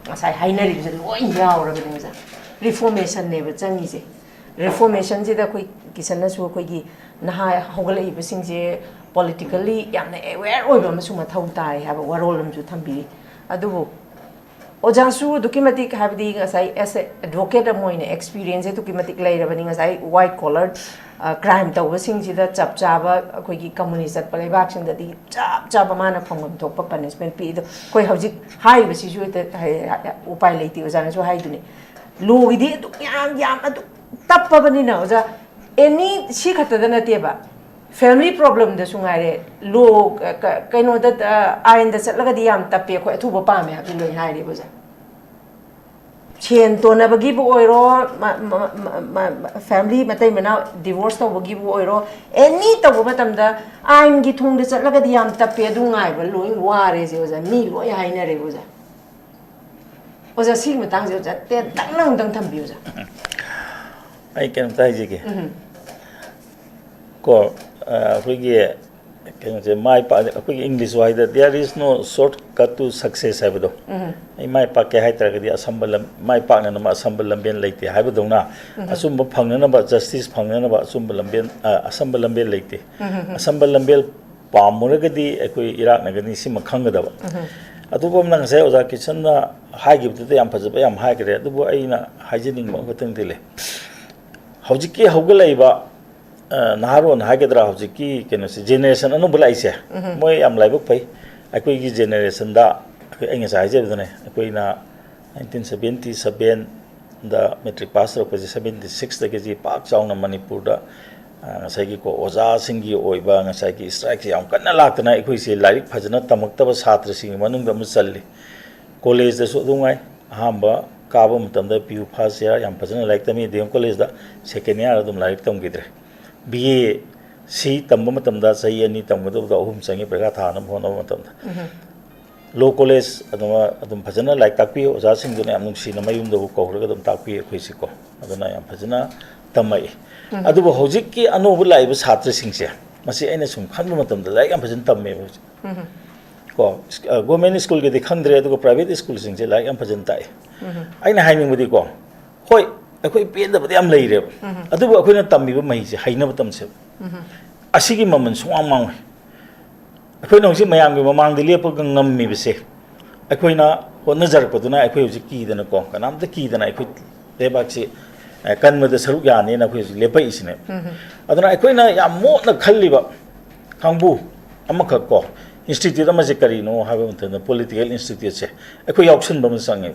ꯉꯁꯥꯏ ꯍꯥꯏꯅꯔꯤꯕꯁꯦ ꯂꯣꯏ ꯌꯥꯎꯔꯕꯅꯦ ꯑꯣꯖꯥ꯫ ꯔꯤꯐꯣꯔꯃꯦꯁꯟꯅꯦꯕ ꯆꯪꯉꯤꯁꯦ꯫ ꯔꯤꯐꯣꯔꯃꯦꯁꯟꯁꯤꯗ ꯑꯩꯈꯣꯏ ꯀꯤꯁꯟꯅꯁꯨ ꯑꯩꯈꯣꯏꯒꯤ ꯅꯍꯥ ꯍꯧꯒꯠꯂꯛꯏꯕꯁꯤꯡꯁꯦ ꯄꯣꯂꯤꯇꯤꯀꯦꯜꯂꯤ ꯌꯥꯝꯅ ꯑꯦꯋꯦꯌꯔ ꯑꯣꯏꯕ ꯑꯃꯁꯨ ꯃꯊꯧ ꯇꯥꯏ ꯍꯥꯏꯕ ꯋꯥꯔꯣꯜ ꯑꯃꯁꯨ ꯊꯝꯕꯤꯔꯤ꯫ ꯑꯗꯨꯕꯨ ꯑꯣꯖꯥꯁꯨ ꯑꯗꯨꯛꯀꯤ ꯃꯇꯤꯛ, ꯍꯥꯏꯕꯗꯤ, ꯉꯁꯥꯏ as a advocate ꯑꯃ ꯑꯣꯏꯅ experience ꯑꯗꯨꯛꯀꯤ ꯃꯇꯤꯛ ꯂꯩꯔꯕꯅꯤ꯫ ꯉꯁꯥꯏ white collar, ꯑ, crime ꯇꯧꯕꯁꯤꯡꯁꯤꯗ ꯆꯞ ꯆꯥꯕ, ꯑꯩꯈꯣꯏꯒꯤ ꯀꯝꯃꯨꯅꯤꯁ ꯆꯠꯄ ꯂꯩꯕꯥꯛꯁꯤꯡꯗꯗꯤ ꯆꯞ ꯆꯥꯕ ꯃꯥꯅ ꯐꯪꯐꯝ ꯊꯣꯛꯄ punishment ꯄꯤ꯫ ꯑꯗꯣ ꯑꯩꯈꯣꯏ ꯍꯧꯖꯤꯛ ꯍꯥꯏꯔꯤꯕꯁꯤꯁꯨ ꯍꯦꯛꯇ, ꯍꯥꯏ-, ꯎꯄꯥꯏ ꯂꯩꯇꯦ꯫ ꯑꯣꯖꯥꯅꯁꯨ ꯍꯥꯏꯗꯨꯅꯤ, ꯂꯣꯒꯤꯗꯤ ꯑꯗꯨꯛ ꯌꯥꯝ, ꯌꯥꯝ ꯑꯗꯨꯛ ꯇꯞꯄꯕꯅꯤꯅ, ꯑꯣꯖꯥ, ꯑꯦꯅꯤ ꯁꯤ ꯈꯛꯇꯗ ꯅꯠꯇꯦꯕ, family problemꯗꯁꯨ ꯉꯥꯏꯔꯦ, ꯂꯣ, ꯀ-, ꯀ-, ꯀꯩꯅꯣꯗ, ꯑ, ꯑꯥꯏꯟꯗ ꯆꯠꯂꯒꯗꯤ ꯌꯥꯝ ꯇꯞꯄꯦ, ꯑꯩꯈꯣꯏ ꯑꯊꯨꯕ ꯄꯥꯝꯃꯦ ꯍꯥꯏꯕꯗꯤ ꯂꯣꯏ ꯍꯥꯏꯔꯦꯕ, ꯑꯣꯖꯥ꯫ ꯁꯦꯟ ꯇꯣꯟꯅꯕꯒꯤꯕꯨ ꯑꯣꯏꯔꯣ, ꯃ-, ꯃ-, ꯃ-, ꯃ-, family ꯃꯇꯩ ꯃꯅꯥꯎ divorce ꯇꯧꯕꯒꯤꯕꯨ ꯑꯣꯏꯔꯣ, ꯑꯦꯅꯤ ꯇꯧꯕ ꯃꯇꯝꯗ ꯑꯥꯏꯟꯒꯤ ꯊꯣꯡꯗ ꯆꯠꯂꯒꯗꯤ ꯌꯥꯝ ꯇꯞꯄꯦ, ꯑꯗꯨ ꯉꯥꯏꯕ ꯂꯣꯏ ꯋꯥꯔꯦꯁꯦ, ꯑꯣꯖꯥ꯫ ꯃꯤ ꯂꯣꯏ ꯍꯥꯏꯅꯔꯦꯕ, ꯑꯣꯖꯥ꯫ ꯑꯣꯖꯥ, ꯁꯤꯒꯤ ꯃꯇꯥꯡꯁꯦ, ꯑꯣꯖꯥ, ꯇꯦꯟꯇꯛꯅ ꯑꯃꯨꯛꯇꯪ ꯊꯝꯕꯤꯌꯨ, ꯑꯣꯖꯥ꯫ ꯑꯩ ꯀꯩꯅꯣꯝꯇ ꯍꯥꯏꯖꯒꯦ꯫ ꯎꯝ꯫ ꯀꯣ, ꯑ, ꯑꯩꯈꯣꯏꯒꯤ ꯀꯩꯅꯣꯁꯦ, ꯃꯥꯏ ꯄꯥꯛ-, ꯑꯩꯈꯣꯏꯒꯤ English ꯋꯥꯍꯩꯗ, "There is no shortcut to success" ꯍꯥꯏꯕꯗꯣ꯫ ꯎꯝ꯫ ꯑꯩ ꯃꯥꯏ ꯄꯥꯛꯀꯦ ꯍꯥꯏꯇꯥꯔꯒꯗꯤ ꯑꯁꯝꯕ ꯂꯝ-, ꯃꯥꯏ ꯄꯥꯛꯅꯅꯕ ꯑꯁꯝꯕ ꯂꯝꯕꯦꯟ ꯂꯩꯇꯦ ꯍꯥꯏꯕꯗꯧꯅ, ꯎꯝ꯫ ꯑꯆꯨꯝꯕ ꯐꯪꯅꯅꯕ, justice ꯐꯪꯅꯅꯕ ꯑꯆꯨꯝꯕ ꯂꯝꯕꯦꯟ, ꯑ, ꯑꯁꯝꯕ ꯂꯝꯕꯦꯟ ꯂꯩꯇꯦ꯫ ꯎꯝ꯫ ꯑꯁꯝꯕ ꯂꯝꯕꯦꯜ ꯄꯥꯝꯃꯨꯔꯒꯗꯤ ꯑꯩꯈꯣꯏ ꯏꯔꯥꯛꯅꯒꯅꯤ, ꯁꯤꯃ ꯈꯪꯒꯗꯕ꯫ ꯎꯝ꯫ ꯑꯇꯣꯞꯄ ꯑꯃꯅ ꯉꯁꯥꯏ ꯑꯣꯖꯥ ꯀꯤꯁꯟꯅ ꯍꯥꯏꯈꯤꯕꯗꯨꯗ ꯌꯥꯝ ꯐꯖꯕ ꯌꯥꯝ ꯍꯥꯏꯈ꯭ꯔꯦ, ꯑꯗꯨꯕꯨ ꯑꯩꯅ ꯍꯥꯏꯖꯅꯤꯡꯕ ꯑꯃꯈꯛꯇꯪꯗꯤ ꯂꯩ꯫ ꯍꯧꯖꯤꯛꯀꯤ ꯍꯧꯒꯠꯂꯛꯏꯕ, ꯑ, ꯅꯍꯥꯔꯣꯟ ꯍꯥꯏꯒꯗ꯭ꯔꯥ, ꯍꯧꯖꯤꯛꯀꯤ ꯀꯩꯅꯣꯁꯦ, generation ꯑꯅꯧꯕ ꯂꯥꯛꯏꯁꯦ, ꯎꯝ꯫ ꯃꯣꯏ ꯌꯥꯝ ꯂꯥꯏꯕꯛ ꯐꯩ꯫ ꯑꯩꯈꯣꯏꯒꯤ generationꯗ, ꯑꯩꯈꯣꯏ, ꯑꯩ ꯉꯁꯥꯏ ꯍꯥꯏꯖꯕꯗꯨꯅꯦ, ꯑꯩꯈꯣꯏꯅ nineteen seventy sevenꯗ matric pass ꯇꯧꯔꯛꯄꯁꯦ, seventy sixꯇꯒꯤꯗꯤ ꯄꯥꯛ ꯆꯥꯎꯅ ꯃꯅꯤꯄꯨꯔꯗ, ꯑ, ꯉꯁꯥꯏꯒꯤꯀꯣ, ꯑꯣꯖꯥꯁꯤꯡꯒꯤ ꯑꯣꯏꯕ ꯉꯁꯥꯏꯒꯤ strikeꯁꯦ ꯌꯥꯝ ꯀꯟꯅ ꯂꯥꯛꯇꯅ, ꯑꯩꯈꯣꯏꯁꯦ ꯂꯥꯏꯔꯤꯛ ꯐꯖꯅ ꯇꯝꯃꯛꯇꯕ ꯁꯥꯇ꯭ꯔꯁꯤꯡꯒꯤ ꯃꯅꯨꯡꯗ ꯑꯃ ꯆꯜꯂꯤ꯫ Collegeꯇꯁꯨ ꯑꯗꯨꯝ ꯉꯥꯏ, ꯑꯍꯥꯟꯕ ꯀꯥꯕ ꯃꯇꯝꯗ ꯄꯤ ꯌꯨ first year ꯌꯥꯝ ꯐꯖꯅ ꯂꯥꯏꯔꯤꯛ ꯇꯝꯃꯤ, D M Collegeꯇ꯫ Second year ꯑꯗꯨꯝ ꯂꯥꯏꯔꯤꯛ ꯇꯝꯈꯤꯗ꯭ꯔꯦ꯫ B A C ꯇꯝꯕ ꯃꯇꯝꯗ ꯆꯍꯤ ꯑꯅꯤ ꯇꯝꯒꯗꯕꯗꯣ ꯑꯍꯨꯝ ꯆꯪꯉꯤ, ꯄꯩꯈꯥ ꯊꯥꯅꯕ ꯍꯣꯠꯅꯕ ꯃꯇꯝꯗ꯫ ꯎꯝ꯫ Law College ꯑꯗꯨꯃ ꯑꯗꯨꯝ ꯐꯖꯅ ꯂꯥꯏꯔꯤꯛ ꯇꯥꯛꯄꯤ, ꯑꯣꯖꯥꯁꯤꯡꯗꯨꯅ ꯌꯥꯝ ꯅꯨꯡꯁꯤꯅ ꯃꯌꯨꯝꯗꯕꯨ ꯀꯧꯔꯒ ꯑꯗꯨꯝ ꯇꯥꯛꯄꯤ ꯑꯩꯈꯣꯏꯁꯤꯀꯣ꯫ ꯑꯗꯨꯅ ꯌꯥꯝ ꯐꯖꯅ ꯇꯝꯃꯛꯏ꯫ ꯎꯝ꯫ ꯑꯗꯨꯕꯨ ꯍꯧꯖꯤꯛꯀꯤ ꯑꯅꯧꯕ ꯂꯥꯛꯏꯕ ꯁꯥꯇ꯭ꯔꯁꯤꯡꯁꯦ, ꯃꯁꯤ ꯑꯩꯅ ꯁꯨꯝ ꯈꯟꯕ ꯃꯇꯝꯗ ꯂꯥꯏꯔꯤꯛ ꯌꯥꯝ ꯐꯖꯅ ꯇꯝꯃꯦꯕ ꯍꯧꯖꯤꯛ꯫ ꯎꯝ꯫ ꯀꯣ, ꯁ-, ꯑ, government schoolꯒꯤꯗꯤ ꯈꯪꯗ꯭ꯔꯦ, ꯑꯗꯨꯒ private schoolꯁꯤꯡꯁꯦ ꯂꯥꯏꯔꯤꯛ ꯌꯥꯝ ꯐꯖꯅ ꯇꯥꯛꯏ꯫ ꯎꯝ꯫ ꯑꯩꯅ ꯍꯥꯏꯅꯤꯡꯕꯗꯤꯀꯣ, ꯍꯣꯏ, ꯑꯩꯈꯣꯏ ꯄꯦꯟꯗꯕꯗꯤ ꯌꯥꯝ ꯂꯩꯔꯦꯕ꯫ ꯎꯝ꯫ ꯑꯗꯨꯕꯨ ꯑꯩꯈꯣꯏꯅ ꯇꯝꯃꯤꯕ ꯃꯍꯩꯁꯦ ꯍꯩꯅꯕ ꯇꯝꯁꯦꯕ꯫ ꯎꯝ꯫ ꯑꯁꯤꯒꯤ ꯃꯃꯜ ꯁꯨꯡꯃꯥꯡ ꯃꯥꯡꯉꯣꯏ꯫ ꯑꯩꯈꯣꯏꯅ ꯍꯧꯖꯤꯛ ꯃꯌꯥꯝꯒꯤ ꯃꯃꯥꯡꯗ ꯂꯦꯞꯄꯒ ꯉꯝꯃꯤꯕꯁꯦ, ꯑꯩꯈꯣꯏꯅ ꯍꯣꯠꯅꯖꯔꯛꯄꯗꯨꯅ ꯑꯩꯈꯣꯏ ꯍꯧꯖꯤꯛ ꯀꯤꯗꯅꯀꯣ, ꯀꯅꯥꯝꯇ ꯀꯤꯗꯅ ꯑꯩꯈꯣꯏ ꯂꯩꯕꯥꯛꯁꯤ, ꯑ, ꯀꯟꯕꯗ ꯁꯔꯨꯛ ꯌꯥꯅꯦꯅ ꯑꯩꯈꯣꯏ ꯍꯧꯖꯤꯛ ꯂꯦꯞꯄꯛꯏꯁꯤꯅꯦ꯫ ꯑꯗꯨꯅ ꯑꯩꯈꯣꯏꯅ ꯌꯥꯝ ꯃꯣꯠꯅ ꯈꯜꯂꯤꯕ ꯀꯥꯡꯕꯨ ꯑꯃꯈꯛ ꯀꯣ, institute ꯑꯃꯁꯦ ꯀꯔꯤꯅꯣ ꯍꯥꯏꯕ ꯃꯇꯝꯗ, political instituteꯁꯦ ꯑꯩꯈꯣꯏ ꯌꯥꯎꯁꯟꯕ ꯑꯃ ꯆꯪꯉꯦ꯫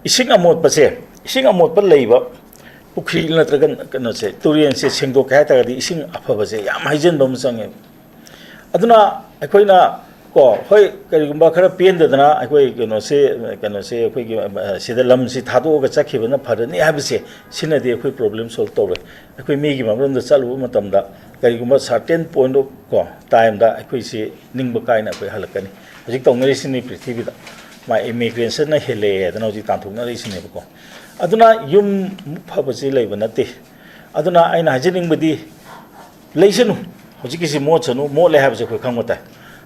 ꯏꯁꯤꯡ ꯑꯃꯣꯠꯄꯁꯦ, ꯏꯁꯤꯡ ꯑꯃꯣꯠꯄ ꯂꯩꯕ ꯄꯨꯈ꯭ꯔꯤ ꯅꯠꯇ꯭ꯔꯒ ꯀꯩꯅꯣꯁꯦ, ꯇꯨꯔꯦꯟꯁꯦ ꯁꯦꯡꯗꯣꯛꯀꯦ ꯍꯥꯏ ꯇꯥꯔꯒꯗꯤ ꯏꯁꯤꯡ ꯑꯐꯕꯁꯦ ꯌꯥꯝ ꯍꯩꯖꯤꯟꯕ ꯑꯃ ꯆꯪꯉꯦꯕ꯫ ꯑꯗꯨꯅ ꯑꯩꯈꯣꯏꯅ ꯀꯣ, ꯍꯣꯏ, ꯀꯔꯤꯒꯨꯝꯕ ꯈꯔ ꯄꯦꯟꯗꯗꯅ ꯑꯩꯈꯣꯏ ꯀꯩꯅꯣꯁꯦ, ꯀꯩꯅꯣꯁꯦ ꯑꯩꯈꯣꯏꯒꯤ, ꯑ, ꯁꯤꯗ ꯂꯝꯁꯤ ꯊꯥꯗꯣꯛꯑꯒ ꯆꯠꯈꯤꯕꯅ ꯐꯔꯅꯤ ꯍꯥꯏꯕꯁꯦ, ꯁꯤꯅꯗꯤ ꯑꯩꯈꯣꯏ problem solve ꯇꯧꯔꯣꯏ꯫ ꯑꯩꯈꯣꯏ ꯃꯤꯒꯤ ꯃꯐꯝꯗ ꯆꯠꯂꯨꯕ ꯃꯇꯝꯗ ꯀꯔꯤꯒꯨꯝꯕ certain point of ꯀꯣ, timeꯗ ꯑꯩꯈꯣꯏꯁꯤ ꯅꯤꯡꯕ ꯀꯥꯏꯅ ꯑꯩꯈꯣꯏ ꯍꯜꯂꯛꯀꯅꯤ꯫ ꯍꯧꯖꯤꯛ ꯇꯧꯅꯔꯤꯁꯤꯅꯤ ꯄ꯭ꯔꯤꯊꯤꯕꯤꯗ꯫ ꯃꯥ immigration ꯍꯦꯜꯂꯛꯑꯦ ꯍꯥꯏꯗꯅ ꯍꯧꯖꯤꯛ ꯇꯥꯟꯊꯣꯛꯅꯔꯤꯁꯤꯅꯦꯕꯀꯣ꯫ ꯑꯗꯨꯅ ꯌꯨꯝ ꯐꯕꯁꯤ ꯂꯩꯕ ꯅꯠꯇꯦ꯫ ꯑꯗꯨꯅ ꯑꯩꯅ ꯍꯥꯏꯖꯅꯤꯡꯕꯗꯤ, ꯂꯩꯁꯅꯨ, ꯍꯧꯖꯤꯛꯀꯤꯁꯤ ꯃꯣꯠꯁꯅꯨ, ꯃꯣꯠꯂꯦ ꯍꯥꯏꯕꯁꯦ ꯑꯩꯈꯣꯏ ꯈꯪꯕ ꯇꯥꯏ꯫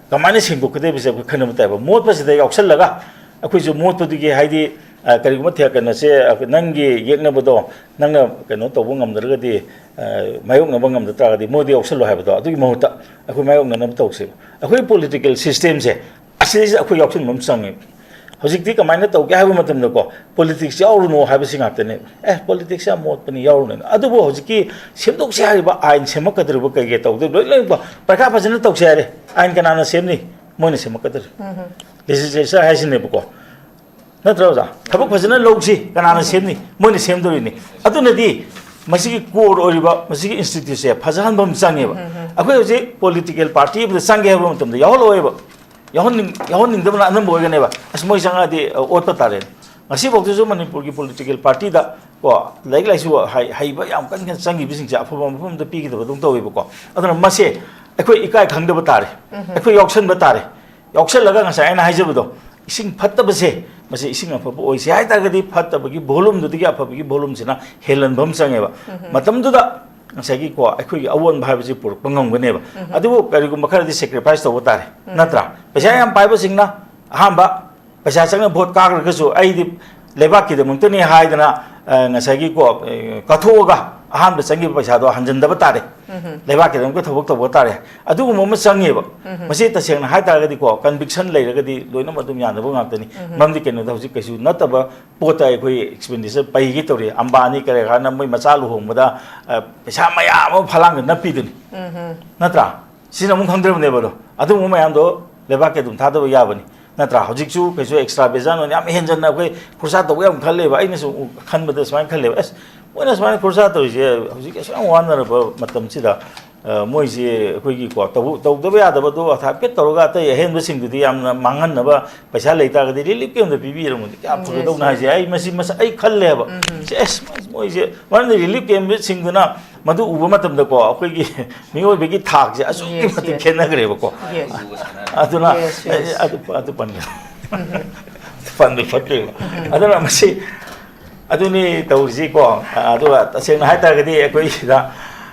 ꯀꯃꯥꯏꯅ ꯁꯦꯡꯗꯣꯛꯀꯗꯒꯦꯁꯦ ꯑꯩꯈꯣꯏ ꯈꯟꯅꯕ ꯇꯥꯏꯕ꯫ ꯃꯣꯠꯄꯁꯤꯗ ꯌꯥꯎꯁꯜꯂꯒ ꯑꯩꯈꯣꯏꯁꯨ ꯃꯣꯠꯄꯗꯨꯒꯤ, ꯍꯥꯏꯗꯤ, ꯑ, ꯀꯔꯤꯒꯨꯝꯕ ꯊꯦ-, ꯀꯩꯅꯣꯁꯦ, ꯑ, ꯅꯪꯒꯤ ꯌꯦꯛꯅꯕꯗꯣ ꯅꯪꯅ ꯀꯩꯅꯣ ꯇꯧꯕ ꯉꯝꯗ꯭ꯔꯒꯗꯤ, ꯑ, ꯃꯥꯌꯣꯛꯅꯕ ꯉꯝꯗ ꯇꯥꯔꯒꯗꯤ ꯃꯣꯏꯗ ꯌꯥꯎꯁꯜꯂꯣ ꯍꯥꯏꯕꯗꯣ, ꯑꯗꯨꯒꯤ ꯃꯍꯨꯠꯇ ꯑꯩꯈꯣꯏ ꯃꯥꯌꯣꯛꯅꯅꯕ ꯇꯧꯁꯦꯕ꯫ ꯑꯩꯈꯣꯏ political systemꯁꯦ ꯑꯁꯤꯗꯩꯁꯤꯗ ꯑꯩꯈꯣꯏ ꯌꯥꯎꯁꯟꯕ ꯑꯃ ꯆꯪꯉꯦ꯫ ꯍꯧꯖꯤꯛꯇꯤ ꯀꯃꯥꯏꯅ ꯇꯧꯒꯦ ꯍꯥꯏꯕ ꯃꯇꯝꯗꯀꯣ, politics ꯌꯥꯎꯔꯨꯅꯨ ꯍꯥꯏꯕꯁꯤ ꯉꯥꯛꯇꯅꯦ꯫ ꯑꯦ, politics ꯌꯥꯝ ꯃꯣꯠꯄꯅꯤ, ꯌꯥꯎꯔꯨꯅꯨ꯫ ꯑꯗꯨꯕꯨ ꯍꯧꯖꯤꯛꯀꯤ ꯁꯦꯝꯗꯣꯛꯁꯦ ꯍꯥꯏꯔꯤꯕ ꯑꯥꯏꯟ ꯁꯦꯝꯃꯛꯀꯗꯧꯔꯤꯕ ꯀꯩꯀꯩ ꯇꯧꯗꯣꯏ ꯂꯣꯏ, ꯂꯣꯏꯅꯃꯛ ꯄꯔꯤꯈꯥ ꯐꯖꯅ ꯇꯧꯁꯦ ꯍꯥꯏꯔꯦ, ꯑꯥꯏꯟ ꯀꯅꯥꯅ ꯁꯦꯝꯅꯤ? ꯃꯣꯏꯅ ꯁꯦꯝꯃꯛꯀꯗꯧꯔꯤ꯫ Legislature ꯍꯥꯏꯁꯤꯅꯦꯕꯀꯣ, ꯅꯠꯇ꯭ꯔꯥ ꯑꯣꯖꯥ? ꯊꯕꯛ ꯐꯖꯅ ꯂꯧꯁꯤ, ꯀꯅꯥꯅ ꯁꯦꯝꯅꯤ? ꯃꯣꯏꯅ ꯁꯦꯝꯗꯣꯔꯤꯅꯤ꯫ ꯑꯗꯨꯅꯗꯤ ꯃꯁꯤꯒꯤ core ꯑꯣꯏꯔꯤꯕ ꯃꯁꯤꯒꯤ instituteꯁꯦ ꯐꯖꯍꯟꯕ ꯑꯃ ꯆꯪꯉꯦꯕ꯫ ꯑꯩꯈꯣꯏ ꯍꯧꯖꯤꯛ political party ꯑꯃꯗ ꯆꯪꯒꯦ ꯍꯥꯏꯕ ꯃꯇꯝꯗ ꯌꯥꯎꯍꯜꯂꯛꯑꯣꯏꯕ꯫ ꯌꯥꯎꯍꯟꯅꯤꯡ-, ꯌꯥꯎꯍꯟꯅꯤꯡꯗꯕꯅ ꯑꯅꯝꯕ ꯑꯣꯏꯒꯅꯦꯕ꯫ ꯑꯁ, ꯃꯣꯏ ꯆꯪꯉꯛꯑꯗꯤ, ꯑ, ꯑꯣꯠꯄ ꯇꯥꯔꯦ꯫ ꯉꯁꯤꯐꯥꯎꯗꯁꯨ ꯃꯅꯤꯄꯨꯔꯒꯤ political partyꯗ ꯀꯣ, ꯂꯥꯏꯔꯤꯛ ꯂꯥꯏꯁꯨ ꯍꯩ-, ꯍꯩꯕ ꯌꯥꯝ ꯀꯟꯅ ꯆꯪꯈꯤꯕꯁꯤꯡꯁꯦ ꯑꯐꯕ ꯃꯐꯝꯗ ꯄꯤꯒꯗꯕ ꯑꯗꯨꯝ ꯇꯧꯋꯦꯕꯀꯣ꯫ ꯑꯗꯨꯅ ꯃꯁꯦ ꯑꯩꯈꯣꯏ ꯏꯀꯥꯏ ꯈꯪꯗꯕ ꯇꯥꯔꯦ꯫ ꯑꯩꯈꯣꯏ ꯌꯥꯎꯁꯟꯕ ꯇꯥꯔꯦ꯫ ꯌꯥꯎꯁꯜꯂꯒ ꯉꯁꯥꯏ ꯑꯩꯅ ꯍꯥꯏꯖꯕꯗꯣ, ꯏꯁꯤꯡ ꯐꯠꯇꯕꯁꯦ, ꯃꯁꯤ ꯏꯁꯤꯡ ꯑꯐꯕ ꯑꯣꯏꯁꯦ ꯍꯥꯏ ꯇꯥꯔꯒꯗꯤ ꯐꯠꯇꯕꯒꯤ volumeꯗꯨꯗꯒꯤ ꯑꯐꯕꯒꯤ volumeꯁꯤꯅ ꯍꯦꯜꯍꯟꯕ ꯑꯃ ꯆꯪꯉꯦꯕ꯫ ꯃꯇꯝꯗꯨꯗ ꯉꯁꯥꯏꯒꯤꯀꯣ, ꯑꯩꯈꯣꯏꯒꯤ ꯑꯑꯣꯟꯕ ꯍꯥꯏꯕꯁꯤ ꯄꯨꯔꯛꯄ ꯉꯝꯒꯅꯦꯕ꯫ ꯑꯗꯨꯕꯨ ꯀꯔꯤꯒꯨꯝꯕ ꯈꯔꯗꯤ sacrifice ꯇꯧꯕ ꯇꯥꯔꯦ, ꯅꯠꯇ꯭ꯔꯥ? ꯄꯩꯁꯥ ꯌꯥꯝ ꯄꯥꯏꯕꯁꯤꯡꯅ ꯑꯍꯥꯟꯕ ꯄꯩꯁꯥ ꯆꯪꯅ vote ꯀꯥꯈ꯭ꯔꯒꯁꯨ, ꯑꯩꯗꯤ ꯂꯩꯕꯥꯛꯀꯤꯗꯃꯛꯇꯅꯤ ꯍꯥꯏꯗꯅ, ꯑ, ꯉꯁꯥꯏꯒꯤꯀꯣ, ꯑ, ꯀꯠꯊꯣꯛꯑꯒ ꯑꯍꯥꯟꯕ ꯆꯪꯈꯤꯕ ꯄꯩꯁꯥꯗꯣ ꯍꯟꯖꯤꯟꯗꯕ ꯇꯥꯔꯦ, ꯂꯩꯕꯥꯛꯀꯤꯗꯃꯛꯇ ꯊꯕꯛ ꯇꯧꯕ ꯇꯥꯔꯦ, ꯑꯗꯨꯒꯨꯝꯕ ꯑꯃ ꯆꯪꯉꯦꯕ꯫ ꯃꯁꯤ ꯇꯁꯦꯡꯅ ꯍꯥꯏ ꯇꯥꯔꯒꯗꯤꯀꯣ, ꯀꯟꯕꯤꯛꯁꯟ ꯂꯩꯔꯒꯗꯤ ꯂꯣꯏꯅꯃꯛ ꯑꯗꯨꯝ ꯌꯥꯅꯕ ꯉꯥꯛꯇꯅꯤ꯫ ꯃꯔꯝꯗꯤ ꯀꯩꯅꯣꯗ ꯍꯧꯖꯤꯛ ꯀꯩꯁꯨ ꯅꯠꯇꯕ ꯄꯣꯠꯇ ꯑꯩꯈꯣꯏ ꯑꯦꯛꯁꯄꯦꯟꯗꯤꯆꯔ ꯄꯩꯒꯦ ꯇꯧꯔꯤ꯫ ꯑꯝꯕꯥꯅꯤ ꯀꯔꯤ ꯀꯔꯥꯅ ꯃꯣꯏ ꯃꯆꯥ ꯂꯨꯍꯣꯡꯕꯗ, ꯑ, ꯄꯩꯁꯥ ꯃꯌꯥꯝ ꯑꯃ ꯐꯂꯥꯡꯗ ꯅꯞꯄꯤꯗꯨꯅꯤ, ꯅꯠꯇ꯭ꯔꯥ? ꯁꯤꯅ ꯑꯃꯨꯛ ꯈꯪꯗ꯭ꯔꯕꯅꯦꯕ ꯑꯗꯣ꯫ ꯑꯗꯨꯒꯨꯝꯕ ꯃꯌꯥꯝꯗꯣ ꯂꯩꯕꯥꯛꯀꯤ ꯑꯗꯨꯝ ꯊꯥꯗꯕ ꯌꯥꯕꯅꯤ, ꯅꯠꯇ꯭ꯔꯥ? ꯍꯧꯖꯤꯛꯁꯨ ꯀꯩꯁꯨ ꯑꯦꯛꯁꯇ꯭ꯔꯥ ꯕꯦꯖꯥꯟ ꯑꯣꯏꯅ ꯌꯥꯝ ꯍꯦꯟꯖꯟꯅ ꯑꯩꯈꯣꯏ ꯈꯣꯔꯁꯥ ꯇꯧꯕ ꯌꯥꯝ ꯈꯜꯂꯦꯕ꯫ ꯑꯩꯅꯁꯨ ꯈꯟꯕꯗ ꯁꯨꯃꯥꯏꯅ ꯈꯜꯂꯦꯕ, ꯑꯁ, ꯃꯣꯏꯅ ꯁꯨꯃꯥꯏꯅ ꯈꯣꯔꯁꯥ ꯇꯧꯔꯤꯁꯦ ꯍꯧꯖꯤꯛ ꯑꯁꯨꯛ ꯌꯥꯝ ꯋꯥꯅꯔꯕ ꯃꯇꯝꯁꯤꯗ, ꯑ, ꯃꯣꯏꯁꯦ ꯑꯩꯈꯣꯏꯒꯤꯀꯣ, ꯇꯧꯕ-, ꯇꯧꯗꯕ ꯌꯥꯗꯕꯗꯣ ꯍꯥꯏꯐꯦꯠ ꯇꯧꯔꯒ ꯑꯇꯩ ꯑꯍꯦꯟꯕꯁꯤꯡꯗꯨꯗꯤ ꯌꯥꯝꯅ ꯃꯥꯡꯍꯟꯅꯕ ꯄꯩꯁꯥ ꯂꯩꯇꯥꯔꯒꯗꯤ ꯔꯤꯂꯤꯐ ꯀꯦꯝꯗ ꯄꯤꯕꯤꯔꯝꯃꯗꯤ ꯀꯌꯥ ꯐꯒꯗꯧꯅꯣ ꯍꯥꯏꯁꯦ ꯑꯩ ꯃꯁꯤ ꯃꯁ-, ꯑꯩ ꯈꯜꯂꯦꯕ꯫ ꯁꯦ, ꯑꯁ, ꯃꯣꯏꯁꯦ, ꯃꯔꯝꯗꯤ ꯔꯤꯂꯤꯐ ꯀꯦꯝꯁꯤꯡꯗꯨꯅ ꯃꯗꯨ ꯎꯕ ꯃꯇꯝꯗꯀꯣ, ꯑꯩꯈꯣꯏꯒꯤ ꯃꯤꯑꯣꯏꯕꯒꯤ ꯊꯥꯛꯁꯦ ꯑꯁꯨꯛꯀꯤ ꯃꯇꯤꯛ ꯈꯦꯠꯅꯈ꯭ꯔꯦꯕꯀꯣ꯫ ꯑꯗꯨꯅ ꯑꯩ ꯑꯗꯨ, ꯑꯗꯨ ꯄꯟꯒꯅꯨ꯫ ꯄꯟꯕ ꯐꯠꯇ꯭ꯔꯦꯕ꯫ ꯑꯗꯨꯅ ꯃꯁꯤ ꯑꯗꯨꯅꯤ ꯇꯧꯔꯤꯁꯤꯀꯣ꯫ ꯑꯗꯨꯒ ꯇꯁꯦꯡꯅ ꯍꯥꯏ ꯇꯥꯔꯒꯗꯤ ꯑꯩꯈꯣꯏ ꯁꯤꯗ,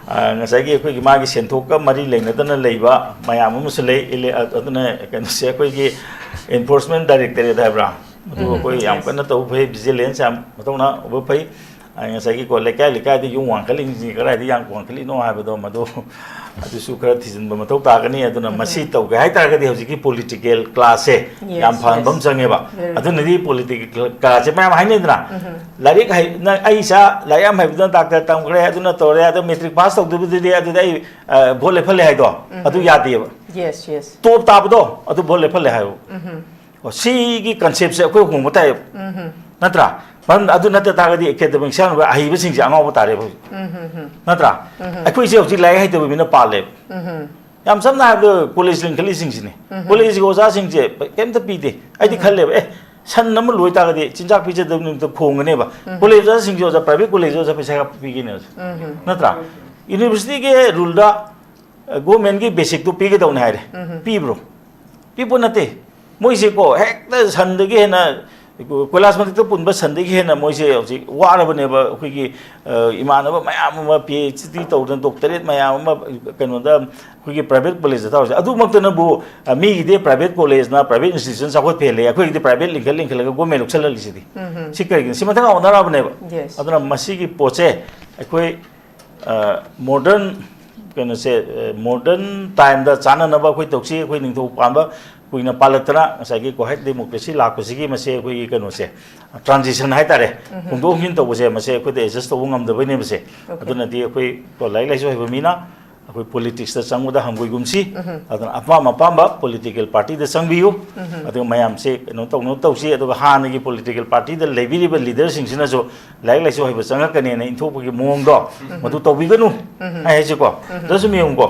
ꯑ, ꯉꯁꯥꯏꯒꯤ ꯑꯩꯈꯣꯏꯒꯤ ꯃꯥꯒꯤ ꯁꯦꯟꯊꯣꯛꯀ ꯃꯔꯤ ꯂꯩꯅꯗꯅ ꯂꯩꯕ ꯃꯌꯥꯝ ꯑꯃꯁꯨ ꯂꯩ꯫ ꯏꯂꯦ-, ꯑ-, ꯑꯗꯨꯅ ꯀꯩꯅꯣꯁꯦ, ꯑꯩꯈꯣꯏꯒꯤ enforcement directorate ꯍꯥꯏꯕ꯭ꯔꯥ? ꯑꯗꯨ ꯑꯩꯈꯣꯏ ꯌꯥꯝ ꯀꯟꯅ ꯇꯧꯕ ꯐꯩ, vigilance ꯌꯥꯝ ꯃꯊꯧꯅꯥ ꯎꯕ ꯐꯩ꯫ ꯑ, ꯉꯁꯥꯏꯒꯤꯀꯣ, ꯂꯩꯀꯥꯏ ꯂꯩꯀꯥꯏꯗ ꯌꯨꯝ ꯋꯥꯡꯈꯠꯂꯤꯁꯤꯡꯁꯤ ꯀꯗꯥꯏꯗ ꯌꯥꯝ ꯋꯥꯡꯈꯠꯂꯤꯅꯣ ꯍꯥꯏꯕꯗꯣ, ꯃꯗꯨ ꯑꯗꯨꯁꯨ ꯈꯔ ꯊꯤꯖꯤꯟꯕ ꯃꯊꯧ ꯇꯥꯒꯅꯤ꯫ ꯑꯗꯨꯅ ꯃꯁꯤ ꯇꯧꯒꯦ ꯍꯥꯏ ꯇꯥꯔꯒꯗꯤ ꯍꯧꯖꯤꯛꯀꯤ political classꯁꯦ ꯌꯥꯝ ꯐꯍꯟꯕ ꯑꯃ ꯆꯪꯉꯦꯕ꯫ ꯑꯗꯨꯅꯗꯤ political classꯁꯦ ꯃꯌꯥꯝ ꯍꯥꯏꯅꯩꯗꯅ, ꯂꯥꯏꯔꯤꯛ ꯍꯩ-, ꯅꯪ, ꯑꯩ ꯏꯆꯥ ꯂꯥꯏꯔꯤꯛ ꯌꯥꯝ ꯍꯩꯕꯗꯨꯅ doctor ꯇꯝꯈ꯭ꯔꯦ, ꯑꯗꯨꯅ ꯇꯧꯔꯦ, ꯑꯗꯣ matric pass ꯇꯧꯗꯕꯗꯨꯗꯤ ꯑꯗꯨꯗꯤ ꯑꯩ, ꯑ, vote ꯂꯦꯞꯍꯜꯂꯦ ꯍꯥꯏꯗꯣ, ꯑꯗꯨ ꯌꯥꯗꯦꯕ꯫ Top ꯇꯥꯕꯗꯣ ꯑꯗꯨ vote ꯂꯦꯞꯍꯜꯂꯦ ꯍꯥꯏꯕ꯫ ꯑꯣ, ꯁꯤꯒꯤ conceptꯁꯦ ꯑꯩꯈꯣꯏ ꯍꯣꯡꯕ ꯇꯥꯏꯌꯦꯕ꯫ ꯅꯠꯇ꯭ꯔꯥ? ꯃꯔꯝꯗꯤ ꯑꯗꯨ ꯅꯠꯇ ꯇꯥꯔꯒꯗꯤ academic ꯁꯥꯟꯅꯕ ꯑꯍꯩꯕꯁꯤꯡꯁꯦ ꯑꯉꯥꯎꯕ ꯇꯥꯔꯦꯕ ꯍꯧꯖꯤꯛ꯫ ꯅꯠꯇ꯭ꯔꯥ? ꯑꯩꯈꯣꯏꯁꯦ ꯍꯧꯖꯤꯛ ꯂꯥꯏꯔꯤꯛ ꯍꯩꯇꯕ ꯃꯤꯅ ꯄꯥꯜꯂꯦꯕ꯫ ꯌꯥꯝ ꯁꯝꯅ ꯍꯥꯏꯔꯕꯗ college ꯂꯤꯡꯈꯠꯂꯤꯁꯤꯡꯁꯤꯅꯦ꯫ Collegeꯀꯤ ꯑꯣꯖꯥꯁꯤꯡꯁꯦ ꯀꯩꯝꯇ ꯄꯤꯗꯦ꯫ ꯑꯩꯗꯤ ꯈꯜꯂꯦꯕ, ꯑꯦ, ꯁꯟ ꯑꯃ ꯂꯣꯏ ꯇꯥꯔꯒꯗꯤ ꯆꯤꯟꯖꯥꯛ ꯄꯤꯖꯗꯕ ꯅꯨꯃꯤꯠꯇ ꯈꯣꯡꯒꯅꯦꯕ꯫ College ꯑꯣꯖꯥꯁꯤꯡꯁꯦ ꯑꯣꯖꯥ, private college ꯑꯣꯖꯥ ꯄꯩꯁꯥ ꯀꯌꯥ ꯄꯤꯒꯦꯅꯦ ꯍꯧꯖꯤꯛ? ꯅꯠꯇ꯭ꯔꯥ? Universityꯒꯤ ruleꯗ, ꯑ, governmentꯀꯤ basicꯇꯨ ꯄꯤꯒꯗꯧꯅꯦ ꯍꯥꯏꯔꯦ꯫ ꯄꯤꯕ꯭ꯔꯣ? ꯄꯤꯕ ꯅꯠꯇꯦ꯫ ꯃꯣꯏꯁꯦꯀꯣ, ꯍꯦꯛꯇ ꯁꯟꯗꯒꯤ ꯍꯦꯟꯅ, ꯀꯣꯏꯂꯥꯁ ꯃꯊꯛꯇ ꯄꯨꯟꯕ ꯁꯟꯗꯒꯤ ꯍꯦꯟꯅ ꯃꯣꯏꯁꯦ ꯍꯧꯖꯤꯛ ꯋꯥꯔꯕꯅꯦꯕ꯫ ꯑꯩꯈꯣꯏꯒꯤ, ꯑ, ꯏꯃꯥꯟꯅꯕ ꯃꯌꯥꯝ ꯑꯃ PhD ꯇꯧꯗꯅ, doctorate ꯃꯌꯥꯝ ꯑꯃ ꯀꯩꯅꯣꯗ, ꯑꯩꯈꯣꯏꯒꯤ private collegeꯇ ꯇꯧꯔꯤꯁꯦ꯫ ꯑꯗꯨꯃꯛꯇꯅꯕꯨ, ꯑ, ꯃꯤꯒꯤꯗꯤ private collegeꯅ private institution ꯆꯥꯎꯈꯠꯄ ꯍꯦꯜꯂꯦ, ꯑꯩꯈꯣꯏꯒꯤꯗꯤ private ꯂꯤꯡꯈꯠ ꯂꯤꯡꯈꯠꯂꯒ government ꯂꯧꯁꯜꯍꯜꯂꯤꯁꯤꯗꯤ꯫ ꯁꯤ ꯀꯔꯤꯒꯤꯅꯣ? ꯁꯤ ꯃꯊꯪ ꯑꯣꯟꯅꯔꯛꯑꯕꯅꯦꯕ꯫ ꯑꯗꯨꯅ ꯃꯁꯤꯒꯤ ꯄꯣꯠꯁꯦ ꯑꯩꯈꯣꯏ ꯃꯣꯗꯔꯟ ꯀꯩꯅꯣꯁꯦ, ꯃꯣꯗꯔꯟ ꯇꯥꯏꯝꯗ ꯆꯥꯟꯅꯅꯕ ꯑꯩꯈꯣꯏ ꯇꯧꯁꯤ꯫ ꯑꯩꯈꯣꯏ ꯅꯤꯡꯊꯧ ꯄꯥꯟꯕ ꯀꯨꯏꯅ ꯄꯥꯜꯂꯛꯇꯅ ꯉꯁꯥꯏꯒꯤ ꯀ꯭ꯋꯥꯏꯠ ꯗꯦꯃꯣꯀ꯭ꯔꯦꯁꯤ ꯂꯥꯛꯄꯁꯤꯒꯤ ꯃꯁꯦ ꯑꯩꯈꯣꯏꯒꯤ ꯀꯩꯅꯣꯁꯦ, ꯇ꯭ꯔꯥꯟꯖꯤꯁꯟ ꯍꯥꯏꯇꯥꯔꯦ, ꯍꯣꯡꯗꯣꯛ ꯍꯣꯡꯖꯤꯟ ꯇꯧꯕꯁꯦ, ꯃꯁꯦ ꯑꯩꯈꯣꯏꯗ ꯑꯦꯗꯖꯁ ꯇꯧꯕ ꯉꯝꯗꯕꯩꯅꯦꯕꯁꯦ꯫ ꯑꯗꯨꯅꯗꯤ ꯑꯩꯈꯣꯏ ꯂꯥꯏꯔꯤꯛ ꯂꯥꯏꯁꯨ ꯍꯩꯕ ꯃꯤꯅ ꯑꯩꯈꯣꯏ ꯄꯣꯂꯤꯇꯤꯛꯁꯇ ꯆꯪꯕꯗ ꯍꯪꯒꯣꯏꯒꯨꯝꯁꯤ꯫ ꯑꯗꯨꯅ ꯑꯄꯥꯝ ꯑꯄꯥꯝꯕ ꯄꯣꯂꯤꯇꯤꯀꯦꯜ ꯄꯥꯔꯇꯤꯗ ꯆꯪꯕꯤꯌꯨ꯫ ꯑꯗꯨꯒ ꯃꯌꯥꯝꯁꯦ ꯀꯩꯅꯣ ꯇꯧꯅꯕ ꯇꯧꯁꯤ꯫ ꯑꯗꯨꯒ ꯍꯥꯟꯅꯒꯤ ꯄꯣꯂꯤꯇꯤꯀꯦꯜ ꯄꯥꯔꯇꯤꯗ ꯂꯩꯕꯤꯔꯤꯕ ꯂꯤꯗꯔꯁꯤꯡꯁꯤꯅꯁꯨ ꯂꯥꯏꯔꯤꯛ ꯂꯥꯏꯁꯨ ꯍꯩꯕ ꯆꯪꯉꯛꯀꯅꯦꯅ ꯏꯟꯊꯣꯛꯄꯒꯤ ꯃꯑꯣꯡꯗꯣ ꯃꯗꯨ ꯇꯧꯕꯤꯒꯅꯨ꯫ ꯑꯩ ꯍꯥꯏꯁꯦꯀꯣ, ꯗꯁꯨ ꯌꯦꯡꯉꯨꯀꯣ,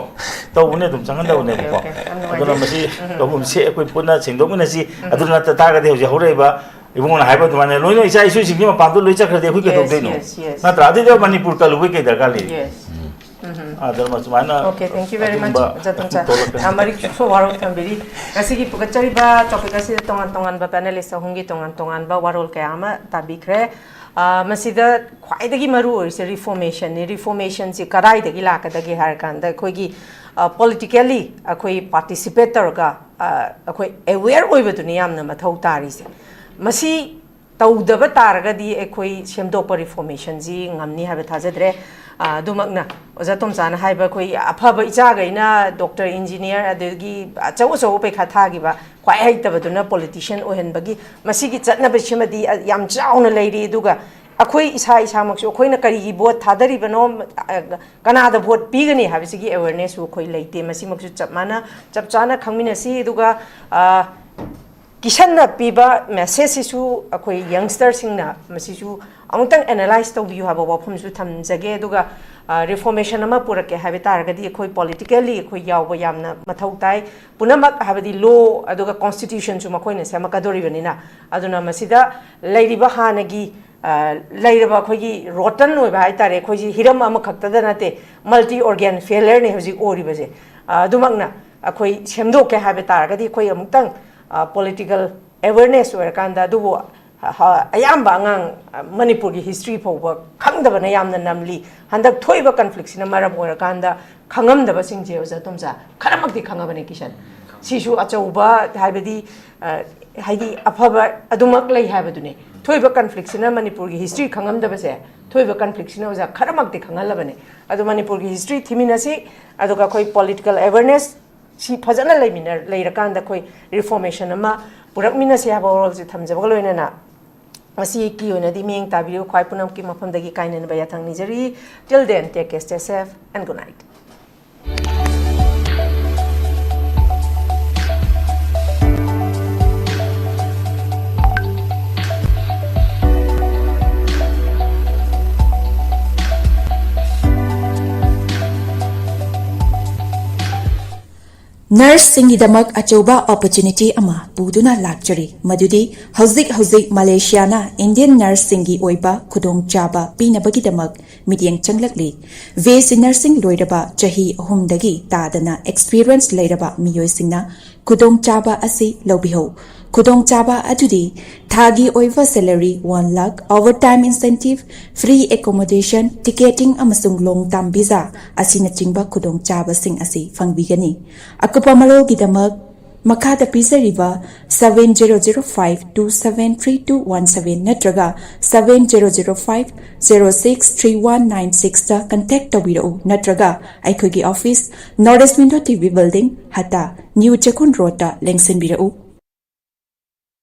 ꯇꯧꯕꯅꯦ, ꯑꯗꯨꯝ ꯆꯪꯍꯟꯗꯕꯅꯦꯕꯀꯣ꯫ ꯑꯣꯀꯦ, ꯑꯣꯀꯦ, ꯌꯥꯝ ꯅꯨꯡꯉꯥꯏꯖꯔꯦ꯫ ꯑꯗꯨꯅ ꯃꯁꯤ ꯇꯧꯐꯝꯁꯦ ꯑꯩꯈꯣꯏ ꯄꯨꯟꯅ ꯁꯦꯡꯗꯣꯛꯃꯤꯟꯅꯁꯤ꯫ ꯑꯗꯨ ꯅꯠꯇ ꯇꯥꯔꯒꯗꯤ ꯍꯧꯖꯤꯛ ꯍꯧꯔꯛꯏꯕ ꯏꯕꯨꯡꯉꯣꯅ ꯍꯥꯏꯕ ꯑꯗꯨꯃꯥꯏꯅ ꯂꯣꯏꯅ ꯏꯆꯥ ꯏꯁꯨꯁꯤꯡꯁꯤ ꯃꯄꯥꯟꯗ ꯂꯣꯏ ꯆꯠꯈ꯭ꯔꯗꯤ ꯑꯩꯈꯣꯏ Yes, ꯀꯩꯗꯧꯗꯣꯏꯅꯣ? Yes, yes. ꯅꯠꯇ꯭ꯔꯥ? ꯑꯗꯨꯗꯤ ꯃꯅꯤꯄꯨꯔ ꯀꯜꯂꯨꯕꯩ ꯀꯩ ꯗꯔꯀꯥꯔ ꯂꯩ? Yes. ꯑꯗꯨꯅ ꯁꯨꯃꯥꯏꯅ Okay, thank you very much, ꯑꯗꯨꯝꯕ ꯑꯣꯖꯥ ꯇꯣꯝꯆꯥ꯫ ꯊꯣꯛꯂꯛꯀꯅꯤ꯫ ꯑ, ꯃꯔꯤꯛꯁꯨ ꯋꯥꯔꯧ ꯊꯝꯕꯤꯔꯤ꯫ ꯉꯁꯤꯒꯤ ꯄꯨꯒꯠꯆꯔꯤꯕ topic ꯑꯁꯤꯗ ꯇꯣꯉꯥꯟ ꯇꯣꯉꯥꯟꯕ panelist ꯑꯍꯨꯝꯒꯤ ꯇꯣꯉꯥꯟ ꯇꯣꯉꯥꯟꯕ ꯋꯥꯔꯣꯜ ꯀꯌꯥ ꯑꯃ ꯇꯥꯕꯤꯈ꯭ꯔꯦ꯫ ꯑ, ꯃꯁꯤꯗ ꯈ꯭ꯋꯥꯏꯗꯒꯤ ꯃꯔꯨ ꯑꯣꯏꯔꯤꯁꯦ reformationꯅꯤ꯫ Reformationꯁꯤ ꯀꯗꯥꯏꯗꯒꯤ ꯂꯥꯛꯀꯗꯒꯦ ꯍꯥꯏꯔ ꯀꯥꯟꯗ ꯑꯩꯈꯣꯏꯒꯤ, ꯑ, politically ꯑꯩꯈꯣꯏ participate ꯇꯧꯔꯒ, ꯑ, ꯑꯩꯈꯣꯏ aware ꯑꯣꯏꯕꯗꯨꯅꯤ ꯌꯥꯝꯅ ꯃꯊꯧ ꯇꯥꯔꯤꯁꯦ꯫ ꯃꯁꯤ ꯇꯧꯗꯕ ꯇꯥꯔꯒꯗꯤ ꯑꯩꯈꯣꯏ ꯁꯦꯝꯗꯣꯛꯄ reformationꯁꯤ ꯉꯝꯅꯤ ꯍꯥꯏꯕ ꯊꯥꯖꯗ꯭ꯔꯦ꯫ ꯑ, ꯑꯗꯨꯃꯛꯅ ꯑꯣꯖꯥ ꯇꯣꯝꯆꯥꯅ ꯍꯥꯏꯕ ꯑꯩꯈꯣꯏ ꯑꯐꯕ ꯏꯆꯥꯈꯩꯅ doctor, engineer, ꯑꯗꯒꯤ ꯑꯆꯧ ꯑꯆꯧꯕ ꯄꯩꯈꯥ ꯊꯥꯈꯤꯕ, ꯈ꯭ꯋꯥꯏ ꯍꯩꯇꯕꯗꯨꯅ politician ꯑꯣꯏꯍꯟꯕꯒꯤ ꯃꯁꯤꯒꯤ ꯆꯠꯅꯕꯁꯤꯃꯗꯤ, ꯑ, ꯌꯥꯝ ꯆꯥꯎꯅ ꯂꯩꯔꯤ꯫ ꯑꯗꯨꯒ ꯑꯩꯈꯣꯏ ꯏꯁꯥ ꯏꯁꯥꯃꯛꯁꯨ ꯑꯩꯈꯣꯏꯅ ꯀꯔꯤꯒꯤ vote ꯊꯥꯗꯔꯤꯕꯅꯣ, ꯑ, ꯀꯅꯥꯗ vote ꯄꯤꯒꯅꯤ ꯍꯥꯏꯕꯁꯤꯒꯤ awarenessꯁꯨ ꯑꯩꯈꯣꯏ ꯂꯩꯇꯦ꯫ ꯃꯁꯤꯃꯛꯁꯨ ꯆꯞ ꯃꯥꯟꯅ, ꯆꯞ ꯆꯥꯅ ꯈꯪꯃꯤꯟꯅꯁꯤ꯫ ꯑꯗꯨꯒ, ꯑ, ꯀꯤꯁꯟꯅ ꯄꯤꯕ messageꯁꯤꯁꯨ ꯑꯩꯈꯣꯏ youngsterꯁꯤꯡꯅ ꯃꯁꯤꯁꯨ ꯑꯃꯨꯛꯇꯪ analyse ꯇꯧꯕꯤꯌꯨ ꯍꯥꯏꯕ ꯋꯥꯐꯝꯁꯨ ꯊꯝꯖꯒꯦ꯫ ꯑꯗꯨꯒ, ꯑ, reformation ꯑꯃ ꯄꯨꯔꯛꯀꯦ ꯍꯥꯏꯕ ꯇꯥꯔꯒꯗꯤ ꯑꯩꯈꯣꯏ politically ꯑꯩꯈꯣꯏ ꯌꯥꯎꯕ ꯌꯥꯝꯅ ꯃꯊꯧ ꯇꯥꯏ꯫ ꯄꯨꯝꯅꯃꯛ ꯍꯥꯏꯕꯗꯤ law ꯑꯗꯨꯒ constitutionꯁꯨ ꯃꯈꯣꯏꯅ ꯁꯦꯝꯃꯛꯀꯗꯧꯔꯤꯕꯅꯤꯅ, ꯑꯗꯨꯅ ꯃꯁꯤꯗ ꯂꯩꯔꯤꯕ ꯍꯥꯟꯅꯒꯤ, ꯑ, ꯂꯩꯔꯕ ꯑꯩꯈꯣꯏꯒꯤ rotten ꯑꯣꯏꯕ ꯍꯥꯏꯇꯥꯔꯦ, ꯑꯩꯈꯣꯏꯁꯤ ꯍꯤꯔꯝ ꯑꯃꯈꯛꯇꯗ ꯅꯠꯇꯦ, multi organ failureꯅꯤ ꯍꯧꯖꯤꯛ ꯑꯣꯏꯔꯤꯕꯁꯦ꯫ ꯑ, ꯑꯗꯨꯃꯛꯅ ꯑꯩꯈꯣꯏ ꯁꯦꯝꯗꯣꯛꯀꯦ ꯍꯥꯏꯕ ꯇꯥꯔꯒꯗꯤ ꯑꯩꯈꯣꯏ ꯑꯃꯨꯛꯇꯪ, ꯑ, political awareness ꯑꯣꯏꯔꯀꯥꯟꯗ, ꯑꯗꯨꯕꯨ ꯍ-, ꯑꯌꯥꯝꯕ ꯑꯉꯥꯡ, ꯑ, ꯃꯅꯤꯄꯨꯔꯒꯤ history ꯐꯥꯎꯕ ꯈꯪꯗꯕꯅ ꯌꯥꯝꯅ ꯅꯝꯂꯤ꯫ ꯍꯟꯗꯛ ꯊꯣꯛꯏꯕ conflictꯁꯤꯅ ꯃꯔꯝ ꯑꯣꯏꯔꯀꯥꯟꯗ ꯈꯪꯉꯝꯗꯕꯁꯤꯡꯁꯦ, ꯑꯣꯖꯥ ꯇꯣꯝꯆꯥ, ꯈꯔꯃꯛꯇꯤ ꯈꯪꯉꯕꯅꯦ ꯀꯤꯁꯟ꯫ ꯁꯤꯁꯨ ꯑꯆꯧꯕ, ꯍꯥꯏꯕꯗꯤ, ꯑ, ꯍꯥꯏꯗꯤ ꯑꯐꯕ ꯑꯗꯨꯃꯛ ꯂꯩ ꯍꯥꯏꯕꯗꯨꯅꯤ꯫ ꯊꯣꯛꯏꯕ ꯀꯟꯐ꯭ꯂꯤꯛꯁꯤꯅ, ꯃꯅꯤꯄꯨꯔꯒꯤ ꯍꯤꯁꯇ꯭ꯔꯤ ꯈꯪꯉꯝꯗꯕꯁꯦ, ꯊꯣꯛꯏꯕ ꯀꯟꯐ꯭ꯂꯤꯛꯁꯤꯅ ꯑꯣꯖꯥ ꯈꯔꯃꯛꯇꯤ ꯈꯪꯍꯜꯂꯕꯅꯤ꯫ ꯑꯗꯣ ꯃꯅꯤꯄꯨꯔꯒꯤ ꯍꯤꯁꯇ꯭ꯔꯤ ꯊꯤꯃꯤꯟꯅꯁꯤ, ꯑꯗꯨꯒ ꯑꯩꯈꯣꯏ ꯄꯣꯂꯤꯇꯤꯀꯦꯜ ꯑꯦꯋꯦꯔꯅꯦꯁ ꯁꯤ ꯐꯖꯅ ꯂꯩꯃꯤꯟꯅ ꯂꯩꯔꯀꯥꯟꯗ ꯑꯩꯈꯣꯏ ꯔꯤꯐꯣꯔꯃꯦꯁꯟ ꯑꯃ ꯄꯨꯔꯛꯃꯤꯟꯅꯁꯤ ꯍꯥꯏꯕ ꯋꯥꯔꯣꯜꯁꯦ ꯊꯝꯖꯕꯒ ꯂꯣꯏꯅꯅ, ꯉꯁꯤꯒꯤ ꯑꯣꯏꯅꯗꯤ ꯃꯤꯠꯌꯦꯡ ꯇꯥꯕꯤꯔꯤꯕ ꯈ꯭ꯋꯥꯏ ꯄꯨꯝꯅꯃꯛꯀꯤ ꯃꯐꯝꯗꯒꯤ ꯀꯥꯏꯅꯅꯕ ꯌꯥꯊꯪ ꯅꯤꯖꯔꯤ꯫ Till then, take care, stay safe and good night. ꯅꯔꯁꯁꯤꯡꯒꯤꯗꯃꯛ ꯑꯆꯧꯕ ꯑꯣꯄꯣꯔꯆꯨꯅꯤꯇꯤ ꯑꯃ ꯄꯨꯗꯨꯅ ꯂꯥꯛꯆꯔꯤ, ꯃꯗꯨꯗꯤ ꯍꯧꯖꯤꯛ ꯍꯧꯖꯤꯛ ꯃꯂꯦꯁꯤꯌꯥꯅ ꯏꯟꯗꯤꯌꯟ ꯅꯔꯁꯁꯤꯡꯒꯤ ꯑꯣꯏꯕ ꯈꯨꯗꯣꯡꯆꯥꯕ ꯄꯤꯅꯕꯒꯤꯗꯃꯛ ꯃꯤꯠꯌꯦꯡ ꯆꯪꯂꯛꯂꯤ꯫ ꯕꯤ ꯑꯦꯁ ꯁꯤ ꯅꯔꯁꯤꯡ ꯂꯣꯏꯔꯕ ꯆꯍꯤ ꯑꯍꯨꯝꯗꯒꯤ ꯇꯥꯗꯅ ꯑꯦꯛꯁꯄꯤꯔꯤꯌꯦꯟꯁ ꯂꯩꯔꯕ ꯃꯤꯑꯣꯏꯁꯤꯡꯅ ꯈꯨꯗꯣꯡꯆꯥꯕ ꯑꯁꯤ ꯂꯧꯕꯤꯍꯧ꯫ ꯈꯨꯗꯣꯡꯆꯥꯕ ꯑꯗꯨꯗꯤ ꯊꯥꯒꯤ ꯑꯣꯏꯕ salary one lakh, overtime incentive, free accommodation, ticketing ꯑꯃꯁꯨꯡ ꯂꯣꯡ ꯇꯥꯝ ꯚꯤꯖꯥ ꯑꯁꯤꯅꯆꯤꯡꯕ ꯈꯨꯗꯣꯡꯆꯥꯕꯁꯤꯡ ꯑꯁꯤ ꯐꯪꯕꯤꯒꯅꯤ꯫ ꯑꯀꯨꯞꯄ ꯃꯔꯣꯜꯒꯤꯗꯃꯛ ꯃꯈꯥꯗ ꯄꯤꯖꯔꯤꯕ seven zero zero five two seven three two one seven ꯅꯠꯇ꯭ꯔꯒ seven zero zero five zero six three one nine six ꯇ ꯀꯟꯇꯦꯛ ꯇꯧꯕꯤꯔꯛꯎ, ꯅꯠꯇ꯭ꯔꯒ ꯑꯩꯈꯣꯏꯒꯤ office, north east window T V building, Hatta, new Checkon ꯔꯣꯗꯇ ꯂꯦꯡꯁꯤꯟꯕꯤꯔꯛꯎ꯫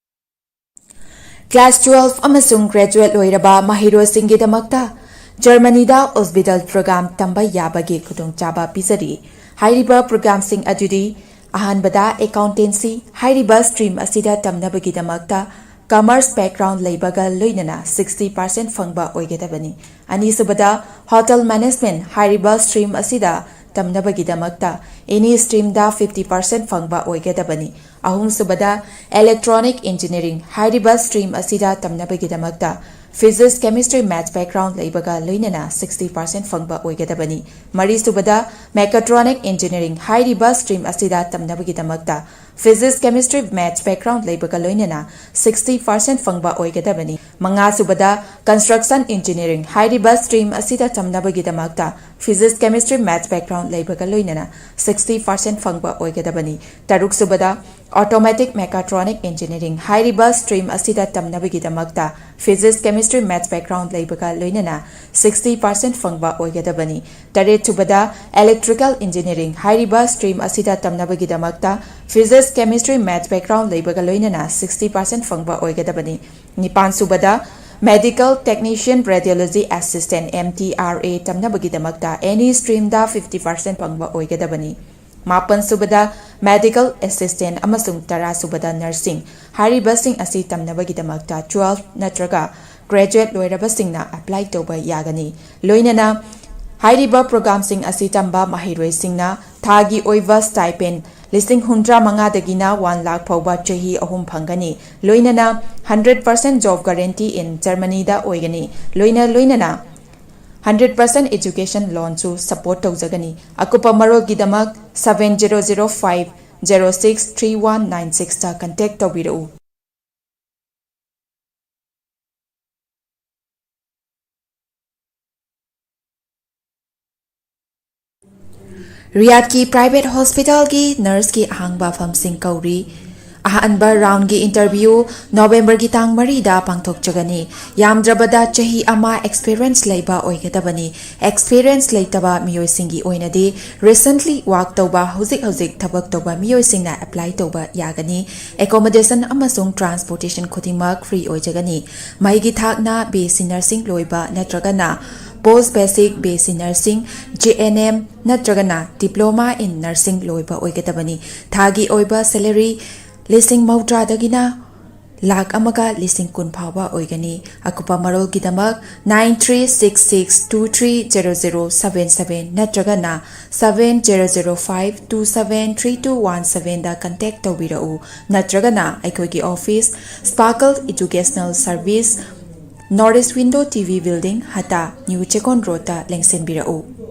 ꯀ꯭ꯂꯥꯁ ꯇꯨꯋꯦꯜꯐ ꯑꯃꯁꯨꯡ graduate ꯂꯣꯏꯔꯕ ꯃꯍꯩꯔꯣꯏꯁꯤꯡꯒꯤꯗꯃꯛꯇ ꯖꯔꯃꯅꯤꯗ ꯑꯣꯁꯕꯤꯇꯥꯜ ꯄ꯭ꯔꯣꯒ꯭ꯔꯥꯝ ꯇꯝꯕ ꯌꯥꯕꯒꯤ ꯈꯨꯗꯣꯡꯆꯥꯕ ꯄꯤꯖꯔꯤ꯫ ꯍꯥꯏꯔꯤꯕ ꯄ꯭ꯔꯣꯒ꯭ꯔꯥꯝꯁꯤꯡ ꯑꯗꯨꯗꯤ: ꯑꯍꯥꯟꯕꯗ, ꯑꯦꯀꯥꯎꯟꯇꯦꯟꯁꯤ꯫ ꯍꯥꯏꯔꯤꯕ ꯁ꯭ꯇ꯭ꯔꯤꯝ ꯑꯁꯤꯗ ꯇꯝꯅꯕꯒꯤꯗꯃꯛꯇ ꯀꯃꯔꯁ ꯕꯦꯛꯒ꯭ꯔꯥꯎꯟ ꯂꯩꯕꯒ ꯂꯣꯏꯅꯅ ꯁꯤꯛꯁꯇꯤ ꯄꯥꯔꯁꯦꯟ ꯐꯪꯕ ꯑꯣꯏꯒꯗꯕꯅꯤ꯫ ꯑꯅꯤꯁꯨꯕꯗ, ꯍꯣꯇꯦꯜ ꯃꯦꯅꯦꯖꯃꯦꯟꯠ꯫ ꯍꯥꯏꯔꯤꯕ ꯁ꯭ꯇ꯭ꯔꯤꯝ ꯑꯁꯤꯗ ꯇꯝꯅꯕꯒꯤꯗꯃꯛꯇ ꯑꯦꯅꯤ ꯁ꯭ꯇ꯭ꯔꯤꯝꯗ ꯐꯤꯐꯇꯤ ꯄꯥꯔꯁꯦꯟ ꯐꯪꯕ ꯑꯣꯏꯒꯗꯕꯅꯤ꯫ ꯑꯍꯨꯝꯁꯨꯕꯗ, ꯏꯂꯦꯛꯇ꯭ꯔꯣꯅꯤꯛ ꯏꯟꯖꯤꯅꯤꯌꯥꯔꯤꯡ꯫ ꯍꯥꯏꯔꯤꯕ ꯁ꯭ꯇ꯭ꯔꯤꯝ ꯑꯁꯤꯗ ꯇꯝꯅꯕꯒꯤꯗꯃꯛꯇ ꯐꯤꯖꯤꯛꯁ, ꯀꯦꯃꯤꯁꯇ꯭ꯔꯤ, ꯃꯦꯊꯁ ꯕꯦꯛꯒ꯭ꯔꯥꯎꯟ ꯂꯩꯕꯒ ꯂꯣꯏꯅꯅ ꯁꯤꯛꯁꯇꯤ ꯄꯥꯔꯁꯦꯟ ꯐꯪꯕ ꯑꯣꯏꯒꯗꯕꯅꯤ꯫ ꯃꯔꯤꯁꯨꯕꯗ, ꯃꯦꯀꯥꯇ꯭ꯔꯣꯅꯤꯛ ꯏꯟꯖꯤꯅꯤꯌꯥꯔꯤꯡ꯫ ꯍꯥꯏꯔꯤꯕ ꯁ꯭ꯇ꯭ꯔꯤꯝ ꯑꯁꯤꯗ ꯇꯝꯅꯕꯒꯤꯗꯃꯛꯇ Physics, Chemistry, Maths background ꯂꯩꯕꯒ ꯂꯣꯏꯅꯅ sixty percent ꯐꯪꯕ ꯑꯣꯏꯒꯗꯕꯅꯤ꯫ ꯃꯉꯥꯁꯨꯕꯗ Construction Engineering ꯍꯥꯏꯔꯤꯕ stream ꯑꯁꯤꯗ ꯇꯝꯅꯕꯒꯤꯗꯃꯛꯇ Physics, Chemistry, Maths background ꯂꯩꯕꯒ ꯂꯣꯏꯅꯅ sixty percent ꯐꯪꯕ ꯑꯣꯏꯒꯗꯕꯅꯤ꯫ ꯇꯔꯨꯛꯁꯨꯕꯗ Automatic Mechatronic Engineering ꯍꯥꯏꯔꯤꯕ stream ꯑꯁꯤꯗ ꯇꯝꯅꯕꯒꯤꯗꯃꯛꯇ Physics, Chemistry, Maths background ꯂꯩꯕꯒ ꯂꯣꯏꯅꯅ sixty percent ꯐꯪꯕ ꯑꯣꯏꯒꯗꯕꯅꯤ꯫ ꯇꯔꯦꯠꯁꯨꯕꯗ Electrical Engineering ꯍꯥꯏꯔꯤꯕ stream ꯑꯁꯤꯗ ꯇꯝꯅꯕꯒꯤꯗꯃꯛꯇ Physics, Chemistry, Maths background ꯂꯩꯕꯒ ꯂꯣꯏꯅꯅ sixty percent ꯐꯪꯕ ꯑꯣꯏꯒꯗꯕꯅꯤ꯫ ꯅꯤꯄꯥꯟꯁꯨꯕꯗ Medical Technician Radiology Assistant, M T R A ꯇꯝꯅꯕꯒꯤꯗꯃꯛꯇ any streamꯗ fifty percent ꯐꯪꯕ ꯑꯣꯏꯒꯗꯕꯅꯤ꯫ ꯃꯥꯄꯟꯁꯨꯕꯗ Medical Assistant ꯑꯃꯁꯨꯡ ꯇꯔꯥꯁꯨꯕꯗ Nursing ꯍꯥꯏꯔꯤꯕꯁꯤꯡ ꯑꯁꯤ ꯇꯝꯅꯕꯒꯤꯗꯃꯛꯇ twelve ꯅꯠꯇ꯭ꯔꯒ graduate ꯂꯣꯏꯔꯕꯁꯤꯡꯅ apply ꯇꯧꯕ ꯌꯥꯒꯅꯤ꯫ ꯂꯣꯏꯅꯅ ꯍꯥꯏꯔꯤꯕ programꯁꯤꯡ ꯑꯁꯤ ꯇꯝꯕ ꯃꯍꯩꯔꯣꯏꯁꯤꯡꯅ ꯊꯥꯒꯤ ꯑꯣꯏꯕ stipend ꯂꯤꯁꯤꯡ ꯍꯨꯝꯗ꯭ꯔꯥ ꯃꯉꯥꯗꯒꯤꯅ one ꯂꯥꯈ ꯐꯥꯎꯕ ꯆꯍꯤ ꯑꯍꯨꯝ ꯐꯪꯒꯅꯤ꯫ ꯂꯣꯏꯅꯅ hundred percent job guarantee in Germanyꯗ ꯑꯣꯏꯒꯅꯤ꯫ ꯂꯣꯏꯅ ꯂꯣꯏꯅꯅ hundred percent education loanꯁꯨ support ꯇꯧꯖꯒꯅꯤ꯫ ꯑꯀꯨꯞꯄ ꯃꯔꯣꯜꯒꯤꯗꯃꯛ seven zero zero five zero six three one nine sixꯇ contact ꯇꯧꯕꯤꯔꯛꯎ꯫ ꯔꯤꯌꯥꯗꯀꯤ private hospitalꯒꯤ nurseꯀꯤ ꯑꯍꯥꯡꯕ ꯐꯝꯁꯤꯡ ꯀꯧꯔꯤ꯫ ꯑꯍꯥꯟꯕ roundꯒꯤ interview Novemberꯒꯤ ꯇꯥꯡ ꯃꯔꯤꯗ ꯄꯥꯡꯊꯣꯛꯆꯒꯅꯤ꯫ ꯌꯥꯝꯗ꯭ꯔꯕꯗ ꯆꯍꯤ ꯑꯃ experience ꯂꯩꯕ ꯑꯣꯏꯒꯗꯕꯅꯤ꯫ Experience ꯂꯩꯇꯕ ꯃꯤꯑꯣꯏꯁꯤꯡꯒꯤ ꯑꯣꯏꯅꯗꯤ recently work ꯇꯧꯕ, ꯍꯧꯖꯤꯛ ꯍꯧꯖꯤꯛ ꯊꯕꯛ ꯇꯧꯕ ꯃꯤꯑꯣꯏꯁꯤꯡꯅ apply ꯇꯧꯕ ꯌꯥꯒꯅꯤ꯫ Accommodation ꯑꯃꯁꯨꯡ transportation ꯈꯨꯗꯤꯡꯃꯛ free ꯑꯣꯏꯖꯒꯅꯤ꯫ ꯃꯍꯩꯒꯤ ꯊꯥꯛꯅ B S C Nursing ꯂꯣꯏꯕ ꯅꯠꯇ꯭ꯔꯒꯅ Post Basic B S C Nursing, J N M ꯅꯠꯇ꯭ꯔꯒꯅ Diploma in Nursing ꯂꯣꯏꯕ ꯑꯣꯏꯒꯗꯕꯅꯤ꯫ ꯊꯥꯒꯤ ꯑꯣꯏꯕ salary ꯂꯤꯁꯤꯡ ꯃꯧꯗ꯭ꯔꯥꯗꯒꯤꯅ ꯂꯥꯈ ꯑꯃꯒ ꯂꯤꯁꯤꯡ ꯀꯨꯟ ꯐꯥꯎꯕ ꯑꯣꯏꯒꯅꯤ꯫ ꯑꯀꯨꯞꯄ ꯃꯔꯣꯜꯒꯤꯗꯃꯛ nine three six six two three zero zero seven seven ꯅꯠꯇ꯭ꯔꯒꯅ seven zero zero five two seven three two one sevenꯗ contact ꯇꯧꯕꯤꯔꯛꯎ꯫ ꯅꯠꯇ꯭ꯔꯒꯅ ꯑꯩꯈꯣꯏꯒꯤ office, Sparkle Educational Service, North East Window T V Building, ꯍꯇꯥ, New ꯆꯦꯛꯀꯣꯟ ꯔꯣꯗꯇ ꯂꯦꯡꯁꯤꯟꯕꯤꯔꯛꯎ꯫